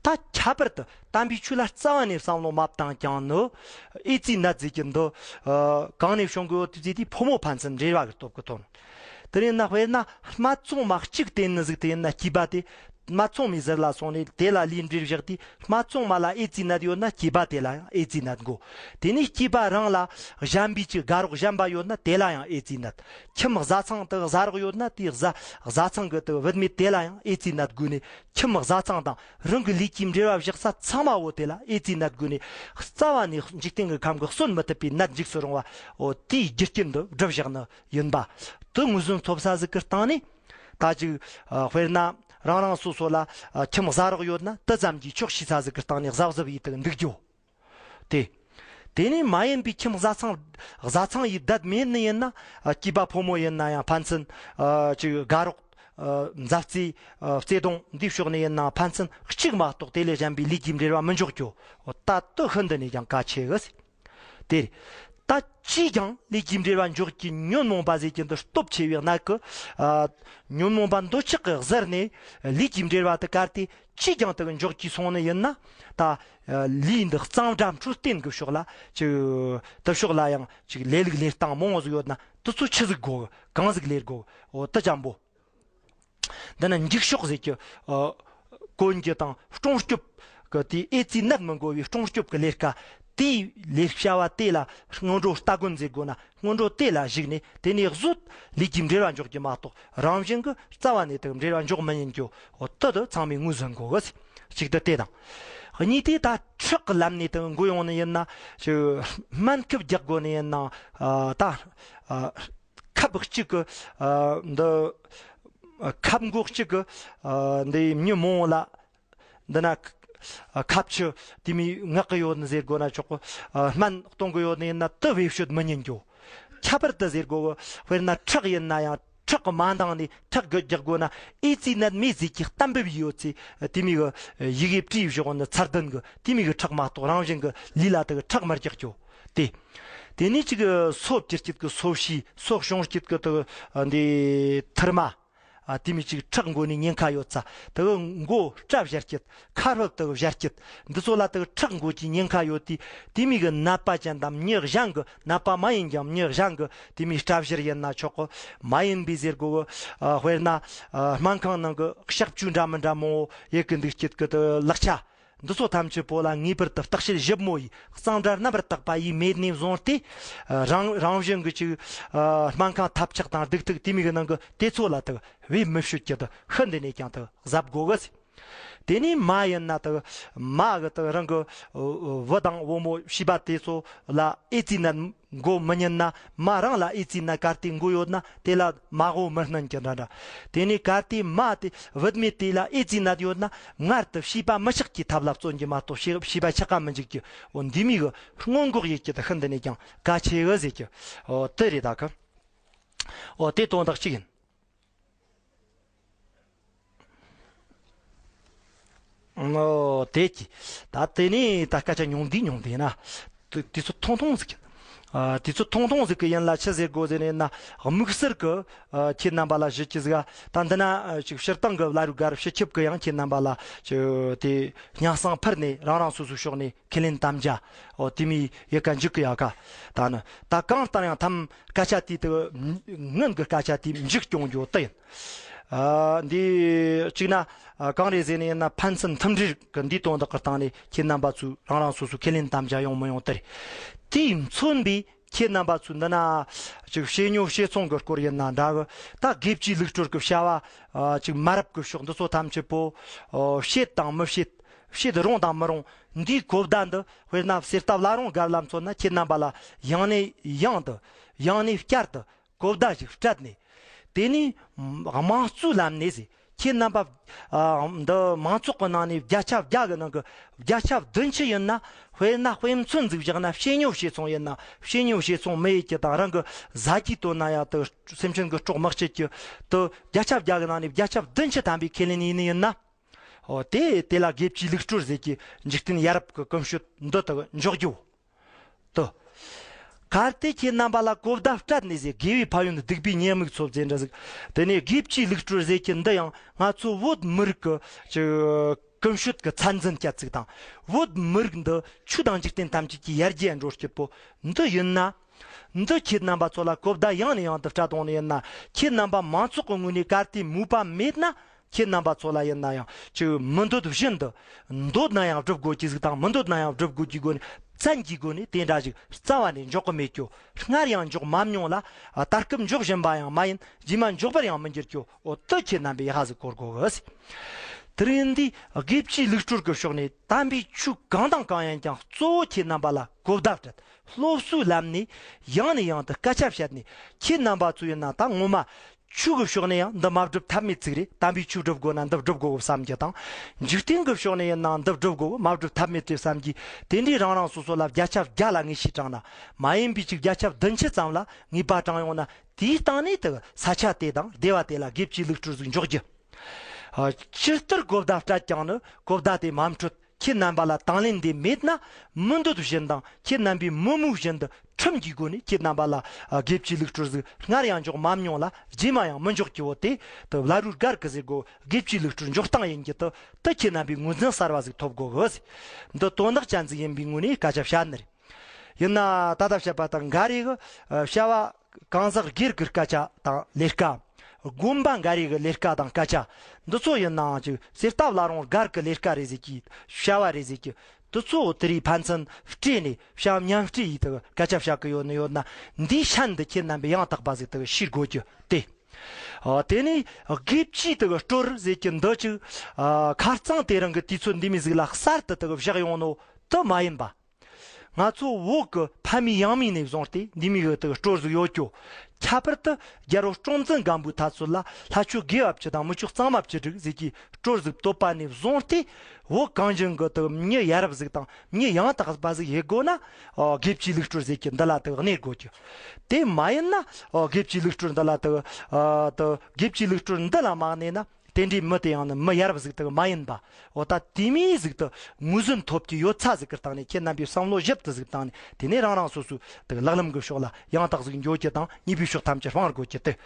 ད་ཁྱད་པར་དུ་དམ་པའི་ཆོས་ལ་རྩ་བ་ནས་བསམ་བློ་མ་བཏང་ཀྱང་ནི་ཨེ་ཙི་ནད་ཟེར་རྒྱུ་འདི་ཨ་གང་ནས་བྱུང་གི་ཡོད་དེ་ཟེར་དུས་ཕོ་མོ་ཕན་ཚུན་འབྲེལ་བ་གི་སྟོབས་ཀྱིས་ཐོན། དེ་ཡིན་ན་དཔེར་ན་སྨད་འཚོང་མ་གཅིག་བསྟེན་ནི་ཟིག་དེ་ཡིན་ན་སྐྱེས་པ་དེ། སྨད་འཚོང་མའི་ཟུར་ལ་སོང་ནས་དེ་ལ་ལུས་འབྲེལ་བཞག་དུས་སྨད་འཚོང་མ་ལ་ཨེ་ཙི་ནད་ཡོད་ན་སྐྱེས་པ་དེ་ལ་ཡང་ཨེ་ཙི་ནད་འགོ། དེ་ནས་སྐྱེས་པ་རང་ལ་གཞན་པའི་ཅིག་དགའ་རོགས་གཞན་པ་ཡོད་ན་དེ་ལ་ཡང་ཨེ་ཙི་ནད། ཁྱིམ་བཟའ་ཚང་དུ་བཟའ་རོགས་ཡོད་ན་དེའི་བཟའ་བཟའ་ཚང་གི་དུ་བུད་མེད་དེ་ལ་ཡང་ཨེ་ཙི་ནད་འགོས་ནས་ཁྱིམ་བཟའ་ཚང་དང་རང་གི་ལུས་ཀྱི་འབྲེལ་བ་བཞག་ས་ཚང་མ་བོ་དེ་ལ་ཨེ་ཙི་ནད་འགོས་ནས་རྩ་བ་ནས་འཇིག་རྟེན་གྱི་ཁམས་ཀྱི་གསོན་མི་ཐུབ་པའི་ནད་འཇིགས་སུ་རུང་བ་འོ་དེའི་རྒྱུ་རྐྱེན་དུ་སྒྲུབ་བཞག་ནི་ཡིན་པ། དེ་ངོས་ཟིན་ཐོབ་ས་ཟིག་གི་སྟེང་ནས། ད་ཅིག་ཨ་དཔེར་ན་རང་རང་སོ་སོ་ལ་ཨ་ཁྱིམ་བཟའ་རོགས་ཡོད་ན་དེ་ཙམ་གྱིས་ཆོག་ཤེས་ས་ཟིག་གི་སྟེང་ནས་གཟབ་གཟབ་ཡིད་དུ་འདུག་རྒྱུ། དེ། དེ་ནས་མ་ཡིན་པའི་ཁྱིམ་བཟའ་ཚང་བཟའ་ཚང་ཡི་བསྡད་མེད་ནི་ཡིན་ན་ཨ་སྐྱེས་པ་ཕོ་མོ་ཡིན་ན་ཡང་ཕན་ཚུན་ཨ་ཅིག་དགའ་རོགས་ཨ་མཛའ་བརྩེ་ཨ་བརྩེ་དུང་འདི་ཕྱོགས་ནས་ཡིན་ན་ཕན་ཚུན་གཅིག་མ་གཏོགས་དེ་ལས་གཞན་པའི་ལུས་ཀྱི་འབྲེལ་བ་མི་འཇོག་རྒྱུ། ད་དེ་ཤིན་ཏུ་ནས་ཀྱང་གལ་ཆེ་གི། དེ། ད་ཅིས་ཀྱང་ལུས་ཀྱི་འབྲེལ་བ་འཇོག་རྒྱུ་ཉོན་མོངས་པ་ཟེར་གྱི་འདི་སྟོབས་ཆེ་བའི་གནད་ཀྱིས། ཨ་ཉོན་མོངས་པ་འདོད་ཆགས་ཀྱི་གཟིར་ནས་ལུས་ཀྱི་འབྲེལ་བ་དེ་གར་ཏེ་ཅིས་ཀྱང་དེ་གི་འཇོག་རྒྱུ་སོང་ནི་ཡིན་ན། ད་ཨ་ལུས་འདི་གཙང་སྦྲ་འཕྲོད་བསྟེན་གྱི་ཕྱོགས་ལ་ཅིག་དེ་ཕྱོགས་ལ་ཡང་ཅིག་ལས་ལུགས་ལས་སྟངས་མང་བོ་ཟིག་ཡོད་ན་དེ་ཚོ་ཆི་ཟིག་དགོས་གི་གང་ཟིག་ལས་དགོས་གི། འོ་དེ་ཅན་པོ། འདི་ནི་འགྱིག་ཤོག་ཟེར་གྱི། ཨ་གོན་རྒྱུ་དང་སྲུང་སྐྱོབ་ཀྱི་དེའི་ཨེ་ཙི་ནད་མི་འགོ་བའི་སྲུང་སྐྱོབ་ཀྱི་ལས་ཀ། དེའི་ལས་བྱ་བ་དེ་ལ་སྔོན་འགྲོ་ལྟ་གོན་ཟེར་དགོས་ན་སྔོན་འགྲོ་དེ་ལ་གཞིགས་ནས་དེ་ནས་གཟོད་ལུས་ཀྱི་འབྲེལ་བ་འཇོག་རྒྱུ་མ་གཏོགས་རང་བཞིན་གྱི་རྩ་བ་ནས་དེ་འབྲེལ་བ་འཇོག་མི་ཉན་རྒྱུ། འོ་དེ་དེ་ཚང་མས་ངོས་ཟིན་དགོས་གི། གཅིག་ཏུ་དེ་དང་། གཉིས་དེ་ད་ཁྲག་གི་ལམ་ནས་དང་འགོ་ཡོང་ནི་ཡིན་ན་ཅིག་སྨན་ཁབ་རྒྱག་དགོས་ནི་ཡིན་ན། ཨ། ད་ཨ་ཁབ་གཅིག་གི་ཨ་འདི་ཨ་ཁབ་མགོ་གཅིག་གི་ཨ་འདི་མི་མང་ལ་འདི་ན་ཨ་ཁབ་ཆུ་དེ་མི་མངག་གི་ཡོད་ནི་ཟེར་དགོས་ན་ཆོག་གི། ཨ་སྨན་གཏོང་གི་ཡོད་ནི་ཡིན་ན་དུ་བེད་སྤྱོད་མི་ཉན་རྒྱུ། ཁྱད་པར་དུ་ཟེར་དགོས་གི། དཔེར་ན་ཁྲག་ཡིན་ན་ཡང་ཁྲག་གི་མ་འདང་ནས་ཁྲག་གི་རྒྱག་དགོས་ན་ཨེ་ཙི་ནད་མེད་ཟེར་གྱི་གཏན་འབེབས་ཡོད་ཚེ་དེ་མི་གི་ཡི་གེ་བྲིས་བཞག་ནི་ཚར་ལྡན་གི་དེ་མི་གི་ཁྲག་མ་གཏོགས་རང་བཞིན་གི་ལུས་ལ་དེ་གི་ཁྲག་མི་རྒྱག་རྒྱུ། དེ། དེ་ནས་ཅིག་སོ་བཅུ་སྐྱིད་གི་སོ་ཤི་སོ་བྱུང་སྐྱིད་གི་དེ་གི་འདི་ཐུར་མ། ཨ་དེ་མི་ཅིག་ཁྲག་འགོ་ནས་ཉེན་ཁ་ཡོད་ཚ། དེ་གི་མགོ་སྐྲ་བཞར་སྐྱིད། ཁ་རོལ་དུ་བཞར་སྐྱིད། འདི་ཚོ་ལ་དེ་ཁྲག་འགོ་གྱི་ཉེན་ཁ་ཡོད་དུས་དེ་མི་གི་ནད་པ་ཅན་དང་མྱི་གཞན་གི་ནད་པ་མ་ཡིན་ཀྱང་མྱི་གཞན་གི་དེ་མི་སྐྲ་བཞར་ཡིན་ན་ཆོག་གི། མ་ཡིན་པའི་ཟེར་དགོས་གི། ཨ་དཔེར་ན་ཨ་སྨན་ཁང་ནང་གི་གཤག་བཅོས་འདྲ་མི་འདྲ་མང་བོ་ཡེ་གི་འདུག་སྐྱིད་གི་དེ་ལག་ཆ་འདི་ཚོ་ཐམས་ཅད་པོ་ལ་ངེས་པར་དུ་བརྟག་དཔྱད་ཞིབ་མོ་ཡིས་གཙང་སྦྲ་རྣམ་པར་དག་པ་ཡིས་མེད་ནས་བཟུང་སྟེ། ཨ་རང་རང་བཞིན་གི་ཅིག་ཨ་སྨན་ཁང་ཐབས་ཆག་དང་སྡུག་ཐུག་དེ་མི་གི་ནང་གི་དེ་ཚོ་ལ་དེ་བེད་མི་སྤྱོད་ཀྱི་དེ་ཤི་འདི་ནས་ཀྱང་དེ་གཟབ་དགོས་གི། དེ་ནས་མ་ཡིན་ན་དེ་མ་གི་དེ་རང་གི་བུ་དང་བུ་མོ་བྱིས་པ་དེ་ཚོ་ལ་ཨེ་ཙི་ནད་འགོ་མི་ཉན་ན། མ་རང་ལ་ཨེ་ཙི་ནད་གལ་ཏེ་འགོ་ཡོད་ན་དེ་ལ་མ་འགོ་མི་སྣོན་གྱི་འདྲ་འདྲ། དེ་ནས་གལ་ཏེ་མ་དེ་བུད་མེད་དེ་ལ་ཨེ་ཙི་ནད་ཡོད་ན་མངལ་དུ་བྱིས་པ་མི་ཆགས་ཀྱི་ཐབས་ལ་བརྩོན་གྱི་མ་གཏོགས་བྱིས་བྱིས་པ་ཆགས་ཀ་མི་འཇུག་གི། འོ་འདི་མི་གི་སྔོན་འགོག་ཡེད་ཀྱི་དེ་ཤིན་ཏུ་ནས་ཀྱང་གལ་ཆེ་གི་ཟེར་གྱི། འོ་དེ་རེད་ད་གི། འོ་དེ་དོན་དག་གཅིག་ཡིན། ཨོ་དེ་གི། ད་དེ་ནས་ད་སྐད་ཆ་ཉུང་འདི་ཉུང་འདི་ན། དེ་དེ་ཚོ་ཐུང་ཐུང་ཟིག་གི། ཨ་དེ་ཚོ་ཐུང་ཐུང་ཟིག་གི་ཡིན་ལ་ཆི་ཟེར་དགོས་ཟེར་ནས་ན། དམིགས་བསལ་གི་ཨ་ཁྱེད་རྣམ་པ་ལ་ཞུ་རྒྱུ་ཟིག་ཨ། ད་འདི་ན་ཨ་ཅིག་སྤྱིར་བཏང་གི་བླ་རུང་སྒར་སྤྱི་ཁྱབ་གི་ཡང་ཁྱེད་རྣམ་པ་ལ་ཅིག་དེ་སྙན་སེང་ཕུལ་ནས་རང་རང་སོ་སོའི་ཕྱོགས་ནས་ཁས་ལེན་དམ་བཅའ། འོ་དེ་མི་ཡི་ག་འཇུག་གི་ཡ་ག། ད་ནི་ད་གང་ལྟར་ཡང་ཐམ་སྐད་ཆ་དེ་དེ་སྔོན་གི་སྐད་ཆ་དེ་མཇུག་སྐྱོང་རྒྱུ་དེ་ཡིན། ཨ་འདི་གཅིག་ན་ཨ་གང་རེད་ཟེར་ནས་ཡིན་ན་ཕན་ཚུན་མཐུན་སྒྲིལ་གི་འདི་དོན་དག་གི་སྟེང་ནས་ཁྱེད་རྣམ་པ་ཚོས་རང་རང་སོ་སོའི་ཁས་ལེན་དམ་བཅའ་ཡོང་མི་ཡོང་དེ་རེད། དེས་མཚོན་པའི་ཁྱེད་རྣམ་པ་ཚོས་འདི་ན་ཅིག་བྱེད་ཉོ་བྱེད་ཚོང་གི་སྐོར་ཡིན་ན་འདྲ་གི། ད་དགེ་བཅུའི་ལུགས་སྲོལ་གི་བྱ་བ་ཨ་ཅིག་མ་རབས་གི་ཕྱོགས་འདི་ཚོ་ཐམས་ཅད་པོ་ཨོ་བྱེད་དང་མི་བྱེད། བྱེད་རུང་དང་མི་རུང་འདིའི་གོ་བརྡ་འདི་དཔེར་ན་གསེར་རྟ་བླ་རུང་སྒར་ལ་མཚོན་ན་ཁྱེད་རྣམ་པ་ལ་ཡང་ནས་ཡང་དུ་ཡང་ནས་བསྐྱར་དུ་གོ་བརྡ་ཞིག་སྤྲད་ནས། དེ་ནས་དམངས་གཙོའི་ལམ་ནས་ཟེར། ཁྱེད་རྣམ་པ་ཨ་འདི་མང་ཚོགས་ཀྱི་ནང་ནས་བརྒྱ་ཆ་བརྒྱ་གི་ནང་གི་བརྒྱ་ཆ་བདུན་ཅུ་ཡིན་ན། དཔེར་ན་དཔེ་མཚོན་ཟིག་བཞག་ན་བྱེད་ཉོ་བྱེད་ཚོང་ཡིན་ན། བྱེད་ཉོ་བྱེད་ཚོང་མི་ཡེད་ཀྱི་དང་རང་གི་ཟ་རྒྱུའི་དོན་ན་ཡང་དུ་སེམས་ཅན་གྱི་སྲོག་མི་གཅོད་ཀྱི་དུ་བརྒྱ་ཆ་བརྒྱ་གི་ནང་ནས་བརྒྱ་ཆ་བདུན་ཅུ་ཐམ་པའི་ཁས་ལེན་ཡིན་ནི་ཡིན་ན། འོ་དེ་དེ་ལ་དགེ་བཅུའི་ལུགས་སྲོལ་ཟེར་གྱི་འཇིག་རྟེན་ཡ་རབས་ཀྱི་ཀུན་སྤྱོད་འདི་དག་འཇོག་རྒྱུ། དུ། གལ་ཏེ་ཁྱེད་རྣམ་པ་ལ་གོ་བརྡ་སྤྲད་ནས་ཟེར། དགེ་བའི་ཕན་ཡོན་སྡིག་པའི་ཉེས་དམིགས་ཚོ་ཟེར་འདྲ་ཟིག། དེ་ནས་དགེ་བཅུའི་ལུགས་སྲོལ་ཟེར་གྱི་འདི་ཡང་ང་ཚོ་བོད་མི་རིགས་ཀྱི་ཀྱི་ཀུན་སྤྱོད་ཀྱི་ཚད་འཛིན་སྐྱ་ཚིག་དང་། བོད་མི་རིགས་འདི་ཆོས་དང་འཇིག་རྟེན་ཐམས་ཅད་ཀྱི་ཡར་རྒྱས་འགྲོ་སྐྱིད་པོ་འདི་ཡིན་ན། འདི་ཁྱེད་རྣམ་པ་ཚོ་ལ་གོ་བརྡ་ཡང་ནས་ཡང་དུ་སྤྲད་དོང་ནས་ཡིན་ན། ཁྱེད་རྣམ་པ་མང་ཚོགས་ཀྱི་ངོས་ནས་གལ་ཏེ་མོས་པ་མེད་ན། ཁྱེད་རྣམ་པ་ཚོ་ལ་ཡིན་ན་ཡང་ཅིག་མི་འདོད་བཞིན་དུ། འདོད་ན་ཡང་སྒྲུབ་དགོས་ཀྱི་ཟིག་དང་མི་འདོད་ན་ཡང་སྒྲུབ་དགོས་ཀྱི་སྒོ་ནས་བཙན་གྱི་སྒོ་ནས་དེ་འདྲ་ཞིག་རྩ་བ་ནས་འཇོག་གི་མེད་ཀྱོ། སྔར་ཡང་འཇོག་མ་མྱོང་ལ། ད་སྐབས་འཇོག་བཞིན་པ་ཡང་མ་ཡིན། རྗེས་མ་འཇོག་པར་ཡང་མི་འགྱུར་ཀྱོ། འོ་དུ་ཁྱེད་རྣམ་པས་ཡག་ག་ཟིག་གོ་དགོས་གི། དེ་རིང་འདི་དགེ་བཅུའི་ལུགས་སྲོལ་གྱི་ཕྱོགས་ནས་དམ་པའི་ཆོས་གང་དང་གང་ཡིན་ཀྱང་གཙོ་བོ་ཁྱེད་རྣམ་པ་ལ་གོ་བརྡ་སྤྲད། སློབ་གསོའི་ལམ་ནས་ཡང་ནས་ཡང་དུ་སྐད་ཆ་བཤད་ནས། ཁྱེད་རྣམ་པ་ཚོ་ཡིན་ན་ད་ངོ་མ། ཆོས་ཀྱི་ཕྱོགས་ནས་ཡང་འདི་མ་བསྒྲུབས་ཐབས་མེད་ཚིག་རེད། དམ་པའི་ཆོས་སྒྲུབ་དགོས་ན་འདི་བསྒྲུབ་དགོས་བསམ་རྒྱུ་དང་། འཇིག་རྟེན་གྱི་ཕྱོགས་ནས་ཡིན་ན་འདི་བསྒྲུབ་དགོས་མ་བསྒྲུབས་ཐབས་མེད་རེད་བསམ་རྒྱུ། དེ་འདྲའི་རང་རང་སོ་སོ་ལ་བརྒྱ་ཆ་བརྒྱ་ལ་ངེས་ཤེས་དྲངས་ན། མ་ཡིན་པའི་ཅིག་བརྒྱ་ཆ་བདུན་ཅུ་ཙམ་ལ་ངེས་པ་དྲངས་ཡོང་ན། དེའི་སྟེང་ནས་དུ་ས་ཆ་དེ་དང་སྡེ་བ་དེ་ལ་དགེ་བཅུའི་ལུགས་སྲོལ་ཟིག་འཇོག་རྒྱུ། ཨ། ཇི་ལྟར་གོ་བརྡ་སྤྲད་ཀྱང་ནི་གོ་བརྡ་དེ་མ་འཕྲོད། ཁྱེད་རྣམ་པ་ལ་དང་ལེན་འདི་མེད་ན། མི་འདོད་བཞིན་དང་ཁྱེད་རྣམ་པའི་མི་མོས་བཞིན་དུ་ཁྲིམས་ཀྱི་སྒོ་ནས་ཁྱེད་རྣམ་པ་ལ། ཨ། དགེ་བཅུའི་ལུགས་སྲོལ་ཟིག་སྔར་ཡང་འཇོག་མ་མྱོང་ལ། རྗེས་མ་ཡང་མི་འཇོག་རྒྱུ་བོ་དེ་དུ་བླ་རུང་སྒར་གི་ཟེར་གོ། དགེ་བཅུའི་ལུགས་སྲོལ་འཇོག་སྟངས་ཡིན་རྒྱུ་དུ་དུ་ཁྱེད་རྣམ་པའི་ངོས་འཛིན་གསར་བ་ཟིག་ཐོབ་དགོས་གི། འདི་དོན་དག་ཅན་ཟིག་ཡིན་པའི་ངོས་ནས་སྐད་ཆ་བཤད་ནི་རེད། ཡིན་ན་ད་ལྟ་བཤད་པ་དང་འགའ་རེ་གི། ཨ། བྱ་བ་གང་ཟག་སྒེར་གྱི་སྐད་ཆ་དང་ལས་ཀ། དགོན་པ་འགའ་རེ་གི་ལས་ཀ་དང་སྐད་ཆ། འདི་ཚོ་ཡིན་ནའང་ཅིག་གསེར་རྟ་བླ་རུང་སྒར་གྱི་ལས་ཀ་རེད་ཟེར་གྱི། བྱ་བ་རེད་ཟེར་གྱི། འདི་ཚོ་དེ་རིགས་ཕན་ཚུན་སྤྲད་ནས་བྱ་བ་མཉམ་སྤྲད་ཡིས་དུ་སྐད་ཆ་བཤད་གི་ཡོད་ནི་ཡོད་ན། འདིའི་ཤན་འདི་ཁྱེད་རྣམ་པས་ཡང་དག་པ་ཟིག་དུ་ཤེས་དགོས་རྒྱུ་སྟེ། ཨ། དེ་ནས་དགེ་བཅུའི་དག་སྲོལ་ཟེར་གྱི་འདི་ཅིག་ཨ། ཁ་རྩང་དེ་རིང་གི་དུས་ཚོད་འདི་མོ་ཟིག་ལ་གསར་དུ་དག་བཞག་ཡོང་ནོ་དུ་མ་ཡིན་པ། ང་ཚོ་བོད་ཀྱི་ཕ་མེས་ཡང་མེས་ནས་བཟུང་སྟེ་འདི་མོ་གི་དག་སྲོལ་ཟིག་ཡོད་ཀྱོ། ཁྱད་པར་དུ་རྒྱལ་པོ་སྲོང་བཙན་སྒམ་པོའི་དུས་ཚོད་ལ་ལྷ་ཆོས་དགེ་བ་བཅུ་དང་མི་ཆོས་གཙང་མ་བཅུ་དྲུག་ཟེར་གྱི་སྲོལ་ཟིག་བཏོད་པ་ནས་བཟུང་སྟེ། བོད་གངས་ཅན་གྱི་དག་མི་ཡ་རབས་ཟིག་དང་མི་ཡང་དག་པ་ཟིག་ཡེད་དགོས་ན། ཨ། དགེ་བཅུའི་ལུགས་སྲོལ་ཟེར་གྱི་འདི་ལ་དག་གནས་དགོས་ཀྱི། དེ་མ་ཡིན་ན། ཨ། དགེ་བཅུའི་ལུགས་སྲོལ་འདི་ལ་དག་ཨ། དག་དགེ་བཅུའི་ལུགས་སྲོལ་འདི་ལ་མ་གནས་ན། དེ་འདྲའི་མི་དེ་ཡང་ནི་མི་ཡ་རབས་ཟིག་དག་མ་ཡིན་པ། འོ་ད་དེ་མོ་ཟིག་དག་ངོས་ཟིན་ཐོབ་ཀྱི་ཡོད་ཚད་ཟིག་གི་སྟེང་ནས་ཁྱེད་རྣམ་པས་བསམ་བློ་ཞིབ་ཏུ་ཟིག་བཏང་ནས། དེ་ནས་རང་རང་སོ་སོའི་དག་ལག་ལམ་གྱི་ཕྱོགས་ལ་ཡང་དག་ཟིག་འགྱོ་རྒྱུ་དང་། ཉེས་པའི་ཕྱོགས་ཐམས་ཅད་སྤང་དགོས་རྒྱུ་དེ།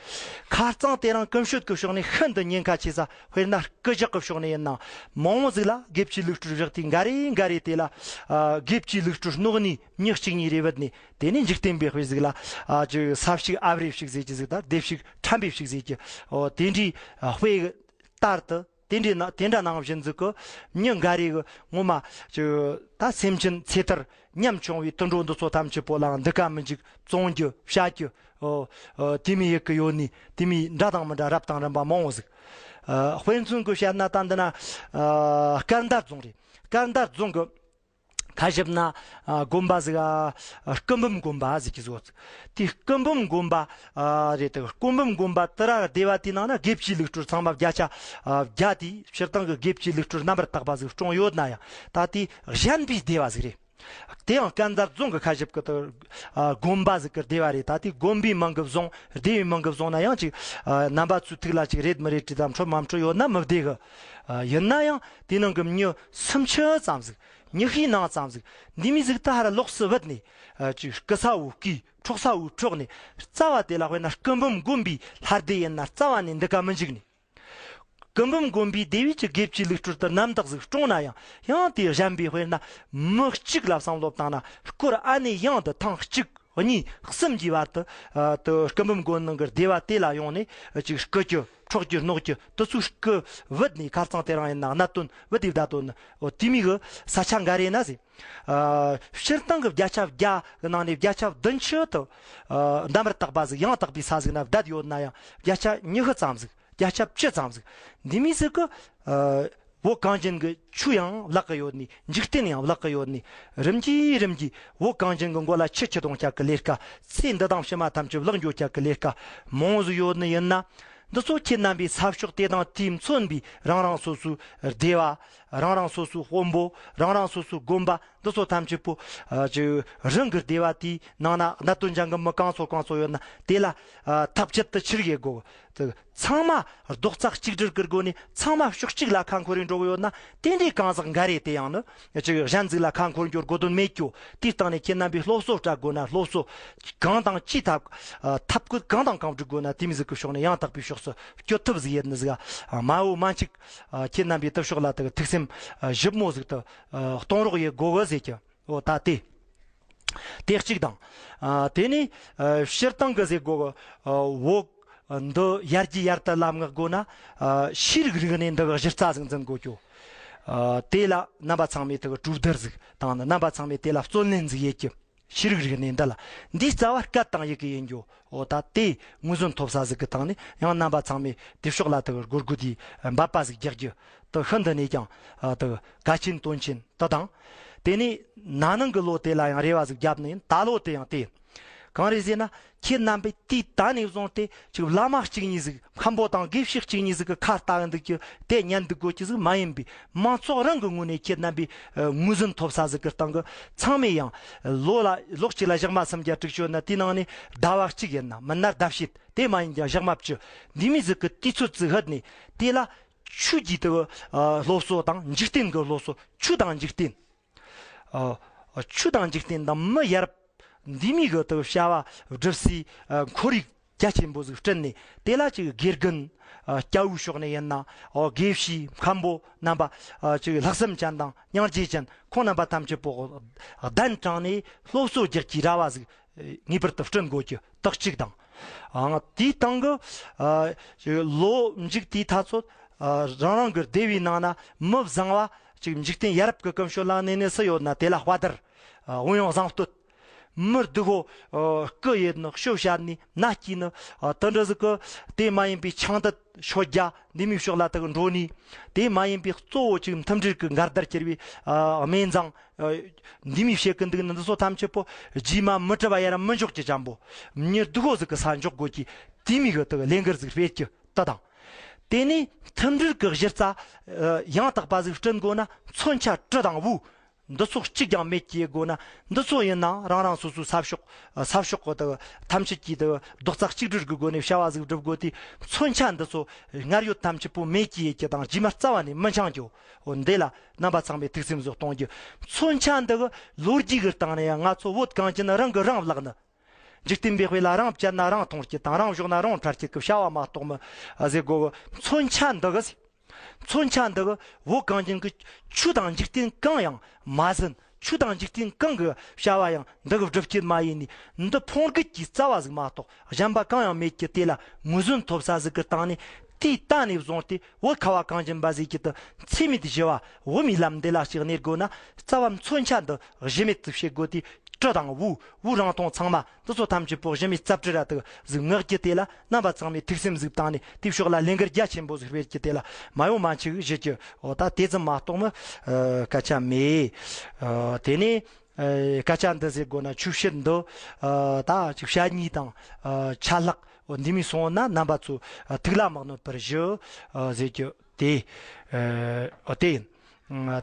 ཁ་རྩང་དེ་རིང་ཀུན་སྤྱོད་ཀྱི་ཕྱོགས་ནས་ཤིན་ཏུ་ཉེན་ཁ་ཆེ་ས། དཔེར་ན་སྐུ་གཞོགས་ཀྱི་ཕྱོགས་ནས་ཡིན་ན། མང་བོ་ཟིག་ལ་དགེ་བཅུའི་ལུགས་སྲོལ་བཞག་དུས་འགའ་རེ་འགའ་རེ་དེ་ལ། ཨ། དགེ་བཅུའི་ལུགས་སྲོལ་རྙོག་ནས་མི་གཅིག་གཉིས་རེ་བུད་ནས། དེ་ནས་འཇིག་རྟེན་པའི་དཔེ་ཟིག་ལ། ཨ། ཅིག་ས་བཤིག་ཨབ་རེ་བཤིག་ཟེར་གྱི་ཟིག་དང་། སྡེ་བཤིག་ཁྲམ་པའི་བཤིག་ཟེར་གྱི། ཨོ། དེ་འདྲའི་དཔེ་ལྟར་དུ། དེ་འདྲའི་ན། དེ་འདྲ་ནང་བཞིན་ཟིག་གི་མྱི་འགའ་རེ་གི་ངོ་མ་ཅིག་ད་སེམས་ཅན་ཚེ་ཐར་ཉམ་ཆུང་བའི་དུད་འགྲོ་འདི་ཚོ་ཐམས་ཅད་པོ་ལའང་འདི་ཀ་མི་འཇིགས། བཙོང་རྒྱུ་བཤའ་རྒྱུ། ཨོ། ཨོ། དེ་མོ་ཡེད་གི་ཡོད་ནི། དེ་མོ་འདྲ་དང་མི་འདྲ་རབ་དང་རིམ་པ་མང་བོ་ཟིག་ཨ། དཔེ་མཚོན་གྱི་བཤད་ན་ད་འདི་ན། ཨ། སྐལ་འདར་རྫོང་རེད། སྐལ་འདར་རྫོང་གི་ཁ་ཞིབ་ན། ཨ། དགོན་པ་ཟིག་ཨ། སྐུ་འབུམ་དགོན་པ་ཟེར་གྱི་ཟིག་ཡོད། དེ་སྐུ་འབུམ་དགོན་པ། ཨ། རེད། དེ་སྐུ་འབུམ་དགོན་པ་དེ་ར་སྡེ་བ་དེའི་ནང་ན་དགེ་བཅུའི་ལུགས་སྲོལ་ཚང་མ་བརྒྱ་ཆ། ཨ། བརྒྱ་དེ་སྤྱིར་བཏང་གི་དགེ་བཅུའི་ལུགས་སྲོལ་རྣམ་པར་དག་པ་ཟིག་བསྲུངས་ཡོད་ན་ཡང་། ད་དེ་གཞན་པའི་སྡེ་བ་ཟིག་རེད། དེ་ཡང་སྐལ་འདར་རྫོང་གི་ཁ་ཞིབ་ཀྱི་དེ། ཨ། དགོན་པ་ཟིག་གི་སྡེ་བ་རེད། ད་དེ་དགོན་པའི་མིང་གི་བཟུང་། སྡེ་བའི་མིང་གི་བཟུང་ན་ཡང་ཅིག་ཨ། རྣམ་པ་ཚོའི་ཐུགས་ལ་ཅིག་རེད་མི་རེད་དྲིས་དང་། འཕྲོད་མ་འཕྲོད་ཡོད་ན་མི་བདེ་གི། ཨ། ཡིན་ན་ཡང་དེའི་ནང་གི་མྱི་སུམ་ཅུ་ཙམ་ཟིག་ཉི་ཤུའི་ནང་ཙམ་ཟིག་འདི་མོ་ཟིག་ད་ཧར་ལོགས་སུ་བུད་ནས། ཨ། ཅིག་རྐུ་ས་བོ་རྐུས། འཕྲོག་ས་བོ་འཕྲོག་ནས། རྩ་བ་དེ་ལ་དཔེར་ན་སྐུ་འབུམ་དགོན་པའི་ལྷ་སྡེ་ཡིན་ན་རྩ་བ་ནས་འདི་ཀ་མི་འཇུག་ནས། སྐུ་འབུམ་དགོན་པའི་སྡེ་བས་ཀྱི་དགེ་བཅུའི་ལུགས་སྲོལ་དུ་རྣམ་དག་ཟིག་བསྲུངས་ན་ཡང་། ཡང་དེ་གཞན་པའི་དཔེར་ན་མི་གཅིག་ལ་བསམ་བློ་བཏང་ན། སྐོར་ཨ་ནེ་ཡང་དུ་ཐེངས་གཅིག་གཉིས་གསུམ་གྱི་བར་དུ། ཨ། དུ་སྐུ་འབུམ་དགོན་ནང་གི་སྡེ་བ་དེ་ལ་ཡོང་ནས་ཅིག་རྐུ་རྒྱུ། འཕྲོག་རྒྱུ། སྣོག་རྒྱུ་དེ་ཚོ་རྐུ་བུད་ནས། ཁ་རྩང་དེ་རིང་ཡིན་ན་གནད་དོན་བུད་དེ་བསྡད་དོ་ནི། འོ། དེ་མོ་གི་ས་ཆ་འགའ་རེ་ན་ཟིག་ཨ། སྤྱིར་བཏང་གི་བརྒྱ་ཆ་བརྒྱ་གི་ནང་ནས་བརྒྱ་ཆ་བདུན་ཅུ་དེ། ཨ། རྣམ་པར་དག་པ་ཟིག་ཡང་དག་པའི་ས་ཟིག་ན་བསྡད་ཡོད་ན་ཡང་བརྒྱ་ཆ་ཉི་ཤུ་ཙམ་ཟིག་བརྒྱ་ཆ་བཅུ་ཙམ་ཟིག་འདི་མོ་ཟིག་གི། ཨ། བོད་གངས་ཅན་གྱི་ཆོས་ཡང་བརླག་གི་ཡོད་ནི། འཇིག་རྟེན་ཡང་བརླག་གི་ཡོད་ནི། རིམ་གྱིས་རིམ་གྱིས་བོད་གངས་ཅན་གྱི་མགོ་ལ་ཆུ་འཁྱིལ་གཏོང་རྒྱུ་གི་ལས་ཀ། ཚེ་འདི་དང་ཕྱི་མ་ཐམས་ཅད་བརླག་འགྱོ་རྒྱུ་གི་ལས་ཀ་མང་ཟིག་ཡོད་ནི་ཡིན་ན། འདི་ཚོ་ཁྱེད་རྣམ་པས་ས་ཕྱོགས་དེ་དང་དེས་མཚོན་པའི་རང་རང་སོ་སོའི་སྡེ་བ། རང་རང་སོ་སོའི་དཔོན་པོ། རང་རང་སོ་སོའི་དགོན་པ། འདི་ཚོ་ཐམས་ཅད་པོ། ཨ། ཅིག་རང་གི་སྡེ་བ་དེའི་ནང་ན་གནད་དོན་ཅན་གྱི་མི་གང་ཚོ་གང་ཚོ་ཡོད་ན། དེ་ལ། ཨ། ཐབས་ཅད་དུ་ཆི་རིགས་ཡེད་དགོས། དེ་ཚང་མ་རྡོག་རྩ་གཅིག་སྒྲིལ་གྱི་སྒོ་ནས་ཚང་མ་ཕྱོགས་གཅིག་ལ་ཁ་འཁོར་རེ་འགྲོ་གི་ཡོད་ན། དེ་འདྲའི་གང་ཟག་འགའ་རེ་དེ་ཡང་ནི་ཅིག་གཞན་ཟིག་ལ་ཁ་འཁོར་འགྱོ་དགོས་དོན་མེད་ཀྱོ། དེའི་སྟེང་ནས་ཁྱེད་རྣམ་པས་སློབ་གསོ་སྤྲད་དགོས་ན། སློབ་གསོ་གང་དང་ཅི་ཐབས། ཨ། ཐབས་བཀོད་གང་དང་གང་སྒྲིག་དགོས་ན། དེ་མོ་ཟིག་གི་ཕྱོགས་ནས་ཡང་དག་པའི་ཕྱོགས་སུ་སྐྱོད་ཐུབ་ཟིག་ཡེད་ནི་ཟིག་ཨ། མ་འོ་མ་འཆིག་ཨ། ཁྱེད་རྣམ་པས་དེ་ཕྱོགས་ལ་དེ་ཐུགས་སེམས། ཨ། ཞིབ་མོ་ཟིག་ཏུ། ཨ། གཏོང་རོགས་ཡེད་དགོས་གི་ཟེར་གྱི། འོ། ད་དེ། དེ་གཅིག་དང་། ཨ། དེ་ནས། ཨ། སྤྱིར་བཏང་གི་ཟེར་དགོས་གི། ཨ། བོད་འདི་ཡར་རྒྱས་ཡར་དུ་ལམ་ངག་དགོས་ན། ཨ། ཤེས་རིག་རིག་གནས་འདི་གི་གཞི་རྩ་ཟིག་འཛིན་དགོས་ཀྱོ། ཨ། དེ་ལ་རྣམ་པ་ཚང་མས་དེ་གི་གྲོས་བསྡུར་ཟིག་བཏང་ནི། རྣམ་པ་ཚང་མས་དེ་ལ་བརྩོན་ལེན་ཟིག་ཡེད་ཀྱི། ཤེས་རིག་རིག་གནས་འདི་ལ་འདིའི་རྩ་བ་སྐད་དང་ཡི་གེ་ཡིན་རྒྱུ། འོ། ད་དེ་ངོས་ཟིན་ཐོབ་ས་ཟིག་གི་སྟེང་ནས་ཡང་རྣམ་པ་ཚང་མས་དེ་ཕྱོགས་ལ་དེ་གི་སྒོར་སྒོར་དེའི་འབད་པ་ཟིག་རྒྱག་རྒྱུ་དེ་ཤིན་ཏུ་ནས་ཀྱང་། ཨ། དེ་གལ་ཆེན་དོན་ཆེན་དེ་དང་། དེ་ནས་ན་ནིང་གི་ལོ་དེ་ལ་ཡང་རེ་བ་ཟིག་བརྒྱབ་ནི་ཡིན། ད་ལོ་དེ་ཡང་དེ་ཡིན། གང་རེད་ཟེར་ན། ཁྱེད་རྣམ་པས་དུས་ད་ནས་བཟུང་སྟེ་ཅིག་བླ་མ་གཅིག་གཉིས་ཟིག་མཁན་པོ་དང་དགེ་བཤེས་གཅིག་གཉིས་ཟིག་གི་ཁ་ལྟ་གི་འདུག་རྒྱུ་དེ་ཉན་འདུག་དགོས་རྒྱུ་ཟིག་མ་ཡིན་པའི། མང་ཚོགས་རང་གི་ངོས་ནས་ཁྱེད་རྣམ་པས། ཨ། ངོས་ཟིན་ཐོབ་ས་ཟིག་གི་སྟེང་གི། ཚང་མས་ཡང་ལོ་ལ། ལོ་གཅིག་ལ་ཞག་མ་སུམ་བརྒྱ་དྲུག་ཅུ་ཡོད་ན། དེའི་ནང་ནས་ཟླ་བ་གཅིག་ཡིན་ན། མིན་ན་ཟླ་ཕྱེད། དེ་མ་ཡིན་ཀྱང་ཞག་མ་བཅུ། འདི་མོ་ཟིག་གི་དུས་ཚོད་ཟིག་བརྒྱབ་ནས། དེ་ལ་ཆོས་ཀྱི་དེ། ཨ། སློབ་གསོ་དང་། འཇིག་རྟེན་གྱི་སློབ་གསོ། ཆོས་དང་འཇིག་རྟེན། ཨ། ཆོས་དང་འཇིག་རྟེན་དང་མི་ཡ་རབས་འདི་མོ་གི་དེ་བྱ་བ་སྒྲུབ་སའི། ཨ། ཁོར་ཡུག་རྒྱ་ཆེན་པོ་ཟིག་བསྐྲུན་ནས། དེ་ལ་ཅིག་དགེ་རྒན། ཨ། སྐྱ་བོའི་ཕྱོགས་ནས་ཡིན་ན། ཨོ། དགེ་བཤེས་མཁན་པོ་རྣམ་པ། ཨ། ཅིག་ལྷག་བསམ་ཅན་དང་སྙིང་རྗེ་ཅན། ཁོང་རྣམ་པ་ཐམས་ཅད་པོ་གདན་དྲངས་ནས་སློབ་གསོ་རྒྱག་རྒྱུའི་ར་བ་ཟིག་ངེས་པར་དུ་བསྐྲུན་དགོས་རྒྱུ་དེ་གཅིག་དང་། ཨ། དེའི་སྟེང་གི། ཨ། ལོ་མཇུག་དེའི་དུས་ཚོད། ཨ། རང་རང་གི་སྡེ་བའི་ནང་ན་མི་བཟང་བ་ཅིག་འཇིག་རྟེན་ཡ་རབས་ཀྱི་ཀུན་སྤྱོད་ལ་གནས་ནས་སུ་ཡོད་ན། དེ་ལ་དཔའ་དར། ཨ། དབུ་ཡོན་བཟང་བསྟོད། མི་སྡུག་གོ། སྐུ་ཡེད་ནི་ཤོ་བཤད་ནི་མནའ་སྐྱེལ་ནི། དེ་འདྲ་ཟིག་གི་དེ་མ་ཡིན་པའི་ཆང་དུད་ཤོ་རྒྱག་འདི་མོའི་ཕྱོགས་ལ་དག་འགྲོ་ནི། དེ་མ་ཡིན་པའི་གཙོ་བོ་ཅིག་མཐུན་སྒྲིལ་གི་འགལ་ཟླར་གྱུར་བའི་སྨན་བཟང་འདི་མོའི་བཤད་གི་འདུག་ནི། འདི་ཚོ་ཐམས་ཅད་པོ་རྗེས་མ་མི་གྲུབ་པ་ཡ་ར་མི་འཇོག་གི་ཅན་པོ། མྱི་སྡུག་གོ་ཟིག་གི་ས་འཇོག་དགོས་ཀྱི་དེ་མོའི་གི་དག་ལས་འགུལ་ཟིག་སྤེལ་གྱི་དེ་དང་། དེ་ནས་མཐུན་སྒྲིལ་གྱི་གཞི་རྩ་ཡང་དག་པ་ཟིག་བསྐྲུན་དགོས་ན། མཚོན་ཆ་གྲི་དང་བོའུ་འདི་ཚོ་གཅིག་ཀྱང་མེད་ཀྱི་དགོས་ན། འདི་ཚོ་ཡིན་ན་རང་རང་སོ་སོའི་ས་ཕྱོགས་ས་ཕྱོགས་གི་དག་ཐམས་ཅད་ཀྱིས་དག་རྡོག་རྩ་གཅིག་སྒྲིལ་གྱི་སྒོ་ནས་བྱ་བ་ཟིག་སྒྲུབ་དགོས་ཏེ། མཚོན་ཆ་འདི་ཚོ་སྔར་ཡོད་ཐམས་ཅད་པོ་མེད་ཀྱི་ཡེད་ཀྱི་དང་རྗེས་མ་རྩ་བ་ནས་མི་འཆང་རྒྱུ། འོ་འདི་ལ་རྣམ་པ་ཚང་མས་ཐུགས་སེམས་ཟིག་གཏོང་རྒྱུ། མཚོན་ཆ་འདི་གི་ལོ་རྒྱུས་ཀྱི་སྟེང་ནས་ཡང་ང་ཚོ་བོད་གངས་ཅན་རང་གིས་རང་བརླག་ནི། འཇིག་རྟེན་པའི་དཔེ་ལ་རང་བཅད་ན་རང་མཐོང་སྐྱིད་དང་རང་གཞོག་ན་རང་ཕྲ་སྐྱིད་ཀྱི་བྱ་བ་མ་གཏོགས་མི་ཟེར་དགོས་གི། མཚོན་ཆ་འདི་གི་མཚོན་ཆ་འདི་གི་བོད་གངས་ཅན་གྱི་ཆོས་དང་འཇིག་རྟེན་གང་ཡང་མ་ཟིན། ཆོས་དང་འཇིག་རྟེན་གང་གི་བྱ་བ་ཡང་འདི་གི་སྒྲུབ་བྱེད་མ་ཡིན་ནི། འདི་ཕུང་རྒྱུད་ཀྱི་རྩ་བ་ཟིག་མ་གཏོགས་གཞན་པ་གང་ཡང་མེད་ཀྱི། དེ་ལ་ངོས་ཟིན་ཐོབ་ས་ཟིག་གི་སྟེང་ནས་དེའི་ལྟ་ནས་བཟུང་སྟེ་བོད་ཁ་བ་གངས་ཅན་པ་ཟིག་གི་དུ་འཚེ་མེད་ཞི་བ་བོད་མིའི་ལམ་འདི་ལ་ཞིག་གནས་དགོས་ན། རྩ་བ་མཚོན་ཆ་འདི་གཞི་མེད་དུ་བྱེད་དགོས་ཏེ། གྲི་དང་བོའུ་བོའུ་རིང་ཐུང་ཚང་མ་འདི་ཚོ་ཐམས་ཅད་པོ་གཞི་མེད་རྩབ་གྲི་ར་དུ་ཟིག་མངགས་རྒྱུ། དེ་ལ་རྣམ་པ་ཚང་མས་ཐུགས་སེམས་ཟིག་བཏང་ནས་དེའི་ཕྱོགས་ལ་ལས་འགུལ་རྒྱ་ཆེན་པོ་ཟིག་སྤེལ་རྒྱུ། དེ་ལ་མ་ཡོང་མ་འཆི་གི་བཞེད་རྒྱུ། འོ་ད་དེ་ཙམ་མ་གཏོགས་མི་སྐད་ཆ་མེད། དེ་ནས་སྐད་ཆ་འདི་ཟེར་དགོས་ན་ཆོས་བཤད་འདི་ད་ཅིག་བཤད་ཉིས་དང་ཆ་ལྷག་འདི་མོ་སོང་ན་རྣམ་པ་ཚོ་ཐུགས་ལ་མི་གནོད་པར་ཞུ་ཟེར་རྒྱུ་དེ་དེ་ཡིན།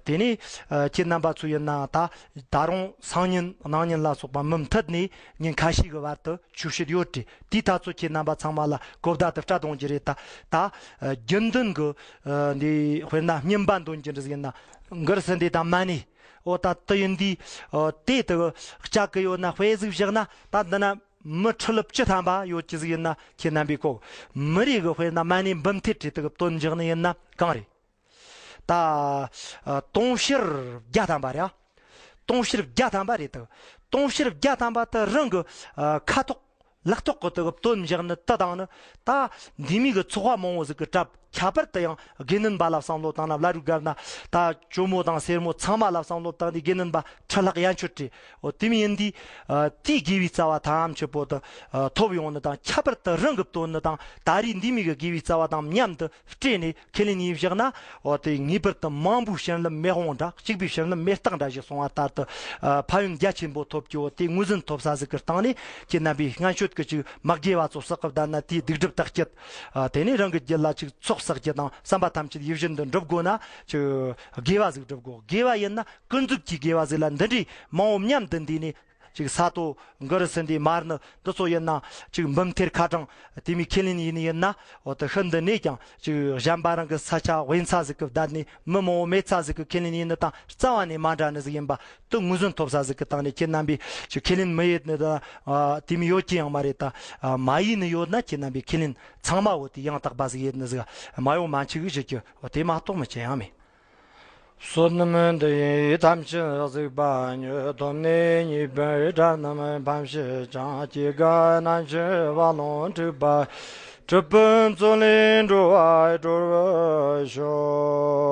དེ་ནས་ཁྱེད་རྣམ་པ་ཚོ་ཡིན་ན་ད་ད་རུང་སང་ཉིན་གནངས་ཉིན་ལ་སོགས་པ་མུ་མཐུད་ནས་ཉིན་ཁ་ཤས་ཀྱི་བར་དུ་ཆོས་བཤད་ཡོད་དྲི། དེའི་ཐ་ཚོ་ཁྱེད་རྣམ་པ་ཚང་མ་ལ་གོ་བརྡ་དུ་སྤྲད་གཏོང་རྒྱུ་རེད། ད་ད་རྒྱུན་ལྡན་གྱི་འདི་དཔེར་ན་རྔན་པ་འདོན་རྒྱུ་འདྲ་ཟིག་ཡིན་ན་གུར་སི་འདི་དང་མ་ཎི། འོ་ད་དུ་ཡིན་འདི་དེ་དུ་ལྕགས་ཀྱི་ཡོད་ན་དཔེ་ཟིག་བཞག་ན། ད་འདི་ན་མི་ཁྲི་ལོ་བཅུ་ཐམ་པ་ཡོད་ཀྱི་ཟིག་ཡིན་ན་ཁྱེད་རྣམ་པས་གོ། མི་རེ་གི་དཔེར་ན་མ་ཎི་འབུམ་ཐེར་ཁྲི་དུ་གི་བཏོན་བཞག་ནི་ཡིན་ན་གང་རེད། ད་ཨ་དུང་ཕྱུར་བརྒྱ་ཐམ་པ་རེད། ཨ་དུང་ཕྱུར་བརྒྱ་ཐམ་པ་རེད། ད་དུང་ཕྱུར་བརྒྱ་ཐམ་པ་དུ་རང་གི་ཨ་ཁ་ཐོག་ལག་ཐོག་གི་དུ་གི་བཏོན་བཞག་ནི་དུ་དང་ནི། ད་འདི་མོ་གི་ཚོགས་པ་མང་བོ་ཟིག་གི་གྲབས། ཁྱད་པར་དུ་ཡང་དགེ་འདུན་པ་ལ་བསམ་བློ་བཏང་ན་བླ་རུང་སྒར་ན་ད་ཇོ་མོ་དང་སེར་མོ་ཚང་མ་ལ་བསམ་བློ་བཏང་སྟེ་དགེ་འདུན་པ་ཁྲི་ལྷག་ཡན་ཆོད་བྲིས། འོ་དེ་མོ་ཡིན་དུས་ཨ་དེའི་དགེ་བའི་རྩ་བ་ཐམས་ཅད་པོ་དུ་ཨ་ཐོབ་ཡོང་ནི་དང་། ཁྱད་པར་དུ་རང་གི་བཏོན་ནི་དང་ད་རེས་འདི་མོ་གི་དགེ་བའི་རྩ་བ་དང་མཉམ་དུ་སྤྲད་ནས་ཁས་ལེན་ཡིན་བཞག་ན། འོ་དེ་ངེས་པར་དུ་མང་པོའི་བྱིན་རླབས་མེ་དབང་འདྲ། གཅིག་པའི་བྱིན་རླབས་མེ་སྟག་འདྲ་ཞིག་སོང་བ་ལྟར་དུ་ཨ་ཕན་ཡོན་རྒྱ་ཆེན་པོ་ཐོབ་ཀྱི། འོ་དེ་ངོས་ཟིན་ཐོབ་ས་ཟིག་གི་སྟེང་ནས་ཁྱེད་རྣམ་པས་སྔན་ཆད་ཀྱི་ཅིག་མ་དགེ་བ་ཚོ་བསགས་གི་བསྡད་ན་དེའི་སྡིག་སྒྲིབ་དག་བསྐྱེད། ཨ་དེ་ནས་རང་གི་རྒྱུད་ལ་ཅིག་ཚོགས་བསགས་རྒྱུ་དང་བསམ་པ་ཐམས་ཅད་ཡིད་བཞིན་དུ་འགྲུབ་དགོས་ན་ཅིག་དགེ་བ་ཟིག་སྒྲུབ་དགོས། དགེ་བ་ཡིན་ན་ཀུན་རྫོབ་ཀྱི་དགེ་བ་ཟིག་ལ་འདི་འདྲའི་མང་བོ་མཉམ་དུ་འདུས་ནས་ཅིག་ས་རྡོ་གུར་སི་འདི་མར་ནི་འདི་ཚོ་ཡིན་ན་ཅིག་འབུམ་ཐེར་ཁ་གྲངས་དེ་མོ་ཁས་ལེན་ཡིན་ཡིན་ན། འོ་དེ་ཤིན་ཏུ་ནས་ཀྱང་ཅིག་གཞན་པ་རང་གི་ས་ཆ་དབེན་ས་ཟིག་གི་བསྡད་ནས་མི་མང་བོ་མེད་ས་ཟིག་གི་ཁས་ལེན་ཡིན་ནི་དང་རྩ་བ་ནས་མ་འདྲ་ནི་ཟིག་ཡིན་པ། དུ་ངོས་ཟིན་ཐོབ་ས་ཟིག་གི་སྟེང་ནས་ཁྱེད་རྣམ་པས་ཅིག་ཁས་ལེན་མི་ཡེད་ནི་དང་ཨ་དེ་མོ་ཡོད་ཀྱི་ཡང་མ་རེད། ད་ཨ་མ་ཡེད་ནི་ཡོད་ན་ཁྱེད་རྣམ་པས་ཁས་ལེན་ཚང་མ་འོ་དེ་ཡང་དག་པ་ཟིག་ཡེད་ནི་ཟིག་མ་ཡོང་མ་འཆི་གི་བཞེད་རྒྱུ། འོ་དེ་མ་གཏོགས་མི་ཅི་ཡང་མེད། བསོད་ནམས་འདི་ཡིས་ཐམས་ཅད་གཟིགས་པ་ཉིད། ཐོབ་ནས་ཉེས་པའི་དགྲ་རྣམས་ཕམ་བྱེད་ཅིང་། སྐྱེ་རྒ་ན་འཆིའི་རྦ་ཀློང་འཁྲུགས་པ། གྲུབ་པའི་མཚོ་ལས་འགྲོ་བ་སྒྲོལ་བར་ཤོག།